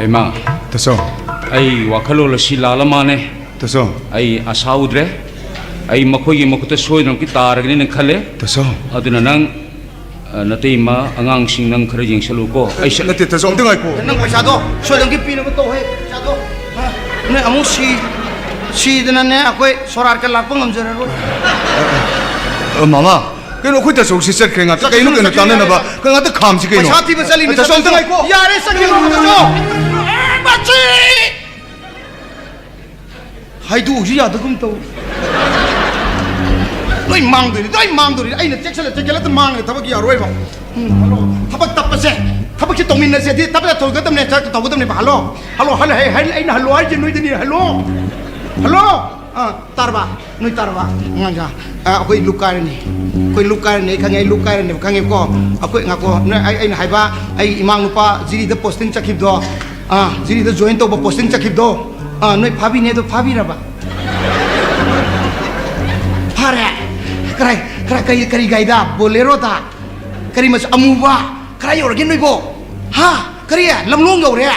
ꯏꯃꯥ, ꯇꯥꯆꯧ꯫ ꯑꯩ ꯋꯥꯈꯜꯂꯣꯟ ꯑꯁꯤ ꯂꯥꯜꯂ ꯃꯥꯅꯦ꯫ ꯇꯥꯆꯧ꯫ ꯑꯩ ꯑꯁꯥ ꯎꯗ꯭ꯔꯦ꯫ ꯑꯩ ꯃꯈꯣꯏꯒꯤ ꯃꯈꯨꯠꯇ ꯁꯣꯏꯗꯅꯃꯛꯀꯤ ꯇꯥꯔꯒꯅꯤꯅ ꯈꯜꯂꯦ꯫ ꯇꯥꯆꯧ꯫ ꯑꯗꯨꯅ ꯅꯪ, ꯑ, ꯅꯇꯩꯃ, ꯑꯉꯥꯡꯁꯤꯡ ꯅꯪ ꯈꯔ ꯌꯦꯡꯁꯜꯂꯨꯀꯣ꯫ ꯑꯩ ꯁ- ꯅꯠꯇꯦ, ꯇꯥꯆꯧ, ꯑꯝꯇ ꯉꯥꯏꯈꯣ꯫ ꯅꯪ ꯄꯩꯁꯥꯗꯣ ꯁꯣꯏꯗꯅꯃꯛꯀꯤ ꯄꯤꯅꯕ ꯇꯧ ꯍꯦ, ꯄꯩꯁꯥꯗꯣ꯫ ꯍꯥ? ꯅꯣꯏ ꯑꯃꯨꯛ ꯁꯤ-, ꯁꯤꯗꯅꯅꯦ, ꯑꯩꯈꯣꯏ ꯁꯣꯔꯥꯠꯀ ꯂꯥꯛꯄ ꯉꯝꯖꯔꯔꯣꯏ꯫ ꯑ, ꯃꯃꯥ, ꯀꯩꯅꯣ, ꯑꯩꯈꯣꯏ ꯇꯥꯆꯧꯁꯤ ꯆꯠꯈ꯭ꯔꯦ, ꯉꯥꯛꯇ ꯆꯠꯈꯤꯅꯨ, ꯀꯩꯅꯣ, ꯀꯩꯅꯣ, ꯆꯠꯈꯤꯅꯨ, ꯇꯥꯟꯅꯅꯕ, ꯌꯥꯔꯦ꯫ ꯉꯥꯛꯇ ꯈꯥꯝꯁꯤ ꯀꯩꯅꯣ꯫ ꯄꯩꯁꯥ ꯊꯤꯕ ꯆꯠꯂꯤꯅꯤ, ꯇꯥꯆꯧ, ꯑꯝꯇ ꯆꯠꯈꯤꯅꯨ꯫ ꯉꯥꯏꯈꯣ꯫ ꯌꯥꯔꯦ, ꯆꯠꯈꯤꯅꯨ, ꯇꯥꯆꯧ꯫ ꯑꯦ, ꯃꯆꯤ! ꯍꯥꯏꯗꯣꯛꯎꯁꯤ ꯌꯥꯗꯒꯨꯝ ꯇꯧ꯫ ꯑꯩ ꯃꯥꯡꯗꯣꯏꯅꯤ, ꯑꯩ ꯃꯥꯡꯗꯣꯏꯅꯤ꯫ ꯑꯩꯅ ꯆꯦꯛꯁꯤꯜꯂ ꯆꯦꯛꯁꯤꯜꯂ ꯑꯗꯨꯝ ꯃꯥꯡꯉꯦ꯫ ꯊꯕꯛ ꯌꯥꯔꯣꯏꯕ꯫ ꯎꯝ, ꯍꯜꯂꯣ꯫ ꯊꯕꯛ ꯇꯞꯄꯁꯦ, ꯊꯕꯛꯁꯦ ꯇꯧꯃꯤꯟꯅꯁꯦ꯫ ꯑꯗꯨ ꯇꯞꯅ ꯇꯧꯒꯗꯕꯅꯦꯕ꯫ ꯍꯜꯂꯣ, ꯍꯜꯂꯣ, ꯍꯜꯂꯣ, ꯍꯩ, ꯍꯩ, ꯑꯩꯅ ꯍꯜꯂꯣ ꯍꯥꯏꯁꯦ ꯅꯣꯏꯗꯅꯤ꯫ Hello, hello. ꯑꯥ, ꯇꯥꯔꯕ? ꯅꯣꯏ ꯇꯥꯔꯕ? ꯑꯉꯥꯡꯁꯦ, ꯑꯥ, ꯑꯩꯈꯣꯏ ꯂꯨꯞ ꯀꯥꯏꯔꯅꯤ꯫ ꯑꯩꯈꯣꯏ ꯂꯨꯞ ꯀꯥꯏꯔꯅꯤ꯫ ꯑꯩ ꯈꯪꯉꯦ, ꯑꯩ ꯂꯨꯞ ꯀꯥꯏꯔꯅꯦꯕ, ꯈꯪꯉꯦꯕꯀꯣ꯫ ꯑꯩꯈꯣꯏ, ꯉꯥꯏꯈꯣ, ꯅꯣꯏ, ꯑꯩ, ꯑꯩꯅ ꯍꯥꯏꯕ, ꯑꯩ ꯏꯃꯥ ꯅꯨꯄꯥ ꯖꯤꯔꯤꯗ posting ꯆꯠꯈꯤꯕꯗꯣ, ꯑꯥ, ꯖꯤꯔꯤꯗ join ꯇꯧꯕ posting ꯆꯠꯈꯤꯕꯗꯣ, ꯑꯥ, ꯅꯣꯏ ꯐꯥꯕꯤꯅꯦ ꯑꯗꯣ ꯐꯥꯕꯤꯔꯕ? ꯐꯥꯔꯦ? ꯀꯔꯥꯏ, ꯀꯔꯥꯏ, ꯀꯔꯤ, ꯀꯔꯤ ꯒꯥꯔꯤꯗ? ꯕꯣꯂꯦꯔꯣꯗ? ꯀꯔꯤ ꯃꯆꯨ? ꯑꯃꯨꯕ? ꯀꯗꯥꯏ ꯌꯧꯔꯒꯦ ꯅꯣꯏꯕꯣ? ꯍꯥ? ꯀꯔꯤ? ꯂꯝꯂꯣꯡ ꯌꯧꯔꯦ?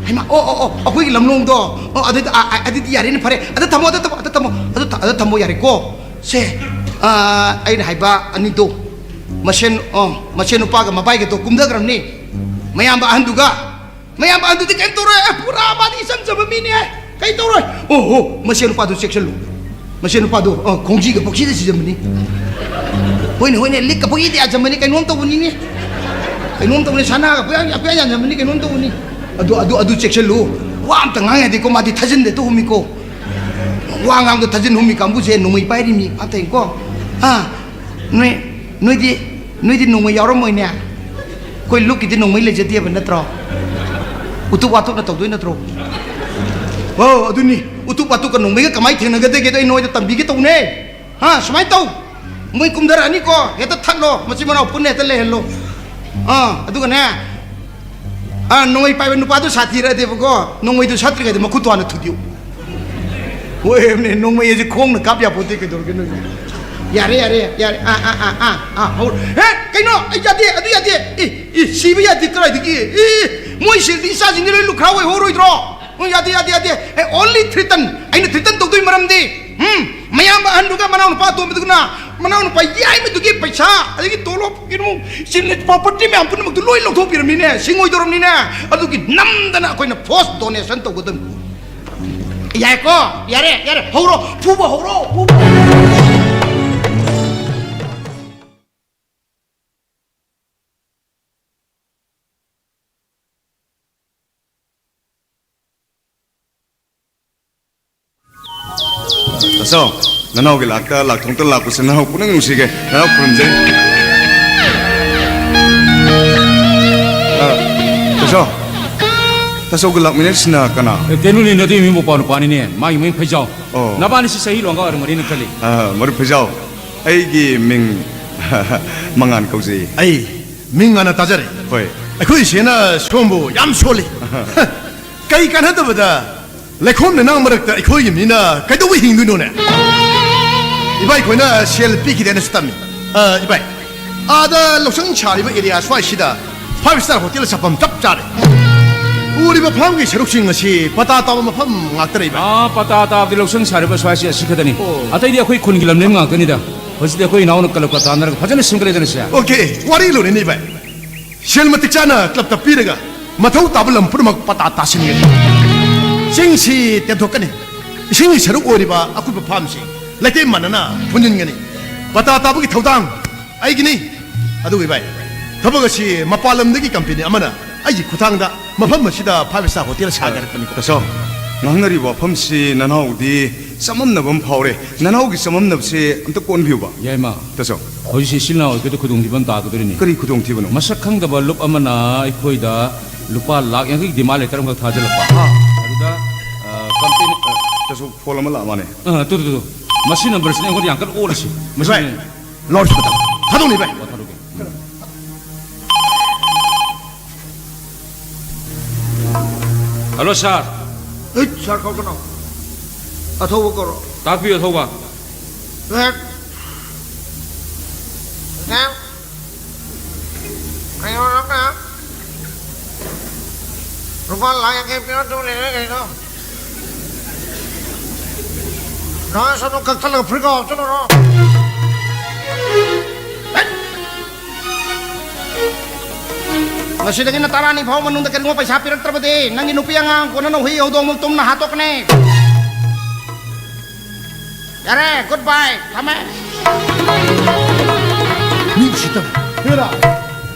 ꯍꯩꯃꯥ, ꯑꯣ, ꯑꯣ, ꯑꯣ, ꯑꯩꯈꯣꯏꯒꯤ ꯂꯝꯂꯣꯡꯗꯣ꯫ ꯑꯣ, ꯑꯗꯨꯗꯤ, ꯑ, ꯑ, ꯑꯗꯨꯗꯤ ꯌꯥꯔꯦꯅꯦ, ꯐꯔꯦ꯫ ꯑꯗ ꯊꯝꯃꯣ, ꯑꯗ ꯊꯝꯃꯣ, ꯑꯗ ꯊꯝꯃꯣ, ꯑꯗ ꯊ-, ꯑꯗ ꯊꯝꯃꯣ, ꯌꯥꯔꯦꯀꯣ꯫ ꯁꯦ, ꯑ, ꯑꯩꯅ ꯍꯥꯏꯕ ꯑꯅꯤꯗꯣ, ꯃꯁꯦꯟ, ꯑ, ꯃꯁꯦꯟ ꯅꯨꯄꯥꯒ ꯃꯕꯥꯏꯒꯗꯣ ꯀꯨꯝꯊꯈ꯭ꯔꯕꯅꯤ꯫ ꯃꯌꯥꯝꯕ ꯑꯍꯟꯗꯨꯒ ꯃꯌꯥꯝ ꯑꯗꯨꯗꯤ ꯀꯩꯝ ꯇꯧꯔꯣꯏ꯫ ꯑꯦ, ꯄꯨꯔꯥ ꯃꯥꯗꯤ ꯏꯆꯝ ꯆꯝꯕ ꯃꯤꯅꯦ꯫ ꯀꯩ ꯇꯧꯔꯣꯏ꯫ ꯑꯣ ꯍꯣ, ꯃꯁꯦꯟ ꯅꯨꯄꯥꯗꯨ ꯆꯦꯛꯁꯤꯜꯂꯨ꯫ ꯃꯁꯦꯟ ꯅꯨꯄꯥꯗꯣ, ꯑ, ꯈꯣꯡꯖꯤꯒ ꯄꯛꯁꯤꯗ ꯁꯤꯖꯟꯕꯅꯤ꯫ ꯍꯣꯏꯅꯦ, ꯍꯣꯏꯅꯦ, ꯂꯤꯛꯀ ꯄꯛꯏꯗꯤ ꯌꯥꯖꯟꯕꯅꯤ, ꯀꯩꯅꯣꯝ ꯇꯧꯕꯅꯤꯅꯦ꯫ ꯀꯩꯅꯣꯝ ꯇꯧꯕꯅꯤ, ꯁꯅꯥꯒ ꯄꯛꯌꯥ-, ꯄꯛꯌꯥ ꯌꯥꯟꯖꯟꯕꯅꯤ, ꯀꯩꯅꯣꯝ ꯇꯧꯕꯅꯤ꯫ ꯑꯗꯨ, ꯑꯗꯨ, ꯑꯗꯨ ꯆꯦꯛꯁꯤꯜꯂꯨ꯫ ꯋꯥ ꯑꯝꯇ ꯉꯥꯡ ꯌꯥꯗꯦꯀꯣ, ꯃꯥꯗꯤ ꯊꯥꯖꯤꯟꯗ ꯍꯦꯛꯇ ꯍꯨꯝꯃꯤꯀꯣ꯫ ꯋꯥ ꯉꯥꯡꯗ ꯊꯥꯖꯤꯟ ꯍꯨꯝꯃꯤ ꯀꯥꯡꯕꯨꯁꯦ ꯅꯣꯡꯃꯩ ꯄꯥꯏꯔꯤꯃꯤ ꯉꯥꯛꯇꯅꯤꯀꯣ꯫ ꯑꯥ, ꯅꯣꯏ, ꯅꯣꯏꯗꯤ, ꯅꯣꯏꯗꯤ ꯅꯣꯡꯃꯩ ꯌꯥꯎꯔꯝꯃꯣꯏꯅꯦ꯫ ꯑꯩꯈꯣꯏ ꯂꯨꯞꯀꯤꯗꯤ ꯅꯣꯡꯃꯩ ꯂꯩꯖꯗꯦꯕ ꯅꯠꯇ꯭ꯔꯣ? ꯎꯇꯨꯞ ꯋꯥꯇꯨꯞꯅ ꯇꯧꯗꯣꯏ ꯅꯠꯇ꯭ꯔꯣ? ꯑꯣ, ꯑꯗꯨꯅꯤ꯫ ꯎꯇꯨꯞ ꯋꯥꯇꯨꯞꯀ ꯅꯣꯡꯃꯩꯒ ꯀꯃꯥꯏꯅ ꯊꯦꯡꯅꯒꯗꯒꯦꯗꯣ ꯑꯩ ꯅꯣꯏꯗ ꯇꯝꯕꯤꯒꯦ ꯇꯧꯅꯦ꯫ ꯍꯥ, ꯁꯨꯃꯥꯏꯅ ꯇꯧ꯫ ꯃꯣꯏ ꯀꯨꯝꯊꯔꯛꯑꯅꯤꯀꯣ, ꯍꯦꯛꯇ ꯊꯠꯂꯣ, ꯃꯆꯤꯟ ꯃꯅꯥꯎ ꯄꯨꯟꯅ ꯍꯦꯛꯇ ꯂꯩꯍꯜꯂꯣ꯫ ꯑꯥ, ꯑꯗꯨꯒꯅꯦ, ꯑꯥ, ꯅꯣꯡꯃꯩ ꯄꯥꯏꯕ ꯅꯨꯄꯥꯗꯣ ꯁꯥꯊꯤꯔꯛꯑꯗꯤꯕꯀꯣ, ꯅꯣꯡꯃꯩꯗꯨ ꯁꯠꯇ꯭ꯔꯤꯉꯩꯗ ꯃꯈꯨꯠꯇꯣ ꯍꯥꯟꯅ ꯊꯨꯗꯦꯛꯎ꯫ ꯍꯣꯏ, ꯅꯣꯡꯃꯩ ꯑꯁꯤ ꯈꯣꯡꯅ ꯀꯥꯞ ꯌꯥꯄꯣꯠꯇꯦ, ꯀꯩꯗꯧꯔꯒꯦ ꯅꯣꯏ? ꯌꯥꯔꯦ, ꯌꯥꯔꯦ, ꯌꯥꯔꯦ꯫ ꯑꯥ, ꯑꯥ, ꯑꯥ, ꯑꯥ, ꯑꯥ, ꯍꯧꯔꯣ꯫ ꯍꯦ, ꯀꯩꯅꯣ? ꯑꯩ ꯌꯥꯗꯦ, ꯑꯗꯨ ꯌꯥꯗꯦ꯫ ꯑꯦ, ꯑꯦ, ꯁꯤꯕ ꯌꯥꯗꯦ, ꯀꯗꯥꯏꯗꯒꯤ? ꯑꯦ, ꯃꯣꯏ ꯁꯤꯔꯗꯤ ꯏꯆꯥꯁꯤꯡꯗꯤ ꯂꯣꯏ ꯂꯨꯈ꯭ꯔꯥ ꯑꯣꯏꯍꯧꯔꯣꯏꯗ꯭ꯔꯣ? ꯎꯝ, ꯌꯥꯗꯦ, ꯌꯥꯗꯦ, ꯌꯥꯗꯦ꯫ ꯑꯦ, only threaten꯫ ꯑꯩꯅ threaten ꯇꯧꯗꯣꯏ ꯃꯔꯝꯗꯤ, ꯎꯝ, ꯃꯌꯥꯝꯕ ꯑꯍꯟꯗꯨꯒ ꯃꯅꯥꯎꯅꯨꯄꯥ ꯑꯇꯣꯝꯕꯗꯨꯅ, ꯃꯅꯥꯎꯅꯨꯄꯥ ꯌꯥꯏꯃꯗꯨꯒꯤ ꯄꯩꯁꯥ, ꯑꯗꯒꯤ ꯇꯣꯂꯣꯞ, ꯀꯩꯅꯣ, ꯁꯤ property ꯃꯌꯥꯝ ꯄꯨꯝꯅꯃꯛꯇꯨ ꯂꯣꯏ ꯂꯧꯊꯣꯛꯄꯤꯔꯝꯅꯤꯅꯦ, ꯁꯤꯡꯉꯣꯏꯗꯧꯔꯝꯅꯤꯅꯦ꯫ ꯑꯗꯨꯒꯤ ꯅꯝꯗꯅ ꯑꯩꯈꯣꯏꯅ force donation ꯇꯧꯒꯗꯕꯅꯤ꯫ ꯌꯥꯏꯀꯣ? ꯌꯥꯔꯦ, ꯌꯥꯔꯦ, ꯍꯧꯔꯣ, ꯐꯨꯕ ꯍꯧꯔꯣ, ꯐꯨꯕ꯫ ꯑꯆꯧ, ꯅꯅꯥꯎꯒꯤ ꯂꯥꯛꯇ ꯂꯥꯛꯊꯣꯛꯇ ꯂꯥꯛꯄꯁꯦ ꯅꯅꯥꯎ ꯄꯨꯛꯅꯤꯡ ꯅꯨꯡꯁꯤꯒꯦ, ꯅꯅꯥꯎ ꯈꯨꯔꯨꯝꯖꯩ꯫ ꯑ, ꯇꯥꯆꯧ, ꯇꯥꯆꯧꯒ ꯂꯥꯛꯃꯤꯟꯅꯔꯤꯁꯤꯅ ꯀꯅꯥ? ꯑꯦ, ꯀꯩꯅꯣꯅꯦ, ꯅꯇꯩꯃꯒꯤ ꯃꯄꯥ ꯅꯨꯄꯥꯅꯤꯅꯦ, ꯃꯥꯒꯤ ꯃꯃꯤꯡ ꯐꯩꯖꯥꯎ꯫ ꯑꯣ꯫ ꯅꯕꯥꯅꯤꯁꯤ ꯆꯍꯤ ꯂꯣꯡꯒ ꯑꯣꯏꯔꯝꯒꯅꯤꯅ ꯈꯜꯂꯤ꯫ ꯑ, ꯃꯔꯨꯞ ꯐꯩꯖꯥꯎ, ꯑꯩꯒꯤ ꯃꯤꯡ ꯃꯉꯥꯟ ꯀꯧꯖꯩ꯫ ꯑꯩ ꯃꯤꯡ ꯍꯥꯟꯅ ꯇꯥꯖꯔꯦ꯫ ꯍꯣꯏ꯫ ꯑꯩꯈꯣꯏ ꯏꯆꯦꯅ ꯁꯣꯝꯕꯨ ꯌꯥꯝ ꯁꯣꯜꯂꯤ꯫ ꯀꯩ ꯀꯥꯟꯅꯗꯕꯗ ꯂꯩꯈꯣꯝ ꯂꯩꯅꯥꯡ ꯃꯔꯛꯇ ꯑꯩꯈꯣꯏꯒꯤ ꯃꯤꯅ ꯀꯩꯗꯧꯕ ꯍꯤꯡꯗꯣꯏꯅꯣꯅꯦ? ꯏꯕꯥꯏ ꯈꯣꯏꯅ ꯁꯦꯜ ꯄꯤꯈꯤꯗꯦꯅꯁꯨ ꯇꯝꯃꯤ꯫ ꯑ, ꯏꯕꯥꯏ, ꯑꯥꯗ ꯂꯧꯁꯪ ꯁꯥꯔꯤꯕ ꯑꯦꯔꯤꯌꯥ ꯁ꯭ꯋꯥꯏꯁꯤꯗ ꯐꯥꯏꯚ ꯁ꯭ꯇꯥꯔ ꯍꯣꯇꯦꯜ ꯁꯥꯐꯝ ꯆꯞ ꯆꯥꯔꯦ꯫ ꯎꯔꯤꯕ ꯐꯥꯝꯒꯤ ꯁꯔꯨꯛꯁꯤꯡ ꯑꯁꯤ ꯄꯇꯥ ꯇꯥꯕ ꯃꯐꯝ ꯉꯥꯛꯇꯔꯦ, ꯏꯕꯥꯏ꯫ ꯑꯥ, ꯄꯇꯥ ꯇꯥꯕꯗꯤ ꯂꯧꯁꯪ ꯁꯥꯔꯤꯕ ꯁ꯭ꯋꯥꯏꯁꯤ ꯑꯁꯤ ꯈꯛꯇꯅꯤ꯫ ꯑꯣ꯫ ꯑꯇꯩꯗꯤ ꯑꯩꯈꯣꯏ ꯈꯨꯟꯒꯤ ꯂꯝꯂꯦꯟ ꯉꯥꯛꯇꯅꯤꯗ꯫ ꯍꯧꯖꯤꯛꯇꯤ ꯑꯩꯈꯣꯏ ꯏꯅꯥꯎꯅ ꯀꯂꯞꯀ ꯇꯥꯟꯅꯔꯒ ꯐꯖꯅ ꯁꯦꯝꯒꯠꯂꯦꯗꯅ ꯁꯦ꯫ ꯑꯣꯀꯦ, ꯋꯥꯔꯤ ꯂꯣꯏꯔꯦꯅꯦ, ꯏꯕꯥꯏ꯫ ꯁꯦꯜ ꯃꯇꯤꯛ ꯆꯥꯅ ꯀ꯭ꯂꯕꯇ ꯄꯤꯔꯒ ꯃꯊꯧ ꯇꯥꯕ ꯂꯝ ꯄꯨꯝꯅꯃꯛ ꯄꯇꯥ ꯇꯥꯁꯤꯟꯒꯅꯤ꯫ ꯆꯤꯡꯁꯤ ꯇꯦꯝꯊꯣꯛꯀꯅꯤ꯫ ꯏꯁꯤꯡꯒꯤ ꯁꯔꯨꯛ ꯑꯣꯏꯔꯤꯕ ꯑꯀꯨꯠꯄ ꯐꯥꯝꯁꯤ ꯂꯩꯇꯦꯝ ꯃꯥꯟꯅꯅ ꯄꯨꯟꯁꯤꯟꯒꯅꯤ꯫ ꯄꯇꯥ ꯇꯥꯕꯒꯤ ꯊꯧꯗꯥꯡ ꯑꯩꯒꯤꯅꯤ꯫ ꯑꯗꯨꯒ ꯏꯕꯥꯏ, ꯊꯕꯛ ꯑꯁꯤ ꯃꯄꯥꯟ ꯂꯝꯗꯒꯤ ꯀꯝꯄꯦꯅꯤ ꯑꯃꯅ ꯑꯩꯒꯤ ꯈꯨꯠꯊꯥꯡꯗ ꯃꯐꯝ ꯑꯁꯤꯗ ꯐꯥꯏꯚ ꯁ꯭ꯇꯥꯔ ꯍꯣꯇꯦꯜ ꯁꯥꯒꯠꯂꯛꯄꯅꯤꯀꯣ꯫ ꯇꯥꯆꯧ, ꯉꯥꯡꯅꯔꯤꯕ ꯋꯥꯐꯝꯁꯤ ꯅꯅꯥꯎꯗꯤ ꯆꯃꯝꯅꯕ ꯑꯃ ꯐꯥꯎꯔꯦ꯫ ꯅꯅꯥꯎꯒꯤ ꯆꯃꯝꯅꯕꯁꯦ ꯑꯝꯇ ꯀꯣꯟꯕꯤꯌꯨꯕ꯫ ꯌꯥꯏꯃ, ꯇꯥꯆꯧ꯫ ꯍꯧꯖꯤꯛꯁꯤ ꯏꯆꯤꯜ ꯏꯅꯥꯎ ꯑꯩꯈꯣꯏꯗ ꯈꯨꯗꯣꯡꯊꯤꯕ ꯑꯃ ꯇꯥꯒꯗꯧꯔꯤꯅꯤ꯫ ꯀꯔꯤ ꯈꯨꯗꯣꯡꯊꯤꯕꯅꯣ? ꯃꯁꯛ ꯈꯪꯗꯕ ꯂꯨꯞ ꯑꯃꯅ ꯑꯩꯈꯣꯏꯗ ꯂꯨꯄꯥ ꯂꯥꯈ ꯌꯥꯡꯈꯩ demand letter ꯑꯃꯈꯛ ꯊꯥꯖꯤꯜꯂꯛꯄ꯫ ꯑꯥ꯫ ꯑꯗꯨꯗ, ꯑ, ꯀꯝꯄꯦꯅꯤ, ꯑ, ꯇꯥꯆꯧ, ꯐꯣꯟ ꯑꯃ ꯂꯥꯛꯑ ꯃꯥꯅꯦ꯫ ꯑ, ꯇꯨ, ꯇꯨ, ꯇꯨ, ꯇꯨ꯫ ꯃꯁꯤ ꯅꯝꯕꯔꯁꯤꯅ ꯑꯩꯉꯣꯟꯗ ꯌꯥꯝ ꯀꯟꯅ ꯑꯣꯔꯁꯤ꯫ ꯃꯁꯤ ꯏꯕꯥꯏ, ꯂꯥꯎꯗ ꯁ꯭ꯄꯤꯀꯔ ꯊꯥꯗꯣꯛꯅꯦ, ꯏꯕꯥꯏ꯫ ꯑꯣ, ꯊꯥꯗꯣꯛꯀꯦ꯫ ꯎꯝ꯫ ꯍꯜꯂꯣ, ꯁꯥꯔ꯫ ꯑꯩ ꯁꯥꯔ ꯀꯧꯔꯛꯀꯅꯣ꯫ ꯑꯊꯧꯕ ꯀꯧꯔꯣ꯫ ꯇꯥꯛꯄꯤꯌꯨ, ꯑꯊꯧꯕ꯫ ꯁꯥꯔ꯫ ꯁꯥꯔ꯫ ꯀꯩꯅꯣ ꯅꯪꯅ ꯂꯨꯄꯥ ꯂꯥꯈ ꯌꯥꯡꯈꯩ ꯄꯤꯔꯣ ꯑꯗꯨ ꯂꯩꯔꯦ ꯀꯩꯅꯣ? ꯅꯪ ꯁꯣꯝꯗ ꯀꯛꯊꯠꯂꯒ ꯐꯨꯔꯤꯠ ꯈꯥꯎ ꯍꯥꯞꯆꯜꯂꯨꯔꯣ꯫ ꯉꯁꯤꯗꯒꯤꯅ ꯇꯔꯥꯅꯤ ꯐꯥꯎ ꯃꯅꯨꯡꯗ ꯀꯔꯤꯒꯨꯝꯕ ꯄꯩꯁꯥ ꯄꯤꯔꯛꯇ꯭ꯔꯕꯗꯤ ꯅꯪꯒꯤ ꯅꯨꯄꯤ ꯑꯉꯥꯡ ꯀꯣꯟꯅꯅ ꯍꯨꯏ ꯍꯧꯗꯣꯡꯃꯨꯛ ꯇꯨꯝꯅ ꯍꯥꯠꯇꯣꯛꯀꯅꯤ꯫ ꯌꯥꯔꯦ, ꯒꯨꯗ ꯕꯥꯏ, ꯊꯝꯃꯦ꯫ ꯃꯤ ꯎꯁꯤꯠꯇꯕ꯫ ꯍꯦꯔꯥ꯫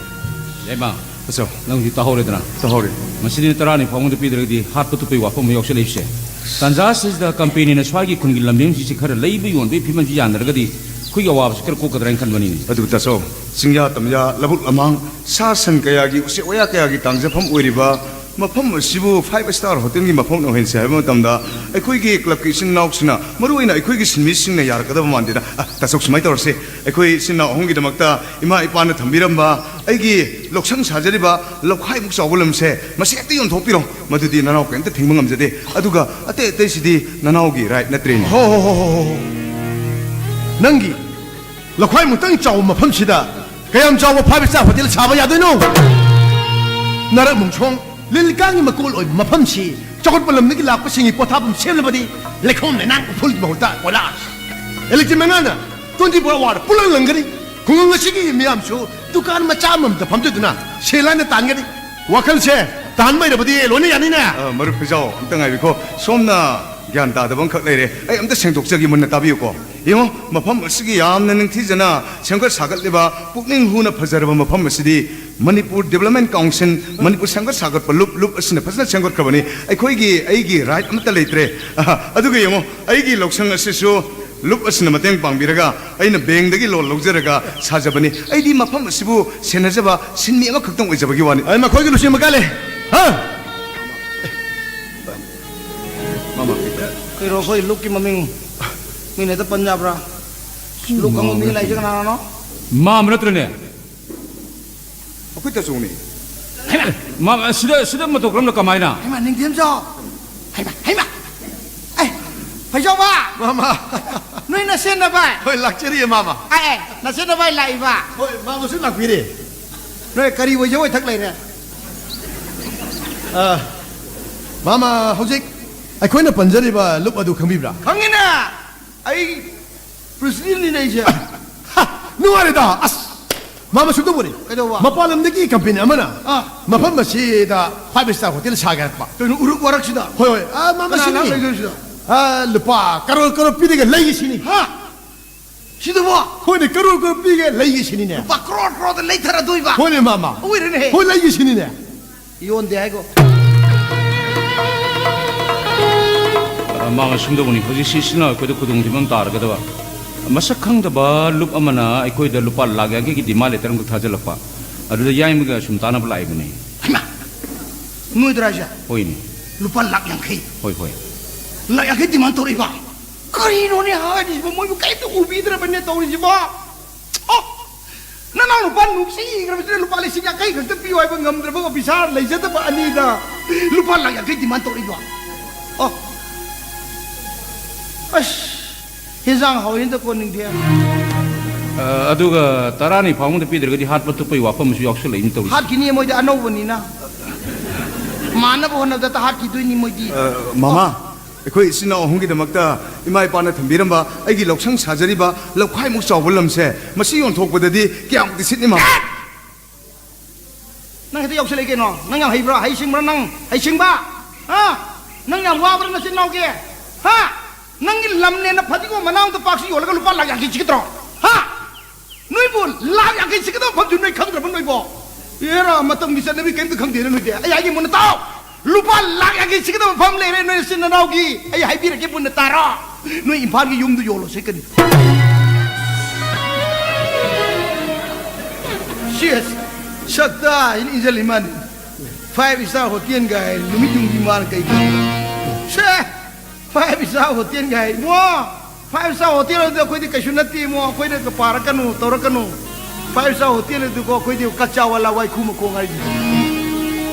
ꯌꯥꯏꯃ, ꯑꯆꯧ꯫ ꯅꯪ ꯍꯧꯖꯤꯛ ꯇꯥꯍꯧꯔꯦꯗꯅ? ꯇꯥꯍꯧꯔꯦ꯫ ꯉꯁꯤꯗꯤ ꯇꯔꯥꯅꯤ ꯐꯥꯎꯕꯗ ꯄꯤꯗ꯭ꯔꯒꯗꯤ ꯍꯥꯠꯄ ꯇꯨꯞꯄꯩ ꯋꯥꯐꯝ ꯑꯃ ꯌꯥꯎꯁꯜꯂꯛꯏꯁꯦ꯫ ꯇꯥꯟꯖꯥꯁꯤꯗ ꯀꯝꯄꯦꯅꯤꯅ ꯁ꯭ꯋꯥꯏꯒꯤ ꯈꯨꯟꯒꯤ ꯂꯝꯂꯦꯟꯁꯤꯡꯁꯤ ꯈꯔ ꯂꯩꯕ ꯌꯣꯟꯕꯒꯤ ꯐꯤꯕꯝꯁꯤ ꯌꯥꯅꯔꯒꯗꯤ ꯑꯩꯈꯣꯏꯒꯤ ꯑꯋꯥꯕꯁꯤ ꯈꯔ ꯀꯣꯛꯀꯗ꯭ꯔꯥ ꯍꯥꯏꯅ ꯈꯟꯕꯅꯤꯅꯦ꯫ ꯑꯗꯨꯕꯨ ꯇꯥꯆꯧ, ꯆꯤꯡꯌꯥ ꯇꯝꯌꯥ, ꯂꯧꯕꯨꯛ ꯂꯝꯍꯥꯡ, ꯁꯥ ꯁꯟ ꯀꯌꯥꯒꯤ, ꯎꯆꯦꯛ ꯋꯥꯌꯥ ꯀꯌꯥꯒꯤ ꯇꯥꯡꯖꯐꯝ ꯑꯣꯏꯔꯤꯕ ꯃꯐꯝ ꯑꯁꯤꯕꯨ five star hotel ꯒꯤ ꯃꯐꯝ ꯑꯣꯏꯍꯟꯁꯦ ꯍꯥꯏꯕ ꯃꯇꯝꯗ, ꯑꯩꯈꯣꯏꯒꯤ club ꯀꯤ ꯏꯆꯤꯟ ꯏꯅꯥꯎꯁꯤꯡꯅ, ꯃꯔꯨꯑꯣꯏꯅ ꯑꯩꯈꯣꯏꯒꯤ ꯁꯤꯟꯃꯤꯁꯤꯡꯅ ꯌꯥꯔꯛꯀꯗꯕ ꯃꯥꯟꯗꯦꯗ꯫ ꯑ, ꯇꯥꯆꯧ, ꯁꯨꯃꯥꯏꯅ ꯇꯧꯔꯁꯦ, ꯑꯩꯈꯣꯏ ꯏꯆꯤꯟ ꯏꯅꯥꯎ ꯑꯍꯨꯝꯒꯤꯗꯃꯛꯇ ꯏꯃꯥ ꯏꯄꯥꯅ ꯊꯝꯕꯤꯔꯝꯕ ꯑꯩꯒꯤ ꯂꯧꯁꯪ ꯁꯥꯖꯔꯤꯕ ꯂꯧꯈꯥꯏꯃꯨꯛ ꯆꯥꯎꯕ ꯂꯝꯁꯦ, ꯃꯁꯤ ꯍꯦꯛꯇ ꯌꯣꯟꯊꯣꯛꯄꯤꯔꯣ꯫ ꯃꯗꯨꯗꯤ ꯅꯅꯥꯎ ꯀꯩꯝꯇ ꯊꯤꯡꯕ ꯉꯝꯖꯗꯦ꯫ ꯑꯗꯨꯒ ꯑꯇꯩ ꯑꯇꯩꯁꯤꯗꯤ ꯅꯅꯥꯎꯒꯤ right ꯅꯠꯇ꯭ꯔꯦꯅꯦ꯫ ꯍꯣ, ꯍꯣ, ꯍꯣ, ꯍꯣ, ꯍꯣ꯫ ꯅꯪꯒꯤ ꯂꯧꯈꯥꯏꯃꯨꯛꯇꯪ ꯆꯥꯎꯕ ꯃꯐꯝꯁꯤꯗ ꯀꯌꯥꯝ ꯆꯥꯎꯕ five star hotel ꯁꯥꯕ ꯌꯥꯗꯣꯏꯅꯣ? ꯅꯔꯛ ꯃꯨꯡꯁꯣꯡ, ꯂꯤꯟ ꯀꯥꯡꯒꯤ ꯃꯀꯣꯜ ꯑꯣꯏꯕ ꯃꯐꯝꯁꯤ ꯆꯥꯎꯈꯠꯄ ꯂꯝꯗꯒꯤ ꯂꯥꯛꯄꯁꯤꯡꯒꯤ ꯄꯣꯊꯥꯐꯝ ꯁꯦꯝꯅꯕꯗꯤ ꯂꯩꯈꯣꯝ ꯂꯩꯅꯥꯡ ꯎꯐꯨꯜꯒꯤ ꯃꯍꯨꯠꯇ ꯀꯣꯏꯂꯥꯁ, electric ꯃꯩꯉꯥꯅ twenty four hour ꯄꯨꯂꯪ ꯂꯪꯒꯅꯤ꯫ ꯈꯨꯡꯒꯪ ꯑꯁꯤꯒꯤ ꯃꯤꯌꯥꯝꯁꯨ ꯗꯨꯀꯥꯟ ꯃꯆꯥ ꯑꯃꯃꯝꯗ ꯐꯝꯖꯗꯨꯅ ꯁꯦꯜ ꯂꯥꯟꯅ ꯇꯥꯟꯒꯅꯤ꯫ ꯋꯥꯈꯜꯁꯦ ꯇꯥꯍꯟꯕ ꯍꯩꯔꯕꯗꯤ ꯂꯣꯏꯅ ꯌꯥꯅꯤꯅꯦ꯫ ꯑ, ꯃꯔꯨꯞ ꯐꯤꯖꯥꯎ, ꯑꯝꯇ ꯉꯥꯏꯕꯤꯈꯣ꯫ ꯁꯣꯝꯅ ꯒ꯭ꯌꯥꯟ ꯇꯥꯗꯕ ꯑꯃꯈꯛ ꯂꯩꯔꯦ꯫ ꯑꯩ ꯑꯝꯇ ꯁꯦꯡꯗꯣꯛꯆꯒꯦ, ꯃꯨꯟꯅ ꯇꯥꯕꯤꯌꯨꯀꯣ꯫ ꯌꯦꯡꯉꯣ, ꯃꯐꯝ ꯑꯁꯤꯒꯤ ꯌꯥꯝꯅ ꯅꯤꯡꯊꯤꯖꯅ ꯁꯦꯝꯒꯠ ꯁꯥꯒꯠꯂꯤꯕ, ꯄꯨꯛꯅꯤꯡ ꯍꯨꯅ ꯐꯖꯔꯕ ꯃꯐꯝ ꯑꯁꯤꯗꯤ ꯃꯅꯤꯄꯨꯔ Development Council, ꯃꯅꯤꯄꯨꯔ ꯁꯦꯝꯒꯠ ꯁꯥꯒꯠꯄ ꯂꯨꯞ, ꯂꯨꯞ ꯑꯁꯤꯅ ꯐꯖꯅ ꯁꯦꯝꯒꯠꯈ꯭ꯔꯕꯅꯤ꯫ ꯑꯩꯈꯣꯏꯒꯤ, ꯑꯩꯒꯤ right ꯑꯃꯠꯇ ꯂꯩꯇ꯭ꯔꯦ꯫ ꯑꯍ, ꯑꯗꯨꯒ ꯌꯦꯡꯉꯣ, ꯑꯩꯒꯤ ꯂꯧꯁꯪ ꯑꯁꯤꯁꯨ ꯂꯨꯞ ꯑꯁꯤꯅ ꯃꯇꯦꯡ ꯄꯥꯡꯕꯤꯔꯒ ꯑꯩꯅ bank ꯗꯒꯤ loan ꯂꯧꯖꯔꯒ ꯁꯥꯖꯕꯅꯤ꯫ ꯑꯩꯗꯤ ꯃꯐꯝ ꯑꯁꯤꯕꯨ ꯁꯦꯟꯅꯖꯕ ꯁꯤꯟꯃꯤ ꯑꯃꯈꯛꯇꯪ ꯑꯣꯏꯖꯕꯒꯤ ꯋꯥꯅꯤ꯫ ꯑꯩ ꯃꯈꯣꯏꯒꯤ ꯂꯨꯆꯤꯡꯕ ꯀꯥꯂꯦ꯫ ꯍꯥ? ꯃꯃꯥ꯫ ꯀꯩꯅꯣ, ꯑꯩꯈꯣꯏ ꯂꯨꯞꯀꯤ ꯃꯃꯤꯡ ꯃꯤꯅ ꯍꯦꯛꯇ ꯄꯟ ꯌꯥꯕ꯭ꯔꯥ? ꯂꯨꯞ ꯈꯪꯕ ꯃꯤ ꯂꯩꯁꯦ ꯀꯅꯥꯅꯣ? ꯃꯥꯝꯃ ꯅꯠꯇ꯭ꯔꯅꯦ? ꯑꯩꯈꯣꯏ ꯇꯥꯆꯧꯅꯦ꯫ ꯍꯩꯃꯥ! ꯃꯥꯝꯃ, ꯁꯤꯗ, ꯁꯤꯗ ꯃꯇꯧ ꯀꯔꯝꯅ, ꯀꯃꯥꯏꯅ? ꯍꯩꯃꯥ, ꯅꯤꯡꯊꯦꯝꯖꯥꯎ! ꯍꯩꯃꯥ, ꯍꯩꯃꯥ! ꯑꯦ, ꯐꯩꯖꯥꯎꯕ! ꯃꯥꯝꯃ! ꯅꯣꯏ ꯅꯁꯦꯟꯅꯕ! ꯍꯣꯏ, ꯂꯥꯛꯆꯔꯤꯌꯦ, ꯃꯥꯝꯃ꯫ ꯑꯦ, ꯑꯦ, ꯅꯁꯦꯟꯅꯕ ꯂꯥꯛꯏꯕ? ꯍꯣꯏ, ꯃꯥꯝꯃꯁꯨ ꯂꯥꯛꯄꯤꯔꯦ꯫ ꯅꯣꯏ ꯀꯔꯤ ꯑꯣꯏꯖ ꯑꯣꯏꯊꯛ ꯂꯩꯔꯦ? ꯑ, ꯃꯥꯝꯃ, ꯍꯧꯖꯤꯛ ꯑꯩꯈꯣꯏꯅ ꯄꯟꯖꯔꯤꯕ ꯂꯨꯞ ꯑꯗꯨ ꯈꯪꯕꯤꯕ꯭ꯔꯥ? ꯈꯪꯉꯤꯅ! ꯑꯩ president ꯅꯤꯅꯦ ꯑꯩꯁꯦ꯫ ꯍꯥ! ꯅꯨꯡꯉꯥꯏꯔꯦꯗ! ꯑꯁ! ꯃꯥꯝꯃ, ꯁꯨꯝ ꯇꯧꯕꯅꯤ꯫ ꯀꯩꯗꯧꯕ? ꯃꯄꯥꯟ ꯂꯝꯗꯒꯤ company ꯑꯃꯅ ꯑꯥ꯫ ꯃꯐꯝ ꯑꯁꯤꯗ five star hotel ꯁꯥꯒꯦ ꯍꯥꯏꯔꯛꯄ꯫ ꯀꯩꯅꯣ, ꯎꯔꯨꯛ ꯋꯥꯔꯛꯁꯤꯗ? ꯍꯣꯏ, ꯍꯣꯏ꯫ ꯑꯥ, ꯃꯥꯝꯃ, ꯀꯅꯥ ꯁꯤꯅꯤ꯫ ꯂꯥꯛ ꯂꯩꯗꯣꯏꯁꯤꯗ? ꯑꯥ, ꯂꯨꯄꯥ ꯀꯔꯣꯔ ꯀꯔꯣꯔ ꯄꯤꯔꯒ ꯂꯩꯒꯦ ꯁꯤꯅꯤ꯫ ꯍꯥ? ꯁꯤꯗꯕꯣ? ꯍꯣꯏꯅꯦ, ꯀꯔꯣꯔ ꯀꯔꯣꯔ ꯄꯤꯒꯦ ꯂꯩꯒꯦ ꯁꯤꯅꯤꯅꯦ꯫ ꯂꯨꯄꯥ ꯀꯔꯣꯔ ꯀꯔꯣꯔꯗ ꯂꯩꯊꯔꯗꯣꯏꯕ? ꯍꯣꯏꯅꯦ, ꯃꯥꯝꯃ꯫ ꯑꯣꯏꯔꯦꯅꯦꯍꯦ꯫ ꯍꯣꯏ, ꯂꯩꯒꯦ ꯁꯤꯅꯤꯅꯦ꯫ ꯌꯣꯟꯗꯦ ꯍꯥꯏꯒꯣ꯫ ꯃꯥꯒ ꯁꯨꯝꯗꯧꯕꯅꯤ꯫ ꯍꯧꯖꯤꯛꯁꯤ ꯁꯤꯅ ꯑꯩꯈꯣꯏꯗ ꯈꯨꯗꯣꯡꯊꯤꯕ ꯑꯃ ꯇꯥꯔꯒꯗꯕ꯫ ꯃꯁꯛ ꯈꯪꯗꯕ ꯂꯨꯞ ꯑꯃꯅ ꯑꯩꯈꯣꯏꯗ ꯂꯨꯄꯥ ꯂꯥꯈ ꯌꯥꯡꯈꯩꯒꯤ demand letter ꯑꯃꯈꯛ ꯊꯥꯖꯤꯜꯂꯛꯄ꯫ ꯑꯗꯨꯗ ꯌꯥꯏꯃꯒ ꯁꯨꯝ ꯇꯥꯟꯅꯕ ꯂꯥꯛꯏꯕꯅꯤ꯫ ꯍꯩꯃꯥ! ꯅꯣꯏꯗꯔꯥ ꯍꯥꯏꯁꯦ? ꯍꯣꯏꯅꯦ꯫ ꯂꯨꯄꯥ ꯂꯥꯈ ꯌꯥꯡꯈꯩ? ꯍꯣꯏ, ꯍꯣꯏ꯫ ꯂꯥꯈ ꯌꯥꯡꯈꯩ demand ꯇꯧꯔꯛꯏꯕ? ꯀꯔꯤꯅꯣꯅꯦ ꯍꯥꯏꯔꯤꯁꯤꯕꯣ? ꯃꯣꯏꯕꯨ ꯀꯩꯝꯇ ꯎꯕꯤꯗ꯭ꯔꯕꯅꯦ ꯇꯧꯔꯤꯁꯤꯕꯣ? ꯑꯣ! ꯅꯅꯥꯎ ꯅꯨꯄꯥ ꯅꯨꯡꯁꯤꯈ꯭ꯔꯕꯁꯤꯅ ꯂꯨꯄꯥ ꯂꯤꯁꯤꯡ ꯌꯥꯡꯈꯩ ꯈꯛꯇ ꯄꯤꯌꯨ ꯍꯥꯏꯕ ꯉꯝꯗ꯭ꯔꯕ ꯑꯣꯐꯤꯁꯥꯔ ꯂꯩꯖꯗꯕ ꯑꯅꯤꯗ ꯂꯨꯄꯥ ꯂꯥꯈ ꯌꯥꯡꯈꯩ demand ꯇꯧꯔꯛꯏꯕ? ꯑꯣ! ꯑꯁ! ꯍꯦꯟꯖꯥꯡ ꯍꯥꯎꯋꯦꯅ ꯀꯣꯟꯅꯤꯡꯗꯦ꯫ ꯑ, ꯑꯗꯨꯒ ꯇꯔꯥꯅꯤ ꯐꯥꯎꯕꯗ ꯄꯤꯗ꯭ꯔꯒꯗꯤ ꯍꯥꯠꯄ ꯇꯨꯞꯄꯩ ꯋꯥꯐꯝ ꯑꯃꯁꯨ ꯌꯥꯎꯁꯜꯂꯛꯏꯅꯤ ꯇꯧꯔꯤꯁꯦ꯫ ꯍꯥꯠꯈꯤꯅꯤ ꯃꯣꯏꯗꯤ ꯑꯅꯧꯕꯅꯤꯅ꯫ ꯃꯥꯟꯅꯕ ꯍꯣꯠꯅꯕꯗ ꯍꯥꯠꯈꯤꯗꯣꯏꯅꯤ ꯃꯣꯏꯗꯤ꯫ ꯑ, ꯃꯃꯥ, ꯑꯩꯈꯣꯏ ꯏꯆꯤꯟ ꯏꯅꯥꯎ ꯑꯍꯨꯝꯒꯤꯗꯃꯛꯇ ꯏꯃꯥ ꯏꯄꯥꯅ ꯊꯝꯕꯤꯔꯝꯕ ꯑꯩꯒꯤ ꯂꯧꯁꯪ ꯁꯥꯖꯔꯤꯕ ꯂꯧꯈꯥꯏꯃꯨꯛ ꯆꯥꯎꯕ ꯂꯝꯁꯦ, ꯃꯁꯤ ꯌꯣꯟꯊꯣꯛꯄꯗꯗꯤ ꯀꯌꯥꯃꯨꯛꯇꯤ ꯁꯤꯠꯅꯤ, ꯃꯃꯥ? ꯅꯪ ꯍꯦꯛꯇ ꯌꯥꯎꯁꯜꯂꯛꯏ ꯀꯩꯅꯣ? ꯅꯪ ꯌꯥꯝ ꯍꯩꯕ꯭ꯔꯥ? ꯍꯩꯁꯤꯡꯕ꯭ꯔꯥ ꯅꯪ? ꯍꯩꯁꯤꯡꯕ? ꯍꯥ? ꯅꯪ ꯌꯥꯝ ꯋꯥꯕ꯭ꯔꯥ ꯅꯆꯤꯟ ꯅꯅꯥꯎꯒꯤ? ꯍꯥ? ꯅꯪꯒꯤ ꯂꯝꯅꯦꯅ ꯐꯗꯤꯒꯣꯝ ꯃꯅꯥ ꯑꯃꯗ ꯄꯥꯛꯁꯤ ꯌꯣꯜꯂꯒ ꯂꯨꯄꯥ ꯂꯥꯈ ꯌꯥꯡꯈꯩ ꯁꯤꯠꯀꯗ꯭ꯔꯣ? ꯍꯥ? ꯅꯣꯏꯕꯨ ꯂꯥꯈ ꯌꯥꯡꯈꯩ ꯁꯤꯠꯀꯗꯕ ꯃꯐꯝꯁꯨ ꯅꯣꯏ ꯈꯪꯗ꯭ꯔꯕ ꯅꯣꯏꯕꯣ? ꯑꯦꯔꯥ, ꯃꯇꯝꯒꯤ ꯆꯠꯅꯕꯤ ꯀꯔꯤꯝꯇ ꯈꯪꯗꯦꯅ ꯅꯣꯏꯗꯤ꯫ ꯑꯩ ꯍꯥꯏꯒꯦ ꯃꯨꯟꯅ ꯇꯥꯎ꯫ ꯂꯨꯄꯥ ꯂꯥꯈ ꯌꯥꯡꯈꯩ ꯁꯤꯠꯀꯗꯕ ꯃꯐꯝ ꯂꯩꯔꯦ ꯅꯣꯏ ꯅꯆꯤꯟ ꯅꯅꯥꯎꯒꯤ꯫ ꯑꯩ ꯍꯥꯏꯕꯤꯔꯒꯦ ꯃꯨꯟꯅ ꯇꯥꯔꯣ꯫ ꯅꯣꯏ ꯏꯝꯐꯥꯜꯒꯤ ꯌꯨꯝꯗꯨ ꯌꯣꯜꯂꯣ ꯁꯤꯠꯀꯅꯤ꯫ ꯁꯤꯁ, ꯁꯛꯇ ꯍꯥꯏꯅ ꯏꯟꯖꯜꯂꯤ ꯃꯥꯅꯤ꯫ Five star hotel ꯒꯥꯏ ꯅꯨꯃꯤꯠ ꯌꯨꯡꯕꯤ ꯃꯥꯅ ꯀꯩ ꯈꯪꯕ? ꯁꯦ, five star hotel ꯒꯥꯏ ꯏꯕꯨꯡꯉꯣ, five star hotel ꯑꯗꯨ ꯑꯩꯈꯣꯏꯗꯤ ꯀꯩꯁꯨ ꯅꯠꯇꯦ ꯏꯕꯨꯡꯉꯣ, ꯑꯩꯈꯣꯏꯗ ꯄꯥꯔꯛꯀꯅꯨ, ꯇꯧꯔꯛꯀꯅꯨ꯫ Five star hotel ꯑꯗꯨꯀꯣ ꯑꯩꯈꯣꯏꯗꯤ ꯀꯆꯥ ꯋꯥꯂꯥ ꯋꯥꯏꯈꯨ ꯃꯈꯣꯡ ꯍꯥꯏꯁꯤꯅꯤ꯫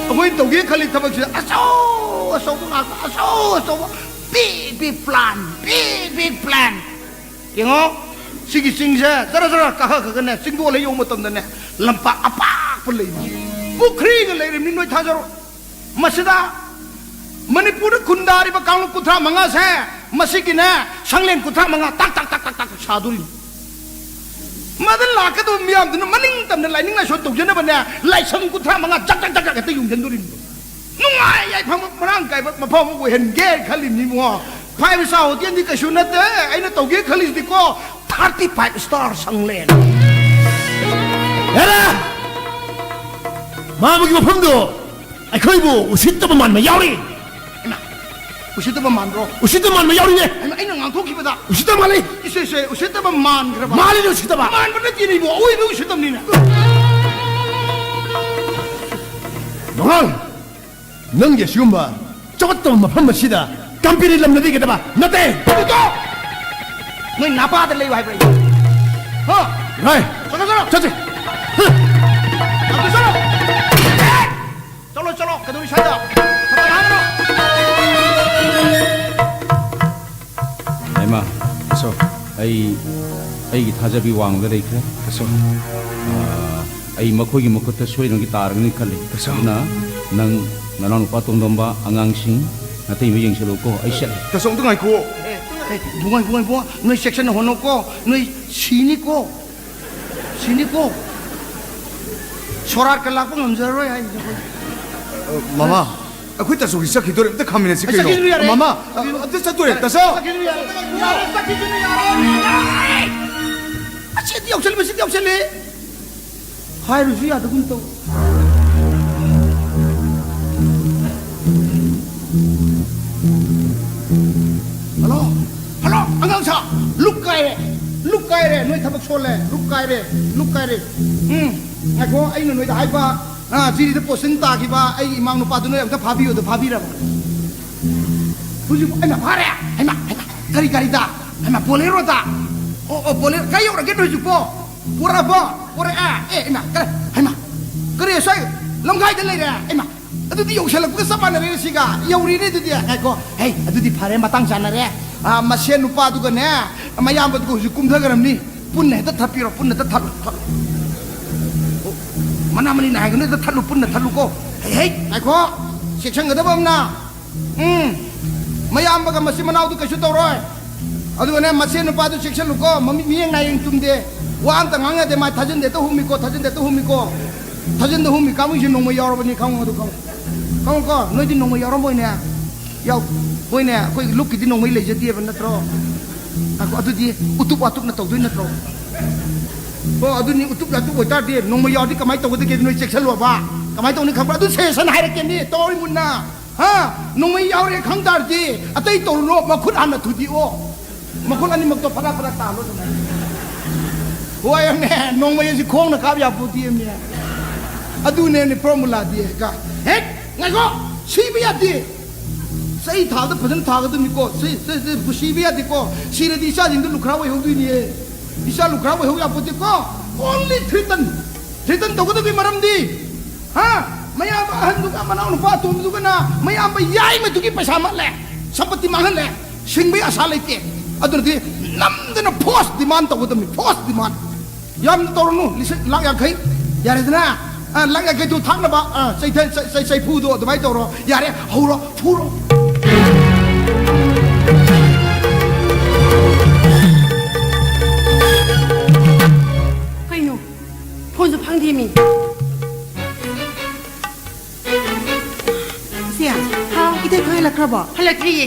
ꯑꯩꯈꯣꯏꯅ ꯇꯧꯒꯦ ꯈꯜꯂꯤ ꯊꯕꯛꯁꯤꯗ ꯑꯆꯧ ꯑꯆꯧꯕ ꯉꯥꯛꯇ, ꯑꯆꯧ ꯑꯆꯧꯕ, big big plan, big big plan꯫ ꯌꯦꯡꯉꯣ, ꯁꯤꯒꯤ ꯆꯤꯡꯁꯦ ꯖꯔ ꯖꯔ ꯀꯥꯈꯠꯈ꯭ꯔꯒꯅꯦ, ꯆꯤꯡꯗꯣꯜ ꯍꯦꯛ ꯌꯧꯕ ꯃꯇꯝꯗꯅꯦ, ꯂꯝꯄꯥꯛ ꯑꯄꯥꯛꯄ ꯂꯩꯕꯅꯤ, ꯄꯨꯈ꯭ꯔꯤꯒ ꯂꯩꯔꯤꯕꯅꯤ, ꯅꯣꯏ ꯊꯥꯖꯔꯣ꯫ ꯃꯁꯤꯗ ꯃꯅꯤꯄꯨꯔꯗ ꯈꯨꯟꯗꯥꯔꯤꯕ ꯀꯥꯡꯂꯨꯞ ꯀꯨꯟꯊ꯭ꯔꯥ ꯃꯉꯥꯁꯦ, ꯃꯁꯤꯒꯤꯅꯦ, ꯁꯪꯂꯦꯟ ꯀꯨꯟꯊ꯭ꯔꯥ ꯃꯉꯥ ꯇꯥꯛ ꯇꯥꯛ ꯇꯥꯛ ꯇꯥꯛ ꯇꯥꯛ ꯁꯥꯗꯣꯔꯤꯅꯤ꯫ ꯃꯗ ꯂꯥꯛꯀꯗꯕ ꯃꯤꯌꯥꯝꯗꯨꯅ ꯃꯅꯤꯡ ꯇꯝꯅ ꯂꯥꯏꯅꯤꯡ ꯂꯥꯏꯁꯣꯟ ꯇꯧꯖꯅꯕꯅꯦ, ꯂꯥꯏꯁꯪ ꯀꯨꯟꯊ꯭ꯔꯥ ꯃꯉꯥ ꯖꯛ ꯖꯛ ꯖꯛ ꯖꯛ ꯍꯦꯛꯇ ꯌꯨꯡꯁꯤꯟꯗꯣꯔꯤꯅꯤ꯫ ꯅꯨꯡꯉꯥꯏ ꯌꯥꯏꯐꯕ ꯃꯔꯥꯡ ꯀꯥꯏꯕ ꯃꯐꯝ ꯑꯃ ꯑꯣꯏꯍꯟꯒꯦ ꯈꯜꯂꯤꯕꯅꯤ ꯏꯕꯨꯡꯉꯣ꯫ Five star hotel ꯗꯤ ꯀꯩꯁꯨ ꯅꯠꯇꯦ꯫ ꯑꯩꯅ ꯇꯧꯒꯦ ꯈꯜꯂꯤꯁꯤꯗꯤꯀꯣ, thirty five star ꯁꯪꯂꯦꯟ꯫ ꯌꯥꯔꯦ! ꯃꯥꯕꯨꯒꯤ ꯃꯐꯝꯗꯣ ꯑꯩꯈꯣꯏꯕꯨ ꯎꯁꯤꯠꯇꯕ ꯃꯥꯟꯕ ꯌꯥꯎꯔꯤ꯫ ꯏꯃꯥ! ꯎꯁꯤꯠꯇꯕ ꯃꯥꯟꯕ꯭ꯔꯣ? ꯎꯁꯤꯠꯇꯕ ꯃꯥꯟꯕ ꯌꯥꯎꯔꯤꯅꯦ꯫ ꯑꯩꯅ, ꯑꯩꯅ ꯉꯥꯡꯊꯣꯛꯈꯤꯕꯗ꯫ ꯎꯁꯤꯠꯇꯕ ꯃꯥꯜꯂꯤ꯫ ꯏꯁꯦ, ꯏꯁꯦ, ꯎꯁꯤꯠꯇꯕ ꯃꯥꯟꯈ꯭ꯔꯕ? ꯃꯥꯜꯂꯤꯅꯦ ꯎꯁꯤꯠꯇꯕ꯫ ꯃꯥꯟꯕ ꯅꯠꯇꯦꯅꯦ ꯏꯕꯣ, ꯑꯋꯣꯏꯕ ꯎꯁꯤꯠꯇꯕꯅꯤꯅꯦ꯫ ꯃꯉꯥꯜ, ꯅꯪꯒꯤ ꯑꯁꯤꯒꯨꯝꯕ ꯆꯥꯎꯈꯠꯇꯕ ꯃꯐꯝ ꯑꯁꯤꯗ ꯀꯝꯄꯦꯅꯤ ꯂꯝꯅꯕꯤꯒꯗꯕ ꯅꯠꯇꯦ꯫ ꯑꯗꯨꯗꯣ ꯅꯣꯏ ꯅꯄꯥꯗ ꯂꯩꯌꯨ ꯍꯥꯏꯕ꯭ꯔꯥ ꯑꯩ? ꯍꯥ? ꯔꯥꯏ, ꯆꯠꯂꯣ, ꯆꯠꯂꯣ꯫ ꯆꯠꯁꯤ꯫ ꯍꯥ? ꯑꯗꯨ ꯆꯠꯂꯣ꯫ ꯆꯠꯂꯣ, ꯆꯠꯂꯣ꯫ ꯀꯩꯗꯧꯔꯤ ꯁ꯭ꯋꯥꯏꯗ? ꯊꯕꯛ ꯍꯥꯏꯔꯣ꯫ ꯍꯩꯃꯥ, ꯑꯁꯣ, ꯑꯩ, ꯑꯩꯒꯤ ꯊꯥꯖꯕꯤ ꯋꯥꯡꯃꯗ ꯂꯩꯈ꯭ꯔꯦ꯫ ꯑꯁꯣ꯫ ꯑꯥ, ꯑꯩ ꯃꯈꯣꯏꯒꯤ ꯃꯈꯨꯠꯇ ꯁꯣꯏꯗꯅꯒꯤ ꯇꯥꯔꯒꯅꯤ ꯈꯜꯂꯤ꯫ ꯑꯁꯣ꯫ ꯑꯗꯨꯅ ꯅꯪ, ꯅꯅꯥꯎꯅꯨꯄꯥ ꯇꯣꯡꯗꯣꯝꯕ, ꯑꯉꯥꯡꯁꯤꯡ, ꯅꯥꯇꯩꯃ ꯌꯦꯡꯁꯤꯜꯂꯨꯀꯣ, ꯑꯩ ꯆꯠꯂꯦ꯫ ꯇꯥꯆꯧ, ꯑꯝꯇ ꯉꯥꯏꯈꯨꯑꯣ꯫ ꯑꯦ, ꯏꯕꯨꯡꯉꯣ, ꯏꯕꯨꯡꯉꯣ, ꯏꯕꯨꯡꯉꯣ, ꯅꯣꯏ ꯆꯦꯛꯁꯟꯅ ꯍꯣꯠꯅꯧꯀꯣ, ꯅꯣꯏ ꯁꯤꯅꯤꯀꯣ꯫ ꯁꯤꯅꯤꯀꯣ꯫ ꯁꯣꯔꯥꯠꯀ ꯂꯥꯛꯄ ꯉꯝꯖꯔꯔꯣꯏ ꯍꯥꯏꯁꯤꯅꯤ ꯑꯩꯈꯣꯏ꯫ ꯑ, ꯃꯃꯥ, ꯑꯩꯈꯣꯏ ꯇꯥꯆꯧꯒꯤ ꯆꯠꯈꯤꯗꯣꯔꯦ, ꯑꯝꯇ ꯈꯥꯝꯃꯤꯟꯅꯁꯤ ꯑ, ꯀꯩꯅꯣ꯫ ꯆꯠꯈꯤꯁꯅꯨ ꯌꯥꯔꯦ꯫ ꯃꯃꯥ, ꯑ, ꯑꯝꯇ ꯆꯠꯇꯣꯔꯦ, ꯇꯥꯆꯧ꯫ ꯆꯠꯈꯤꯁꯅꯨ ꯌꯥꯔꯦ꯫ ꯌꯥꯔꯦ, ꯆꯠꯈꯤꯁꯅꯨ ꯌꯥꯔꯦ꯫ ꯑꯁꯤꯗꯤ ꯌꯥꯎꯁꯜꯂꯦ, ꯃꯁꯤꯗꯤ ꯌꯥꯎꯁꯜꯂꯦ꯫ ꯍꯥꯏꯔꯨꯁꯨ ꯌꯥꯗꯒꯨꯝ ꯇꯧ꯫ ꯍꯜꯂꯣ, ꯍꯜꯂꯣ, ꯑꯉꯥꯡ ꯁꯥ, ꯂꯨꯛ ꯀꯥꯏꯔꯦ, ꯂꯨꯛ ꯀꯥꯏꯔꯦ, ꯅꯣꯏ ꯊꯕꯛ ꯁꯣꯜꯂꯦ, ꯂꯨꯛ ꯀꯥꯏꯔꯦ, ꯂꯨꯛ ꯀꯥꯏꯔꯦ꯫ ꯎꯝ, ꯉꯥꯏꯈꯣ, ꯑꯩꯅ ꯅꯣꯏꯗ ꯍꯥꯏꯕ, ꯑꯥ, ꯖꯤꯔꯤꯗ ꯄꯣꯁꯇꯤꯡ ꯇꯥꯈꯤꯕ ꯑꯩꯒꯤ ꯏꯃꯥ ꯅꯨꯄꯥꯗꯨ ꯅꯣꯏ ꯑꯝꯇ ꯐꯥꯕꯤꯌꯨꯗꯣ, ꯐꯥꯕꯤꯔꯕ? ꯍꯧꯖꯤꯛ ꯑꯩꯅ ꯐꯥꯔꯦ꯫ ꯍꯩꯃꯥ, ꯍꯩꯃꯥ, ꯀꯔꯤ ꯒꯥꯔꯤꯗ? ꯍꯩꯃꯥ, ꯕꯣꯂꯦꯔꯣꯗ꯫ ꯑꯣ, ꯑꯣ, ꯕꯣꯂꯦꯔꯣ, ꯀꯥꯏ ꯌꯧꯔꯒꯦ ꯅꯣꯏ ꯍꯧꯖꯤꯛꯄꯣ? ꯄꯨꯔꯛꯑꯕꯣ? ꯄꯨꯔꯛꯑꯦ꯫ ꯑꯦ, ꯏꯃꯥ, ꯀꯔꯤ, ꯍꯩꯃꯥ, ꯀꯔꯤ ꯁ꯭ꯋꯥꯏ ꯂꯝꯈꯥꯏꯗ ꯂꯩꯔꯦ? ꯏꯃꯥ, ꯑꯗꯨꯗꯤ ꯌꯧꯁꯜꯂꯛꯄꯒ ꯆꯞ ꯃꯥꯟꯅꯔꯦ ꯁꯤꯒ꯫ ꯌꯧꯔꯤꯅꯦ ꯑꯗꯨꯗꯤ꯫ ꯉꯥꯏꯈꯣ꯫ ꯍꯩ, ꯑꯗꯨꯗꯤ ꯐꯔꯦ, ꯃꯇꯥꯡ ꯆꯥꯟꯅꯔꯦ꯫ ꯑꯥ, ꯃꯁꯦꯟ ꯅꯨꯄꯥꯗꯨꯒꯅꯦ, ꯃꯌꯥꯝꯕꯗꯨꯒ ꯍꯧꯖꯤꯛ ꯀꯨꯝꯊꯈ꯭ꯔꯕꯅꯤ꯫ ꯄꯨꯟꯅ ꯍꯦꯛꯇ ꯊꯠꯄꯤꯔꯣ, ꯄꯨꯟꯅ ꯍꯦꯛꯇ ꯊꯠꯂꯣ, ꯊꯠꯂꯣ꯫ ꯑꯣ, ꯃꯅꯥ ꯃꯅꯤ ꯅꯥꯏꯒꯅꯨ, ꯍꯦꯛꯇ ꯊꯠꯂꯨ, ꯄꯨꯟꯅ ꯊꯠꯂꯨꯀꯣ꯫ ꯍꯩ, ꯍꯩ, ꯉꯥꯏꯈꯣ꯫ ꯆꯦꯛꯁꯟꯒꯗꯕ ꯑꯃꯅ, ꯎꯝ, ꯃꯌꯥꯝꯕꯒ ꯃꯆꯤꯟ ꯃꯅꯥꯎꯗꯨ ꯀꯩꯁꯨ ꯇꯧꯔꯣꯏ꯫ ꯑꯗꯨꯒꯅꯦ, ꯃꯁꯦꯟ ꯅꯨꯄꯥꯗꯨ ꯆꯦꯛꯁꯜꯂꯨꯀꯣ, ꯃꯃꯤꯠ ꯃꯤꯌꯦꯡ ꯅꯥꯌꯦꯡ ꯆꯨꯝꯗꯦ꯫ ꯋꯥ ꯑꯝꯇ ꯉꯥꯡ ꯌꯥꯗꯦ, ꯃꯥ ꯊꯥꯖꯤꯟꯗꯦ, ꯍꯦꯛꯇ ꯍꯨꯝꯃꯤꯀꯣ, ꯊꯥꯖꯤꯟꯗꯦ, ꯍꯦꯛꯇ ꯍꯨꯝꯃꯤꯀꯣ꯫ ꯊꯥꯖꯤꯟꯗ ꯍꯨꯝꯃꯤ ꯀꯥꯡꯕꯨꯁꯦ ꯅꯣꯡꯃꯩ ꯌꯥꯎꯔꯕꯅꯤ, ꯈꯪꯉꯣ ꯑꯗꯨ ꯈꯪꯉꯣ꯫ ꯈꯪꯉꯣꯀꯣ, ꯅꯣꯏꯗꯤ ꯅꯣꯡꯃꯩ ꯌꯥꯎꯔꯝꯃꯣꯏꯅꯦ꯫ ꯌꯥꯎ-, ꯍꯣꯏꯅꯦ, ꯑꯩꯈꯣꯏ ꯂꯨꯞꯀꯤꯗꯤ ꯅꯣꯡꯃꯩ ꯂꯩꯖꯗꯦꯕ ꯅꯠꯇ꯭ꯔꯣ? ꯉꯥꯏꯈꯣ, ꯑꯗꯨꯗꯤ ꯎꯇꯨꯞ ꯋꯥꯇꯨꯞꯅ ꯇꯧꯗꯣꯏ ꯅꯠꯇ꯭ꯔꯣ? ꯑꯣ, ꯑꯗꯨꯅꯤ, ꯎꯇꯨꯞ ꯋꯥꯇꯨꯞ ꯑꯣꯏꯇꯥꯔꯗꯤ ꯅꯣꯡꯃꯩ ꯌꯥꯎꯔꯗꯤ ꯀꯃꯥꯏꯅ ꯇꯧꯒꯗꯒꯦ? ꯅꯣꯏ ꯆꯦꯛꯁꯜꯂꯣꯕ꯫ ꯀꯃꯥꯏꯅ ꯇꯧꯅꯤ ꯈꯪꯕ꯭ꯔꯥ? ꯑꯗꯨ ꯁꯦꯁꯟ ꯍꯥꯏꯔꯛꯀꯦꯅꯤ, ꯇꯧꯔꯤ ꯃꯨꯟꯅ꯫ ꯍꯥ? ꯅꯣꯡꯃꯩ ꯌꯥꯎꯔꯦ ꯈꯪ ꯇꯥꯔꯗꯤ ꯑꯇꯩ ꯇꯧꯔꯨꯅꯣ, ꯃꯈꯨꯠ ꯍꯥꯟꯅ ꯊꯨꯗꯦꯛꯑꯣ꯫ ꯃꯈꯨꯠ ꯑꯅꯤꯃꯛꯇꯣ ꯐꯔꯥ ꯐꯔꯥ ꯇꯥꯜꯂꯣ ꯑꯗꯨꯃꯥꯏꯅ꯫ ꯍꯣꯏ, ꯑꯃꯅꯦ, ꯅꯣꯡꯃꯩ ꯑꯁꯤ ꯈꯣꯡꯅ ꯀꯥꯞ ꯌꯥꯄꯣꯠꯇꯦ ꯑꯃꯅꯦ꯫ ꯑꯗꯨꯅꯦ formula ꯗꯤ꯫ ꯀ-, ꯍꯦꯛ ꯉꯥꯏꯈꯣ, ꯁꯤꯕ ꯌꯥꯗꯦ꯫ ꯆꯩ ꯊꯥꯕꯗ ꯐꯖꯅ ꯊꯥꯒꯗꯕꯅꯤꯀꯣ꯫ ꯁꯤ, ꯁꯤ, ꯁꯤ, ꯁꯤꯕ ꯌꯥꯗꯦꯀꯣ꯫ ꯁꯤꯔꯗꯤ ꯏꯆꯥꯁꯤꯡꯗꯣ ꯂꯨꯈ꯭ꯔꯥ ꯑꯣꯏꯍꯧꯗꯣꯏꯅꯦ꯫ ꯏꯆꯥ ꯂꯨꯈ꯭ꯔꯥ ꯑꯣꯏꯍꯧ ꯌꯥꯄꯣꯠꯇꯦꯀꯣ꯫ Only threaten꯫ Threaten ꯇꯧꯒꯗꯕꯒꯤ ꯃꯔꯝꯗꯤ, ꯍꯥ? ꯃꯌꯥꯝꯕ ꯑꯍꯟꯗꯨꯒ ꯃꯅꯥꯎꯅꯨꯄꯥ ꯑꯇꯣꯝꯕꯗꯨꯒꯅ ꯃꯌꯥꯝꯕ ꯌꯥꯏꯃꯗꯨꯒꯤ ꯄꯩꯁꯥ ꯃꯠꯂꯦ, ꯁꯝꯄꯇꯤ ꯃꯥꯡꯍꯜꯂꯦ, ꯁꯤꯡꯕꯒꯤ ꯑꯁꯥ ꯂꯩꯇꯦ꯫ ꯑꯗꯨꯅꯗꯤ ꯅꯝꯗꯅ force demand ꯇꯧꯒꯗꯕꯅꯤ, force demand꯫ ꯌꯥꯝꯅ ꯇꯧꯔꯅꯨ, ꯂꯤꯁꯤꯡ, ꯂꯥꯛ ꯌꯥꯡꯈꯩ꯫ ꯌꯥꯔꯦꯗꯅ? ꯑ, ꯂꯥꯛ ꯌꯥꯡꯈꯩꯗꯨ ꯊꯥꯛꯅꯕ, ꯑ, ꯆꯩꯊ-, ꯆꯩ-, ꯆꯩ-, ꯆꯩꯐꯨꯗꯣ ꯑꯗꯨꯃꯥꯏꯅ ꯇꯧꯔꯣ꯫ ꯌꯥꯔꯦ, ꯍꯧꯔꯣ, ꯐꯨꯔꯣ꯫ ꯀꯩꯅꯣ? ꯐꯣꯟꯁꯨ ꯐꯪꯗꯦ ꯃꯤ꯫ ꯏꯆꯦ, ꯍꯥꯎ꯫ ꯏꯇꯩ ꯈꯣꯏ ꯍꯜꯂꯛꯈ꯭ꯔꯕꯣ? ꯍꯜꯂꯛꯇ꯭ꯔꯤꯌꯦ꯫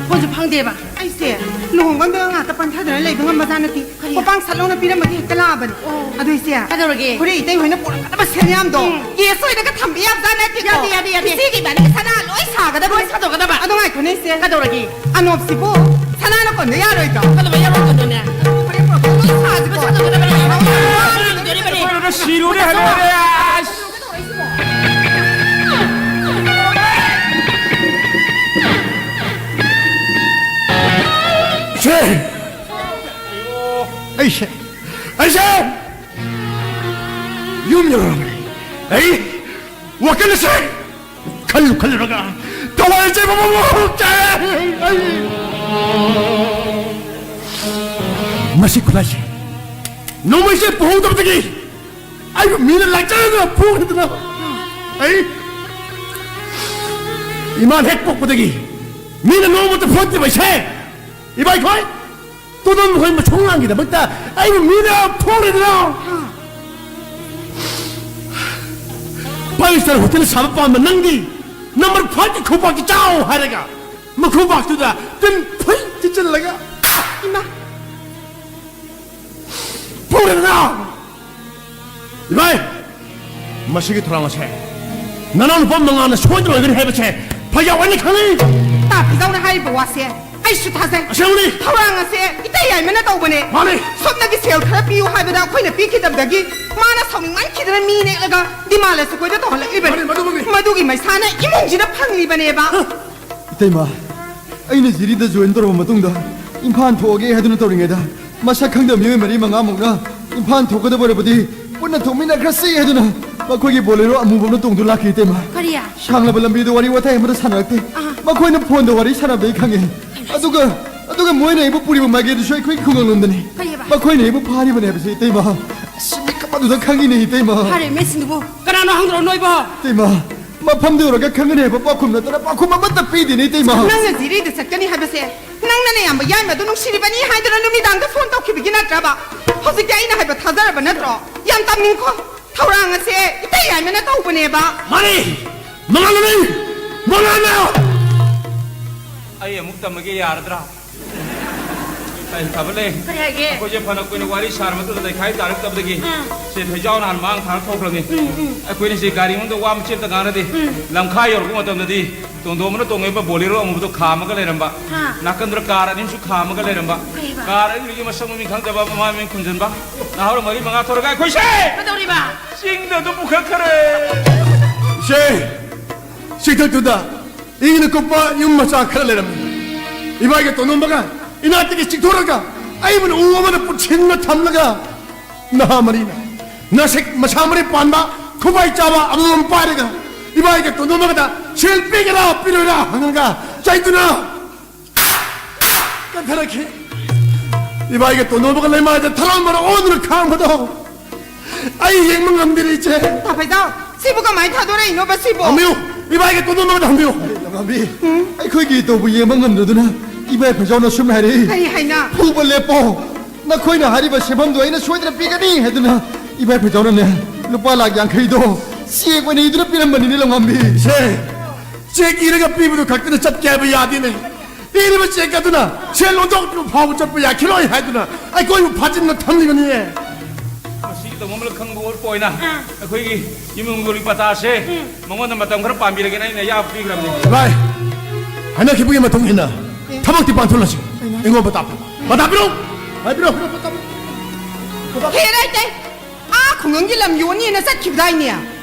ꯐꯣꯟꯁꯨ ꯐꯪꯗꯦꯕ꯫ ꯑꯩꯁꯦ ꯂꯨꯍꯣꯡꯕ ꯑꯝꯗ ꯉꯥꯛꯇ ꯄꯟꯊꯗꯅ ꯂꯩꯕ ꯉꯝꯕꯖꯥꯠ ꯅꯠꯇꯦ꯫ ꯀꯔꯤ? ꯈꯣꯄꯥꯡ ꯁꯠ ꯂꯥꯎꯅ ꯄꯤꯔꯝꯃꯒ ꯍꯦꯛꯇ ꯂꯥꯛꯑꯕꯅꯤ꯫ ꯑꯣ꯫ ꯑꯗꯨ ꯏꯆꯦ, ꯀꯩꯗꯧꯔꯒꯦ? ꯍꯣꯔꯦꯟ ꯏꯇꯩ ꯍꯣꯏꯅ ꯄꯨꯔꯛꯀꯗꯕ ꯁꯦꯟ ꯌꯥꯝꯗꯣ ꯎꯝ꯫ ꯀꯦꯁ ꯑꯣꯏꯅꯒ ꯊꯝꯕ ꯌꯥꯕꯖꯥꯠ ꯅꯠꯇꯦꯀꯣ꯫ ꯌꯥꯗꯦ, ꯌꯥꯗꯦ, ꯌꯥꯗꯦ꯫ ꯏꯆꯦꯒꯤ ꯏꯕꯥꯅꯤꯒꯤ ꯁꯅꯥ ꯂꯣꯏ ꯁꯥꯒꯗꯕ꯫ ꯂꯣꯏ ꯁꯥꯗꯣꯛꯀꯗꯕ꯫ ꯑꯗꯣ ꯉꯥꯏꯈꯣꯅꯦ ꯏꯆꯦ꯫ ꯀꯩꯗꯧꯔꯒꯦ? ꯑꯅꯣꯞꯁꯤꯕꯨ ꯁꯅꯥꯅ ꯀꯣꯟꯕ ꯌꯥꯔꯣꯏꯗ꯭ꯔꯣ? ꯀꯩꯗꯧꯕ ꯌꯥꯔꯣꯏꯗꯣꯏꯅꯣꯅꯦ? ꯍꯣꯔꯦꯟ ꯄꯨꯔꯛꯄ ꯂꯣꯏ ꯁꯥꯁꯤꯀꯣ꯫ ꯂꯣꯏ ꯁꯥꯗꯣꯛꯀꯗꯕꯅꯦ꯫ ꯁꯤꯔꯨꯅꯦ, ꯍꯜꯂꯛꯑꯦ꯫ ꯑꯁ! ꯏꯆꯦ! ꯑꯩꯁꯦ, ꯑꯩꯁꯦ ꯌꯨꯝ ꯌꯧꯔꯝꯃꯦ꯫ ꯑꯩ ꯋꯥꯈꯜ ꯑꯁꯦ ꯈꯜꯂꯨ ꯈꯜꯂꯨꯔꯒ ꯊꯋꯥꯏ ꯆꯦꯟꯕ ꯃꯑꯣꯡ ꯇꯥꯏ꯫ ꯑꯩ ꯃꯁꯤ ꯈꯨꯠꯂꯥꯏꯁꯦ ꯅꯣꯡꯃꯩꯁꯦ ꯄꯨꯍꯧꯗꯕꯗꯒꯤ ꯑꯩꯕꯨ ꯃꯤꯅ ꯂꯥꯛꯆꯔꯒ ꯐꯨꯈꯤꯗꯅ ꯑꯩ ꯏꯃꯥ ꯍꯦꯛ ꯄꯣꯛꯄꯗꯒꯤ ꯃꯤꯅ ꯅꯣꯡꯃꯇ ꯐꯨꯍꯠꯇ꯭ꯔꯤꯕ ꯏꯆꯦ, ꯏꯕꯥꯏꯈꯣꯏ, ꯇꯣꯟꯗꯣꯟ ꯃꯈꯣꯏ ꯃꯁꯨꯡ ꯂꯥꯡꯒꯤꯗꯃꯛꯇ ꯑꯩꯕꯨ ꯃꯤꯅ ꯐꯨꯈꯤꯗꯅ ꯐꯥꯏꯚ ꯁ꯭ꯇꯥꯔ ꯍꯣꯇꯦꯜ ꯁꯥꯕ ꯄꯥꯝꯕ ꯅꯪꯗꯤ ꯅꯝꯕꯔ ꯐꯥꯏꯚꯀꯤ ꯈꯨꯕꯥꯛꯀꯤ ꯆꯥꯎ ꯍꯥꯏꯔꯒ ꯃꯈꯨꯕꯥꯛꯇꯨꯗ ꯇꯤꯟ ꯐꯨꯏ ꯆꯤꯆꯤꯜꯂꯒ ꯏꯃꯥ! ꯐꯨꯔꯦꯗꯅ! ꯏꯕꯥꯏ! ꯃꯁꯤꯒꯤ ꯊꯧꯔꯥꯡ ꯑꯁꯦ ꯅꯅꯥꯎ ꯅꯨꯄꯥ ꯃꯉꯥꯜꯅ ꯁꯣꯏꯗꯅ ꯑꯣꯏꯒꯅꯤ ꯍꯥꯏꯕꯁꯦ ꯐꯩꯖꯥꯎ ꯑꯩꯅ ꯈꯪꯉꯤ꯫ ꯇꯥ ꯐꯩꯖꯥꯎꯅ ꯍꯥꯏꯔꯤꯕ ꯋꯥꯁꯦ ꯑꯩꯁꯨ ꯊꯥꯖꯩ꯫ ꯑꯁꯦꯡꯕꯅꯤ꯫ ꯊꯧꯔꯥꯡ ꯑꯁꯦ ꯏꯇꯩ ꯌꯥꯏꯃꯅ ꯇꯧꯕꯅꯦ꯫ ꯃꯥꯅꯤ꯫ ꯁꯣꯝꯗꯒꯤ ꯁꯦꯜ ꯈꯔ ꯄꯤꯌꯨ ꯍꯥꯏꯕꯗ ꯑꯩꯈꯣꯏꯅ ꯄꯤꯈꯤꯗꯕꯗꯒꯤ ꯃꯥꯅ ꯁꯥꯎꯅꯤꯡꯃꯟꯈꯤꯗꯅ ꯃꯤ ꯅꯦꯛꯂꯒ ꯗꯤꯃꯥꯂꯦꯁ ꯑꯩꯈꯣꯏꯗ ꯇꯧꯍꯜꯂꯛꯂꯤꯕꯅꯤ꯫ ꯃꯥꯅꯤ, ꯃꯗꯨꯃꯛꯅꯤ꯫ ꯃꯗꯨꯒꯤ ꯃꯩꯁꯥꯅ ꯏꯃꯨꯡꯁꯤꯗ ꯐꯪꯂꯤꯕꯅꯦꯕ꯫ ꯏꯇꯩꯃ, ꯑꯩꯅ ꯖꯤꯔꯤꯗ ꯖꯣꯏꯟ ꯇꯧꯔꯕ ꯃꯇꯨꯡꯗ ꯏꯝꯐꯥꯜ ꯊꯣꯛꯑꯒꯦ ꯍꯥꯏꯗꯨꯅ ꯇꯧꯔꯤꯉꯩꯗ, ꯃꯁꯛ ꯈꯪꯗꯕ ꯃꯤꯑꯣꯏ ꯃꯔꯤ ꯃꯉꯥꯃꯨꯛꯅ ꯏꯝꯐꯥꯜ ꯊꯣꯛꯀꯗꯕ ꯑꯣꯏꯔꯕꯗꯤ ꯄꯨꯟꯅ ꯊꯣꯛꯃꯤꯟꯅꯈ꯭ꯔꯁꯤ ꯍꯥꯏꯗꯨꯅ ꯃꯈꯣꯏꯒꯤ ꯕꯣꯂꯦꯔꯣ ꯑꯃꯨꯕ ꯑꯃꯅ ꯇꯣꯡꯗꯨꯅ ꯂꯥꯛꯈꯤ, ꯏꯇꯩꯃ꯫ ꯀꯔꯤ? ꯁꯥꯡꯂꯕ ꯂꯝꯕꯤꯗ ꯋꯥꯔꯤ ꯋꯥꯇꯥꯏ ꯑꯃꯠꯇ ꯁꯥꯟꯅꯔꯛꯇꯦ꯫ ꯑꯥ꯫ ꯃꯈꯣꯏꯅ ꯐꯣꯟꯗ ꯋꯥꯔꯤ ꯁꯥꯟꯅꯕꯗꯒꯤ ꯈꯪꯉꯦ꯫ ꯑꯗꯨꯒ, ꯑꯗꯨꯒ ꯃꯣꯏꯅ ꯑꯩꯕꯨ ꯄꯨꯔꯤꯕ ꯃꯥꯏꯀꯩꯗꯨꯁꯨ ꯑꯩꯈꯣꯏꯒꯤ ꯈꯨꯡꯒꯪꯂꯣꯝꯗꯅꯤ꯫ ꯀꯔꯤꯑꯕ? ꯃꯈꯣꯏꯅ ꯑꯩꯕꯨ ꯐꯥꯔꯤꯕꯅꯦ ꯍꯥꯏꯕꯁꯦ, ꯏꯇꯩꯃ꯫ ꯑꯁ, ꯃꯤꯀꯞ ꯑꯗꯨꯗ ꯈꯪꯉꯤꯅꯦ, ꯏꯇꯩꯃ꯫ ꯐꯥꯔꯦ, ꯃꯤꯁꯤꯡꯗꯨꯕꯨ ꯀꯅꯥꯅꯣ ꯍꯪꯗ꯭ꯔꯣ ꯅꯣꯏꯕꯣ? ꯏꯇꯩꯃ, ꯃꯐꯝꯗꯨ ꯌꯧꯔꯒ ꯈꯪꯒꯅꯤ ꯍꯥꯏꯕ ꯄꯥꯎꯈꯨꯝ ꯅꯠꯇꯅ ꯄꯥꯎꯈꯨꯝ ꯑꯃꯠꯇ ꯄꯤꯗꯦꯅꯦ, ꯏꯇꯩꯃ꯫ ꯅꯪꯅ ꯖꯤꯔꯤꯗ ꯆꯠꯀꯅꯤ ꯍꯥꯏꯕꯁꯦ ꯅꯪꯅ ꯅꯌꯥꯝꯕ ꯌꯥꯏꯃꯗꯨ ꯅꯨꯡꯁꯤꯔꯤꯕꯅꯤ ꯍꯥꯏꯗꯨꯅ ꯅꯨꯃꯤꯗꯥꯡꯗ ꯐꯣꯟ ꯇꯧꯈꯤꯕꯒꯤ ꯅꯠꯇ꯭ꯔꯕ? ꯍꯧꯖꯤꯛꯇꯤ ꯑꯩꯅ ꯍꯥꯏꯕ ꯊꯥꯖꯔꯕ ꯅꯠꯇ꯭ꯔꯣ? ꯌꯥꯝ ꯇꯝꯅꯤꯡꯈꯣ꯫ ꯊꯧꯔꯥꯡ ꯑꯁꯦ ꯏꯇꯩ ꯌꯥꯏꯃꯅ ꯇꯧꯕꯅꯦꯕ꯫ ꯃꯥꯅꯤ! ꯃꯉꯥꯜꯂꯩ! ꯃꯉꯥꯜꯂꯩ! ꯑꯩ ꯑꯃꯨꯛ ꯇꯝꯃꯒꯦ ꯌꯥꯔꯗ꯭ꯔꯥ? ꯑꯩ ꯐꯕ ꯂꯩ꯫ ꯀꯔꯤ ꯍꯥꯏꯒꯦ? ꯑꯩꯈꯣꯏꯁꯦ ꯐꯅ ꯀꯨꯏꯅ ꯋꯥꯔꯤ ꯁꯥꯔ ꯃꯇꯨꯡꯗ ꯂꯩꯈꯥꯏ ꯇꯥꯔꯛꯇꯕꯗꯒꯤ ꯎꯝ꯫ ꯁꯦ ꯊꯣꯏꯖꯥꯎ ꯅꯍꯥꯟ ꯃꯥꯡ ꯊꯥꯔ ꯊꯣꯛꯈ꯭ꯔꯕꯅꯤ꯫ ꯎꯝ, ꯎꯝ꯫ ꯑꯩꯈꯣꯏꯅꯤꯁꯦ ꯒꯥꯔꯤ ꯃꯅꯨꯡꯗ ꯋꯥ ꯃꯆꯦꯠ ꯑꯝꯇ ꯉꯥꯡꯅꯗꯦ꯫ ꯎꯝ꯫ ꯂꯝꯈꯥꯏ ꯌꯧꯔꯛꯄ ꯃꯇꯝꯗꯗꯤ ꯇꯣꯟꯗꯣꯝꯕꯅ ꯇꯣꯡꯉꯤꯕ ꯕꯣꯂꯦꯔꯣ ꯑꯃꯨꯕꯗꯣ ꯈꯥꯝꯃꯒ ꯂꯩꯔꯝꯕ꯫ ꯍꯥ꯫ ꯅꯥꯀꯟꯗꯨꯗ ꯀꯥꯔ ꯑꯅꯤꯁꯨ ꯈꯥꯝꯃꯒ ꯂꯩꯔꯝꯕ꯫ ꯀꯩꯕ? ꯀꯥꯔ ꯑꯅꯤꯗꯨꯒꯤ ꯃꯁꯛ ꯃꯃꯤꯡ ꯈꯪꯗꯕ, ꯃꯃꯥ ꯃꯃꯤꯡ ꯈꯨꯝꯖꯤꯟꯕ꯫ ꯅꯍꯥꯔꯣꯜ ꯃꯔꯤ ꯃꯉꯥ ꯊꯣꯔꯒ ꯑꯩꯈꯣꯏꯁꯦ ꯀꯩꯗꯧꯔꯤꯕ? ꯆꯤꯡꯗ ꯑꯗꯨꯝ ꯄꯨꯈꯠꯈꯔꯦ꯫ ꯏꯆꯦ, ꯆꯤꯡꯊꯛꯇꯨꯗ ꯏꯪꯅ ꯀꯨꯞꯄ ꯌꯨꯝ ꯃꯆꯥ ꯈꯔ ꯂꯩꯔꯝꯃꯤ꯫ ꯏꯕꯥꯏꯒ ꯇꯣꯟꯗꯣꯝꯕꯒ ꯏꯅꯥꯛꯇꯒꯤ ꯆꯤꯡꯊꯣꯔꯒ ꯑꯩꯕꯨꯅ ꯎ ꯑꯃꯗ ꯄꯨꯠꯁꯤꯟꯅ ꯊꯝꯂꯒ ꯅꯍꯥ ꯃꯔꯤꯅ ꯅꯁꯤꯛ ꯃꯁꯥ ꯃꯔꯤ ꯄꯥꯟꯕ ꯈꯨꯕꯥꯏ ꯆꯥꯕ ꯑꯃꯃꯝ ꯄꯥꯏꯔꯒ ꯏꯕꯥꯏꯒ ꯇꯣꯟꯗꯣꯝꯕꯒꯗ ꯁꯦꯜ ꯄꯤꯒꯦꯔꯥ ꯄꯤꯔꯣꯏꯔꯥ ꯍꯪꯉꯒ ꯆꯩꯗꯨꯅ ꯀꯟꯊꯔꯛꯈꯤ꯫ ꯏꯕꯥꯏꯒ ꯇꯣꯟꯗꯣꯝꯕꯒ ꯂꯩꯃꯥꯏꯗ ꯊꯔꯥ ꯃꯔꯛ ꯑꯣꯟꯗꯨꯅ ꯈꯥꯡꯕꯗꯣ ꯑꯩ ꯌꯦꯡꯕ ꯉꯝꯗꯦ, ꯏꯆꯦ꯫ ꯇꯥ ꯐꯩꯖꯥꯎ, ꯁꯤꯕꯨ ꯀꯃꯥꯏꯅ ꯊꯥꯗꯣꯔꯛꯏꯅꯣꯕ ꯁꯤꯕꯨ? ꯍꯪꯕꯤꯌꯨ, ꯏꯕꯥꯏꯒ ꯇꯣꯟꯗꯣꯝꯕꯒ ꯍꯪꯕꯤꯌꯨ꯫ ꯂꯝꯉꯥꯝꯕꯤ, ꯎꯝ? ꯑꯩꯈꯣꯏꯒꯤ ꯇꯧꯕ ꯌꯦꯡꯕ ꯉꯝꯗꯗꯨꯅ ꯏꯕꯥꯏ ꯐꯩꯖꯥꯎꯅ ꯁꯨꯝ ꯍꯥꯏꯔꯛꯏ꯫ ꯀꯔꯤ ꯍꯥꯏꯅ? ꯐꯨꯕ ꯂꯦꯞꯄꯣ꯫ ꯅꯈꯣꯏꯅ ꯍꯥꯏꯔꯤꯕ ꯁꯦꯟꯐꯝꯗꯨ ꯑꯩꯅ ꯁꯣꯏꯗꯅ ꯄꯤꯒꯅꯤ ꯍꯥꯏꯗꯨꯅ ꯏꯕꯥꯏ ꯐꯩꯖꯥꯎꯅꯅꯦ ꯂꯨꯄꯥ ꯂꯥꯈ ꯌꯥꯡꯈꯩꯗꯣ ꯆꯦꯛ ꯑꯣꯏꯅ ꯏꯗꯨꯅ ꯄꯤꯔꯝꯕꯅꯤꯅꯦ, ꯂꯝꯉꯥꯝꯕꯤ꯫ ꯁꯦ, ꯆꯦꯛ ꯏꯔꯒ ꯄꯤꯕꯗꯨ ꯈꯛꯇꯅ ꯆꯠꯀꯦ ꯍꯥꯏꯕ ꯌꯥꯗꯦꯅꯦ꯫ ꯄꯤꯔꯤꯕ ꯆꯦꯛ ꯑꯗꯨꯅ ꯁꯦꯜ ꯑꯣꯟꯊꯣꯛꯇ꯭ꯔꯤꯕ ꯐꯥꯎꯕ ꯆꯠꯄ ꯌꯥꯈꯤꯔꯣꯏ ꯍꯥꯏꯗꯨꯅ ꯑꯩꯈꯣꯏꯕꯨ ꯐꯥꯖꯤꯟꯅ ꯊꯝꯂꯤꯕꯅꯤꯅꯦ꯫ ꯃꯁꯤꯒꯤ ꯇꯧꯕ ꯑꯃ ꯈꯪꯕ ꯎꯠꯄ ꯑꯣꯏꯅ ꯑꯥ꯫ ꯑꯩꯈꯣꯏꯒꯤ ꯏꯃꯨꯡꯒꯤ ꯄꯇꯥꯁꯦ ꯎꯝ꯫ ꯃꯉꯣꯟꯗ ꯃꯇꯝ ꯈꯔ ꯄꯥꯟꯕꯤꯔꯒꯦꯅ ꯑꯩꯅ ꯌꯥꯕ ꯄꯤꯈ꯭ꯔꯕꯅꯤ꯫ ꯚꯥꯏ, ꯍꯥꯏꯅꯈꯤꯕꯒꯤ ꯃꯇꯨꯡ ꯏꯟꯅ ꯊꯕꯛꯇꯤ ꯄꯥꯟꯊꯣꯛꯂꯁꯤ꯫ ꯀꯩꯅꯣ ꯍꯥꯏꯁꯦ? ꯑꯩꯉꯣꯟꯗ ꯄꯇꯥ ꯄꯤꯔꯣ꯫ ꯄꯇꯥ ꯄꯤꯔꯣ꯫ ꯄꯇꯥ ꯄꯤꯔꯣ꯫ ꯍꯦ, ꯂꯩꯇꯦ꯫ ꯑꯥ ꯈꯨꯡꯒꯪꯒꯤ ꯂꯝ ꯌꯣꯟꯅꯤꯅ ꯆꯠꯈꯤꯕꯗꯥꯏꯅꯦ?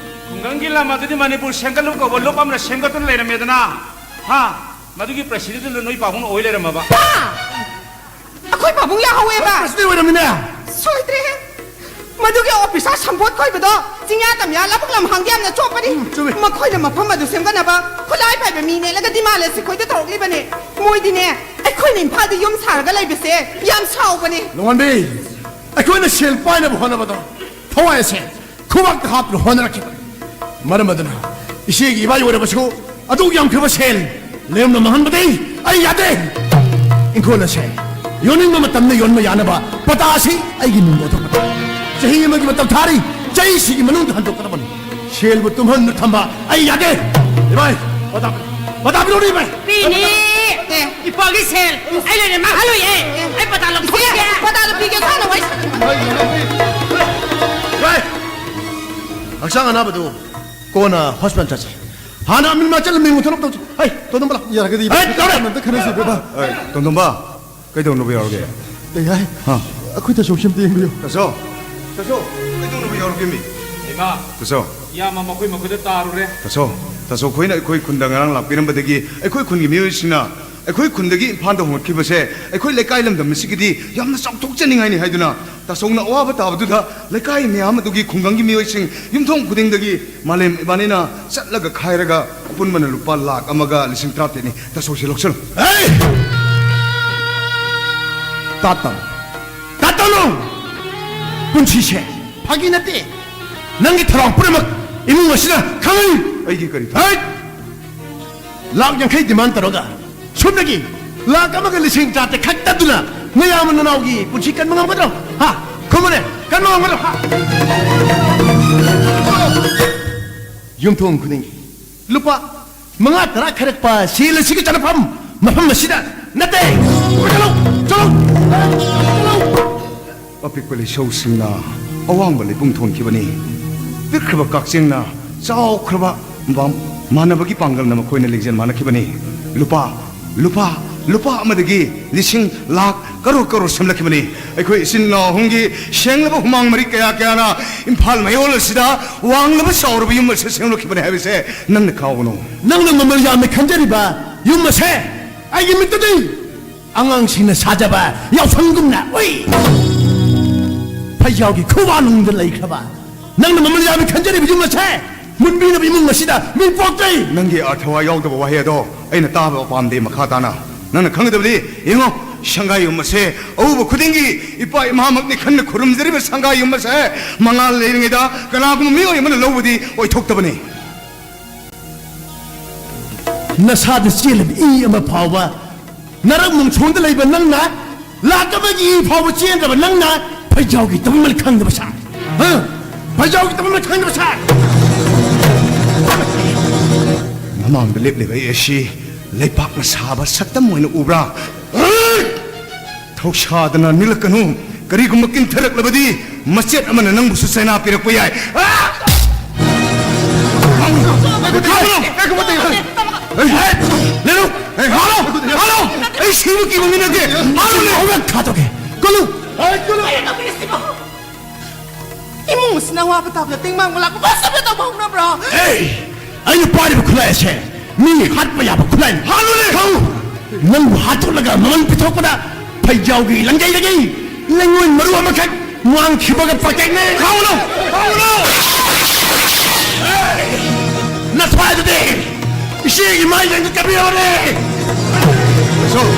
ꯈꯨꯡꯒꯪꯒꯤ ꯂꯝ ꯑꯗꯨꯗꯤ ꯃꯅꯤꯄꯨꯔ ꯁꯦꯝꯒꯠꯂꯨ ꯀꯧꯕ ꯂꯨꯞ ꯑꯃꯅ ꯁꯦꯝꯒꯠꯇꯨꯅ ꯂꯩꯔꯝꯃꯦꯗꯅ꯫ ꯍꯥ? ꯃꯗꯨꯒꯤ ꯄ꯭ꯔꯁꯤꯗꯦꯟꯗꯨ ꯅꯣꯏ ꯄꯥꯕꯨꯡꯅ ꯑꯣꯏ ꯂꯩꯔꯝꯃꯕ꯫ ꯍꯥ? ꯑꯩꯈꯣꯏ ꯄꯥꯕꯨꯡ ꯌꯥꯍꯧꯋꯦꯕ꯫ ꯄ꯭ꯔꯁꯤꯗꯦꯟ ꯑꯣꯏꯔꯝꯃꯤꯅꯦ꯫ ꯁꯣꯏꯗ꯭ꯔꯦꯍꯦ꯫ ꯃꯗꯨꯒꯤ ꯑꯣꯐꯤꯁꯥꯔ ꯁꯝꯕꯣꯠ ꯈꯣꯏꯕꯗꯣ ꯆꯤꯡꯌꯥ ꯇꯝꯌꯥ ꯂꯧꯕꯨꯛ ꯂꯝꯍꯥꯡꯗ ꯌꯥꯝꯅ ꯆꯣꯞꯄꯅꯤ꯫ ꯎꯝ, ꯆꯨꯝꯃꯤ꯫ ꯃꯈꯣꯏꯅ ꯃꯐꯝ ꯑꯗꯨ ꯁꯦꯝꯒꯠꯅꯕ ꯈꯨꯠꯂꯥꯏ ꯄꯥꯏꯕ ꯃꯤ ꯅꯦꯛꯂꯒ ꯗꯤꯃꯥꯂꯦꯁ ꯈꯣꯏꯗ ꯇꯧꯔꯛꯂꯤꯕꯅꯤ꯫ ꯃꯣꯏꯗꯤꯅꯦ, ꯑꯩꯈꯣꯏꯅ ꯏꯝꯐꯥꯜꯗ ꯌꯨꯝ ꯁꯥꯔꯒ ꯂꯩꯕꯁꯦ ꯌꯥꯝ ꯁꯥꯎꯕꯅꯤ꯫ ꯅꯣꯡꯉꯥꯟꯕꯤ, ꯑꯩꯈꯣꯏꯅ ꯁꯦꯜ ꯄꯥꯏꯅꯕ ꯍꯣꯠꯅꯕꯗ ꯊꯋꯥꯏ ꯑꯁꯦ ꯈꯨꯕꯥꯛꯇ ꯍꯥꯞꯇꯨꯅ ꯍꯣꯠꯅꯔꯛꯈꯤꯕꯅꯤ꯫ ꯃꯔꯝ ꯑꯗꯨꯅ ꯏꯆꯦꯒꯤ ꯏꯕꯥ ꯑꯣꯏꯔꯕꯁꯨ ꯑꯗꯨꯛ ꯌꯥꯝꯈ꯭ꯔꯕ ꯁꯦꯜ ꯂꯦꯝꯅ ꯃꯥꯡꯍꯟꯕꯗꯤ ꯑꯩ ꯌꯥꯗꯦ꯫ ꯏꯪꯈꯣꯜ ꯑꯁꯦ ꯌꯣꯟꯅꯤꯡꯕ ꯃꯇꯝꯗ ꯌꯣꯟꯕ ꯌꯥꯅꯕ ꯄꯇꯥ ꯑꯁꯤ ꯑꯩꯒꯤ ꯃꯤꯡꯗ ꯑꯣꯟꯊꯣꯛꯄ ꯇꯥꯏ꯫ ꯆꯍꯤ ꯑꯃꯒꯤ ꯃꯇꯝ ꯊꯥꯔꯤ, ꯆꯍꯤꯁꯤꯒꯤ ꯃꯅꯨꯡꯗ ꯍꯟꯗꯣꯛꯀꯗꯕꯅꯤ꯫ ꯁꯦꯜꯕꯨ ꯇꯨꯝꯍꯟꯗꯨꯅ ꯊꯝꯕ ꯑꯩ ꯌꯥꯗꯦ꯫ ꯏꯕꯥꯏ, ꯄꯇꯥ, ꯄꯇꯥ ꯄꯤꯔꯛꯎꯅꯦ, ꯏꯕꯥꯏ꯫ ꯄꯤꯅꯤ꯫ ꯑꯦ꯫ ꯏꯄꯥꯒꯤ ꯁꯦꯜ ꯑꯩ ꯂꯩꯔꯦ ꯃꯥꯡꯍꯜꯂꯣꯏꯌꯦ꯫ ꯑꯩ ꯄꯇꯥ ꯂꯧꯊꯣꯛꯀꯦ꯫ ꯄꯇꯥ ꯂꯧꯊꯣꯛꯀꯦ, ꯁꯥꯟꯅ ꯋꯥꯔꯤ ꯁꯥꯟꯅ꯫ ꯏꯕꯥꯏ, ꯍꯛꯆꯥꯡ ꯑꯅꯥꯕꯗꯨ ꯀꯣꯟꯅ ꯍꯣꯁꯄꯤꯇꯥꯜ ꯆꯠꯁꯤ꯫ ꯍꯥꯟꯅ ꯑꯃꯤꯟ ꯃꯆꯜ ꯃꯤꯡ ꯃꯨꯊꯠꯅꯕ ꯇꯧꯁꯤ꯫ ꯍꯩ, ꯇꯣꯟꯗꯣꯝꯕ ꯂꯥꯛꯑꯣ꯫ ꯌꯥꯔꯒꯗꯤ ꯍꯩ, ꯇꯧꯔꯦ꯫ ꯑꯝꯇ ꯈꯟꯅꯁꯤ, ꯕꯦꯕꯥ꯫ ꯑꯦ, ꯇꯣꯟꯗꯣꯝꯕ, ꯀꯩꯗꯧꯅꯕ ꯌꯥꯎꯔꯒꯦ? ꯂꯩ ꯍꯥꯏ꯫ ꯍꯥ? ꯑꯩꯈꯣꯏ ꯇꯥꯆꯧꯁꯤ ꯑꯝꯇ ꯌꯦꯡꯕꯤꯌꯨ꯫ ꯇꯥꯆꯧ, ꯇꯥꯆꯧ, ꯀꯩꯗꯧꯅꯕ ꯌꯥꯎꯔꯒꯦ ꯃꯤ? ꯏꯃꯥ, ꯇꯥꯆꯧ꯫ ꯏꯌꯥꯝꯕ ꯃꯈꯣꯏ ꯃꯈꯣꯏꯗ ꯇꯥꯔꯨꯔꯦ꯫ ꯇꯥꯆꯧ, ꯇꯥꯆꯧ ꯈꯣꯏꯅ ꯑꯩꯈꯣꯏ ꯈꯨꯟꯗ ꯉꯔꯥꯡ ꯂꯥꯛꯄꯤꯔꯝꯕꯗꯒꯤ ꯑꯩꯈꯣꯏ ꯈꯨꯟꯒꯤ ꯃꯤꯑꯣꯏꯁꯤꯡꯅ ꯑꯩꯈꯣꯏ ꯈꯨꯟꯗꯒꯤ ꯏꯝꯐꯥꯜꯗ ꯍꯣꯡꯂꯛꯈꯤꯕꯁꯦ ꯑꯩꯈꯣꯏ ꯂꯩꯀꯥꯏ ꯂꯝꯗꯝ ꯑꯁꯤꯒꯤꯗꯤ ꯌꯥꯝꯅ ꯆꯥꯎꯊꯣꯛꯆꯅꯤꯡꯉꯥꯏꯅꯤ ꯍꯥꯏꯗꯨꯅ ꯇꯥꯆꯧꯅ ꯑꯋꯥꯕ ꯇꯥꯕꯗꯨꯗ ꯂꯩꯀꯥꯏ ꯃꯌꯥꯝ ꯑꯗꯨꯒꯤ ꯈꯨꯡꯒꯪꯒꯤ ꯃꯤꯑꯣꯏꯁꯤꯡ ꯌꯨꯝꯊꯣꯡ ꯈꯨꯗꯤꯡꯗꯒꯤ ꯃꯥꯂꯦꯝ ꯏꯕꯥꯅꯤꯅ ꯆꯠꯂꯒ ꯈꯥꯏꯔꯒ ꯑꯄꯨꯟꯕꯅ ꯂꯨꯄꯥ ꯂꯥꯈ ꯑꯃꯒ ꯂꯤꯁꯤꯡ ꯇꯔꯥꯇꯔꯦꯠꯅꯤ꯫ ꯇꯥꯆꯧꯁꯤ ꯂꯧꯁꯜꯂꯨ꯫ ꯍꯦ! ꯇꯥꯠꯇꯝ! ꯇꯥꯠꯇꯝꯂꯨ! ꯄꯨꯟꯁꯤꯁꯦ ꯐꯥꯒꯤ ꯅꯠꯇꯦ꯫ ꯅꯪꯒꯤ ꯊꯧꯔꯥꯡ ꯄꯨꯝꯅꯃꯛ ꯏꯃꯨꯡ ꯑꯁꯤꯅ ꯈꯪꯍꯟ꯫ ꯑꯩꯒꯤ ꯀꯔꯤ ꯊꯧꯔꯥꯡ? ꯍꯦ! ꯂꯥꯈ ꯌꯥꯡꯈꯩ ꯗꯤꯃꯥꯟ ꯇꯧꯔꯒ ꯁꯣꯝꯗꯒꯤ ꯂꯥꯈ ꯑꯃꯒ ꯂꯤꯁꯤꯡ ꯇꯔꯥꯇꯔꯦꯠ ꯈꯛꯇꯗꯨꯅ ꯅꯌꯥꯝꯕ ꯅꯅꯥꯎꯒꯤ ꯄꯨꯟꯁꯤ ꯀꯟꯕ ꯉꯝꯒꯗ꯭ꯔꯣ? ꯍꯥ? ꯈꯨꯝꯃꯨꯅꯦ, ꯀꯟꯕ ꯉꯝꯒꯗ꯭ꯔꯣ? ꯍꯥ? ꯌꯨꯝꯊꯣꯡ ꯈꯨꯗꯤꯡꯒꯤ ꯂꯨꯄꯥ ꯃꯉꯥ ꯇꯔꯥ ꯈꯥꯏꯔꯛꯄ ꯁꯦꯜ ꯑꯁꯤꯒꯤ ꯆꯠꯅꯐꯝ ꯃꯐꯝ ꯑꯁꯤꯗ ꯅꯠꯇꯦ꯫ ꯆꯠꯂꯣ, ꯆꯠꯂꯣ, ꯆꯠꯂꯣ꯫ ꯑꯄꯤꯛꯄ ꯂꯩꯁꯧꯁꯤꯡꯅ ꯑꯋꯥꯡꯕ ꯂꯩꯄꯨꯡ ꯊꯣꯟꯈꯤꯕꯅꯤ꯫ ꯄꯤꯛꯈ꯭ꯔꯕ ꯀꯛꯆꯦꯡꯅ ꯆꯥꯎꯈ꯭ꯔꯕ ꯃꯥꯟꯅꯕꯒꯤ ꯄꯥꯡꯒꯜꯅ ꯃꯈꯣꯏꯅ ꯂꯤꯡꯖꯦꯜ ꯃꯥꯟꯅꯈꯤꯕꯅꯤ꯫ ꯂꯨꯄꯥ, ꯂꯨꯄꯥ, ꯂꯨꯄꯥ ꯑꯃꯗꯒꯤ ꯂꯤꯁꯤꯡ, ꯂꯥꯛ, ꯀꯔꯣꯔ ꯀꯔꯣꯔ ꯁꯦꯝꯂꯛꯈꯤꯕꯅꯤ꯫ ꯑꯩꯈꯣꯏ ꯏꯆꯤꯟ ꯏꯅꯥꯎ ꯑꯍꯨꯝꯒꯤ ꯁꯦꯡꯂꯕ ꯍꯨꯃꯥꯡ ꯃꯔꯤ ꯀꯌꯥ ꯀꯌꯥꯅ ꯏꯝꯐꯥꯜ ꯃꯌꯣꯜ ꯑꯁꯤꯗ ꯋꯥꯡꯂꯕ ꯆꯥꯎꯔꯕ ꯌꯨꯝ ꯑꯁꯤ ꯁꯦꯝꯂꯛꯈꯤꯕꯅꯤ ꯍꯥꯏꯕꯁꯦ ꯅꯪꯅ ꯀꯥꯎꯒꯅꯨ꯫ ꯅꯪꯅ ꯃꯃꯜ ꯌꯥꯝꯅ ꯈꯟꯖꯔꯤꯕ ꯌꯨꯝ ꯑꯁꯦ ꯑꯩꯒꯤ ꯃꯤꯠꯇꯗꯤ ꯑꯉꯥꯡꯁꯤꯡꯅ ꯁꯥꯖꯕ ꯌꯥꯎꯁꯪꯒꯨꯝꯅ, ꯎꯏ! ꯐꯩꯖꯥꯎꯒꯤ ꯈꯨꯋꯥꯅꯨꯡꯗ ꯂꯩꯈ꯭ꯔꯕ ꯅꯪꯅ ꯃꯃꯜ ꯌꯥꯝꯅ ꯈꯟꯖꯔꯤꯕ ꯌꯨꯝ ꯑꯁꯦ ꯃꯨꯟꯕꯤꯅꯕ ꯏꯃꯨꯡ ꯑꯁꯤꯗ ꯃꯤ ꯄꯣꯛꯇ꯭ꯔꯤ꯫ ꯅꯪꯒꯤ ꯑꯔꯊꯋꯥ ꯌꯥꯎꯗꯕ ꯋꯥꯍꯩ ꯑꯗꯣ ꯑꯩꯅ ꯇꯥꯕ ꯄꯥꯝꯗꯦ꯫ ꯃꯈꯥ ꯇꯥꯅ ꯅꯪꯅ ꯈꯪꯒꯗꯕꯗꯤ, ꯌꯦꯡꯉꯣ, ꯁꯪꯒꯥꯏ ꯌꯨꯝ ꯑꯁꯦ ꯑꯎꯕ ꯈꯨꯗꯤꯡꯒꯤ ꯏꯄꯥ ꯏꯃꯥꯃꯛꯅꯤ ꯈꯟꯅ ꯈꯨꯔꯨꯝꯖꯔꯤꯕ ꯁꯪꯒꯥꯏ ꯌꯨꯝ ꯑꯁꯦ ꯃꯉꯥꯜ ꯂꯩꯔꯤꯉꯩꯗ ꯀꯅꯥꯒꯨꯝꯕ ꯃꯤꯑꯣꯏ ꯑꯃꯅ ꯂꯧꯕꯗꯤ ꯑꯣꯏꯊꯣꯛꯇꯕꯅꯤ꯫ ꯅꯁꯥꯗ ꯆꯦꯜꯂꯤꯕ ꯏ ꯑꯃ ꯐꯥꯎꯕ, ꯅꯔꯛ ꯃꯣꯡꯁꯣꯡꯗ ꯂꯩꯕ ꯅꯪꯅ, ꯂꯥꯛ ꯑꯃꯒꯤ ꯏ ꯐꯥꯎꯕ ꯆꯦꯟꯗ꯭ꯔꯕ ꯅꯪꯅ ꯐꯩꯖꯥꯎꯒꯤ ꯇꯝꯃꯜ ꯈꯪꯗꯕ ꯁꯥ꯫ ꯍꯥ? ꯐꯩꯖꯥꯎꯒꯤ ꯇꯝꯃꯜ ꯈꯪꯗꯕ ꯁꯥ꯫ ꯃꯃꯥꯡꯗ ꯂꯦꯞꯂꯤꯕ ꯑꯩ ꯑꯁꯤ ꯂꯩꯄꯥꯛꯅ ꯁꯥꯕ ꯁꯛꯇꯝ ꯑꯣꯏꯅ ꯎꯕ꯭ꯔꯥ? ꯊꯧꯁꯥꯗꯅ ꯅꯤꯜꯂꯛꯀꯅꯨ꯫ ꯀꯔꯤꯒꯨꯝꯕ ꯀꯤꯟꯊꯔꯛꯂꯕꯗꯤ ꯃꯆꯦꯠ ꯑꯃꯅ ꯅꯪꯕꯨꯁꯨ ꯆꯩꯅꯥ ꯄꯤꯔꯛꯄ ꯌꯥꯏ꯫ ꯑꯥ! ꯂꯩꯔꯨ! ꯍꯥꯠꯂꯣ! ꯍꯥꯠꯂꯣ! ꯑꯩ ꯁꯤꯕ ꯀꯤꯕ ꯃꯤ ꯅꯠꯇꯦ! ꯍꯥꯠꯂꯨꯅꯦ! ꯍꯧꯔꯛ ꯊꯥꯗꯣꯛꯀꯦ! ꯀꯜꯂꯨ! ꯏꯃꯨꯡ ꯑꯁꯤꯅ ꯑꯋꯥꯕ ꯇꯥꯕꯗ ꯇꯦꯡꯕꯥꯡꯕ ꯂꯥꯛꯄ ꯃꯁꯤꯕꯨ ꯇꯧꯕ ꯍꯧꯅꯕ꯭ꯔꯣ? ꯑꯦ! ꯑꯩꯅ ꯄꯥꯏꯔꯤꯕ ꯈꯨꯠꯂꯥꯏ ꯑꯁꯦ ꯃꯤ ꯍꯥꯠꯄ ꯌꯥꯕ ꯈꯨꯠꯂꯥꯏꯅꯤ꯫ ꯍꯥꯠꯂꯨꯅꯦ! ꯈꯪꯉꯨ! ꯅꯪꯕꯨ ꯍꯥꯠꯇꯣꯛꯂꯒ ꯃꯃꯜ ꯄꯤꯊꯣꯛꯄꯗ ꯐꯩꯖꯥꯎꯒꯤ ꯂꯪꯖꯩꯗꯒꯤ ꯂꯩꯉꯣꯏ ꯃꯔꯨ ꯑꯃꯈꯛ ꯃꯥꯡꯈꯤꯕꯒ ꯄꯥꯛꯇꯛꯅꯩ꯫ ꯈꯪꯉꯨꯅꯨ! ꯈꯪꯉꯨꯅꯨ! ꯑꯦ! ꯅꯊ꯭ꯋꯥꯏꯗꯨꯗꯤ ꯏꯆꯦꯒꯤ ꯃꯥꯏ ꯂꯪꯗ ꯀꯞꯄꯤꯔꯕꯅꯦ! ꯆꯠꯂꯣ!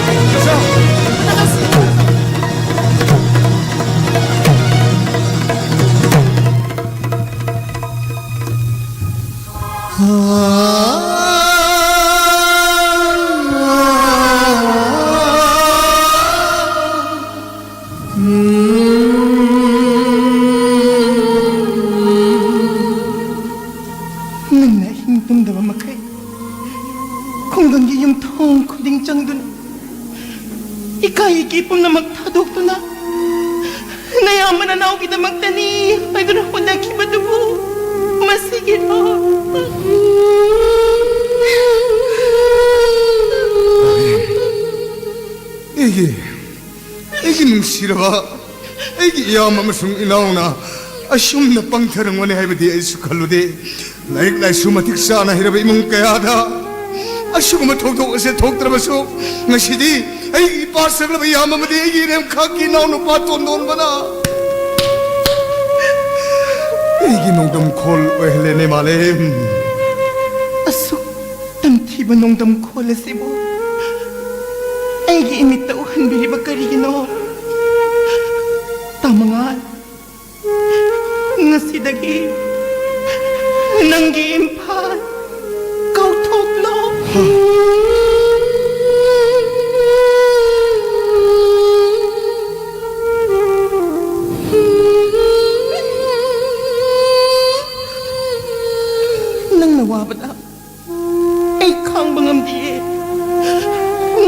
ꯆꯠꯂꯣ! ꯅꯪꯅ ꯑꯍꯤꯡ ꯇꯨꯝꯗꯕ ꯃꯈꯩ ꯈꯨꯡꯒꯪꯒꯤ ꯌꯨꯝꯊꯣꯡ ꯈꯨꯗꯤꯡ ꯆꯪꯗꯨꯅ ꯏꯀꯥꯏ ꯏꯀꯤ ꯄꯨꯝꯅꯃꯛ ꯊꯥꯗꯣꯛꯇꯨꯅ ꯑꯌꯥꯝꯕ ꯅꯅꯥꯎꯒꯤꯗꯃꯛꯇꯅꯤ ꯍꯥꯏꯗꯨꯅ ꯍꯣꯠꯅꯈꯤꯕꯗꯨꯕꯨ ꯃꯁꯤꯒꯤꯔꯣ? ꯑꯩꯒꯤ ꯑꯩꯒꯤ ꯅꯨꯡꯁꯤꯔꯕ, ꯑꯩꯒꯤ ꯏꯌꯥꯝꯕ ꯑꯃꯁꯨꯡ ꯏꯅꯥꯎꯅ ꯑꯁꯨꯝꯅ ꯄꯪꯊꯔꯝꯒꯅꯤ ꯍꯥꯏꯕꯗꯤ ꯑꯩꯁꯨ ꯈꯜꯂꯨꯗꯦ꯫ ꯂꯥꯏꯔꯤꯛ ꯂꯥꯏꯁꯨ ꯃꯇꯤꯛ ꯆꯥꯅ ꯍꯩꯔꯕ ꯏꯃꯨꯡ ꯀꯌꯥꯗ ꯑꯁꯤꯒꯨꯝꯕ ꯊꯧꯗꯣꯛ ꯑꯁꯤ ꯊꯣꯛꯇ꯭ꯔꯕꯁꯨ, ꯉꯁꯤꯗꯤ ꯑꯩꯒꯤ ꯏꯄꯥ ꯁꯛꯂꯕ ꯏꯌꯥꯝꯕ ꯑꯃꯗꯤ ꯑꯩꯒꯤ ꯏꯔꯦꯝꯈꯥꯛꯀꯤ ꯏꯅꯥꯎꯅꯨꯄꯥ ꯇꯣꯟꯗꯣꯟꯕꯅ ꯑꯩꯒꯤ ꯅꯣꯡꯗꯝꯈꯣꯜ ꯑꯣꯏꯍꯜꯂꯦꯅꯦ, ꯃꯥꯂꯦꯝ꯫ ꯑꯁꯨꯛ ꯇꯝꯊꯤꯕ ꯅꯣꯡꯗꯝ ꯈꯣꯜ ꯑꯁꯤꯕꯨ ꯑꯩꯒꯤ ꯏꯃꯤꯠꯇ ꯎꯍꯟꯕꯤꯔꯤꯕ ꯀꯔꯤꯒꯤꯅꯣ? ꯇꯥꯃꯉꯥꯜ, ꯉꯁꯤꯗꯒꯤ ꯅꯪꯒꯤ ꯏꯝꯐꯥꯜ ꯀꯥꯎꯊꯣꯛꯂꯣ꯫ ꯅꯪꯅ ꯋꯥꯕꯗ ꯑꯩ ꯈꯥꯡꯕ ꯉꯝꯗꯤꯌꯦ꯫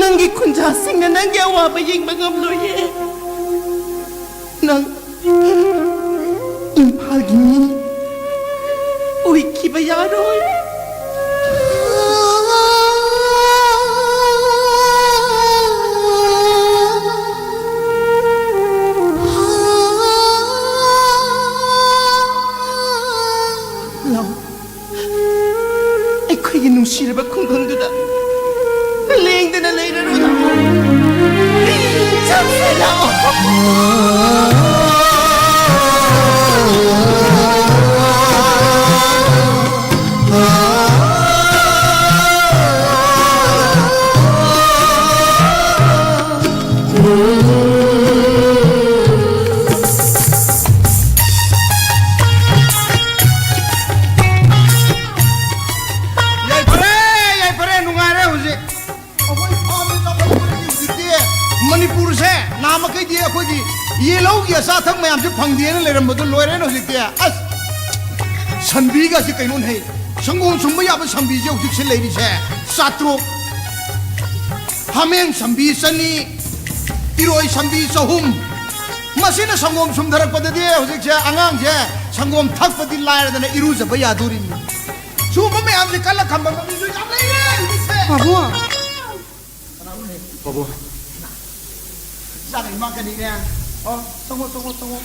ꯅꯪꯒꯤ ꯈꯨꯟꯖꯥꯁꯤꯡꯅ ꯅꯪꯒꯤ ꯑꯋꯥꯕ ꯌꯦꯡꯕ ꯉꯝꯂꯣꯏꯌꯦ꯫ ꯅꯪ ꯏꯝꯐꯥꯜꯒꯤ ꯃꯤ ꯑꯣꯏꯈꯤꯕ ꯌꯥꯔꯣꯏ꯫ ꯂꯥꯛꯑꯣ, ꯑꯩꯈꯣꯏꯒꯤ ꯅꯨꯡꯁꯤꯔꯕ ꯈꯨꯡꯒꯪꯗꯨꯗ ꯂꯦꯡꯗꯅ ꯂꯩꯔꯔꯣ꯫ ꯂꯥꯛꯑꯣ, ꯆꯠꯁꯦ, ꯂꯥꯛꯑꯣ꯫ ꯌꯥꯏꯐꯔꯦ, ꯌꯥꯏꯐꯔꯦ, ꯅꯨꯡꯉꯥꯏꯔꯦ ꯍꯧꯖꯤꯛ꯫ ꯑꯩꯈꯣꯏ ꯐꯥꯝꯗ ꯆꯥꯎꯈꯠꯄꯒꯤ ꯍꯧꯖꯤꯛꯇꯤ ꯃꯅꯤꯄꯨꯔꯁꯦ ꯅꯍꯥꯟꯃꯈꯩꯗꯤ ꯑꯩꯈꯣꯏꯒꯤ ꯌꯦꯜꯍꯧꯒꯤ ꯑꯆꯥ ꯑꯊꯛ ꯃꯌꯥꯝꯁꯦ ꯐꯪꯗꯦꯅ ꯂꯩꯔꯝꯕꯗꯣ ꯂꯣꯏꯔꯦꯅꯦ ꯍꯧꯖꯤꯛꯇꯤ꯫ ꯑꯁ, ꯁꯟꯕꯤꯒꯁꯤ ꯀꯩꯅꯣꯅꯦ, ꯁꯪꯒꯣꯝ ꯁꯨꯝꯕ ꯌꯥꯕ ꯁꯟꯕꯤꯁꯦ ꯍꯧꯖꯤꯛꯁꯦ ꯂꯩꯔꯤꯁꯦ ꯆꯥꯇ꯭ꯔꯨꯛ, ꯍꯥꯃꯦꯡ ꯁꯟꯕꯤ ꯆꯅꯤ, ꯏꯔꯣꯏ ꯁꯟꯕꯤ ꯆꯍꯨꯝ, ꯃꯁꯤꯅ ꯁꯪꯒꯣꯝ ꯁꯨꯝꯊꯔꯛꯄꯗꯗꯤ ꯍꯧꯖꯤꯛꯁꯦ ꯑꯉꯥꯡꯁꯦ ꯁꯪꯒꯣꯝ ꯊꯛꯄꯗꯤ ꯂꯥꯏꯔꯗꯅ ꯏꯔꯨꯖꯕ ꯌꯥꯗꯣꯔꯤꯅꯤ꯫ ꯁꯤꯒꯨꯝꯕ ꯃꯌꯥꯝꯁꯦ ꯀꯜꯂ ꯊꯝꯕ ꯃꯤꯁꯨ ꯌꯥꯝ ꯂꯩꯔꯦ ꯍꯧꯖꯤꯛꯁꯦ꯫ ꯄꯥꯕꯨꯡ꯫ ꯀꯅꯥꯅꯣꯅꯦ? ꯄꯥꯕꯨꯡ꯫ ꯆꯥꯛ ꯏꯃꯥ ꯀꯅꯤꯅꯦ? ꯑꯣ, ꯆꯪꯉꯣ, ꯆꯪꯉꯣ, ꯆꯪꯉꯣ꯫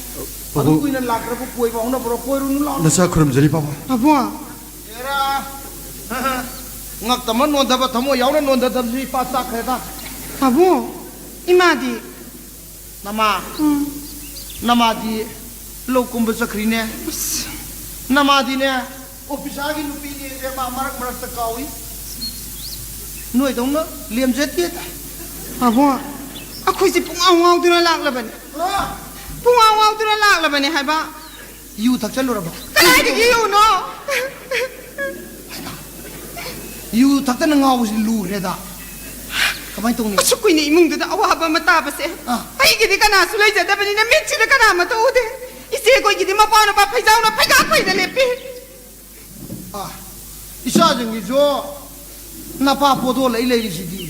ꯄꯥꯕꯨꯡ꯫ ꯑꯗꯨ ꯀꯨꯏꯅ ꯂꯥꯛꯇ꯭ꯔꯕ ꯀꯣꯏꯕ ꯍꯧꯅꯕ꯭ꯔꯣ? ꯀꯣꯏꯔꯨꯅꯨ ꯂꯥꯛꯑꯣ꯫ ꯅꯁꯥ ꯈꯨꯔꯨꯝꯖꯔꯤ ꯄꯥꯕꯨꯡ꯫ ꯄꯥꯕꯨꯡ꯫ ꯑꯦꯔꯥ, ꯉꯛꯇꯃꯛ ꯅꯣꯟꯊꯕ, ꯊꯃꯣꯏ ꯌꯥꯎꯅ ꯅꯣꯟꯊꯗꯕꯁꯤ ꯏꯄꯥ ꯆꯥꯛꯈ꯭ꯔꯦꯗ꯫ ꯄꯥꯕꯨꯡ, ꯏꯃꯥꯗꯤ? ꯅꯃꯥ꯫ ꯎꯝ꯫ ꯅꯃꯥꯗꯤ ꯂꯧ ꯀꯨꯝꯕ ꯆꯠꯈ꯭ꯔꯤꯅꯦ꯫ ꯑꯁ꯫ ꯅꯃꯥꯗꯤꯅꯦ, ꯑꯣꯐꯤꯁꯥꯔꯒꯤ ꯅꯨꯄꯤꯅꯦꯁꯦ ꯃꯥ ꯃꯔꯛ ꯃꯔꯛꯇ ꯀꯥꯎꯏ꯫ ꯅꯣꯏꯗꯧꯅ ꯂꯦꯝꯖꯗꯦꯗ꯫ ꯄꯥꯕꯨꯡ, ꯑꯩꯈꯣꯏꯁꯦ ꯄꯨꯡꯉꯥꯎ ꯉꯥꯎꯗꯨꯅ ꯂꯥꯛꯂꯕꯅꯦ꯫ ꯍꯥ? ꯄꯨꯡꯉꯥꯎ ꯉꯥꯎꯗꯨꯅ ꯂꯥꯛꯂꯕꯅꯦ ꯍꯥꯏꯕ꯫ ꯌꯨ ꯊꯛꯆꯜꯂꯨꯔꯕ? ꯀꯗꯥꯏꯗꯒꯤ ꯌꯨꯅꯣ? ꯍꯩꯃꯥ, ꯌꯨ ꯊꯛꯇꯅ ꯉꯥꯎꯕꯁꯤ ꯂꯨꯈ꯭ꯔꯦꯗ꯫ ꯀꯃꯥꯏꯅ ꯇꯧꯅꯤ? ꯑꯁꯨꯛ ꯀꯨꯏꯅ ꯏꯃꯨꯡꯗꯨꯗ ꯑꯋꯥꯕ ꯑꯃ ꯇꯥꯕꯁꯦ꯫ ꯑꯥ꯫ ꯑꯩꯒꯤꯗꯤ ꯀꯅꯥꯁꯨ ꯂꯩꯖꯗꯕꯅꯤꯅ ꯃꯤꯠꯁꯤꯗ ꯀꯅꯥꯃꯠꯇ ꯎꯗꯦ꯫ ꯏꯆꯦꯈꯣꯏꯒꯤꯗꯤ ꯃꯄꯥ ꯅꯨꯄꯥ ꯐꯩꯖꯥꯎꯅ ꯐꯩꯒꯥꯛ ꯐꯩꯅ ꯂꯦꯞꯄꯤ꯫ ꯑꯥ, ꯏꯆꯥꯁꯤꯡꯒꯤꯁꯨ ꯅꯄꯥ ꯄꯣꯗꯣꯜꯂꯛꯏ ꯂꯩꯔꯤꯁꯤꯗꯤ꯫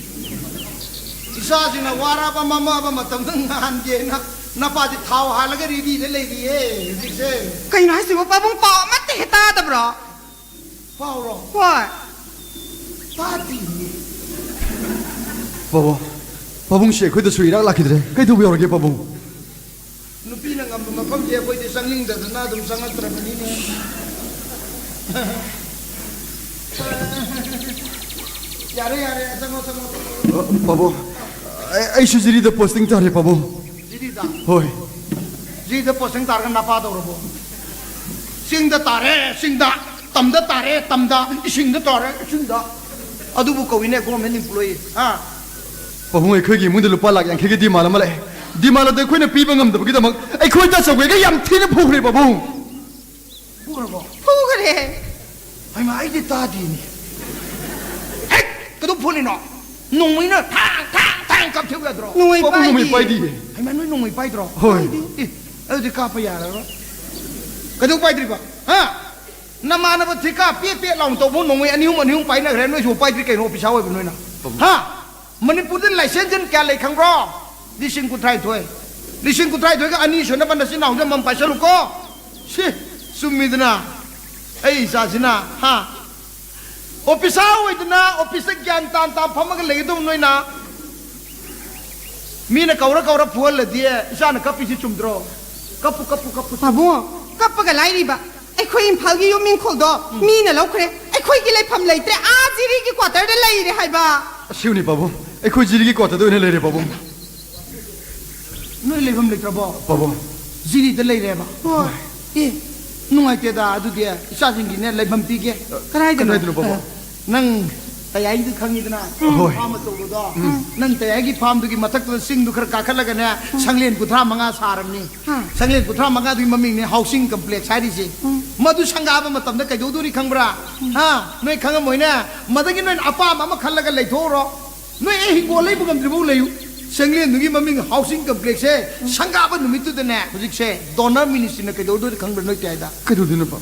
ꯏꯆꯥꯁꯤꯡꯅ ꯋꯥꯔꯕ ꯃꯃꯕ ꯃꯇꯝꯗ ꯉꯥꯟꯒꯦꯅ ꯅꯄꯥꯗꯤ ꯊꯥꯎ ꯍꯥꯜꯂꯒ ꯔꯦꯗꯤꯗ ꯂꯩꯔꯤꯌꯦ ꯍꯧꯖꯤꯛꯁꯦ꯫ ꯀꯩꯅꯣ ꯍꯥꯏꯁꯤꯕꯣ? ꯄꯥꯕꯨꯡ ꯄꯥꯎ ꯑꯃꯠꯇ ꯍꯦꯛ ꯇꯥꯗꯕ꯭ꯔꯣ? ꯄꯥꯎꯔꯣ? ꯍꯣꯏ꯫ ꯇꯥꯗꯤꯌꯦ꯫ ꯄꯥꯕꯨꯡ, ꯄꯥꯕꯨꯡꯁꯦ ꯑꯩꯈꯣꯏꯗꯁꯨ ꯏꯔꯥꯛ ꯂꯥꯛꯈꯤꯗ꯭ꯔꯦ꯫ ꯀꯩꯗꯧꯕ ꯌꯥꯎꯔꯒꯦ ꯄꯥꯕꯨꯡ? ꯅꯨꯄꯤꯅ ꯉꯝꯕ ꯃꯐꯝꯁꯦ ꯑꯩꯈꯣꯏꯗꯤ ꯆꯪꯅꯤꯡꯗꯗꯅ ꯑꯗꯨꯝ ꯆꯪꯉꯛꯇ꯭ꯔꯕꯅꯤꯅꯦ꯫ ꯌꯥꯔꯦ, ꯌꯥꯔꯦ, ꯆꯪꯉꯣ, ꯆꯪꯉꯣ꯫ ꯑ, ꯄꯥꯕꯨꯡ, ꯑꯩ, ꯑꯩꯁꯨ ꯖꯤꯔꯤꯗ ꯄꯣꯁꯇꯤꯡ ꯇꯥꯔꯦ ꯄꯥꯕꯨꯡ꯫ ꯖꯤꯔꯤꯗ? ꯍꯣꯏ꯫ ꯖꯤꯔꯤꯗ ꯄꯣꯁꯇꯤꯡ ꯇꯥꯔꯒ ꯅꯄꯥ ꯇꯧꯔꯕꯣ? ꯆꯤꯡꯗ ꯇꯥꯔꯦ, ꯆꯤꯡꯗ꯫ ꯇꯝꯗ ꯇꯥꯔꯦ, ꯇꯝꯗ꯫ ꯏꯁꯤꯡꯗ ꯇꯥꯔꯦ, ꯏꯁꯤꯡꯗ꯫ ꯑꯗꯨꯕꯨ ꯀꯧꯏꯅꯦ government employee, ꯍꯥ? ꯄꯥꯕꯨꯡ, ꯑꯩꯈꯣꯏꯒꯤ ꯏꯃꯨꯡꯗ ꯂꯨꯄꯥ ꯂꯥꯈ ꯌꯥꯡꯈꯩꯒꯤ demand ꯑꯃ ꯂꯥꯛꯑꯦ꯫ Demand ꯑꯗꯨ ꯑꯩꯈꯣꯏꯅ ꯄꯤꯕ ꯉꯝꯗꯕꯒꯤꯗꯃꯛ ꯑꯩꯈꯣꯏ ꯇꯥꯆꯧꯒꯩꯒ ꯌꯥꯝ ꯊꯤꯅ ꯐꯨꯈ꯭ꯔꯦ ꯄꯥꯕꯨꯡ꯫ ꯐꯨꯈ꯭ꯔꯕꯣ? ꯐꯨꯈ꯭ꯔꯦ꯫ ꯍꯩꯃꯥ, ꯑꯩꯗꯤ ꯇꯥꯗꯦꯅꯦ꯫ ꯍꯦꯛ! ꯀꯩꯗꯧ ꯐꯨꯅꯤꯅꯣ? ꯅꯣꯡꯃꯩꯅ ꯊꯥꯡ, ꯊꯥꯡ, ꯊꯥꯡ ꯀꯥꯞꯊꯦꯛꯎ ꯌꯥꯗ꯭ꯔꯣ? ꯅꯣꯡꯃꯩ ꯄꯥꯕꯨꯡ, ꯅꯣꯡꯃꯩ ꯄꯥꯏꯗꯤꯌꯦ꯫ ꯄꯥꯏꯗꯤꯌꯦ꯫ ꯍꯩꯃꯥ, ꯅꯣꯏ ꯅꯣꯡꯃꯩ ꯄꯥꯏꯗ꯭ꯔꯣ? ꯍꯣꯏ꯫ ꯄꯥꯏꯗꯦ꯫ ꯑꯦ, ꯑꯗꯨꯗꯤ ꯀꯥꯞꯄ ꯌꯥꯔꯔꯣꯏ꯫ ꯀꯩꯗꯧ ꯄꯥꯏꯗ꯭ꯔꯤꯕ? ꯍꯥ? ꯅꯃꯥꯟꯅꯕ ꯊꯤꯀꯥ ꯄꯦꯠ ꯄꯦꯠ ꯂꯥꯎꯅ ꯇꯧꯕ ꯅꯣꯡꯃꯩ ꯑꯅꯤ ꯑꯍꯨꯝ, ꯑꯅꯤ ꯑꯍꯨꯝ ꯄꯥꯏꯅꯈ꯭ꯔꯦ, ꯅꯣꯏꯁꯨ ꯄꯥꯏꯗ꯭ꯔꯤ ꯀꯩꯅꯣ, ꯑꯣꯐꯤꯁꯥꯔ ꯑꯣꯏꯕ ꯅꯣꯏꯅ? ꯄꯥꯕꯨꯡ꯫ ꯍꯥ? ꯃꯅꯤꯄꯨꯔꯗ ꯂꯥꯏꯁꯦꯟꯁ ꯀꯌꯥ ꯂꯩ ꯈꯪꯕ꯭ꯔꯣ? ꯂꯤꯁꯤꯡ ꯀꯨꯟꯊ꯭ꯔꯥꯅꯤꯊꯣꯏ꯫ ꯂꯤꯁꯤꯡ ꯀꯨꯟꯊ꯭ꯔꯥꯅꯤꯊꯣꯏꯒ ꯑꯅꯤ ꯁꯨꯅꯕ ꯅꯆꯤꯟ ꯅꯅꯥꯎꯁꯦ ꯃꯝ ꯄꯥꯏꯁꯜꯂꯨꯀꯣ꯫ ꯁꯤ, ꯆꯨꯝꯃꯤꯗꯅ꯫ ꯑꯩ ꯏꯆꯥꯁꯤꯅ, ꯍꯥ? ꯑꯣꯐꯤꯁꯥꯔ ꯑꯣꯏꯗꯅ ꯑꯣꯐꯤꯁꯇ ꯒ꯭ꯌꯥꯟ ꯇꯥꯟ ꯇꯥꯟ ꯐꯝꯃꯒ ꯂꯩꯒꯗꯧꯕ ꯅꯣꯏꯅ, ꯃꯤꯅ ꯀꯧꯔ ꯀꯧꯔ ꯐꯨꯍꯜꯂꯗꯤ ꯏꯆꯥꯅ ꯀꯞꯄꯤꯁꯤ ꯆꯨꯝꯗ꯭ꯔꯣ? ꯀꯞꯄꯨ, ꯀꯞꯄꯨ, ꯀꯞꯄꯨ꯫ ꯄꯥꯕꯨꯡ, ꯀꯞꯄꯒ ꯂꯥꯏꯔꯤꯕ ꯑꯩꯈꯣꯏ ꯏꯝꯐꯥꯜꯒꯤ ꯌꯨꯝ ꯏꯪꯈꯣꯜꯗꯣ ꯃꯤꯅ ꯂꯧꯈ꯭ꯔꯦ꯫ ꯑꯩꯈꯣꯏꯒꯤ ꯂꯩꯐꯝ ꯂꯩꯇ꯭ꯔꯦ꯫ ꯑꯥ ꯖꯤꯔꯤꯒꯤ ꯀ꯭ꯋꯥꯇꯔꯗ ꯂꯩꯔꯦ ꯍꯥꯏꯕ꯫ ꯑꯁꯤꯕꯨꯅꯤ ꯄꯥꯕꯨꯡ, ꯑꯩꯈꯣꯏ ꯖꯤꯔꯤꯒꯤ ꯀ꯭ꯋꯥꯇꯔꯗ ꯑꯣꯏꯅ ꯂꯩꯔꯦ ꯄꯥꯕꯨꯡ꯫ ꯅꯣꯏ ꯂꯩꯐꯝ ꯂꯩꯇ꯭ꯔꯕꯣ? ꯄꯥꯕꯨꯡ꯫ ꯖꯤꯔꯤꯗ ꯂꯩꯔꯦꯕ? ꯍꯣꯏ꯫ ꯑꯦ, ꯅꯨꯡꯉꯥꯏꯇꯦꯗ꯫ ꯑꯗꯨꯗꯤ ꯏꯆꯥꯁꯤꯡꯒꯤꯅꯦ ꯂꯩꯐꯝ ꯄꯤꯒꯦ꯫ ꯀꯗꯥꯏꯗꯅꯣ? ꯀꯗꯥꯏꯗꯅꯣ ꯄꯥꯕꯨꯡ? ꯑ, ꯅꯪ ꯇꯌꯥꯏꯒꯤꯗꯨ ꯈꯪꯉꯤꯗꯅ? ꯍꯣꯏ꯫ ꯐꯥꯝ ꯑꯆꯧꯕꯗꯣ? ꯎꯝ꯫ ꯅꯪ ꯇꯌꯥꯏꯒꯤ ꯐꯥꯝꯗꯨꯒꯤ ꯃꯊꯛꯇꯨꯗ ꯆꯤꯡꯗꯨ ꯈꯔ ꯀꯥꯈꯠꯂꯒꯅꯦ, ꯎꯝ꯫ ꯁꯪꯂꯦꯟ ꯀꯨꯟꯊ꯭ꯔꯥ ꯃꯉꯥ ꯁꯥꯔꯕꯅꯤ꯫ ꯎꯝ꯫ ꯁꯪꯂꯦꯟ ꯀꯨꯟꯊ꯭ꯔꯥ ꯃꯉꯥꯗꯨꯒꯤ ꯃꯃꯤꯡꯅꯦ ꯍꯥꯎꯁꯤꯡ ꯀꯝꯄ꯭ꯂꯦꯛꯁ ꯍꯥꯏꯔꯤꯁꯦ꯫ ꯎꯝ꯫ ꯃꯗꯨ ꯁꯪꯒꯥꯕ ꯃꯇꯝꯗ ꯀꯩꯗꯧꯗꯣꯔꯤ ꯈꯪꯕ꯭ꯔꯥ? ꯎꯝ꯫ ꯍꯥ? ꯅꯣꯏ ꯈꯪꯉꯝꯃꯣꯏꯅꯦ꯫ ꯃꯗꯒꯤ ꯅꯣꯏꯅ ꯑꯄꯥꯝꯕ ꯑꯃ ꯈꯜꯂꯒ ꯂꯩꯊꯣꯛꯎꯔꯣ꯫ ꯅꯣꯏ ꯑꯩ ꯍꯤꯡꯒꯣꯜ ꯂꯩꯕ ꯉꯝꯗ꯭ꯔꯤꯐꯥꯎ ꯂꯩꯌꯨ꯫ ꯁꯪꯂꯦꯟꯗꯨꯒꯤ ꯃꯃꯤꯡ ꯍꯥꯎꯁꯤꯡ ꯀꯝꯄ꯭ꯂꯦꯛꯁꯁꯦ ꯁꯪꯒꯥꯕ ꯅꯨꯃꯤꯠꯇꯨꯗꯅꯦ, ꯍꯧꯖꯤꯛꯁꯦ ꯗꯣꯅꯔ ꯃꯤꯅꯤꯁꯇ꯭ꯔꯤꯅ ꯀꯩꯗꯧꯗꯣꯏꯅꯣ ꯈꯪꯕ꯭ꯔꯥ ꯅꯣꯏ ꯇꯌꯥꯏꯗ? ꯀꯩꯗꯧꯗꯣꯏꯅꯣꯕ?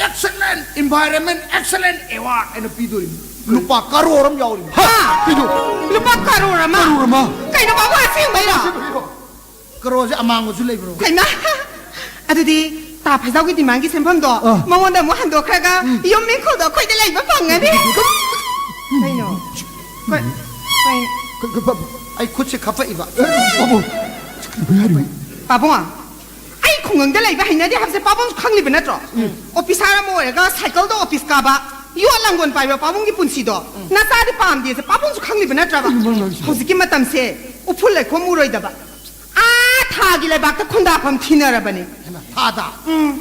ꯑꯦꯛꯁꯂꯦꯟ ꯏꯟꯚꯥꯏꯔꯟꯃꯦꯟ ꯑꯦꯛꯁꯂꯦꯟ ꯑꯦꯋꯥꯔꯗ ꯍꯥꯏꯅ ꯄꯤꯗꯣꯔꯤꯕꯅꯤ꯫ ꯂꯨꯄꯥ ꯀꯔꯣꯔ ꯑꯃ ꯌꯥꯎꯔꯤꯕꯅꯤ꯫ ꯍꯥ? ꯀꯩꯅꯣ? ꯂꯨꯄꯥ ꯀꯔꯣꯔ ꯑꯃ? ꯀꯔꯣꯔ ꯑꯃ? ꯀꯩꯅꯣ ꯕꯥꯕꯨ, ꯑꯁꯦꯡꯕꯩꯔꯣ? ꯑꯁꯦꯡꯕꯩꯔꯣ? ꯀꯔꯣꯔꯁꯦ ꯑꯃꯥꯡꯕꯁꯨ ꯂꯩꯕ꯭ꯔꯣ? ꯍꯩꯃꯥ! ꯑꯗꯨꯗꯤ ꯇꯥ ꯐꯩꯖꯥꯎꯒꯤ ꯗꯤꯃꯥꯟꯒꯤ ꯁꯦꯟꯐꯝꯗꯣ ꯑꯥ꯫ ꯃꯉꯣꯟꯗ ꯑꯃꯨꯛ ꯍꯟꯗꯣꯛꯈ꯭ꯔꯒ ꯌꯨꯝ ꯏꯪꯈꯣꯜꯗꯣ ꯑꯩꯈꯣꯏꯗ ꯂꯩꯕ ꯐꯪꯒꯅꯤ꯫ ꯀꯩꯅꯣ? ꯀꯩ-, ꯀꯩ-, ꯀ-, ꯀ-, ꯄꯥꯕꯨꯡ꯫ ꯑꯩ ꯈꯨꯠꯁꯦ ꯈꯞꯄꯛꯏꯕ꯫ ꯄꯥꯕꯨꯡ꯫ ꯀꯩꯅꯣ ꯍꯥꯏꯔꯤꯕ? ꯄꯥꯕꯨꯡ, ꯑꯩ ꯈꯨꯡꯒꯪꯗ ꯂꯩꯕ ꯍꯩꯅꯗꯦ ꯍꯥꯏꯕꯁꯦ ꯄꯥꯕꯨꯡꯁꯨ ꯈꯪꯂꯤꯕ ꯅꯠꯇ꯭ꯔꯣ? ꯎꯝ꯫ ꯑꯣꯐꯤꯁꯥꯔ ꯑꯃ ꯑꯣꯏꯔꯒ ꯁꯥꯏꯀꯜꯗ ꯑꯣꯐꯤꯁ ꯀꯥꯕ, ꯌꯣꯠ ꯂꯥꯡꯒꯣꯜ ꯄꯥꯏꯕ ꯄꯥꯕꯨꯡꯒꯤ ꯄꯨꯟꯁꯤꯗꯣ ꯎꯝ꯫ ꯅꯆꯥꯗꯤ ꯄꯥꯝꯗꯦꯁꯦ ꯄꯥꯕꯨꯡꯁꯨ ꯈꯪꯂꯤꯕ ꯅꯠꯇ꯭ꯔꯕ? ꯀꯩꯅꯣ ꯅꯪ ꯍꯥꯏꯁꯤꯕꯣ? ꯍꯧꯖꯤꯛꯀꯤ ꯃꯇꯝꯁꯦ ꯎꯐꯨꯜ ꯂꯩꯈꯣꯝ ꯎꯔꯣꯏꯗꯕ꯫ ꯑꯥ, ꯊꯥꯒꯤ ꯂꯩꯕꯥꯛꯇ ꯈꯨꯟꯗꯥꯐꯝ ꯊꯤꯅꯔꯕꯅꯤ꯫ ꯍꯩꯃꯥ, ꯊꯥꯗ? ꯎꯝ꯫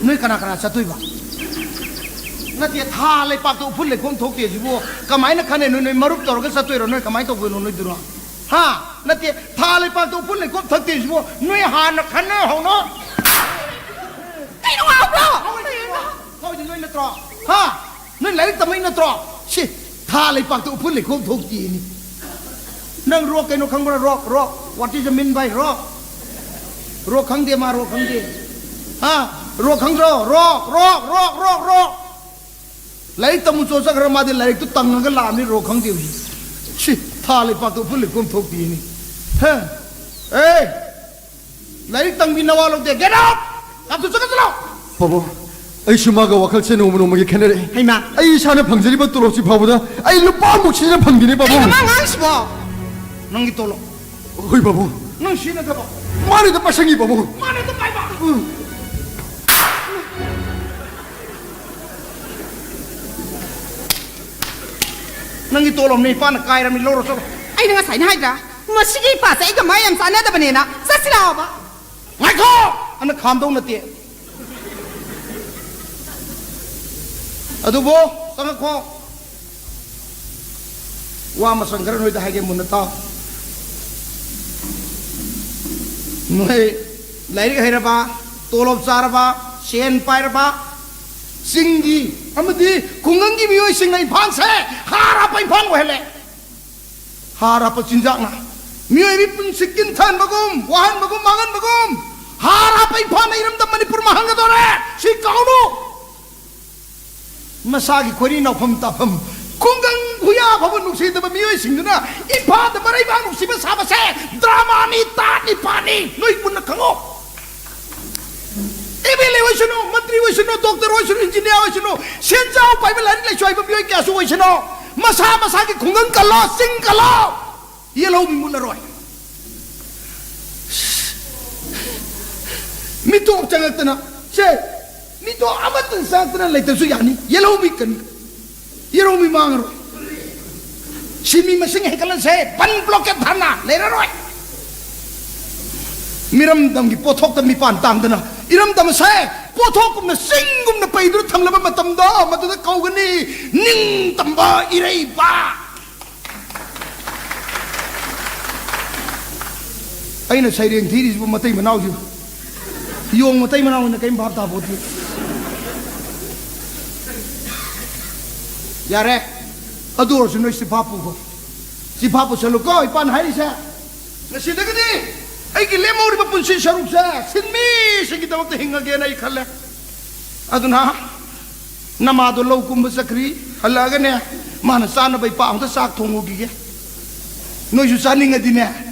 ꯅꯣꯏ ꯀꯅꯥ ꯀꯅꯥ ꯆꯠꯇꯣꯏꯕ? ꯅꯠꯇꯦ, ꯊꯥ ꯂꯩꯄꯥꯛꯇ ꯎꯐꯨꯜ ꯂꯩꯈꯣꯝ ꯊꯣꯛꯇꯦ ꯁꯤꯕꯨ ꯀꯃꯥꯏꯅ ꯈꯟꯅꯩ? ꯅꯣꯏ, ꯅꯣꯏ ꯃꯔꯨꯞ ꯇꯧꯔꯒ ꯆꯠꯇꯣꯏꯔꯣ? ꯅꯣꯏ ꯀꯃꯥꯏꯅ ꯇꯧꯗꯣꯏꯅꯣ ꯅꯣꯏꯗꯨꯅꯣ? ꯍꯥ? ꯅꯠꯇꯦ, ꯊꯥ ꯂꯩꯄꯥꯛꯇ ꯎꯐꯨꯜ ꯂꯩꯈꯣꯝ ꯊꯛꯇꯦ ꯁꯤꯕꯨ ꯅꯣꯏ ꯍꯥꯟꯅ ꯈꯟꯅꯍꯧꯅꯣ꯫ ꯀꯩꯅꯣ ꯉꯥꯎꯕ꯭ꯔꯣ? ꯍꯣꯏꯗꯤ ꯅꯣꯏ ꯅꯠꯇ꯭ꯔꯣ? ꯍꯥ? ꯅꯣꯏ ꯂꯥꯏꯔꯤꯛ ꯇꯝꯃꯛꯏ ꯅꯠꯇ꯭ꯔꯣ? ꯁꯤ ꯊꯥ ꯂꯩꯄꯥꯛꯇ ꯎꯐꯨꯜ ꯂꯩꯈꯣꯝ ꯊꯣꯛꯇꯦꯅꯤ꯫ ꯅꯪ ꯔꯣꯛ ꯀꯩꯅꯣ ꯈꯪꯕ꯭ꯔꯥ? Rock, rock. What is the mean by rock? Rock ꯈꯪꯗꯦ ꯃꯥ, ꯔꯣꯛ ꯈꯪꯗꯦ꯫ ꯍꯥ? ꯔꯣꯛ ꯈꯪꯗ꯭ꯔꯣ? Rock, rock, rock, rock, rock. ꯂꯥꯏꯔꯤꯛ ꯇꯝꯃꯨ ꯆꯣ ꯆꯠꯈ꯭ꯔ ꯃꯥꯗꯤ ꯂꯥꯏꯔꯤꯛꯇꯨ ꯇꯪꯉꯒ ꯂꯥꯛꯑꯕꯅꯤ, ꯔꯣꯛ ꯈꯪꯗꯦ ꯍꯧꯖꯤꯛ꯫ ꯁꯤ ꯊꯥ ꯂꯩꯄꯥꯛꯇ ꯎꯐꯨꯜ ꯂꯩꯈꯣꯝ ꯊꯣꯛꯇꯦꯅꯤ꯫ ꯍꯥ? ꯑꯦ, ꯂꯥꯏꯔꯤꯛ ꯇꯝꯕꯤ ꯅꯋꯥ ꯂꯧꯗꯦ꯫ Get out! ꯀꯥꯞꯊꯣꯛ ꯆꯠꯈ꯭ꯔꯣ, ꯆꯠꯂꯣ! ꯄꯥꯕꯨꯡ, ꯑꯩꯁꯨ ꯃꯥꯒ ꯋꯥꯈꯜꯁꯦ ꯅꯣꯡꯃ ꯅꯣꯡꯃꯒꯤ ꯈꯦꯠꯅꯔꯛꯑꯦ꯫ ꯍꯩꯃꯥ! ꯑꯩ ꯏꯁꯥꯅ ꯐꯪꯖꯔꯤꯕ ꯇꯣꯂꯣꯞꯁꯤ ꯐꯥꯎꯕꯗ ꯑꯩ ꯂꯨꯄꯥ ꯑꯃꯨꯛ ꯁꯤꯖꯤꯟꯅ ꯐꯪꯗꯦꯅꯦ, ꯄꯥꯕꯨꯡ꯫ ꯀꯩꯅꯣ ꯃꯥ ꯉꯥꯡꯉꯤꯁꯤꯕꯣ? ꯅꯪꯒꯤ ꯇꯣꯂꯣꯞ꯫ ꯍꯣꯏ, ꯄꯥꯕꯨꯡ꯫ ꯅꯪ ꯁꯤꯖꯤꯟꯅꯗꯕ꯫ ꯃꯥꯅ ꯍꯦꯛꯇ ꯄꯥꯏꯁꯟꯈꯤ, ꯄꯥꯕꯨꯡ꯫ ꯃꯥꯅ ꯍꯦꯛꯇ ꯄꯥꯏꯕ꯫ ꯎꯝ꯫ ꯅꯪꯒꯤ ꯇꯣꯂꯣꯞꯅꯦ, ꯏꯄꯥꯅ ꯀꯥꯏꯔꯝꯅꯤ, ꯂꯧꯔꯣ ꯆꯠꯂꯣ꯫ ꯑꯩꯅ ꯉꯁꯥꯏꯅ ꯍꯥꯏꯗ꯭ꯔꯥ? ꯃꯁꯤꯒꯤ ꯏꯄꯥꯁꯦ ꯑꯩꯒ ꯃꯥ ꯌꯥꯝ ꯆꯥꯟꯅꯗꯕꯅꯦꯅ꯫ ꯆꯠꯁꯤ ꯂꯥꯛꯑꯣꯕ꯫ ꯉꯥꯏꯈꯣ! ꯑꯅ ꯈꯥꯝꯗꯧ ꯅꯠꯇꯦ꯫ ꯑꯗꯨꯕꯨ, ꯆꯪꯉꯛꯈꯣ꯫ ꯋꯥ ꯃꯆꯪ ꯈꯔ ꯅꯣꯏꯗ ꯍꯥꯏꯒꯦ, ꯃꯨꯟꯅ ꯇꯥꯎ꯫ ꯅꯣꯏ ꯂꯥꯏꯔꯤꯛ ꯍꯩꯔꯕ, ꯇꯣꯂꯣꯞ ꯆꯥꯔꯕ, ꯁꯦꯟ ꯄꯥꯏꯔꯕ, ꯆꯤꯡꯒꯤ ꯑꯃꯗꯤ ꯈꯨꯡꯒꯪꯒꯤ ꯃꯤꯑꯣꯏꯁꯤꯡꯅ ꯏꯝꯐꯥꯜꯁꯦ ꯍꯥꯔ ꯍꯥꯞꯄ ꯏꯝꯐꯥꯜ ꯑꯣꯏꯍꯜꯂꯦ꯫ ꯍꯥꯔ ꯍꯥꯞꯄ ꯆꯤꯟꯖꯥꯛꯅ ꯃꯤꯑꯣꯏꯕꯒꯤ ꯄꯨꯟꯁꯤ ꯀꯤꯟꯊꯍꯟꯕꯒꯨꯝ, ꯋꯥꯍꯟꯕꯒꯨꯝ, ꯃꯥꯡꯍꯟꯕꯒꯨꯝ, ꯍꯥꯔ ꯍꯥꯞꯄ ꯏꯝꯐꯥꯜꯅ ꯏꯔꯝꯗꯝ ꯃꯅꯤꯄꯨꯔ ꯃꯥꯡꯍꯟꯒꯗꯧꯔꯦ꯫ ꯁꯤ ꯀꯥꯎꯅꯨ꯫ ꯃꯁꯥꯒꯤ ꯈꯣꯏꯔꯤ ꯅꯥꯎꯐꯝ ꯇꯥꯐꯝ, ꯈꯨꯡꯒꯪ ꯈꯨꯌꯥ ꯐꯥꯎꯕ ꯅꯨꯡꯁꯤꯗꯕ ꯃꯤꯑꯣꯏꯁꯤꯡꯗꯨꯅ ꯏꯝꯐꯥꯜꯗ ꯃꯔꯩꯕꯥꯛ ꯅꯨꯡꯁꯤꯕ ꯁꯥꯕꯁꯦ ꯗ꯭ꯔꯃꯥꯅꯤ, ꯇꯥꯠꯅꯤ, ꯄꯥꯠꯅꯤ꯫ ꯅꯣꯏ ꯃꯨꯟꯅ ꯈꯪꯉꯣ꯫ ꯑꯦꯝ ꯑꯦꯜ ꯑꯦ ꯑꯣꯏꯁꯅꯨ, ꯃꯟꯇ꯭ꯔꯤ ꯑꯣꯏꯁꯅꯨ, ꯗꯣꯛꯇꯔ ꯑꯣꯏꯁꯅꯨ, ꯏꯟꯖꯤꯅꯤꯌꯥꯔ ꯑꯣꯏꯁꯅꯨ, ꯁꯦꯟꯖꯥꯎ ꯄꯥꯏꯕ, ꯂꯥꯏꯔꯤꯛ ꯂꯥꯏꯁꯨ ꯍꯩꯕ ꯃꯤꯑꯣꯏ ꯀꯌꯥꯁꯨ ꯑꯣꯏꯁꯅꯨ, ꯃꯁꯥ ꯃꯁꯥꯒꯤ ꯈꯨꯡꯒꯪ ꯀꯜꯂꯣ, ꯆꯤꯡ ꯀꯜꯂꯣ꯫ ꯌꯦꯜꯍꯧꯃꯤ ꯃꯨꯠꯂꯔꯣꯏ꯫ ꯃꯤꯇꯣꯞ ꯆꯪꯉꯛꯇꯅ, ꯁꯦ, ꯃꯤꯇꯣꯞ ꯑꯃꯠꯇ ꯆꯪꯉꯛꯇꯅ ꯂꯩꯇ꯭ꯔꯁꯨ ꯌꯥꯅꯤ꯫ ꯌꯦꯜꯍꯧꯃꯤ ꯀꯟ-, ꯌꯦꯜꯍꯧꯃꯤ ꯃꯥꯡꯉꯔꯣꯏ꯫ ꯁꯤ ꯃꯤ ꯃꯁꯤꯡ ꯍꯦꯟꯒꯠꯍꯟꯁꯦ, ꯕꯟ ꯕ꯭ꯂꯣꯀꯦꯠ ꯊꯥꯅ ꯂꯩꯔꯔꯣꯏ꯫ ꯃꯤꯔꯝꯗꯝꯒꯤ ꯄꯣꯠꯊꯣꯛꯇ ꯃꯤꯄꯥꯟ ꯇꯥꯡꯗꯅ ꯏꯔꯝꯗꯝ ꯑꯁꯦ ꯄꯣꯠꯊꯣꯛꯀꯨꯝꯅ ꯆꯤꯡꯒꯨꯝꯅ ꯄꯩꯗꯨꯅ ꯊꯝꯂꯕ ꯃꯇꯝꯗꯣ ꯃꯗꯨꯗ ꯀꯧꯒꯅꯤ ꯅꯤꯡꯇꯝꯕ ꯏꯔꯩꯕꯥꯛ꯫ ꯑꯩꯅ ꯁꯩꯔꯦꯡ ꯊꯤꯔꯤꯁꯤꯕꯨ ꯃꯇꯩ ꯃꯅꯥꯎꯁꯤꯕꯨ, ꯌꯣꯡ ꯃꯇꯩ ꯃꯅꯥꯎꯅ ꯀꯔꯤꯝ ꯚꯥꯞ ꯇꯥꯄꯣꯠꯇꯦ꯫ ꯌꯥꯔꯦ, ꯑꯗꯨ ꯑꯣꯏꯔꯁꯨ ꯅꯣꯏ ꯆꯤꯐꯥ ꯄꯨꯈꯣ, ꯆꯤꯐꯥ ꯄꯨꯁꯜꯂꯨꯀꯣ꯫ ꯏꯄꯥꯅ ꯍꯥꯏꯔꯤꯁꯦ, ꯉꯁꯤꯗꯒꯤꯗꯤ ꯑꯩꯒꯤ ꯂꯦꯝꯍꯧꯔꯤꯕ ꯄꯨꯟꯁꯤ ꯁꯔꯨꯛꯁꯦ ꯁꯤꯟꯃꯤꯁꯤꯡꯒꯤꯗꯃꯛꯇ ꯍꯤꯡꯉꯒꯦꯅ ꯑꯩ ꯈꯜꯂꯦ꯫ ꯑꯗꯨꯅ ꯅꯃꯥꯗꯣ ꯂꯧ ꯀꯨꯝꯕ ꯆꯠꯈ꯭ꯔꯤ, ꯍꯜꯂꯛꯑꯒꯅꯦ ꯃꯥꯅ ꯆꯥꯅꯕ ꯏꯄꯥ ꯑꯝꯇ ꯆꯥꯛ ꯊꯣꯡꯉꯨꯈꯤꯒꯦ꯫ ꯅꯣꯏꯁꯨ ꯆꯥꯅꯤꯡꯉꯗꯤꯅꯦ,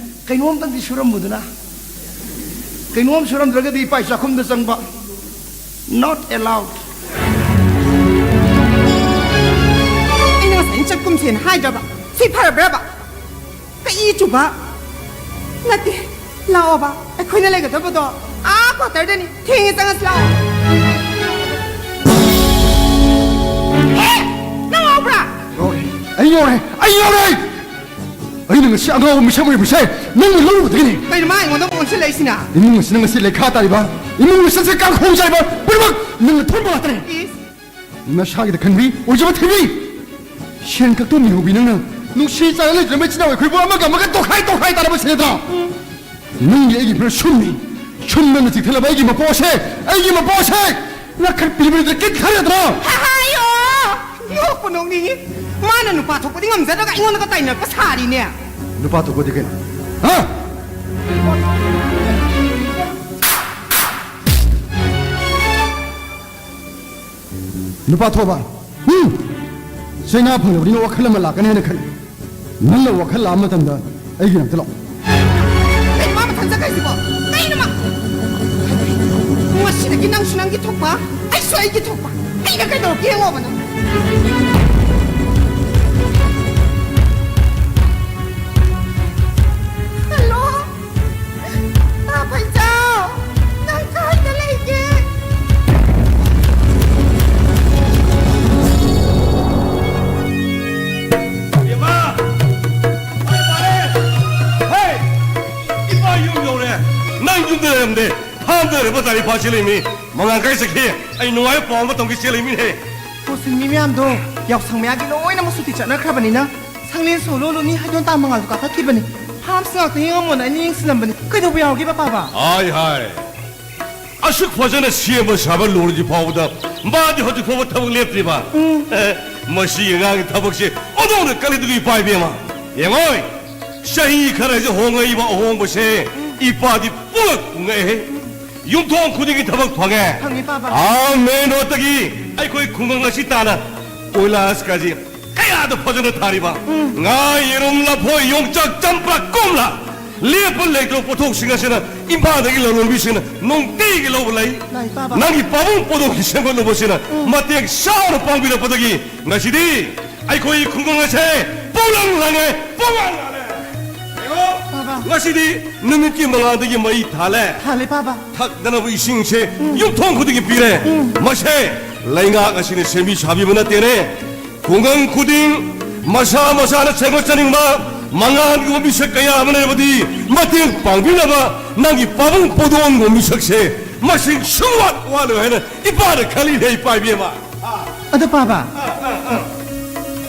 ꯀꯩꯅꯣꯝꯇꯪꯗꯤ ꯁꯨꯔꯝꯃꯨꯗꯅ꯫ ꯀꯩꯅꯣꯝ ꯁꯨꯔꯝꯗ꯭ꯔꯒꯗꯤ ꯏꯄꯥ ꯆꯥꯛꯈꯨꯝꯗ ꯆꯪꯕ not allowed꯫ ꯑꯩꯅ ꯉꯁꯥꯏ ꯆꯥꯛꯈꯨꯝꯁꯦꯅ ꯍꯥꯏꯗ꯭ꯔꯕ? ꯁꯤ ꯐꯔꯕ꯭ꯔꯕ? ꯀꯩ ꯆꯨꯕ? ꯅꯠꯇꯦ, ꯂꯥꯛꯑꯣꯕ, ꯑꯩꯈꯣꯏꯅ ꯂꯩꯒꯗꯕꯗꯣ ꯑꯥ ꯀ꯭ꯋꯥꯇꯔꯗꯅꯤ꯫ ꯊꯦꯡꯉꯦ, ꯆꯪꯉꯁꯤ ꯂꯥꯛꯑꯣ꯫ ꯑꯦ! ꯅꯪ ꯉꯥꯎꯕ꯭ꯔꯥ? ꯌꯧꯔꯦ! ꯑꯩ ꯌꯧꯔꯦ! ꯑꯩ ꯌꯧꯔꯦ! ꯑꯩꯅ ꯉꯁꯤ ꯑꯉꯥꯎꯕ ꯃꯤꯁꯛ ꯑꯣꯏꯕꯁꯦ ꯅꯪꯅ ꯂꯧꯔꯨꯕꯗꯒꯤꯅꯤ꯫ ꯀꯩꯅꯣ ꯃꯥ ꯑꯩꯉꯣꯟꯗ ꯑꯃꯨꯛ ꯑꯣꯟꯁꯤꯜꯂꯛꯏꯁꯤꯅ? ꯏꯃꯨꯡ ꯑꯁꯤꯅ ꯉꯁꯤ ꯂꯩꯈꯥ ꯇꯥꯔꯤꯕ, ꯏꯃꯨꯡ ꯑꯁꯤꯁꯦ ꯀꯥꯡꯈꯣꯡ ꯆꯥꯏꯕ ꯄꯨꯝꯅꯃꯛ ꯅꯪꯅ ꯊꯣꯛꯍꯟꯕ ꯉꯥꯛꯇꯅꯤ꯫ ꯏꯁ! ꯅꯁꯥꯒꯤꯗ ꯈꯟꯕꯤ, ꯑꯣꯏꯖꯕ ꯊꯤꯕꯤ꯫ ꯁꯦꯟ ꯈꯛꯇ ꯃꯤꯍꯧꯕꯤ ꯅꯪꯅ ꯅꯨꯡꯁꯤ ꯆꯥꯟꯅ ꯂꯩꯇ꯭ꯔꯕ ꯏꯆꯤꯟ ꯏꯅꯥꯎ ꯑꯩꯈꯣꯏꯕꯨ ꯑꯃꯒ ꯑꯃꯒ ꯇꯣꯈꯥꯏ ꯇꯣꯈꯥꯏ ꯇꯥꯔꯕ ꯁꯤꯅꯗ꯭ꯔꯣ? ꯅꯪꯒꯤ ꯑꯩꯒꯤ ꯐꯤꯕꯝ ꯁꯨꯝꯅꯤ꯫ ꯁꯨꯝ ꯅꯪꯅ ꯆꯤꯛꯊꯅꯕ ꯑꯩꯒꯤ ꯃꯄꯣꯛ ꯑꯁꯦ, ꯑꯩꯒꯤ ꯃꯄꯣꯛ ꯑꯁꯦ ꯅꯈꯠꯄꯤꯕꯗꯨꯗ ꯀꯤꯠ ꯈꯔꯗ꯭ꯔꯣ? ꯍꯥꯏꯌꯣ! ꯅꯣꯛꯄꯨ ꯅꯣꯛꯅꯤꯡꯉꯤ꯫ ꯃꯥꯅ ꯅꯨꯄꯥ ꯊꯣꯛꯄꯗꯤ ꯉꯝꯖꯗ꯭ꯔꯒ ꯑꯩꯉꯣꯟꯗꯒ ꯇꯥꯏꯅꯔꯛꯄ ꯁꯥꯔꯤꯅꯦ꯫ ꯅꯨꯄꯥ ꯊꯣꯛꯄꯗꯤ ꯀꯩꯅꯣ? ꯍꯥ? ꯅꯨꯄꯥ ꯊꯣꯛꯑꯕ? ꯎꯝ? ꯆꯩꯅꯥ ꯐꯪꯂꯕꯅꯤꯅ ꯋꯥꯈꯜ ꯑꯃ ꯂꯥꯛꯀꯅꯤ ꯍꯥꯏꯅ ꯈꯜꯂꯤ꯫ ꯅꯪꯅ ꯋꯥꯈꯜ ꯂꯥꯛꯑ ꯃꯇꯝꯗ ꯑꯩꯒꯤ ꯅꯥꯛꯇ ꯂꯥꯛꯑꯣ꯫ ꯀꯩꯅꯣ ꯃꯥ ꯃꯊꯟ ꯆꯠꯈ꯭ꯔꯤꯁꯤꯕꯣ? ꯀꯩꯅꯣ ꯃꯥ? ꯉꯁꯤꯗꯒꯤ ꯅꯪꯁꯨ ꯅꯪꯒꯤ ꯊꯣꯛꯄ, ꯑꯩꯁꯨ ꯑꯩꯒꯤ ꯊꯣꯛꯄ꯫ ꯑꯩꯅ ꯀꯩꯗꯧꯔꯒꯦ ꯌꯦꯡꯉꯣꯕ ꯅꯪ꯫ ꯍꯜꯂꯣ? ꯇꯥ ꯐꯩꯖꯥꯎ, ꯅꯪ ꯀꯥꯏꯗ ꯂꯩꯒꯦ? ꯏꯃꯥ! ꯍꯣꯏ, ꯐꯔꯦ! ꯍꯦ! ꯏꯄꯥ ꯌꯨꯝ ꯌꯧꯔꯦ! ꯅꯪ ꯌꯨꯝꯗ ꯂꯩꯔꯝꯗꯦ! ꯐꯥꯝꯗ ꯂꯩꯔꯝꯕ ꯇꯥꯔꯤ ꯐꯥꯁꯤ ꯂꯩꯃꯤ! ꯃꯉꯥꯜ ꯀꯥꯏ ꯆꯠꯈꯤ? ꯑꯩ ꯅꯨꯡꯉꯥꯏꯕ ꯄꯥꯎ ꯑꯃ ꯇꯝꯒꯦ ꯆꯦꯜꯂꯤꯃꯤꯅꯦ! ꯄꯣꯠꯁꯤꯟ ꯃꯤ ꯃꯌꯥꯝꯗꯣ ꯌꯥꯎꯁꯪ ꯃꯌꯥꯒꯤ ꯂꯣꯏꯅꯃꯛ ꯁꯨꯇꯤ ꯆꯠꯅꯈ꯭ꯔꯕꯅꯤꯅ ꯁꯪꯂꯦꯟ ꯁꯣ ꯂꯣꯜꯂꯨꯅꯤ ꯍꯥꯏꯗꯣꯟ ꯇꯥꯡ ꯃꯉꯥꯜꯗꯣ ꯀꯥꯈꯠꯈꯤꯕꯅꯤ꯫ ꯐꯥꯝꯁꯤ ꯉꯥꯛꯇ ꯌꯦꯡꯉꯝꯃꯣꯅ ꯑꯩꯅ ꯌꯦꯡꯁꯤꯜꯂꯝꯕꯅꯤ꯫ ꯀꯩꯗꯧꯕ ꯌꯥꯎꯔꯒꯦꯕ, ꯄꯥꯕ? ꯍꯥꯏ, ꯍꯥꯏ꯫ ꯑꯁꯨꯛ ꯐꯖꯅ ꯁꯦꯝꯕ ꯁꯥꯕ ꯂꯣꯏꯔꯗ꯭ꯔꯤ ꯐꯥꯎꯕꯗ ꯃꯥꯗꯤ ꯍꯧꯖꯤꯛ ꯐꯥꯎꯕ ꯊꯕꯛ ꯂꯦꯞꯇ꯭ꯔꯤꯕ? ꯎꯝ꯫ ꯑꯦ, ꯃꯁꯤ ꯑꯉꯥꯡꯒꯤ ꯊꯕꯛꯁꯦ ꯑꯣꯟꯊꯣꯛꯅ ꯀꯜꯂꯤꯗꯨꯒꯤ ꯏꯄꯥ ꯏꯕꯦꯝꯃ꯫ ꯌꯦꯡꯉꯣꯏ, ꯆꯍꯤ ꯈꯔꯁꯤ ꯍꯣꯡꯉꯛꯏꯕ ꯑꯍꯣꯡꯕꯁꯦ ꯏꯄꯥꯗꯤ ꯄꯨꯂꯞ ꯉꯛꯑꯦ꯫ ꯌꯨꯝꯊꯣꯡ ꯈꯨꯗꯤꯡꯒꯤ ꯊꯕꯛ ꯐꯪꯉꯦ꯫ ꯐꯪꯉꯦ, ꯄꯥꯕ꯫ ꯑꯥ, ꯃꯦꯟ ꯔꯣꯗꯇꯒꯤ ꯑꯩꯈꯣꯏ ꯈꯨꯡꯒꯪ ꯑꯁꯤ ꯇꯥꯅ ꯀꯣꯏꯂꯥꯁꯀꯁꯤ ꯀꯌꯥꯗ ꯐꯖꯅ ꯊꯥꯔꯤꯕ꯫ ꯎꯝ꯫ ꯉꯥ, ꯌꯦꯔꯨꯝ, ꯂꯐꯣꯏ, ꯌꯣꯡꯆꯥꯛ, ꯆꯝꯄ꯭ꯔꯥ, ꯀꯣꯝꯂꯥ꯫ ꯂꯦꯞꯄ ꯂꯩꯇ꯭ꯔꯕ ꯄꯣꯠꯊꯣꯛꯁꯤꯡ ꯑꯁꯤꯅ ꯏꯝꯐꯥꯜꯗꯒꯤ ꯂꯂꯣꯟꯕꯤꯁꯤꯡꯅ ꯅꯨꯡꯇꯤꯒꯤ ꯂꯧꯕ ꯂꯩ꯫ ꯂꯩ, ꯄꯥꯕ꯫ ꯅꯪꯒꯤ ꯄꯥꯕꯨꯡ ꯄꯣꯠꯊꯣꯛꯀꯤ ꯁꯦꯝꯒꯠꯂꯨꯕꯁꯤꯅ ꯎꯝ꯫ ꯃꯇꯦꯡ ꯆꯥꯎꯅ ꯄꯥꯡꯕꯤꯔꯛꯄꯗꯒꯤ ꯉꯁꯤꯗꯤ ꯑꯩꯈꯣꯏꯒꯤ ꯈꯨꯡꯒꯪ ꯑꯁꯦ ꯄꯨꯡꯂꯪ ꯂꯪꯉꯦ, ꯄꯨꯡꯉꯥꯟ ꯉꯥꯜꯂꯦ꯫ ꯌꯦꯡꯉꯣ, ꯄꯥꯕ꯫ ꯉꯁꯤꯗꯤ ꯅꯨꯃꯤꯠꯀꯤ ꯃꯉꯥꯜꯗꯒꯤ ꯃꯩ ꯊꯥꯜꯂꯦ꯫ ꯊꯥꯜꯂꯦ, ꯄꯥꯕ꯫ ꯊꯛꯅꯅꯕ ꯏꯁꯤꯡꯁꯦ ꯎꯝ꯫ ꯌꯨꯝꯊꯣꯡ ꯈꯨꯗꯤꯡꯒꯤ ꯄꯤꯔꯦ꯫ ꯎꯝ꯫ ꯃꯁꯦ ꯂꯩꯉꯥꯛ ꯑꯁꯤꯅ ꯁꯦꯝꯕꯤ ꯁꯥꯕꯤꯕ ꯅꯠꯇꯦꯅꯦ꯫ ꯈꯨꯡꯒꯪ ꯈꯨꯗꯤꯡ ꯃꯁꯥ ꯃꯁꯥꯅ ꯁꯦꯝꯒꯠꯆꯅꯤꯡꯕ ꯃꯉꯥꯜꯒꯨꯝꯕ ꯃꯤꯁꯛ ꯀꯌꯥ ꯑꯃ ꯂꯩꯔꯕꯗꯤ ꯃꯇꯦꯡ ꯄꯥꯡꯕꯤꯅꯕ ꯅꯪꯒꯤ ꯄꯥꯕꯨꯡ ꯄꯣꯗꯣꯟꯒꯨꯝꯕ ꯃꯤꯁꯛꯁꯦ ꯃꯁꯤꯡ ꯁꯨꯡꯋꯥꯠ ꯋꯥꯠꯂꯣꯏ ꯍꯥꯏꯅ ꯏꯄꯥꯅ ꯈꯜꯂꯤꯅꯦ, ꯏꯄꯥ ꯏꯕꯦꯝꯃ꯫ ꯑꯗꯣ ꯄꯥꯕ,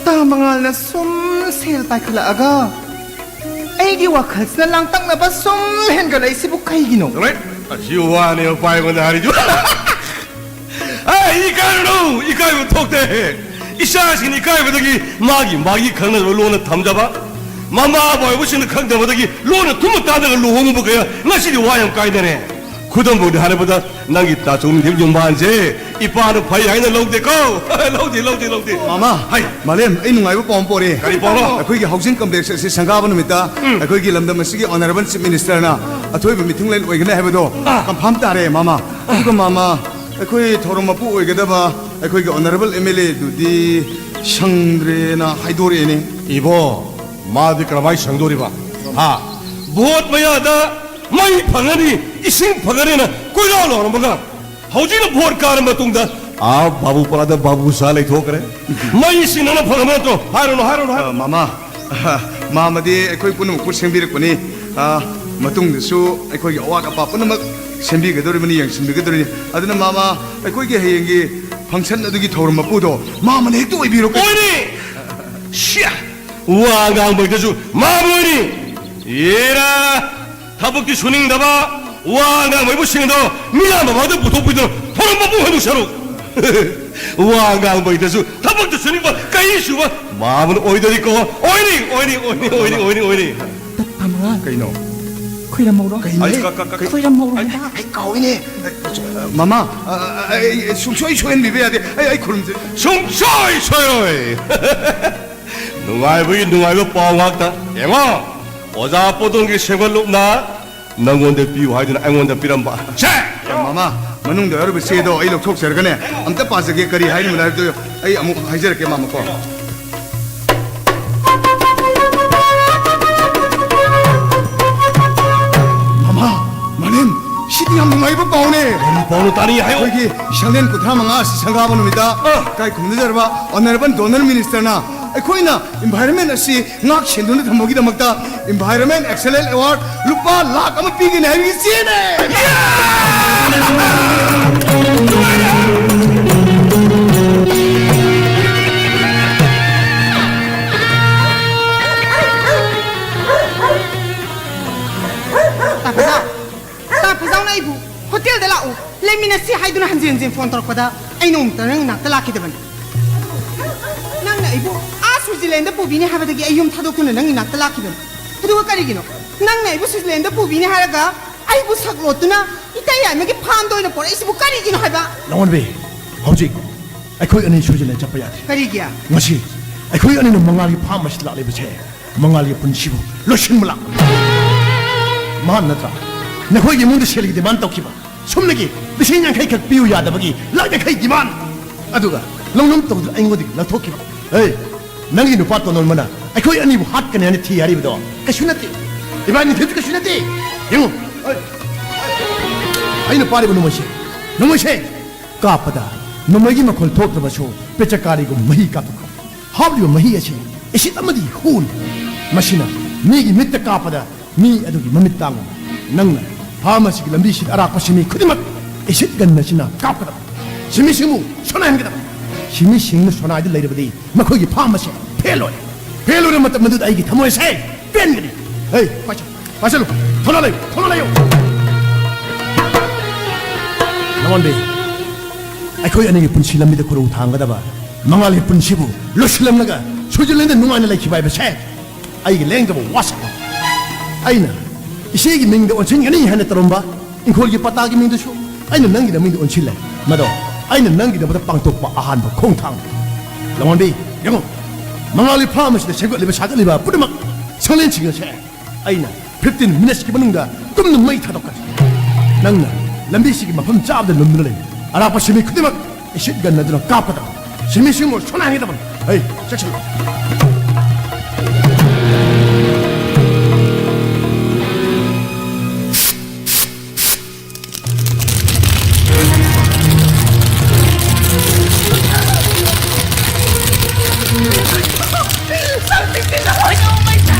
ꯇꯥ ꯃꯉꯥꯜꯅ ꯁꯨꯝ ꯁꯦꯜ ꯄꯥꯏꯈꯠꯂꯛꯑꯒ ꯑꯩꯒꯤ ꯋꯥꯈꯜꯁꯤꯅ ꯂꯥꯡꯇꯛꯅꯕ ꯁꯨꯝ ꯍꯦꯟꯒꯠꯂꯛꯏꯁꯤꯕꯨ ꯀꯩꯒꯤꯅꯣ? ꯆꯠꯂꯣꯍꯦ! ꯑꯁꯤ ꯋꯥꯅꯦꯕ ꯄꯥꯏꯕꯗ ꯍꯥꯏꯔꯤꯗꯨ꯫ ꯑꯦ, ꯏꯀꯥꯏꯔꯨꯅꯨ, ꯏꯀꯥꯏꯕ ꯊꯣꯛꯇꯦ꯫ ꯏꯆꯥꯁꯤꯡꯅ ꯏꯀꯥꯏꯕꯗꯒꯤ ꯃꯥꯒꯤ, ꯃꯥꯒꯤ ꯈꯪꯅꯗꯕ ꯂꯣꯟꯅ ꯊꯝꯖꯕ, ꯃꯃꯥ ꯑꯕꯣꯛ ꯑꯣꯏꯕꯁꯤꯡꯅ ꯈꯪꯗꯕꯗꯒꯤ ꯂꯣꯟꯅ ꯊꯨꯝꯅ ꯇꯥꯗꯅ ꯂꯨꯍꯣꯡꯕ ꯀꯌꯥ ꯉꯁꯤꯗꯤ ꯋꯥ ꯌꯥꯝ ꯀꯥꯏꯅꯔꯦ꯫ ꯈꯨꯗꯝ ꯑꯣꯏꯅ ꯍꯥꯏꯔꯕꯗ, ꯅꯪꯒꯤ ꯇꯥꯆꯧ ꯅꯤꯡꯊꯤꯕ ꯌꯨꯝꯕꯥꯟꯁꯦ ꯏꯄꯥꯅ ꯐꯩ ꯍꯥꯏꯅ ꯂꯧꯗꯦꯀꯣ꯫ ꯂꯧꯗꯦ, ꯂꯧꯗꯦ, ꯂꯧꯗꯦ꯫ ꯃꯥꯃ, ꯍꯥꯏ꯫ ꯃꯥꯂꯦꯝ, ꯑꯩ ꯅꯨꯡꯉꯥꯏꯕ ꯄꯥꯎ ꯑꯃ ꯄꯣꯔꯛꯑꯦ꯫ ꯀꯔꯤ ꯄꯥꯎꯅꯣ? ꯑꯩꯈꯣꯏꯒꯤ housing complex ꯑꯁꯤ ꯁꯪꯒꯥꯕ ꯅꯨꯃꯤꯠꯇ ꯎꯝ꯫ ꯑꯩꯈꯣꯏꯒꯤ ꯂꯝꯗꯝ ꯑꯁꯤꯒꯤ honourable chief minister ꯅ ꯑꯊꯣꯏꯕ ꯃꯤꯊꯨꯡꯂꯦꯟ ꯑꯣꯏꯒꯅꯤ ꯍꯥꯏꯕꯗꯣ ꯑꯥ꯫ Confirm ꯇꯥꯔꯦ, ꯃꯥꯃ꯫ ꯑꯗꯨꯒ ꯃꯥꯃ, ꯑꯩꯈꯣꯏ ꯊꯧꯔꯝ ꯃꯄꯨ ꯑꯣꯏꯒꯗꯕ ꯑꯩꯈꯣꯏꯒꯤ honourable M L A ꯗꯨꯗꯤ ꯁꯪꯗ꯭ꯔꯦꯅ ꯍꯥꯏꯗꯣꯔꯛꯑꯦꯅꯦ꯫ ꯏꯕꯣ, ꯃꯥꯗꯤ ꯀꯔꯝꯍꯥꯏꯅ ꯁꯪꯗꯣꯔꯤꯕ? ꯍꯥ? Vote ꯃꯌꯥꯗ ꯃꯩ ꯐꯪꯉꯅꯤ, ꯏꯁꯤꯡ ꯐꯪꯉꯅꯤꯅ ꯀꯣꯏꯂꯥꯎ ꯂꯥꯎꯔꯝꯃꯒ, ꯍꯧꯖꯤꯛꯅ vote ꯀꯥꯔ ꯃꯇꯨꯡꯗ, ꯑꯥ, ꯕꯥꯕꯨꯄꯥꯗ ꯕꯥꯕꯨ ꯁꯥ ꯂꯩꯊꯣꯛꯈ꯭ꯔꯦ꯫ ꯃꯩꯁꯤ ꯅꯪꯅ ꯐꯪꯉꯕ ꯅꯠꯇ꯭ꯔꯣ? ꯍꯥꯏꯔꯨꯅꯨ, ꯍꯥꯏꯔꯨꯅꯨ, ꯍꯥꯏꯔꯨꯅꯨ꯫ ꯑ, ꯃꯥꯃ, ꯑ, ꯃꯥꯃꯗꯤ ꯑꯩꯈꯣꯏ ꯄꯨꯝꯅꯃꯛꯄꯨ ꯁꯦꯝꯕꯤꯔꯛꯄꯅꯤ꯫ ꯑ, ꯃꯇꯨꯡꯗꯁꯨ ꯑꯩꯈꯣꯏꯒꯤ ꯑꯋꯥꯠ ꯑꯄꯥ ꯄꯨꯝꯅꯃꯛ ꯁꯦꯝꯕꯤꯒꯗꯧꯔꯤꯕꯅꯤ, ꯌꯦꯡꯁꯤꯟꯕꯤꯒꯗꯧꯔꯤꯅꯤ꯫ ꯑꯗꯨꯅ ꯃꯥꯃ, ꯑꯩꯈꯣꯏꯒꯤ ꯍꯌꯦꯡꯒꯤ function ꯑꯗꯨꯒꯤ ꯊꯧꯔꯝ ꯃꯄꯨꯗꯣ ꯃꯥꯃꯅ ꯍꯦꯛꯇ ꯑꯣꯏꯕꯤꯔꯣ꯫ ꯑꯣꯏꯅꯤ! ꯁꯤꯌꯥ! ꯋꯥ ꯉꯥꯡꯕꯒꯤꯗꯁꯨ ꯃꯥꯃ ꯑꯣꯏꯅꯤ! ꯌꯦꯔꯥ! ꯊꯕꯛꯇꯤ ꯁꯨꯅꯤꯡꯗꯕ, ꯋꯥ ꯉꯥꯡꯕꯒꯤꯕꯨ ꯁꯤꯡꯗꯣ ꯃꯤꯌꯥꯝ ꯃꯃꯥꯡꯗ ꯄꯨꯊꯣꯛꯄꯤꯗꯨꯅ ꯊꯧꯔꯝ ꯃꯄꯨ ꯑꯣꯏꯗꯧ ꯁꯔꯨꯛ꯫ ꯋꯥ ꯉꯥꯡꯕꯒꯤꯗꯁꯨ ꯊꯕꯛꯇ ꯁꯨꯅꯤꯡꯕ, ꯀꯩ ꯁꯨꯕ ꯃꯥꯃꯅ ꯑꯣꯏꯗꯣꯔꯤꯀꯣ꯫ ꯑꯣꯏꯅꯤ, ꯑꯣꯏꯅꯤ, ꯑꯣꯏꯅꯤ, ꯑꯣꯏꯅꯤ, ꯑꯣꯏꯅꯤ, ꯑꯣꯏꯅꯤ꯫ ꯇꯞ ꯃꯉꯥꯜ꯫ ꯀꯩꯅꯣ? ꯈꯨꯏꯔꯝꯍꯧꯔꯣ꯫ ꯀꯩꯅꯣ? ꯑꯩ ꯀ-, ꯀ-, ꯀ-, ꯈꯨꯏꯔꯝꯍꯧꯔꯣ ꯑꯩ, ꯍꯥꯏꯕ꯫ ꯑꯩ ꯀꯥꯎꯏꯅꯦ꯫ ꯃꯃꯥ, ꯑ, ꯑ, ꯑꯩ ꯁꯨꯡꯁꯣꯏ ꯁꯣꯏꯍꯟꯕꯤꯕ ꯌꯥꯗꯦ꯫ ꯑꯩ, ꯑꯩ ꯈꯨꯔꯨꯝꯖꯔꯤ꯫ ꯁꯨꯡꯁꯣꯏ ꯁꯣꯏꯔꯣꯏ꯫ ꯅꯨꯡꯉꯥꯏꯕꯒꯤ ꯅꯨꯡꯉꯥꯏꯕ ꯄꯥꯎ ꯉꯥꯛꯇ꯫ ꯌꯦꯡꯉꯣ, ꯑꯣꯖꯥ ꯄꯣꯗꯣꯟꯒꯤ ꯁꯦꯝꯒꯠꯂꯨꯞꯅ ꯅꯪꯉꯣꯟꯗ ꯄꯤꯌꯨ ꯍꯥꯏꯗꯨꯅ ꯑꯩꯉꯣꯟꯗ ꯄꯤꯔꯝꯕ꯫ ꯁꯦ! ꯃꯃꯥ, ꯃꯅꯨꯡꯗ ꯌꯥꯎꯔꯤꯕ ꯆꯦꯗꯣ ꯑꯩ ꯂꯧꯊꯣꯛꯆꯔꯒꯅꯦ, ꯑꯝꯇ ꯄꯥꯖꯒꯦ, ꯀꯔꯤ ꯍꯥꯏꯔꯤꯕꯅꯣ ꯍꯥꯏꯕꯗꯨ ꯑꯩ ꯑꯃꯨꯛ ꯍꯥꯏꯖꯔꯛꯀꯦ, ꯃꯃꯥꯀꯣ꯫ ꯃꯃꯥ, ꯃꯥꯂꯦꯝ, ꯁꯤꯗꯤ ꯌꯥꯝ ꯅꯨꯡꯉꯥꯏꯕ ꯄꯥꯎꯅꯦ꯫ ꯀꯔꯤ ꯄꯥꯎꯅꯣ? ꯇꯥꯅꯤꯡꯉꯦ, ꯍꯥꯏꯌꯣ꯫ ꯑꯩꯈꯣꯏꯒꯤ ꯁꯪꯂꯦꯟ ꯀꯨꯟꯊ꯭ꯔꯥ ꯃꯉꯥ ꯑꯁꯤ ꯁꯪꯒꯥꯕ ꯅꯨꯃꯤꯠꯇ ꯑ꯫ ꯏꯀꯥꯏ ꯈꯨꯝꯅꯖꯔꯕ Honourable Donor Minister ꯅ ꯑꯩꯈꯣꯏꯅ environment ꯑꯁꯤ ꯉꯥꯛ ꯁꯦꯟꯗꯨꯅ ꯊꯝꯕꯒꯤꯗꯃꯛꯇ Environment Excellence Award ꯂꯨꯄꯥ ꯂꯥꯈ ꯑꯃ ꯄꯤꯒꯅꯤ ꯍꯥꯏꯕꯒꯤ ꯆꯦꯅꯦ꯫ ꯇꯥ ꯐꯖꯥꯎ, ꯇꯥ ꯐꯖꯥꯎꯅ ꯑꯩꯕꯨ ꯍꯣꯇꯦꯜꯗ ꯂꯥꯛꯎ, ꯂꯩꯃꯤꯟꯅꯁꯤ ꯍꯥꯏꯗꯨꯅ ꯍꯟꯖꯤꯟ ꯍꯟꯖꯤꯟ ꯐꯣꯟ ꯇꯧꯔꯛꯄꯗ ꯑꯩ ꯅꯣꯡꯃꯇ ꯅꯪ ꯏꯅꯥꯛꯇ ꯂꯥꯛꯈꯤꯗꯕꯅꯤ꯫ ꯅꯪꯅ ꯑꯩꯕꯨ ꯑꯥ ꯁ꯭ꯋꯤꯖꯔꯂꯦꯟꯗ ꯄꯨꯕꯤꯅꯤ ꯍꯥꯏꯕꯗꯒꯤ ꯑꯩ ꯌꯨꯝ ꯊꯥꯗꯣꯛꯇꯨꯅ ꯅꯪ ꯏꯅꯥꯛꯇ ꯂꯥꯛꯈꯤꯕꯅꯤ꯫ ꯑꯗꯨꯒ ꯀꯔꯤꯒꯤꯅꯣ ꯅꯪꯅ ꯑꯩꯕꯨ ꯁ꯭ꯋꯤꯖꯔꯂꯦꯟꯗ ꯄꯨꯕꯤꯅꯤ ꯍꯥꯏꯔꯒ ꯑꯩꯕꯨ ꯁꯛꯂꯣꯠꯇꯨꯅ ꯏꯇꯩ ꯌꯥꯏꯃꯒꯤ ꯐꯥꯝꯗ ꯑꯣꯏꯅ ꯄꯣꯔꯛꯏꯁꯤꯕꯨ ꯀꯔꯤꯒꯤꯅꯣ ꯍꯥꯏꯕ? ꯂꯋꯥꯟꯕꯤ, ꯍꯧꯖꯤꯛ ꯑꯩꯈꯣꯏ ꯑꯅꯤ ꯁ꯭ꯋꯤꯖꯔꯂꯦꯟ ꯆꯠꯄ ꯌꯥꯗꯦ꯫ ꯀꯔꯤꯒꯤ? ꯉꯁꯤ ꯑꯩꯈꯣꯏ ꯑꯅꯤꯅ ꯃꯉꯥꯜꯒꯤ ꯐꯥꯝ ꯑꯁꯤꯗ ꯂꯥꯛꯂꯤꯕꯁꯦ ꯃꯉꯥꯜꯒꯤ ꯄꯨꯟꯁꯤꯕꯨ ꯂꯣꯏꯁꯤꯟꯕ ꯂꯥꯛꯄꯅꯤ꯫ ꯃꯍꯥꯛ ꯅꯠꯇ꯭ꯔꯥ ꯅꯈꯣꯏꯒꯤ ꯏꯃꯨꯡꯗ ꯁꯦꯜꯒꯤ demand ꯇꯧꯈꯤꯕ? ꯁꯨꯞꯅꯒꯤ ꯂꯤꯁꯤꯡ ꯌꯥꯡꯈꯩ ꯈꯛ ꯄꯤꯌꯨ ꯌꯥꯗꯕꯒꯤ ꯂꯥꯛ ꯌꯥꯡꯈꯩ demand꯫ ꯑꯗꯨꯒ ꯂꯧꯅꯝ ꯇꯧꯗꯨꯅ ꯑꯩꯉꯣꯟꯗꯒꯤ ꯂꯧꯊꯣꯛꯈꯤꯕ꯫ ꯍꯦ, ꯅꯪꯒꯤ ꯅꯨꯄꯥ ꯇꯣꯟꯗꯣꯟꯕꯅ ꯑꯩꯈꯣꯏ ꯑꯅꯤꯕꯨ ꯍꯥꯠꯀꯅꯤ ꯍꯥꯏꯅ ꯊꯤ ꯍꯥꯏꯔꯤꯕꯗꯣ ꯀꯩꯁꯨ ꯅꯠꯇꯦ꯫ ꯏꯕꯥꯅꯤ ꯊꯤꯕꯁꯨ ꯀꯩꯁꯨ ꯅꯠꯇꯦ꯫ ꯌꯦꯡꯉꯨ, ꯑꯩꯅ ꯄꯥꯔꯤꯕ ꯅꯣꯡꯃꯩꯁꯦ, ꯅꯣꯡꯃꯩꯁꯦ ꯀꯥꯞꯄꯗ ꯅꯣꯡꯃꯩꯒꯤ ꯃꯈꯣꯜ ꯊꯣꯛꯇ꯭ꯔꯕꯁꯨ ꯄꯦꯆꯀꯥꯔꯤꯒꯨꯝ ꯃꯍꯤ ꯀꯥꯞꯊꯣꯛꯈ꯭ꯔꯦ꯫ ꯍꯥꯞꯂꯤꯕ ꯃꯍꯤ ꯑꯁꯤ ꯑꯦꯁꯤꯠ ꯑꯃꯗꯤ ꯍꯨꯅꯤ꯫ ꯃꯁꯤꯅ ꯃꯤꯒꯤ ꯃꯤꯠꯇ ꯀꯥꯞꯄꯗ ꯃꯤ ꯑꯗꯨꯒꯤ ꯃꯃꯤꯠ ꯇꯥꯡꯕꯅꯤ꯫ ꯅꯪꯅ ꯐꯥꯔꯃꯥꯁꯤꯒꯤ ꯂꯝꯕꯤꯁꯤꯗ ꯑꯔꯥꯛꯄꯁꯤ ꯃꯤ ꯈꯨꯗꯤꯡꯃꯛ ꯑꯦꯁꯤꯠ ꯒꯟ ꯑꯁꯤꯅ ꯀꯥꯞꯀꯗꯕꯅꯤ꯫ ꯁꯤꯃꯤꯁꯤꯡꯕꯨ ꯁꯣꯅꯥꯏꯍꯟꯒꯗꯕꯅꯤ꯫ ꯁꯤꯃꯤꯁꯤꯡꯅ ꯁꯣꯅꯥꯏꯗ ꯂꯩꯔꯕꯗꯤ ꯃꯈꯣꯏꯒꯤ ꯐꯥꯔꯝ ꯑꯁꯦ ꯐꯦꯜ ꯑꯣꯏꯔꯦ꯫ ꯐꯦꯜ ꯑꯣꯏꯔꯕ ꯃꯇꯝ ꯑꯗꯨꯗ ꯑꯩꯒꯤ ꯊꯃꯣꯏ ꯑꯁꯦ ꯄꯦꯟꯒꯅꯤ꯫ ꯍꯦ, ꯄꯥꯏꯁꯜꯂꯨ, ꯄꯥꯏꯁꯜꯂꯨ, ꯊꯧꯅꯥ ꯂꯩꯌꯨ, ꯊꯧꯅꯥ ꯂꯩꯌꯨ꯫ ꯂꯋꯥꯟꯕꯤ, ꯑꯩꯈꯣꯏ ꯑꯅꯤꯒꯤ ꯄꯨꯟꯁꯤ ꯂꯝꯕꯤꯗ ꯈꯨꯔꯧ ꯊꯥꯡꯒꯗꯕ ꯃꯉꯥꯜꯒꯤ ꯄꯨꯟꯁꯤꯕꯨ ꯂꯣꯏꯁꯤꯜꯂꯝꯂꯒ ꯁ꯭ꯋꯤꯖꯔꯂꯦꯟꯗ ꯅꯨꯡꯉꯥꯏꯅ ꯂꯩꯈꯤꯕ ꯍꯥꯏꯕꯁꯦ ꯑꯩꯒꯤ ꯂꯦꯡꯗꯕ ꯋꯥꯁꯛꯅꯤ꯫ ꯑꯩꯅ ꯏꯆꯦꯒꯤ ꯃꯤꯡꯗ ꯑꯣꯟꯁꯤꯟꯒꯅꯤ ꯍꯥꯏꯅ ꯇꯧꯔꯝꯕ ꯏꯪꯈꯣꯜꯒꯤ ꯄꯇꯥꯒꯤ ꯃꯤꯡꯗꯨꯁꯨ ꯑꯩꯅ ꯅꯪꯒꯤ ꯃꯤꯡꯗ ꯑꯣꯟꯁꯤꯜꯂꯦ꯫ ꯃꯗꯣ ꯑꯩꯅ ꯅꯪꯒꯤꯗꯃꯛꯇ ꯄꯥꯡꯊꯣꯛꯄ ꯑꯍꯥꯟꯕ ꯈꯣꯡꯊꯥꯡꯅꯤ꯫ ꯂꯋꯥꯟꯕꯤ, ꯌꯦꯡꯉꯨ, ꯃꯉꯥꯜꯒꯤ ꯐꯥꯔꯝ ꯑꯁꯤꯗ ꯁꯦꯝꯒꯠꯂꯤꯕ ꯁꯥꯒꯠꯂꯤꯕ ꯄꯨꯝꯅꯃꯛ ꯁꯪꯂꯦꯟꯁꯤꯡ ꯑꯁꯦ ꯑꯩꯅ fifteen minutesꯀꯤ ꯃꯅꯨꯡꯗ ꯇꯨꯝꯅ ꯃꯩ ꯊꯥꯗꯣꯛꯀꯅꯤ꯫ ꯅꯪꯅ ꯂꯝꯕꯤꯁꯤꯒꯤ ꯃꯐꯝ ꯆꯥꯕꯗ ꯂꯨꯝꯗꯨꯅ ꯂꯩ꯫ ꯑꯔꯥꯛꯄ ꯁꯤꯃꯤ ꯈꯨꯗꯤꯡꯃꯛ ꯑꯦꯁꯤꯠ ꯒꯟ ꯑꯗꯨꯅ ꯀꯥꯞꯀꯗꯕꯅꯤ꯫ ꯁꯤꯃꯤꯁꯤꯡꯕꯨ ꯁꯣꯟꯅꯍꯟꯒꯗꯕꯅꯤ꯫ ꯍꯩ, ꯆꯦꯛꯁꯤꯜꯂꯨ꯫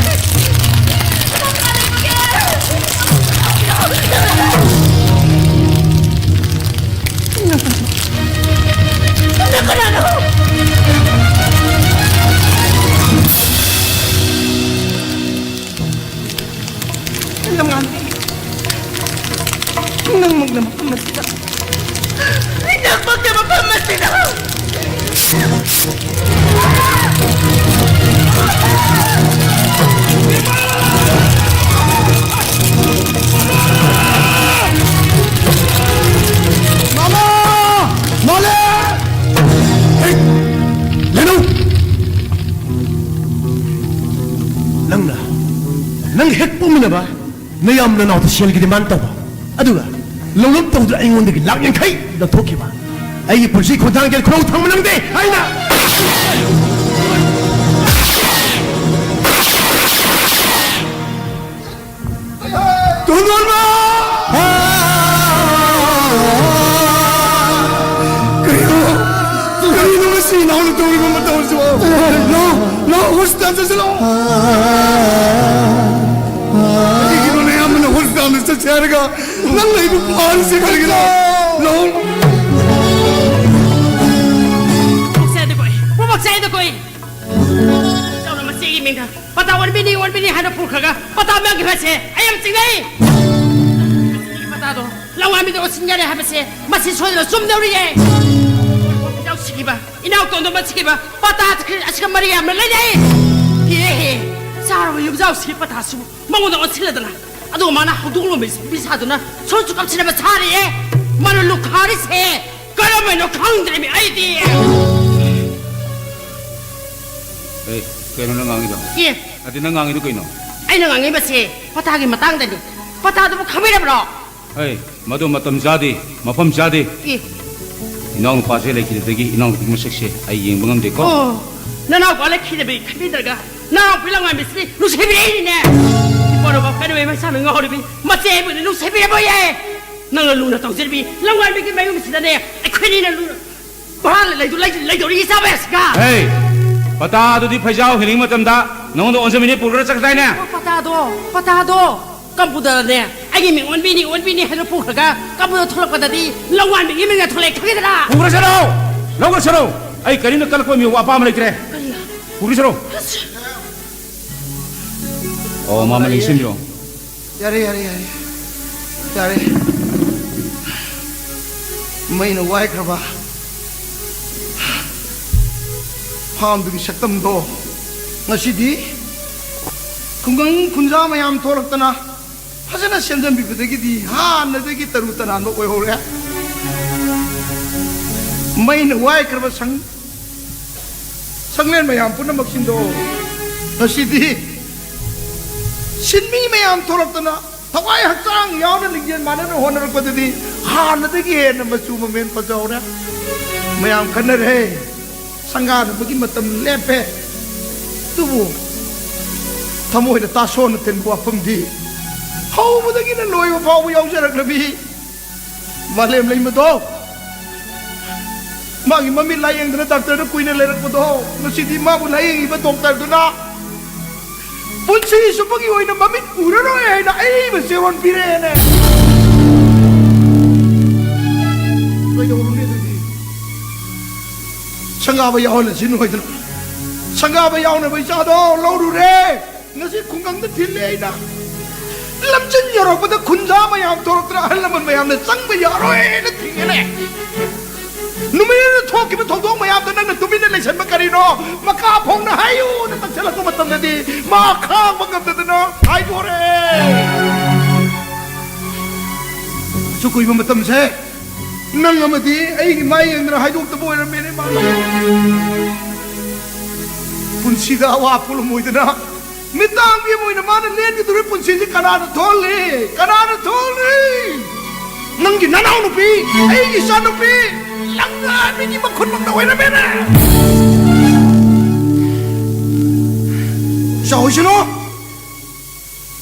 ꯅꯃꯥꯟꯅꯕꯤ, ꯅꯪꯃꯛꯅ ꯃꯐꯝ ꯑꯁꯤꯗ, ꯅꯪꯃꯛꯅ ꯃꯐꯝ ꯑꯁꯤꯗ꯫ ꯃꯥꯂꯦ! ꯃꯥꯂꯦ! ꯍꯦ! ꯂꯦꯅꯨ! ꯅꯪꯅ, ꯅꯪ ꯍꯦꯛ ꯄꯣꯛꯃꯤꯟꯅꯕ ꯅꯌꯥꯝ ꯅꯅꯥꯎꯗ ꯁꯦꯜꯒꯤ demand ꯇꯧꯕ, ꯑꯗꯨꯒ ꯂꯧꯅꯝ ꯇꯧꯗꯨꯅ ꯑꯩꯉꯣꯟꯗꯒꯤ ꯂꯥꯛ ꯌꯥꯡꯈꯩ ꯂꯧꯊꯣꯛꯈꯤꯕ꯫ ꯑꯩꯒꯤ ꯄꯨꯟꯁꯤ ꯈꯣꯡꯊꯥꯡꯁꯦ ꯈꯨꯔꯧ ꯊꯥꯡꯕ ꯅꯪꯗꯦ ꯑꯩꯅ꯫ ꯇꯣꯟꯗꯣꯟꯕ! ꯀꯩꯅꯣ? ꯀꯔꯤꯅꯣ ꯉꯁꯤ ꯏꯅꯥꯎꯅ ꯇꯧꯔꯤꯕ ꯃꯇꯧꯁꯤꯕꯣ? ꯂꯥꯛꯑꯣ, ꯂꯥꯛꯑꯣ, ꯍꯣꯁꯄꯤꯇꯥꯜ ꯆꯠꯁꯤ ꯂꯥꯛꯑꯣ꯫ ꯀꯔꯤꯒꯤꯅꯣ ꯅꯌꯥꯝꯕꯅ ꯍꯣꯁꯄꯤꯇꯥꯜꯗ ꯆꯠꯁꯦ ꯍꯥꯏꯔꯒ ꯅꯪꯅ ꯑꯩꯕꯨ ꯐꯥꯔꯤꯁꯦ ꯀꯔꯤꯒꯤꯅꯣ? ꯂꯥꯛꯑꯣ꯫ ꯄꯨꯃꯛꯁꯦ ꯑꯗꯨ ꯀꯣꯏ, ꯄꯨꯃꯛꯁꯦ ꯑꯗꯨ ꯀꯣꯏ꯫ ꯆꯥꯎꯅ ꯃꯆꯦꯒꯤ ꯃꯤꯡꯗ ꯄꯇꯥ ꯑꯣꯟꯕꯤꯅꯤ, ꯑꯣꯟꯕꯤꯅꯤ ꯍꯥꯏꯅ ꯄꯨꯈ꯭ꯔꯒ ꯄꯇꯥ ꯃꯥꯡꯈꯤꯕꯁꯦ ꯑꯩ ꯌꯥꯝ ꯆꯤꯡꯅꯩ꯫ ꯃꯁꯤꯒꯤ ꯄꯇꯥꯗꯣ ꯂꯧꯉꯥꯃꯤꯗ ꯑꯣꯟꯁꯤꯟꯒꯅꯤ ꯍꯥꯏꯕꯁꯦ ꯃꯁꯤ ꯁꯣꯏꯗꯅ ꯆꯨꯝꯗꯧꯔꯤꯌꯦ꯫ ꯏꯅꯥꯎ ꯁꯤꯈꯤꯕ, ꯏꯅꯥꯎ ꯇꯣꯟꯗꯣꯟꯕ ꯁꯤꯈꯤꯕ ꯄꯇꯥ ꯑꯁꯤꯒ ꯃꯔꯤ ꯌꯥꯝꯅ ꯂꯩꯅꯩ꯫ ꯍꯦ ꯍꯦ, ꯆꯥꯔꯕ ꯌꯨꯝꯖꯥꯎꯁꯤꯒꯤ ꯄꯇꯥꯁꯨ ꯃꯉꯣꯟꯗ ꯑꯣꯟꯁꯤꯜꯂꯗꯅ, ꯑꯗꯨꯒ ꯃꯥꯅ ꯍꯧꯗꯣꯡ ꯂꯣꯝꯕꯤ ꯁꯥꯗꯨꯅ ꯁꯣꯟꯁꯨ ꯀꯥꯞꯁꯤꯟꯅꯕ ꯁꯥꯔꯤꯌꯦ꯫ ꯃꯥꯅ ꯂꯨꯈꯥꯔꯤꯁꯦ ꯀꯔꯝꯕꯅꯣ ꯈꯪꯗ꯭ꯔꯦꯃꯤ ꯑꯩꯗꯤ꯫ ꯑꯦ, ꯀꯩꯅꯣ ꯅꯪ ꯉꯥꯡꯉꯤꯗꯣ? ꯑꯦ꯫ ꯅꯠꯇꯦ, ꯅꯪ ꯉꯥꯡꯉꯤꯗꯣ ꯀꯩꯅꯣ? ꯑꯩꯅ ꯉꯥꯡꯉꯤꯕꯁꯦ ꯄꯇꯥꯒꯤ ꯃꯇꯥꯡꯗꯅꯤ꯫ ꯄꯇꯥꯗꯨꯕꯨ ꯈꯪꯕꯤꯔꯕ꯭ꯔꯣ? ꯑꯩ, ꯃꯗꯨ ꯃꯇꯝ ꯆꯥꯗꯦ, ꯃꯐꯝ ꯆꯥꯗꯦ꯫ ꯑꯦ꯫ ꯏꯅꯥꯎꯅꯨꯄꯥꯁꯦ ꯂꯩꯈꯤꯗꯕꯗꯒꯤ ꯏꯅꯥꯎꯅꯨꯄꯤꯒꯤ ꯃꯁꯛꯁꯦ ꯑꯩ ꯌꯦꯡꯕ ꯉꯝꯗꯦꯀꯣ꯫ ꯑꯣ, ꯅꯅꯥꯎꯄꯥ ꯂꯩꯈꯤꯗꯕꯒꯤ ꯈꯟꯕꯤꯗ꯭ꯔꯒ ꯅꯅꯥꯎꯄꯤ ꯂꯪꯋꯥꯟꯕꯤꯁꯤꯗꯤ ꯅꯨꯡꯁꯤꯕꯤꯔꯛꯏꯅꯤꯅꯦ꯫ ꯏꯄꯣꯔꯣꯕ ꯀꯩꯅꯣ ꯃꯩꯁꯥꯅ ꯉꯥꯎꯔꯤꯕꯤ ꯃꯆꯦ ꯑꯩꯕꯨꯗꯤ ꯅꯨꯡꯁꯤꯕꯤꯔꯕꯣꯌꯦ꯫ ꯅꯪꯅ ꯂꯨꯅ ꯇꯧꯖꯔꯤꯕꯤ ꯂꯪꯋꯥꯟꯕꯤꯒꯤ ꯃꯌꯨꯝꯁꯤꯗꯅꯦ ꯑꯩꯈꯣꯏꯅꯤꯅ ꯂꯨꯅ ꯚꯥꯔꯥ ꯂꯩꯗꯧ-, ꯂꯩ-, ꯂꯩꯗꯧꯔꯤ ꯏꯆꯥ ꯃꯌꯥꯝꯁꯤꯒ꯫ ꯍꯦ, ꯄꯇꯥꯗꯨꯗꯤ ꯐꯩꯖꯥꯎ ꯍꯤꯅꯤꯡ ꯃꯇꯝꯗ ꯅꯉꯣꯟꯗ ꯑꯣꯟꯖꯃꯤꯅꯤ ꯄꯨꯔꯒ ꯆꯠꯈꯤꯗꯥꯏꯅꯦ? ꯑꯣ, ꯄꯇꯥꯗꯣ, ꯄꯇꯥꯗꯣ ꯀꯝꯄꯨꯗꯔꯅꯦ, ꯑꯩꯒꯤ ꯃꯤꯡ ꯑꯣꯟꯕꯤꯅꯤ, ꯑꯣꯟꯕꯤꯅꯤ ꯍꯥꯏꯅ ꯄꯨꯈ꯭ꯔꯒ ꯀꯝꯄꯨꯗꯔ ꯊꯣꯛꯂꯛꯄꯗꯗꯤ ꯂꯧꯋꯥꯟꯕꯤꯒꯤ ꯃꯤꯡꯅ ꯊꯣꯛꯂꯛꯑꯦ, ꯈꯪꯉꯦꯗꯅ? ꯄꯨꯈ꯭ꯔꯁꯅꯨ! ꯂꯧꯈ꯭ꯔꯁꯅꯨ! ꯑꯩ ꯀꯔꯤꯝꯇ ꯀꯜꯂꯛꯄ ꯃꯤꯕꯨ ꯑꯄꯥꯝꯕ ꯂꯩꯇ꯭ꯔꯦ꯫ ꯀꯔꯤ? ꯄꯨꯈ꯭ꯔꯁꯅꯨ! ꯑꯁ! ꯑꯣ, ꯃꯥ ꯃꯅꯤꯡ ꯁꯤꯟꯕꯤꯔꯣ꯫ ꯌꯥꯔꯦ, ꯌꯥꯔꯦ, ꯌꯥꯔꯦ꯫ ꯌꯥꯔꯦ꯫ ꯃꯩꯅ ꯋꯥꯏꯈ꯭ꯔꯕ ꯐꯥꯝꯗꯨꯒꯤ ꯁꯛꯇꯝꯗꯣ ꯉꯁꯤꯗꯤ ꯈꯨꯡꯒꯪ ꯈꯨꯟꯖꯥ ꯃꯌꯥꯝ ꯊꯣꯛꯂꯛꯇꯅ ꯐꯖꯅ ꯁꯦꯝꯖꯟꯕꯤꯕꯗꯒꯤꯗꯤ ꯍꯥꯟꯅꯗꯒꯤ ꯇꯔꯨ ꯇꯅꯥꯟꯕ ꯑꯣꯏꯍꯧꯔꯦ꯫ ꯃꯩꯅ ꯋꯥꯏꯈ꯭ꯔꯕ ꯁꯪ-, ꯁꯪꯂꯦꯟ ꯃꯌꯥꯝ ꯄꯨꯝꯅꯃꯛꯁꯤꯡꯗꯣ ꯉꯁꯤꯗꯤ ꯁꯤꯟꯃꯤ ꯃꯌꯥꯝ ꯊꯣꯛꯂꯛꯇꯅ ꯊꯋꯥꯏ ꯍꯛꯆꯥꯡ ꯌꯥꯎꯅ ꯂꯤꯡꯖꯦꯜ ꯃꯥꯟꯅꯅ ꯍꯣꯠꯅꯔꯛꯄꯗꯗꯤ ꯍꯥꯟꯅꯗꯒꯤ ꯍꯦꯟꯅ ꯃꯆꯨ ꯃꯃꯦꯟ ꯐꯖꯍꯧꯔꯦ꯫ ꯃꯌꯥꯝ ꯈꯟꯅꯔꯦ, ꯁꯪꯒꯥꯅꯕꯒꯤ ꯃꯇꯝ ꯂꯦꯞꯄꯦ꯫ ꯑꯗꯨꯕꯨ ꯊꯃꯣꯏꯗ ꯇꯥꯁꯣꯟꯅ ꯊꯤꯟꯕ ꯋꯥꯐꯝꯗꯤ ꯍꯧꯕꯗꯒꯤꯅ ꯂꯣꯏꯕ ꯐꯥꯎꯕ ꯌꯥꯎꯖꯔꯛꯂꯕꯤ ꯃꯥꯂꯦꯝ ꯂꯩꯃꯗꯣ, ꯃꯥꯒꯤ ꯃꯃꯤꯠ ꯂꯥꯌꯦꯡꯗꯅ ꯗꯥꯛꯇꯔꯗ ꯀꯨꯏꯅ ꯂꯩꯔꯛꯄꯗꯣ, ꯉꯁꯤꯗꯤ ꯃꯥꯕꯨ ꯂꯥꯌꯦꯡꯉꯤꯕ ꯗꯣꯛꯇꯔꯗꯨꯅ ꯄꯨꯟꯁꯤ ꯆꯨꯞꯄꯒꯤ ꯑꯣꯏꯅ ꯃꯃꯤꯠ ꯎꯔꯔꯣꯏ ꯍꯥꯏꯅ ꯑꯏꯕ ꯆꯦꯔꯣꯜ ꯄꯤꯔꯛꯑꯦꯅꯦ꯫ ꯀꯩꯗꯧꯔꯨꯅꯤ ꯑꯗꯨꯗꯤ? ꯁꯪꯒꯥꯕ ꯌꯥꯎꯍꯜꯂꯁꯤ ꯅꯣꯏꯗꯅ꯫ ꯁꯪꯒꯥꯕ ꯌꯥꯎꯅꯕ ꯏꯆꯥꯗꯣ ꯂꯧꯔꯨꯔꯦ꯫ ꯉꯁꯤ ꯈꯨꯡꯒꯪꯗ ꯊꯤꯜꯂꯦ ꯑꯩꯅ꯫ ꯂꯝꯖꯤꯡ ꯌꯧꯔꯛꯄꯗ ꯈꯨꯟꯖꯥ ꯃꯌꯥꯝ ꯊꯣꯛꯂꯛꯇꯅ ꯑꯍꯜ ꯂꯃꯟ ꯃꯌꯥꯝꯅ ꯆꯪꯕ ꯌꯥꯔꯣꯏꯅ ꯊꯤꯡꯉꯦꯅꯦ꯫ ꯅꯨꯃꯤꯠ ꯑꯗꯨꯗ ꯊꯣꯛꯈꯤꯕ ꯊꯧꯗꯣꯛ ꯃꯌꯥꯝꯗꯣ ꯅꯪꯅ ꯇꯨꯃꯤꯟꯅ ꯂꯩꯁꯟꯕ ꯀꯔꯤꯅꯣ? ꯃꯀꯥ ꯐꯣꯡꯅ ꯍꯥꯏꯌꯨꯅ ꯇꯛꯁꯜꯂꯛꯄ ꯃꯇꯝꯗꯗꯤ ꯃꯥ ꯈꯥꯡꯕ ꯉꯝꯗꯗꯅ ꯍꯥꯏꯗꯣꯔꯦ꯫ ꯑꯁꯨꯛ ꯀꯨꯏꯕ ꯃꯇꯝꯁꯦ ꯅꯪ ꯑꯃꯗꯤ ꯑꯩꯒꯤ ꯃꯥꯏ ꯌꯦꯡꯗꯅ ꯍꯥꯏꯗꯣꯛꯇꯕ ꯑꯣꯏꯔꯝꯃꯦꯅꯦ ꯃꯥꯅ꯫ ꯄꯨꯟꯁꯤꯗ ꯑꯋꯥ ꯄꯣꯠꯂꯝꯃꯣꯏꯗꯅ ꯃꯤꯇꯥꯡꯕꯤ ꯑꯃ ꯑꯣꯏꯅ ꯃꯥꯅ ꯂꯦꯟꯒꯗꯧꯔꯤꯕ ꯄꯨꯟꯁꯤꯁꯤ ꯀꯅꯥꯅ ꯊꯣꯜꯂꯤ? ꯀꯅꯥꯅ ꯊꯣꯜꯂꯤ? ꯅꯪꯒꯤ ꯅꯅꯥꯎꯅꯨꯄꯤ, ꯑꯩꯒꯤ ꯏꯆꯥꯅꯨꯄꯤ, ꯂꯪꯉꯥꯕꯤꯒꯤ ꯃꯈꯨꯟꯃꯛꯇ ꯑꯣꯏꯔꯝꯃꯦꯅꯦ꯫ ꯆꯥꯎꯁꯤꯅꯣ,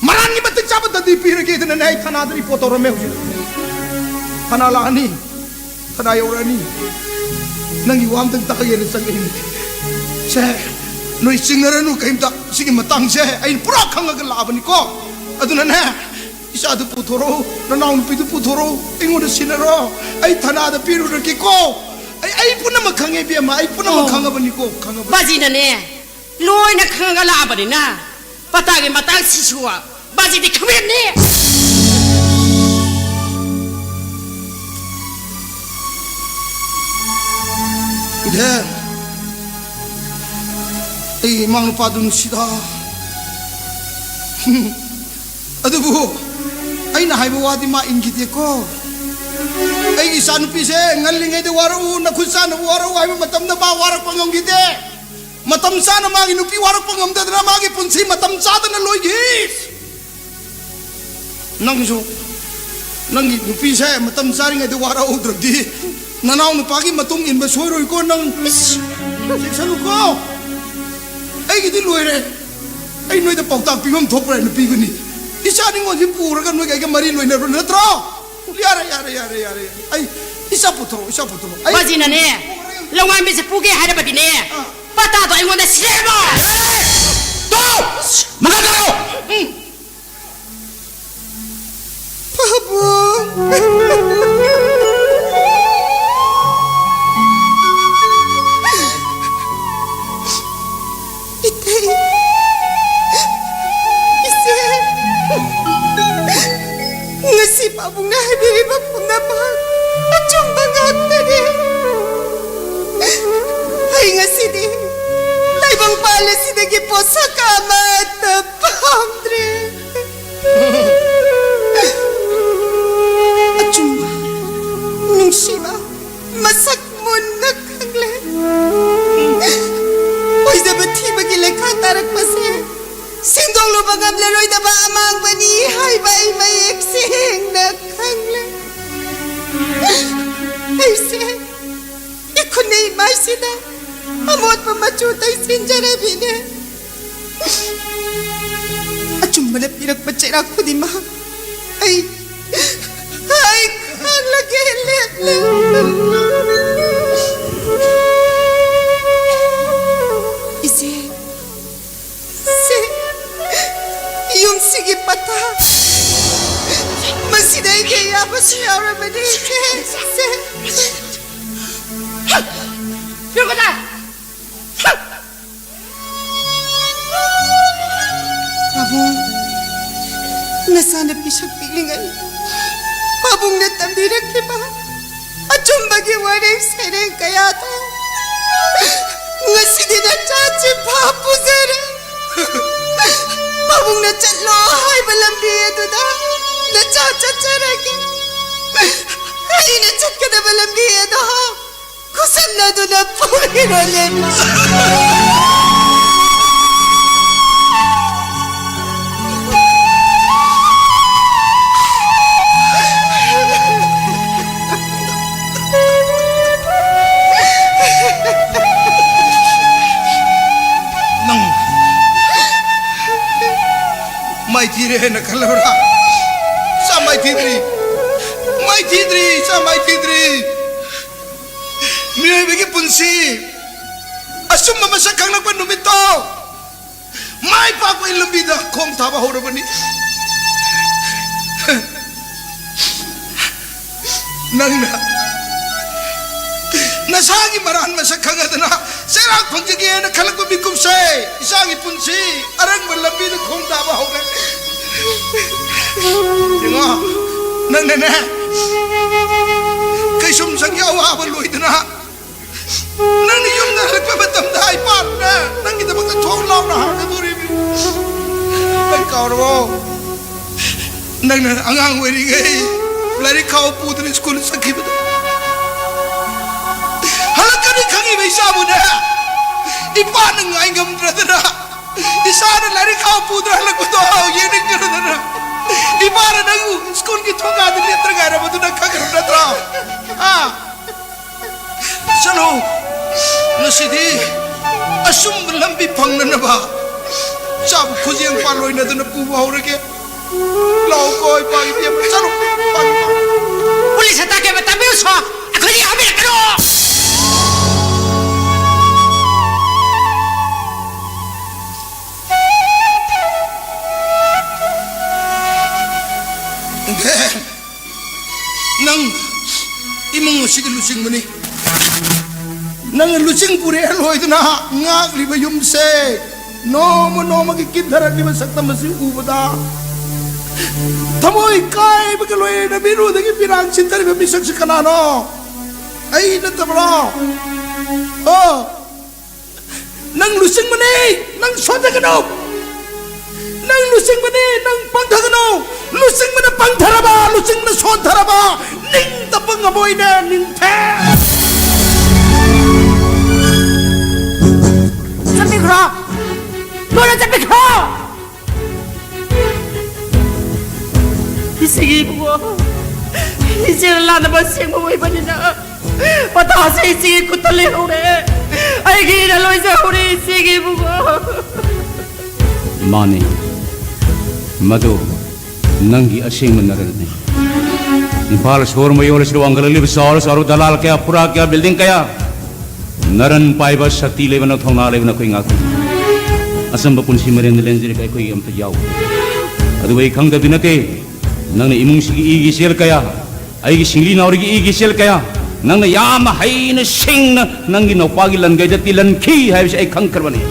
ꯃꯔꯥꯟꯒꯤ ꯃꯇꯤꯛ ꯆꯥꯕ ꯗꯟꯗꯤ ꯄꯤꯔꯒꯦꯗꯅꯅꯦ ꯑꯩ ꯊꯅꯥꯗ ꯔꯤꯄꯣꯔꯠ ꯇꯧꯔꯝꯃꯦ꯫ ꯍꯧꯖꯤꯛ ꯊꯅꯥ ꯂꯥꯛꯑꯅꯤ, ꯊꯅꯥ ꯌꯧꯔꯛꯑꯅꯤ꯫ ꯅꯪꯒꯤ ꯋꯥ ꯑꯝꯇꯪ ꯇꯥꯒꯦꯅ ꯆꯪꯉꯛꯏꯅꯤ꯫ ꯁꯦ, ꯅꯣꯏ ꯆꯤꯡꯅꯔꯅꯨ ꯀꯩꯝꯇ꯫ ꯁꯤꯒꯤ ꯃꯇꯥꯡꯁꯦ ꯑꯩꯅ ꯄꯨꯔꯥ ꯈꯪꯉꯒ ꯂꯥꯛꯑꯕꯅꯤꯀꯣ꯫ ꯑꯗꯨꯅꯅꯦ, ꯏꯆꯥꯗꯨ ꯄꯨꯊꯣꯔꯛꯎ, ꯅꯅꯥꯎ ꯅꯨꯄꯤꯗꯨ ꯄꯨꯊꯣꯔꯛꯎ, ꯑꯩꯉꯣꯟꯗ ꯁꯤꯟꯅꯔꯣ꯫ ꯑꯩ ꯊꯅꯥꯗ ꯄꯤꯔꯨꯔꯒꯦꯀꯣ꯫ ꯑꯩ, ꯑꯩ ꯄꯨꯝꯅꯃꯛ ꯈꯪꯉꯦ, ꯏꯕꯦꯝꯃ, ꯑꯩ ꯄꯨꯝꯅꯃꯛ ꯑꯣ꯫ ꯈꯪꯉꯕꯅꯤꯀꯣ, ꯈꯪꯉꯕꯅꯤ꯫ ꯕꯥꯖꯤꯅꯅꯦ, ꯂꯣꯏꯅ ꯈꯪꯉꯒ ꯂꯥꯛꯑꯕꯅꯤꯅ, ꯄꯇꯥꯒꯤ ꯃꯇꯥꯡꯁꯤꯁꯨ ꯕꯥꯖꯤꯗꯤ ꯈꯪꯕꯤꯔꯝꯅꯤ꯫ ꯏꯍꯦ, ꯑꯩ ꯏꯃꯥ ꯅꯨꯄꯥꯗꯨ ꯅꯨꯡꯁꯤꯗ꯫ ꯑꯗꯨꯕꯨ ꯑꯩꯅ ꯍꯥꯏꯕ ꯋꯥꯗꯤ ꯃꯥ ꯏꯟꯈꯤꯗꯦꯀꯣ꯫ ꯑꯩꯒꯤ ꯏꯆꯥꯅꯨꯄꯤꯁꯦ ꯉꯜꯂꯤꯉꯩꯗ ꯋꯥꯔꯛꯎ, ꯅꯈꯨꯠ ꯆꯥꯅꯕ ꯋꯥꯔꯛꯎ ꯍꯥꯏꯕ ꯃꯇꯝꯗ ꯃꯥ ꯋꯥꯔꯛꯄ ꯉꯝꯈꯤꯗꯦ꯫ ꯃꯇꯝ ꯆꯥꯅ ꯃꯥꯒꯤ ꯅꯨꯄꯤ ꯋꯥꯔꯛꯄ ꯉꯝꯗꯗꯅ ꯃꯥꯒꯤ ꯄꯨꯟꯁꯤ ꯃꯇꯝ ꯆꯥꯗꯅ ꯂꯣꯏꯈꯤ꯫ ꯅꯪꯁꯨ ꯅꯪꯒꯤ ꯅꯨꯄꯤꯁꯦ ꯃꯇꯝ ꯆꯥꯔꯤꯉꯩꯗ ꯋꯥꯔꯛꯍꯧꯗ꯭ꯔꯗꯤ ꯅꯅꯥꯎ ꯅꯨꯄꯥꯒꯤ ꯃꯇꯨꯡ ꯏꯟꯕ ꯁꯣꯏꯔꯣꯏꯀꯣ ꯅꯪ꯫ ꯏꯁ, ꯆꯦꯛꯁꯜꯂꯨꯀꯣ꯫ ꯑꯩꯒꯤꯗꯤ ꯂꯣꯏꯔꯦ꯫ ꯑꯩ ꯅꯣꯏꯗ ꯄꯥꯎꯇꯥꯛ ꯄꯤꯐꯝ ꯊꯣꯛꯄ꯭ꯔꯥ ꯍꯥꯏꯅ ꯄꯤꯕꯅꯤ꯫ ꯏꯆꯥ ꯅꯤꯉꯣꯜꯁꯤ ꯄꯨꯔꯒ ꯅꯣꯏꯒ ꯑꯩꯒ ꯃꯔꯤ ꯂꯣꯏꯅꯔꯣ ꯅꯠꯇ꯭ꯔꯣ? ꯌꯥꯔꯦ, ꯌꯥꯔꯦ, ꯌꯥꯔꯦ, ꯌꯥꯔꯦ꯫ ꯑꯩ ꯏꯆꯥ ꯄꯨꯊꯣꯔꯛꯑꯣ, ꯏꯆꯥ ꯄꯨꯊꯣꯔꯛꯑꯣ꯫ ꯑꯩ ꯕꯥꯖꯤꯅꯅꯦ, ꯂꯧꯉꯥꯏ ꯃꯤꯁꯦ ꯄꯨꯒꯦ ꯍꯥꯏꯔꯕꯗꯤꯅꯦ, ꯑꯥ꯫ ꯄꯇꯥꯗꯣ ꯑꯩꯉꯣꯟꯗ ꯁꯤꯜꯂꯛꯑꯦꯕ꯫ ꯇꯣ! ꯃꯈꯥ ꯇꯥꯔꯣ! ꯎꯝ꯫ ꯄꯥꯕꯨꯡ꯫ ꯏꯊꯩ, ꯏꯆꯦ, ꯉꯁꯤ ꯄꯥꯕꯨꯡꯅ ꯍꯥꯏꯕꯤꯔꯤꯕ ꯄꯨꯝꯅꯃꯛ ꯑꯆꯨꯝꯕ ꯉꯥꯛꯇꯅꯤ꯫ ꯑꯩ ꯉꯁꯤꯗꯤ ꯇꯥꯏꯕꯪꯄꯥꯟ ꯑꯁꯤꯗꯒꯤ ꯄꯣꯠꯁꯛ ꯑꯃꯠꯇ ꯄꯥꯝꯗ꯭ꯔꯦ꯫ ꯑꯆꯨꯝꯕ, ꯅꯨꯡꯁꯤꯕ, ꯃꯁꯛ ꯃꯨꯟꯅ ꯈꯪꯂꯦ꯫ ꯑꯣꯏꯖꯕ ꯊꯤꯕꯒꯤ ꯂꯩꯈꯥ ꯇꯥꯔꯛꯄꯁꯦ ꯄꯤꯟꯖꯔꯕꯤꯅꯦ꯫ ꯑꯆꯨꯝꯕꯅ ꯄꯤꯔꯛꯄ ꯆꯩꯔꯥꯛ ꯈꯨꯗꯤꯡꯃꯛ ꯑꯩ, ꯑꯩ ꯈꯥꯡꯂꯒꯦ꯫ ꯂꯦꯞꯂꯦ꯫ ꯏꯆꯦ, ꯁꯦ, ꯌꯨꯝꯁꯤꯒꯤ ꯄꯇꯥ꯫ ꯃꯁꯤꯗ ꯑꯩꯒꯤ ꯑꯌꯥꯕꯁꯨ ꯌꯥꯎꯔꯕꯅꯤ, ꯏꯆꯦ, ꯏꯆꯦ꯫ ꯌꯨꯝ ꯀꯗꯥꯏ? ꯄꯥꯕꯨꯡ, ꯅꯆꯥꯅ ꯄꯤꯁꯛ ꯄꯤꯛꯂꯤꯉꯩ ꯄꯥꯕꯨꯡꯅ ꯇꯝꯕꯤꯔꯛꯈꯤꯕ ꯑꯆꯨꯝꯕꯒꯤ ꯋꯥꯔꯦꯡ ꯁꯩꯔꯦꯡ ꯀꯌꯥꯗꯣ ꯉꯁꯤꯗꯤ ꯅꯆꯥ ꯆꯤꯟꯐꯥ ꯄꯨꯖꯔꯦ꯫ ꯄꯥꯕꯨꯡꯅ ꯆꯠꯂꯣ ꯍꯥꯏꯕ ꯂꯝꯕꯤ ꯑꯗꯨꯗ ꯅꯆꯥ ꯆꯠꯆꯔꯒꯦ꯫ ꯑꯩꯅ ꯆꯠꯀꯗꯕ ꯂꯝꯕꯤ ꯑꯗꯣ ꯈꯨꯠꯁꯝꯅꯗꯨꯅ ꯄꯨꯔꯤꯔꯣ, ꯂꯦꯝꯃ? ꯅꯪ ꯃꯥꯏꯊꯤꯔꯦ ꯍꯥꯏꯅ ꯈꯜꯂꯕ꯭ꯔꯥ? ꯏꯆꯥ, ꯃꯥꯏꯊꯤꯗ꯭ꯔꯤ, ꯃꯥꯏꯊꯤꯗ꯭ꯔꯤ, ꯏꯆꯥ, ꯃꯥꯏꯊꯤꯗ꯭ꯔꯤ꯫ ꯃꯤꯑꯣꯏꯕꯒꯤ ꯄꯨꯟꯁꯤ ꯑꯆꯨꯝꯕ ꯃꯁꯛ ꯈꯪꯂꯛꯄ ꯅꯨꯃꯤꯠꯇꯣ, ꯃꯥꯏ ꯄꯥꯛꯄꯒꯤ ꯂꯝꯕꯤꯗ ꯈꯣꯡ ꯊꯥꯕ ꯍꯧꯔꯕꯅꯤ꯫ ꯅꯪꯅ ꯅꯁꯥꯒꯤ ꯃꯔꯥꯟ ꯃꯁꯛ ꯈꯪꯉꯗꯅ ꯆꯩꯔꯥꯛ ꯐꯪꯖꯒꯦꯅ ꯈꯜꯂꯛꯄ ꯃꯤꯀꯨꯞꯁꯦ, ꯏꯆꯥꯒꯤ ꯄꯨꯟꯁꯤ ꯑꯔꯪꯕ ꯂꯝꯕꯤꯗ ꯈꯣꯡ ꯊꯥꯕ ꯍꯧꯔꯦ꯫ ꯌꯦꯡꯉꯣ, ꯅꯪꯅꯅꯦ, ꯀꯩꯁꯨꯝꯁꯪꯒꯤ ꯑꯋꯥꯕ ꯂꯣꯏꯗꯅ ꯅꯪꯅ ꯌꯨꯝꯗ ꯍꯜꯂꯛꯄ ꯃꯇꯝꯗ ꯑꯩ ꯄꯥꯟꯅ ꯅꯪꯒꯤꯗꯃꯛꯇ ꯊꯣꯡ ꯂꯥꯎꯅ ꯍꯥꯡꯒꯗꯣꯔꯤꯕꯅꯤ꯫ ꯅꯪ ꯀꯥꯎꯔꯕꯣ? ꯅꯪꯅ ꯑꯉꯥꯡ ꯑꯣꯏꯔꯤꯉꯩ ꯂꯥꯏꯔꯤꯛ ꯈꯥꯎ ꯄꯨꯗꯨꯅ ꯁ꯭ꯀꯨꯜ ꯆꯠꯈꯤꯕꯗꯣ꯫ ꯍꯜꯂꯛꯀꯅꯤ ꯈꯪꯉꯤꯕ ꯏꯆꯥꯕꯨꯅꯦ, ꯏꯄꯥꯅ ꯉꯥꯏ ꯉꯝꯗ꯭ꯔꯗꯅ, ꯏꯆꯥꯅ ꯂꯥꯏꯔꯤꯛ ꯈꯥꯎ ꯄꯨꯗꯨꯅ ꯍꯜꯂꯛꯄꯗꯣ ꯌꯦꯡꯅꯤꯡꯗ꯭ꯔꯗꯅ, ꯏꯄꯥꯅ ꯅꯪꯕꯨ ꯁ꯭ꯀꯨꯜꯒꯤ ꯊꯣꯡꯒꯥꯟꯗ ꯂꯦꯞꯇꯅ ꯉꯥꯏꯔꯝꯕꯗꯨ ꯅꯪ ꯈꯪꯉꯤꯕ ꯅꯠꯇ꯭ꯔꯣ? ꯑꯥ? ꯆꯠꯂꯣ꯫ ꯉꯁꯤꯗꯤ ꯑꯆꯨꯝꯕ ꯆꯥꯕ ꯈꯨꯖꯦꯡ ꯄꯥꯜꯂꯣꯏꯅꯗꯅ ꯄꯨꯕ ꯍꯧꯔꯒꯦ꯫ ꯂꯥꯛꯑꯣꯀꯣ, ꯏꯄꯥꯒꯤ ꯏꯕꯦꯝꯃ, ꯆꯠꯂꯣ, ꯏꯄꯥꯒꯤ ꯏꯄꯥ꯫ ꯄꯨꯂꯤꯁ ꯑꯇꯥ ꯀꯩꯕ ꯇꯥꯕꯤꯌꯨꯁꯣ, ꯑꯩꯈꯣꯏꯗꯤ ꯌꯥꯎꯕꯤꯔꯛꯀꯅꯣ꯫ ꯅꯪ ꯏꯃꯨꯡ ꯑꯁꯤꯒꯤ ꯂꯨꯆꯤꯡꯕꯅꯤ꯫ ꯅꯪꯅ ꯂꯨꯆꯤꯡ ꯄꯨꯔꯦ ꯂꯣꯏꯗꯅ ꯉꯥꯛꯂꯤꯕ ꯌꯨꯝꯁꯦ ꯅꯣꯡꯃ ꯅꯣꯡꯃꯒꯤ ꯀꯤꯟꯊꯔꯛꯂꯤꯕ ꯁꯛꯇꯝ ꯑꯁꯤ ꯎꯕꯗ ꯊꯃꯣꯏ ꯀꯥꯏꯕꯒ ꯂꯣꯏꯅꯅ ꯃꯤꯔꯨꯗꯒꯤ ꯄꯤꯔꯥꯡ ꯆꯤꯟꯊꯔꯤꯕ ꯃꯤꯁꯛꯁꯤ ꯀꯅꯥꯅꯣ? ꯑꯩ ꯅꯠꯇꯕ꯭ꯔꯣ? ꯑꯣ, ꯅꯪ ꯂꯨꯆꯤꯡꯕꯅꯤ, ꯅꯪ ꯁꯣꯟꯊꯒꯅꯨ꯫ ꯅꯪ ꯂꯨꯆꯤꯡꯕꯅꯤ, ꯅꯪ ꯄꯪꯊꯒꯅꯨ꯫ ꯂꯨꯆꯤꯡꯕꯅ ꯄꯪꯊꯔꯕ, ꯂꯨꯆꯤꯡꯕꯅ ꯁꯣꯟꯊꯔꯕ, ꯅꯤꯡꯇꯝꯕ ꯉꯝꯃꯣꯏꯅꯦ, ꯅꯤꯡꯊꯦ꯫ ꯆꯠꯄꯤꯈ꯭ꯔꯣ꯫ ꯂꯣꯏꯅ ꯆꯠꯄꯤꯈ꯭ꯔꯣ꯫ ꯏꯆꯦꯒꯤ ꯏꯕꯨꯡꯉꯣ, ꯏꯆꯦꯅ ꯂꯥꯟꯅꯕ ꯑꯁꯦꯡꯕ ꯑꯣꯏꯕꯅꯤꯅ ꯄꯇꯥꯁꯦ ꯏꯆꯦꯒꯤ ꯈꯨꯠꯇ ꯂꯩꯍꯧꯔꯦ꯫ ꯑꯩꯒꯤ ꯏꯅ ꯂꯣꯏꯖꯍꯧꯔꯦ ꯏꯆꯦꯒꯤ ꯏꯕꯨꯡꯉꯣ꯫ ꯃꯥꯅꯤ, ꯃꯗꯨ ꯅꯪꯒꯤ ꯑꯁꯦꯡꯕ ꯅꯔꯟꯅꯤ꯫ ꯏꯝꯐꯥꯜ ꯁꯣꯍꯣꯔ ꯃꯌꯣꯜ ꯑꯁꯤꯗ ꯋꯥꯡꯈꯠꯂꯛꯂꯤꯕ ꯆꯥꯎꯔ ꯆꯥꯎꯔꯕ ꯗꯂꯥꯜ ꯀꯌꯥ, ꯄꯨꯔꯥ ꯀꯌꯥ, ꯕꯤꯜꯗꯤꯡ ꯀꯌꯥ, ꯅꯔꯟ ꯄꯥꯏꯕ, ꯁꯛꯇꯤ ꯂꯩꯕ, ꯅꯊꯧꯅꯥ ꯂꯩꯕ ꯅꯈꯣꯏ ꯉꯥꯛꯇꯅꯤ꯫ ꯑꯆꯝꯕ ꯄꯨꯟꯁꯤ ꯃꯔꯦꯟꯗ ꯂꯦꯟꯖꯔꯤꯕ ꯑꯩꯈꯣꯏꯒꯤ ꯑꯝꯇ ꯌꯥꯎꯗꯦ꯫ ꯑꯗꯨꯕꯨ ꯑꯩ ꯈꯪꯗꯕꯗꯤ ꯅꯠꯇꯦ, ꯅꯪꯅ ꯏꯃꯨꯡꯁꯤꯒꯤ ꯏꯒꯤ ꯏꯆꯦꯜ ꯀꯌꯥ, ꯑꯩꯒꯤ ꯁꯤꯡꯂꯤ ꯅꯥꯎꯔꯤꯒꯤ ꯏꯒꯤ ꯏꯆꯦꯜ ꯀꯌꯥ, ꯅꯪꯅ ꯌꯥꯝꯅ ꯍꯩꯅ ꯁꯤꯡꯅ ꯅꯪꯒꯤ ꯅꯧꯄꯥꯒꯤ ꯂꯟꯒꯩꯗ ꯇꯤꯜꯍꯟꯈꯤ ꯍꯥꯏꯕꯁꯤ ꯑꯩ ꯈꯪꯈ꯭ꯔꯕꯅꯤ꯫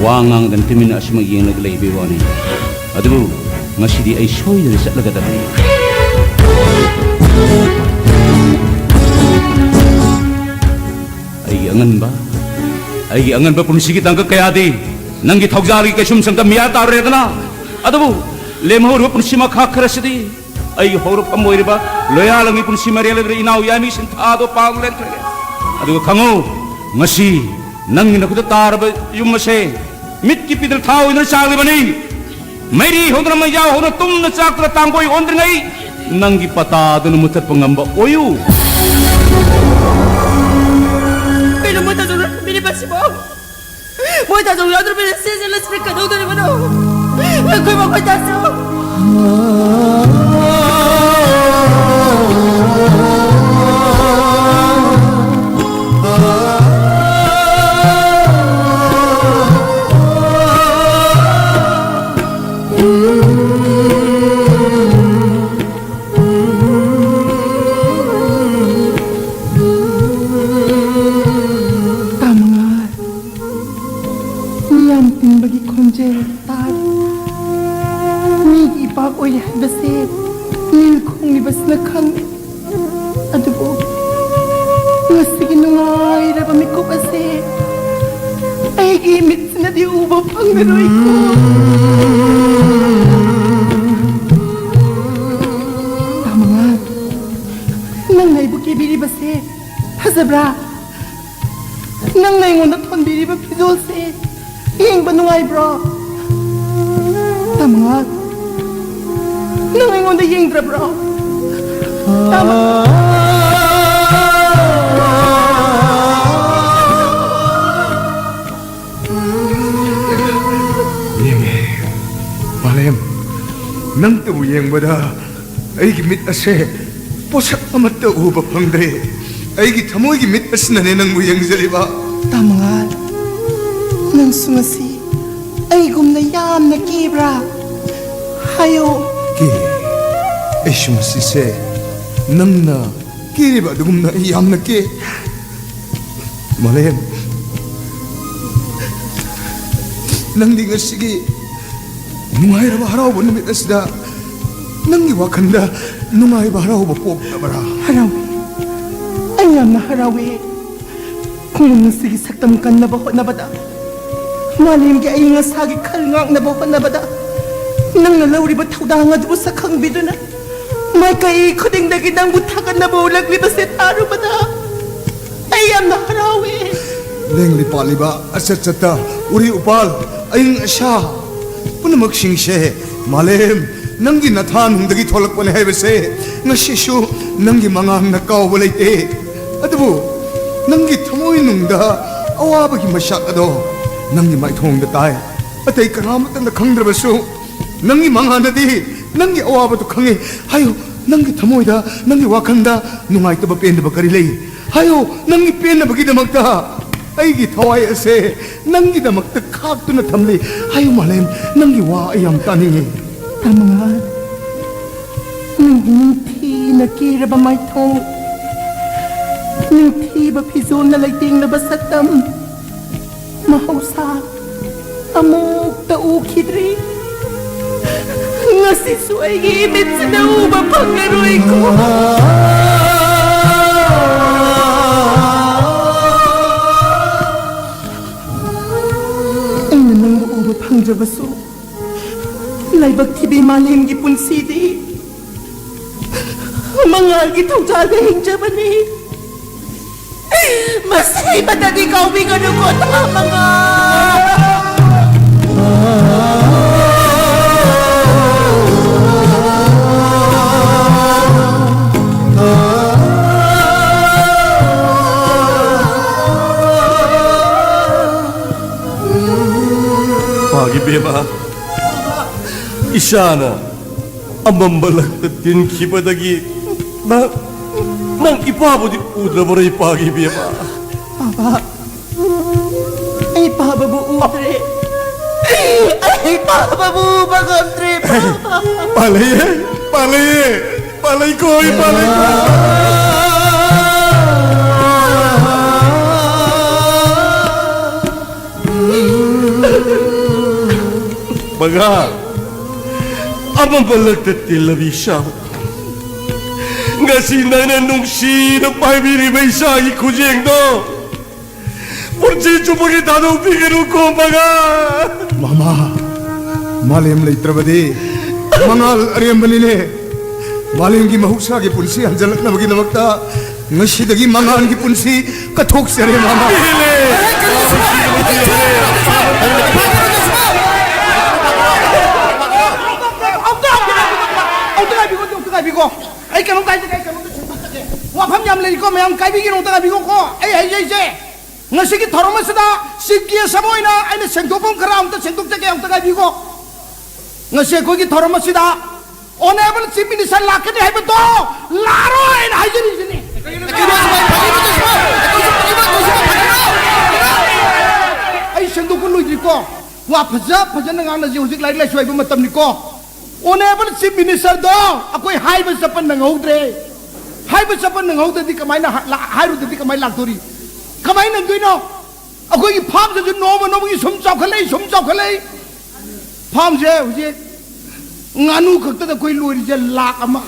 ꯋꯥ ꯉꯥꯡꯗꯅ ꯇꯨꯃꯤꯟꯅ ꯑꯁꯨꯃꯛ ꯌꯦꯡꯂꯒ ꯂꯩꯕꯒꯤ ꯋꯥꯅꯤ꯫ ꯑꯗꯨꯕꯨ ꯉꯁꯤꯗꯤ ꯑꯩ ꯁꯣꯏꯗꯅ ꯆꯠꯂꯒꯗꯕꯅꯤ꯫ ꯑꯩꯒꯤ ꯑꯉꯟꯕ, ꯑꯩꯒꯤ ꯑꯉꯟꯕ ꯄꯨꯟꯁꯤꯒꯤ ꯇꯥꯡꯀꯛ ꯀꯌꯥꯗꯤ ꯅꯪꯒꯤ ꯊꯧꯖꯥꯜꯒꯤ ꯀꯩꯁꯨꯝꯁꯪꯗ ꯃꯤꯌꯥ ꯇꯥꯔꯨꯔꯦꯗꯅ꯫ ꯑꯗꯨꯕꯨ ꯂꯦꯝꯍꯧꯔꯤꯕ ꯄꯨꯟꯁꯤ ꯃꯈꯥ ꯈꯔꯁꯤꯗꯤ ꯑꯩꯒꯤ ꯍꯧꯔꯛꯐꯝ ꯑꯣꯏꯔꯤꯕ ꯂꯣꯌꯥꯂꯪꯒꯤ ꯄꯨꯟꯁꯤ ꯃꯔꯦꯜ ꯑꯗꯨꯗ ꯏꯅꯥꯎ ꯌꯥꯃꯤ ꯁꯤꯟꯊꯥꯗꯣ ꯄꯥꯡ ꯂꯦꯟꯈ꯭ꯔꯒꯦ꯫ ꯑꯗꯨꯒ ꯈꯪꯉꯨ, ꯉꯁꯤ ꯅꯪꯒꯤ ꯅꯈꯨꯠꯇ ꯇꯥꯔꯕ ꯌꯨꯝ ꯑꯁꯦ ꯃꯤꯠꯀꯤ ꯄꯤꯗꯜ ꯊꯥ ꯑꯣꯏꯗꯨꯅ ꯆꯥꯛꯂꯤꯕꯅꯤ꯫ ꯃꯩꯔꯤ ꯍꯧꯗꯨꯅ, ꯃꯩꯖꯥꯎ ꯍꯧꯗꯨꯅ, ꯇꯨꯝꯅ ꯆꯥꯛꯇꯨꯅ ꯇꯥꯡꯒꯣꯏ ꯑꯣꯟꯗ꯭ꯔꯤꯉꯩ ꯅꯪꯒꯤ ꯄꯇꯥꯗꯨꯅ ꯃꯨꯊꯠꯄ ꯉꯝꯕ ꯑꯣꯏꯌꯨ꯫ ꯀꯩꯅꯣ ꯃꯣꯏ ꯇꯧꯖꯔꯛꯂꯤꯕꯁꯤꯕꯣ? ꯃꯣꯏ ꯊꯥꯖꯧ ꯌꯥꯎꯗ꯭ꯔꯕꯅꯤꯅ ꯁꯤꯁꯦ ꯂꯩꯁꯤꯅ ꯀꯩꯗꯧꯗꯣꯔꯤꯕꯅꯣ? ꯑꯩꯈꯣꯏ ꯃꯈꯣꯏ ꯊꯥꯖꯧ꯫ ꯇꯥ ꯃꯉꯥꯜ, ꯃꯤꯌꯥꯝ ꯇꯤꯟꯕꯒꯤ ꯈꯣꯟꯖꯦꯜ ꯇꯥꯔꯤ꯫ ꯃꯤꯒꯤ ꯏꯄꯥꯛ ꯑꯣꯏꯔꯦ ꯍꯥꯏꯕꯁꯦ ꯅꯤꯜ ꯈꯣꯡꯂꯤꯕꯁꯤꯅ ꯈꯪꯉꯤ꯫ ꯑꯗꯨꯕꯨ ꯉꯁꯤꯒꯤ ꯅꯨꯡꯉꯥꯏꯔꯕ ꯃꯤꯀꯨꯞ ꯑꯁꯦ ꯑꯩꯒꯤ ꯃꯤꯠꯁꯤꯅꯗꯤ ꯎꯕ ꯐꯪꯂꯔꯣꯏꯀꯣ꯫ ꯇꯥ ꯃꯉꯥꯜ, ꯅꯪꯅ ꯑꯩꯕꯨ ꯀꯦꯕꯤꯔꯤꯕꯁꯦ ꯐꯖꯕ꯭ꯔꯥ? ꯅꯪꯅ ꯑꯩꯉꯣꯟꯗ ꯊꯣꯟꯕꯤꯔꯤꯕ ꯐꯤꯖꯣꯜꯁꯦ ꯌꯦꯡꯕ ꯅꯨꯡꯉꯥꯏꯕ꯭ꯔꯣ? ꯇꯥ ꯃꯉꯥꯜ, ꯅꯪ ꯑꯩꯉꯣꯟꯗ ꯌꯦꯡꯗ꯭ꯔꯕ꯭ꯔꯣ? ꯇꯥ ꯃꯉꯥꯜ꯫ ꯌꯦꯡꯉꯦ, ꯃꯥꯂꯦꯝ, ꯅꯪꯇꯕꯨ ꯌꯦꯡꯕꯗ ꯑꯩꯒꯤ ꯃꯤꯠ ꯑꯁꯦ ꯄꯣꯠꯁꯛ ꯑꯃꯠꯇ ꯎꯕ ꯐꯪꯗ꯭ꯔꯦ꯫ ꯑꯩꯒꯤ ꯊꯃꯣꯏꯒꯤ ꯃꯤꯠ ꯑꯁꯤꯅꯅꯦ ꯅꯪꯕꯨ ꯌꯦꯡꯖꯔꯤꯕ꯫ ꯇꯥ ꯃꯉꯥꯜ, ꯅꯪꯁꯨ ꯉꯁꯤ ꯑꯩꯒꯨꯝꯅ ꯌꯥꯝꯅ ꯀꯦꯕ꯭ꯔꯥ? ꯍꯥꯏꯌꯣ꯫ ꯀꯦ, ꯑꯩꯁꯨ ꯉꯁꯤꯁꯦ ꯅꯪꯅ ꯀꯦꯔꯤꯕ ꯑꯗꯨꯒꯨꯝꯅ ꯑꯩ ꯌꯥꯝꯅ ꯀꯦ꯫ ꯃꯥꯂꯦꯝ, ꯅꯪꯗꯤ ꯉꯁꯤꯒꯤ ꯅꯨꯡꯉꯥꯏꯔꯕ ꯍꯔꯥꯎꯕ ꯅꯨꯃꯤꯠ ꯑꯁꯤꯗ ꯅꯪꯒꯤ ꯋꯥꯈꯜꯗ ꯅꯨꯡꯉꯥꯏꯕ ꯍꯔꯥꯎꯕ ꯄꯣꯛꯇꯕ꯭ꯔꯥ? ꯍꯔꯥꯎꯏ, ꯑꯩ ꯌꯥꯝꯅ ꯍꯔꯥꯎꯏ꯫ ꯈꯣꯡꯅꯨꯡ ꯑꯁꯤꯒꯤ ꯁꯛꯇꯝ ꯀꯟꯅꯕ ꯍꯣꯠꯅꯕꯗ, ꯃꯥꯂꯦꯝꯒꯤ ꯑꯏꯪ ꯑꯁꯥꯒꯤ ꯈꯜ ꯉꯥꯛꯅꯕ ꯍꯣꯠꯅꯕꯗ ꯅꯪꯅ ꯂꯧꯔꯤꯕ ꯊꯧꯗꯥꯡ ꯑꯗꯨꯕꯨ ꯁꯛꯈꯪꯕꯤꯗꯨꯅ ꯃꯥꯏꯀꯩ ꯈꯨꯗꯤꯡꯗꯒꯤ ꯅꯪꯕꯨ ꯊꯥꯒꯠꯅꯕ ꯎꯠꯂꯛꯂꯤꯕꯁꯦ ꯇꯥꯔꯨꯕꯗ ꯑꯩ ꯌꯥꯝꯅ ꯍꯔꯥꯎꯏ꯫ ꯂꯦꯡꯂꯤ ꯄꯥꯠꯂꯤꯕ ꯑꯆꯠ ꯆꯠꯇ ꯎꯔꯤ ꯎꯄꯥꯜ ꯑꯏꯪ ꯑꯁꯥ ꯄꯨꯝꯅꯃꯛꯁꯤꯡꯁꯦ, ꯃꯥꯂꯦꯝ, ꯅꯪꯒꯤ ꯅꯊꯥꯅꯨꯡꯗꯒꯤ ꯊꯣꯛꯂꯛꯄꯅꯦ ꯍꯥꯏꯕꯁꯦ ꯉꯁꯤꯁꯨ ꯅꯪꯒꯤ ꯃꯉꯥꯜꯅ ꯀꯥꯎꯕ ꯂꯩꯇꯦ꯫ ꯑꯗꯨꯕꯨ ꯅꯪꯒꯤ ꯊꯃꯣꯏꯅꯨꯡꯗ ꯑꯋꯥꯕꯒꯤ ꯃꯩꯁꯥꯛ ꯑꯗꯣ ꯅꯪꯒꯤ ꯃꯥꯏꯊꯣꯡꯗ ꯇꯥꯏ꯫ ꯑꯇꯩ ꯀꯅꯥꯃꯠꯇꯅ ꯈꯪꯗ꯭ꯔꯕꯁꯨ ꯅꯪꯒꯤ ꯃꯉꯥꯜꯅꯗꯤ ꯅꯪꯒꯤ ꯑꯋꯥꯕꯗꯨ ꯈꯪꯉꯤ꯫ ꯍꯥꯏꯌꯨ, ꯅꯪꯒꯤ ꯊꯃꯣꯏꯗ, ꯅꯪꯒꯤ ꯋꯥꯈꯜꯗ ꯅꯨꯡꯉꯥꯏꯇꯕ ꯄꯦꯟꯗꯕ ꯀꯔꯤ ꯂꯩ? ꯍꯥꯏꯌꯨ, ꯅꯪꯒꯤ ꯄꯦꯟꯅꯕꯒꯤꯗꯃꯛꯇ ꯑꯩꯒꯤ ꯊꯋꯥꯏ ꯑꯁꯦ ꯅꯪꯒꯤꯗꯃꯛꯇ ꯈꯥꯛꯇꯨꯅ ꯊꯝꯂꯤ꯫ ꯍꯥꯏꯌꯨ ꯃꯥꯂꯦꯝ, ꯅꯪꯒꯤ ꯋꯥ ꯑꯩ ꯌꯥꯝ ꯇꯥꯅꯤꯡꯉꯤ꯫ ꯇꯥꯃꯉꯥꯜ, ꯅꯪꯒꯤ ꯅꯤꯡꯊꯤꯅ ꯀꯦꯔꯕ ꯃꯥꯏꯊꯣꯡ, ꯅꯤꯡꯊꯤꯕ ꯐꯤꯖꯣꯜꯅ ꯂꯩꯇꯦꯡꯂꯕ ꯁꯛꯇꯝ, ꯃꯍꯧꯁꯥ ꯑꯃꯨꯛꯇ ꯎꯈꯤꯗ꯭ꯔꯤ꯫ ꯉꯁꯤꯁꯨ ꯑꯩꯒꯤ ꯏꯃꯤꯠꯁꯤꯅ ꯎꯕ ꯐꯪꯂꯔꯣꯏꯀꯣ꯫ ꯑꯩꯅ ꯅꯪꯕꯨ ꯎꯕ ꯐꯪꯗ꯭ꯔꯕꯁꯨ, ꯂꯥꯏꯕꯛ ꯊꯤꯕꯤ ꯃꯥꯂꯦꯝꯒꯤ ꯄꯨꯟꯁꯤꯗꯤ ꯃꯉꯥꯜꯒꯤ ꯊꯧꯖꯥꯜꯗ ꯍꯤꯡꯖꯕꯅꯤ꯫ ꯃꯁꯤꯃꯇꯗꯤ ꯀꯥꯎꯕꯤꯒꯅꯨꯀꯣ, ꯊꯥ ꯃꯉꯥ꯫ ꯄꯥꯒꯤ ꯕꯦꯝꯃ, ꯏꯁꯥꯅ ꯑꯃꯝꯕ ꯂꯛꯇ ꯇꯤꯟꯈꯤꯕꯗꯒꯤ ꯅꯪ, ꯅꯪ ꯏꯄꯥꯕꯨꯗꯤ ꯎꯗ꯭ꯔꯕꯔꯥ, ꯏꯄꯥꯒꯤ ꯏꯕꯦꯝꯃ? ꯄꯥꯕ, ꯑꯩ ꯄꯥꯕꯕꯨ ꯎꯗ꯭ꯔꯦ꯫ ꯑꯩ ꯄꯥꯕꯕꯨ ꯎꯕ ꯉꯝꯗ꯭ꯔꯦ, ꯄꯥꯕ꯫ ꯄꯥꯜꯂꯩꯌꯦ, ꯄꯥꯜꯂꯩꯌꯦ, ꯄꯥꯜꯂꯩꯀꯣ, ꯑꯩ ꯄꯥꯜꯂꯩꯀꯣ꯫ ꯃꯉꯥ, ꯑꯃꯝꯕ ꯂꯛꯇ ꯇꯤꯜꯂꯕꯤ ꯏꯁꯥꯕꯨ ꯉꯁꯤ ꯅꯪꯅ ꯅꯨꯡꯁꯤꯅ ꯄꯥꯏꯕꯤꯔꯤꯕ ꯏꯆꯥꯒꯤ ꯈꯨꯖꯦꯡꯗꯣ ꯄꯨꯟꯁꯤ ꯆꯨꯞꯄꯒꯤ ꯊꯥꯗꯣꯛꯄꯤꯒꯅꯨꯀꯣ, ꯃꯉꯥ꯫ ꯃꯃꯥ, ꯃꯥꯂꯦꯝ ꯂꯩꯇ꯭ꯔꯕꯗꯤ ꯃꯉꯥꯜ ꯑꯔꯦꯝꯕꯅꯤꯅꯦ꯫ ꯃꯥꯂꯦꯝꯒꯤ ꯃꯍꯧꯁꯥꯒꯤ ꯄꯨꯟꯁꯤ ꯍꯟꯖꯤꯜꯂꯛꯅꯕꯒꯤꯗꯃꯛꯇ ꯉꯁꯤꯗꯒꯤ ꯃꯉꯥꯜꯒꯤ ꯄꯨꯟꯁꯤ ꯀꯠꯊꯣꯛꯆꯔꯦ, ꯃꯃꯥ꯫ ꯑꯝꯇ ꯉꯥꯏꯕꯤꯀꯣ, ꯑꯝꯇ ꯉꯥꯏꯕꯤꯀꯣ꯫ ꯑꯩ ꯀꯩꯅꯣꯝ ꯀꯥꯏꯗꯦ, ꯑꯩ ꯀꯩꯅꯣꯝꯇ ꯁꯦꯡꯗꯣꯛꯆꯒꯦ꯫ ꯋꯥꯐꯝ ꯌꯥꯝ ꯂꯩꯔꯤꯀꯣ, ꯃꯌꯥꯝ ꯀꯥꯏꯕꯤꯒꯅꯨ, ꯑꯝꯇ ꯉꯥꯏꯕꯤꯀꯣ꯫ ꯑꯩ ꯍꯥꯏꯖꯩꯁꯦ꯫ ꯉꯁꯤꯒꯤ ꯊꯧꯔꯝ ꯑꯁꯤꯗ ꯆꯤꯐ ꯒꯦꯁ ꯑꯃ ꯑꯣꯏꯅ ꯑꯩꯅ ꯁꯦꯡꯗꯣꯛꯐꯝ ꯈꯔ ꯑꯃꯨꯛꯇ ꯁꯦꯡꯗꯣꯛꯆꯒꯦ, ꯑꯃꯨꯛꯇ ꯉꯥꯏꯕꯤꯀꯣ꯫ ꯉꯁꯤ ꯑꯩꯈꯣꯏꯒꯤ ꯊꯧꯔꯝ ꯑꯁꯤꯗ ꯑꯣꯅꯔꯦꯕꯜ ꯆꯤꯐ ꯃꯤꯅꯤꯁꯇꯔ ꯂꯥꯛꯀꯅꯤ ꯍꯥꯏꯕꯗꯣ ꯂꯥꯛꯑꯔꯣꯏꯅ ꯍꯥꯏꯖꯔꯤꯁꯤꯅꯤ꯫ ꯑꯩ ꯁꯦꯡꯗꯣꯛꯄ ꯂꯣꯏꯗ꯭ꯔꯤꯀꯣ꯫ ꯋꯥ ꯐꯖ ꯐꯖꯅ ꯉꯥꯡꯅꯁꯤ꯫ ꯍꯧꯖꯤꯛ ꯂꯥꯏꯔꯤꯛ ꯂꯥꯏꯁꯨ ꯍꯩꯕ ꯃꯇꯝꯅꯤꯀꯣ꯫ ꯑꯣꯅꯔꯦꯕꯜ ꯆꯤꯐ ꯃꯤꯅꯤꯁꯇꯔꯗꯣ ꯑꯩꯈꯣꯏ ꯍꯥꯏꯕ ꯆꯠꯄ ꯅꯪꯍꯧꯗ꯭ꯔꯦ꯫ ꯍꯥꯏꯕ ꯆꯠꯄ ꯅꯪꯍꯧꯗ꯭ꯔꯗꯤ ꯀꯃꯥꯏꯅ ꯍꯥ-, ꯂꯥ-, ꯍꯥꯏꯔꯨꯗ꯭ꯔꯗꯤ ꯀꯃꯥꯏꯅ ꯂꯥꯛꯇꯣꯔꯤ? ꯀꯃꯥꯏꯅ ꯅꯪꯗꯣꯏꯅꯣ? ꯑꯩꯈꯣꯏꯒꯤ ꯐꯥꯝꯁꯤꯁꯨ ꯅꯣꯡꯃ ꯅꯣꯡꯃꯒꯤ ꯁꯨꯝ ꯆꯥꯎꯈꯠꯂꯛꯏ, ꯁꯨꯝ ꯆꯥꯎꯈꯠꯂꯛꯏ꯫ ꯐꯥꯝꯁꯦ ꯍꯧꯖꯤꯛ ꯉꯥꯅꯨ ꯈꯛꯇꯗ ꯑꯩꯈꯣꯏ ꯂꯣꯏꯔꯤꯁꯦ ꯂꯥꯛ ꯑꯃ꯫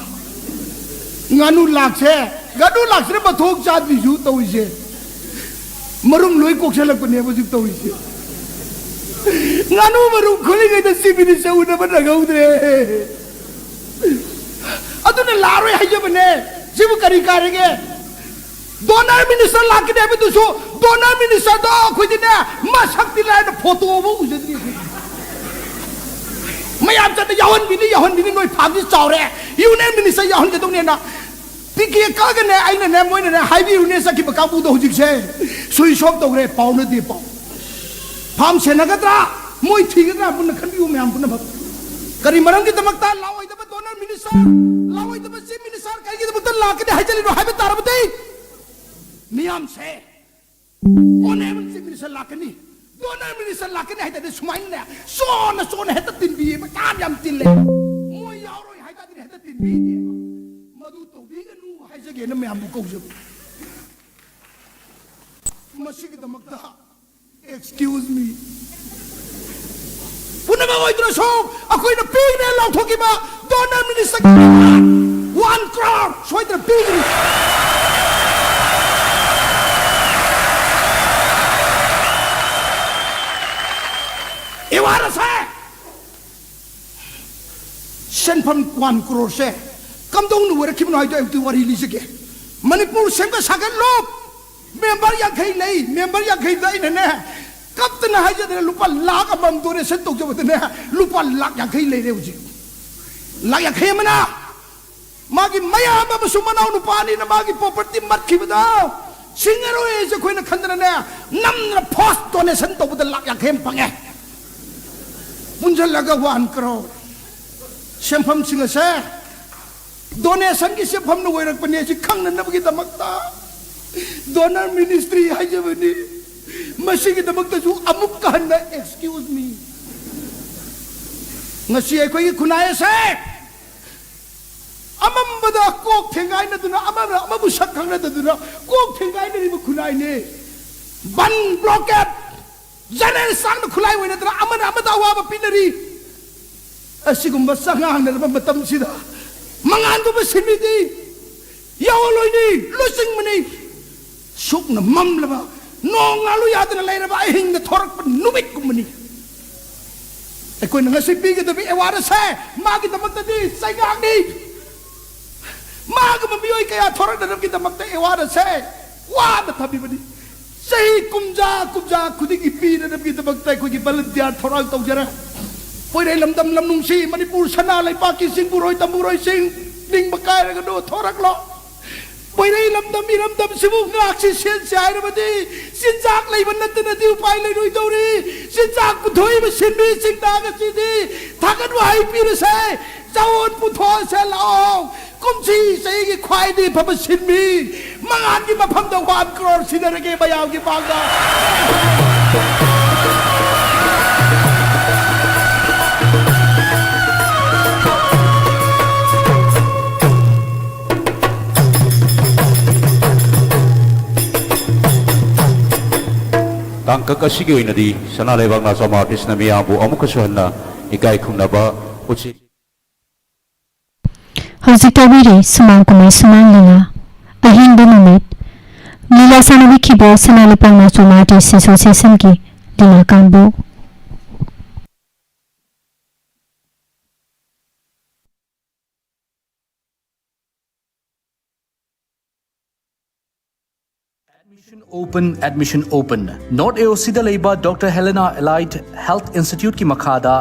ꯉꯥꯅꯨ ꯂꯥꯛꯁꯦ, ꯉꯥꯅꯨ ꯂꯥꯛꯁꯤꯅ ꯃꯊꯣꯡ ꯆꯥꯗ꯭ꯔꯤꯁꯨ ꯇꯧꯔꯤꯁꯦ꯫ ꯃꯔꯨꯝ ꯂꯣꯏ ꯀꯣꯛꯁꯜꯂꯛꯄꯅꯦꯕ ꯍꯧꯖꯤꯛ ꯇꯧꯔꯤꯁꯦ꯫ ꯉꯥꯅꯨ ꯃꯔꯨꯝ ꯈꯣꯜꯂꯤꯉꯩꯗ ꯆꯤꯐ ꯃꯤꯅꯤꯁꯇꯔ ꯎꯅꯕ ꯅꯪꯍꯧꯗ꯭ꯔꯦ꯫ ꯑꯗꯨꯅ ꯂꯥꯛꯑꯔꯣꯏ ꯍꯥꯏꯖꯕꯅꯦ꯫ ꯁꯤꯕꯨ ꯀꯔꯤ ꯀꯥꯏꯔꯒꯦ? ꯗꯣꯅꯔ ꯃꯤꯅꯤꯁꯇꯔ ꯂꯥꯛꯀꯅꯤ ꯍꯥꯏꯕꯗꯨꯁꯨ, ꯗꯣꯅꯔ ꯃꯤꯅꯤꯁꯇꯔꯗꯣ ꯑꯩꯈꯣꯏꯗꯤꯅꯦ, ꯃꯁꯛꯇꯤ ꯂꯥꯏꯅ ꯐꯣꯇꯣ ꯑꯃ ꯎꯖꯗ꯭ꯔꯤ ꯑꯩꯈꯣꯏ꯫ ꯃꯌꯥꯝ ꯆꯠꯅ ꯌꯥꯎꯍꯟꯕꯤꯅꯤ, ꯌꯥꯎꯍꯟꯕꯤꯅꯤ, ꯅꯣꯏ ꯐꯥꯝꯁꯤ ꯆꯥꯎꯔꯦ, ꯌꯨꯅꯤꯌꯟ ꯃꯤꯅꯤꯁꯇꯔ ꯌꯥꯎꯍꯟꯒꯗꯧꯅꯦꯅ ꯇꯤꯀꯦꯠ ꯀꯛꯑꯒꯅꯦ, ꯑꯩꯅꯅꯦ, ꯃꯣꯏꯅꯅꯦ ꯍꯥꯏꯕꯤꯔꯨꯅꯦ ꯆꯠꯈꯤꯕ ꯀꯥꯡꯕꯨꯗꯣ ꯍꯧꯖꯤꯛꯁꯦ ꯁ꯭ꯋꯤꯆ ꯑꯣꯐ ꯇꯧꯈ꯭ꯔꯦ, ꯄꯥꯎꯅꯗꯦ ꯄꯥꯎ꯫ ꯐꯥꯝ ꯁꯦꯟꯅꯒꯗ꯭ꯔꯥ, ꯃꯣꯏ ꯊꯤꯒꯗ꯭ꯔꯥ, ꯃꯨꯟꯅ ꯈꯟꯕꯤꯌꯨ ꯃꯌꯥꯝ ꯄꯨꯝꯅꯃꯛ꯫ ꯀꯔꯤ ꯃꯔꯝꯒꯤꯗꯃꯛꯇ ꯂꯥꯛꯑꯣꯏꯗꯕ ꯗꯣꯅꯔ ꯃꯤꯅꯤꯁꯇꯔ, ꯂꯥꯛꯑꯣꯏꯗꯕ ꯆꯤꯐ ꯃꯤꯅꯤꯁꯇꯔ ꯀꯔꯤꯒꯤꯗꯃꯛꯇ ꯂꯥꯛꯀꯅꯤ ꯍꯥꯏꯖꯔꯤꯅꯣ ꯍꯥꯏꯕ ꯇꯥꯔꯕꯗꯤ, ꯃꯤꯌꯥꯝꯁꯦ ꯑꯣꯅꯔꯦꯕꯜ ꯆꯤꯐ ꯃꯤꯅꯤꯁꯇꯔ ꯂꯥꯛꯀꯅꯤ, ꯗꯣꯅꯔ ꯃꯤꯅꯤꯁꯇꯔ ꯂꯥꯛꯀꯅꯤ ꯍꯥꯏ ꯇꯥꯔꯗꯤ ꯁꯨꯃꯥꯏꯅꯅꯦ ꯆꯣꯟꯅ ꯆꯣꯟꯅ ꯍꯦꯛꯇ ꯇꯤꯟꯕꯤꯌꯦꯕ, ꯌꯥꯝ ꯌꯥꯝ ꯇꯤꯜꯂꯦ꯫ ꯃꯣꯏ ꯌꯥꯎꯔꯣꯏ ꯍꯥꯏ ꯇꯥꯔꯗꯤ ꯍꯦꯛꯇ ꯇꯤꯟꯕꯤꯗꯦꯕ꯫ ꯃꯗꯨ ꯇꯧꯕꯤꯒꯅꯨ ꯍꯥꯏꯖꯒꯦꯅ ꯃꯌꯥꯝꯕꯨ ꯀꯧꯖꯕ꯫ ꯃꯁꯤꯒꯤꯗꯃꯛꯇ, excuse me, ꯄꯨꯝꯅꯃꯛ ꯑꯣꯏꯗꯨꯅꯁꯨ ꯑꯩꯈꯣꯏꯅ ꯄꯤꯒꯅꯦ ꯂꯥꯎꯊꯣꯛꯈꯤꯕ ꯗꯣꯅꯔ ꯃꯤꯅꯤꯁꯇꯔ ꯋꯥꯟ ꯀ꯭ꯔꯣꯔ ꯁꯣꯏꯗꯅ ꯄꯤꯒꯅꯤ꯫ ꯑꯦꯋꯥꯔꯗ ꯑꯁꯦ, ꯁꯦꯟꯐꯝ ꯋꯥꯟ ꯀ꯭ꯔꯣꯔꯁꯦ ꯀꯝꯗꯧꯅ ꯑꯣꯏꯔꯛꯈꯤꯕꯅꯣ ꯍꯥꯏꯗꯣ ꯑꯩ ꯋꯥꯔꯤ ꯂꯤꯖꯒꯦ꯫ ꯃꯅꯤꯄꯨꯔ ꯁꯦꯝꯒꯠ ꯁꯥꯒꯠꯂꯨ, ꯃꯦꯝꯕꯔ ꯌꯥꯡꯈꯩ ꯂꯩ, ꯃꯦꯝꯕꯔ ꯌꯥꯡꯈꯩꯗ ꯑꯩꯅꯅꯦ, ꯀꯞꯇꯅ ꯍꯥꯏꯖꯗꯅ ꯂꯨꯄꯥ ꯂꯥꯈ ꯑꯃꯃꯝ ꯗꯣꯅꯦꯁꯟ ꯇꯧꯖꯕꯗꯅꯦ, ꯂꯨꯄꯥ ꯂꯥꯈ ꯌꯥꯡꯈꯩ ꯂꯩꯔꯦ ꯍꯧꯖꯤꯛ꯫ ꯂꯥꯈ ꯌꯥꯡꯈꯩ ꯑꯃꯅ ꯃꯥꯒꯤ ꯃꯌꯥꯝꯕ ꯑꯃꯁꯨꯡ ꯃꯅꯥꯎ ꯅꯨꯄꯥ ꯑꯅꯤꯅ ꯃꯥꯒꯤ ꯄ꯭ꯔꯣꯄꯔꯇꯤ ꯃꯠꯈꯤꯕꯗ, ꯁꯤꯡꯉꯔꯣꯏ ꯍꯥꯏꯁꯦ ꯑꯩꯈꯣꯏꯅ ꯈꯟꯗꯅꯅꯦ, ꯅꯝꯗꯅ ꯐꯥꯔꯁ ꯗꯣꯅꯦꯁꯟ ꯇꯧꯕꯗ ꯂꯥꯛ ꯌꯥꯡꯈꯩ ꯑꯃ ꯐꯪꯉꯦ꯫ ꯄꯨꯟꯁꯤꯜꯂꯒ ꯋꯥꯟ ꯀ꯭ꯔꯣꯔ꯫ ꯁꯦꯟꯐꯝꯁꯤꯡ ꯑꯁꯦ ꯗꯣꯅꯦꯁꯟꯒꯤ ꯁꯦꯟꯐꯝꯅ ꯑꯣꯏꯔꯛꯄꯅꯦ ꯁꯤ ꯈꯪꯅꯅꯕꯒꯤꯗꯃꯛꯇ ꯗꯣꯅꯔ ꯃꯤꯅꯤꯁꯇ꯭ꯔꯤ ꯍꯥꯏꯖꯕꯅꯤ꯫ ꯃꯁꯤꯒꯤꯗꯃꯛꯇꯁꯨ ꯑꯃꯨꯛꯀ ꯍꯟꯅ ꯑꯦꯛꯁꯀ꯭ꯌꯨꯁ ꯃꯤ꯫ ꯉꯁꯤ ꯑꯩꯈꯣꯏꯒꯤ ꯈꯨꯟꯅꯥꯏ ꯑꯁꯦ ꯑꯃꯝꯕꯗ ꯀꯣꯛ ꯊꯦꯡꯒꯥꯏꯅꯗꯨꯅ, ꯑꯃꯅ ꯑꯃꯕꯨ ꯁꯛ ꯈꯪꯅꯗꯗꯨꯅ ꯀꯣꯛ ꯊꯦꯡꯒꯥꯏꯅꯔꯤꯕ ꯈꯨꯟꯅꯥꯏꯅꯤ꯫ ꯕꯟ, ꯕ꯭ꯂꯣꯀꯦꯠ, ꯖꯦꯅꯦꯔꯦꯜ ꯁꯥꯡꯅ ꯈꯨꯠꯂꯥꯏ ꯑꯣꯏꯅꯗꯅ ꯑꯃꯅ ꯑꯃꯗ ꯑꯋꯥꯕ ꯄꯤꯅꯔꯤ꯫ ꯑꯁꯤꯒꯨꯝꯕ ꯆꯉꯥꯡꯅꯔꯕ ꯃꯇꯝꯁꯤꯗ ꯃꯉꯥꯟꯒꯨꯝꯕ ꯁꯤꯟꯃꯤꯗꯤ ꯌꯥꯑꯣꯟꯂꯣꯏꯅꯤ, ꯂꯨꯆꯤꯡꯕꯅꯤ꯫ ꯁꯨꯛꯅ ꯃꯝꯂꯕ, ꯅꯣꯡ ꯉꯥꯜꯂꯨ ꯌꯥꯗꯅ ꯂꯩꯔꯕ ꯑꯍꯤꯡꯗ ꯊꯣꯔꯛꯄ ꯅꯨꯃꯤꯠꯀꯨꯝꯕꯅꯤ꯫ ꯑꯩꯈꯣꯏꯅ ꯉꯁꯤ ꯄꯤꯒꯗꯕ ꯑꯦꯋꯥꯔꯗ ꯑꯁꯦ ꯃꯥꯒꯤꯗꯃꯛꯇꯗꯤ ꯆꯩꯉꯥꯛꯅꯤ꯫ ꯃꯥꯒꯨꯝꯕ ꯃꯤꯑꯣꯏ ꯀꯌꯥ ꯊꯣꯔꯛꯅꯅꯕꯒꯤꯗꯃꯛꯇ ꯑꯦꯋꯥꯔꯗ ꯑꯁꯦ ꯋꯥꯅ ꯊꯝꯃꯤꯕꯅꯤ꯫ ꯆꯍꯤ ꯀꯨꯝꯖꯥ ꯀꯨꯝꯖꯥ ꯈꯨꯗꯤꯡꯒꯤ ꯄꯤꯅꯅꯕꯒꯤꯗꯃꯛꯇ ꯑꯩꯈꯣꯏꯒꯤ ꯚꯣꯂꯨꯟꯇꯤꯌꯥꯔ ꯊꯧꯔꯥꯡ ꯇꯧꯖꯔꯦ꯫ ꯄꯣꯏꯔꯩ ꯂꯝꯗꯝ ꯂꯝꯅꯨꯡꯁꯤ, ꯃꯅꯤꯄꯨꯔ ꯁꯅꯥ ꯂꯩꯕꯥꯛꯀꯤ ꯆꯤꯡꯕꯨꯔꯣꯏ ꯇꯝꯕꯨꯔꯣꯏꯁꯤꯡ, ꯅꯤꯡꯕ ꯀꯥꯏꯔꯒꯅꯨ, ꯊꯣꯔꯛꯂꯣ꯫ ꯄꯣꯏꯔꯩ ꯂꯝꯗꯝ ꯏꯔꯝꯗꯝꯁꯤꯕꯨ ꯉꯥꯛꯁꯤ ꯁꯦꯟꯁꯤ ꯍꯥꯏꯔꯕꯗꯤ ꯆꯤꯟꯖꯥꯛ ꯂꯩꯕ ꯅꯠꯇꯅꯗꯤ ꯎꯄꯥꯏ ꯂꯩꯔꯣꯏꯗꯧꯔꯤ꯫ ꯆꯤꯟꯖꯥꯛ ꯄꯨꯊꯣꯛꯏꯕ ꯁꯤꯟꯃꯤꯁꯤꯡꯗ ꯉꯁꯤꯗꯤ ꯊꯥꯒꯠ ꯋꯥꯍꯩ ꯄꯤꯔꯁꯦ꯫ ꯆꯥꯑꯣꯟ ꯄꯨꯊꯣꯛꯑꯁꯦ ꯂꯥꯛꯑꯣ꯫ ꯀꯨꯝꯁꯤ ꯆꯍꯤꯒꯤ ꯈ꯭ꯋꯥꯏꯗꯒꯤ ꯐꯕ ꯁꯤꯟꯃꯤ ꯃꯉꯥꯜꯒꯤ ꯃꯐꯝꯗ ꯋꯥꯟ ꯀ꯭ꯔꯣꯔ ꯁꯤꯟꯅꯔꯒꯦ ꯃꯌꯥꯝꯒꯤ ꯃꯥꯡꯗ꯫ ꯇꯥꯡꯀꯛ ꯑꯁꯤꯒꯤ ꯑꯣꯏꯅꯗꯤ ꯁꯅꯥ ꯂꯩꯕꯥꯛ ꯅꯥꯆꯣꯝ ꯑꯥꯔꯇꯤꯁꯅ ꯃꯤꯌꯥꯝꯕꯨ ꯑꯃꯨꯛꯀꯁꯨ ꯍꯟꯅ ꯏꯀꯥꯏ ꯈꯨꯝꯅꯕ ꯎꯠꯁꯤ꯫ ꯍꯧꯖꯤꯛ ꯇꯥꯕꯤꯔꯤ ꯁꯨꯃꯥꯡ ꯀꯨꯝꯍꯩ ꯁꯨꯃꯥꯡ ꯂꯤꯂꯥ, ꯑꯍꯦꯟꯕ ꯅꯨꯃꯤꯠ꯫ ꯂꯤꯂꯥ ꯁꯥꯟꯅꯕꯤꯈꯤꯕ ꯁꯅꯥ ꯂꯩꯕꯥꯛ ꯅꯥꯆꯣꯝ ꯑꯥꯔꯇꯤꯁ ꯑꯦꯁꯣꯁꯤꯌꯦꯁꯟꯒꯤ ꯂꯤꯂꯥ ꯀꯥꯡꯕꯨ꯫ Admission open, admission open. North A O C ꯗ ꯂꯩꯕ Doctor Helena Allied Health Institute ꯀꯤ ꯃꯈꯥꯗ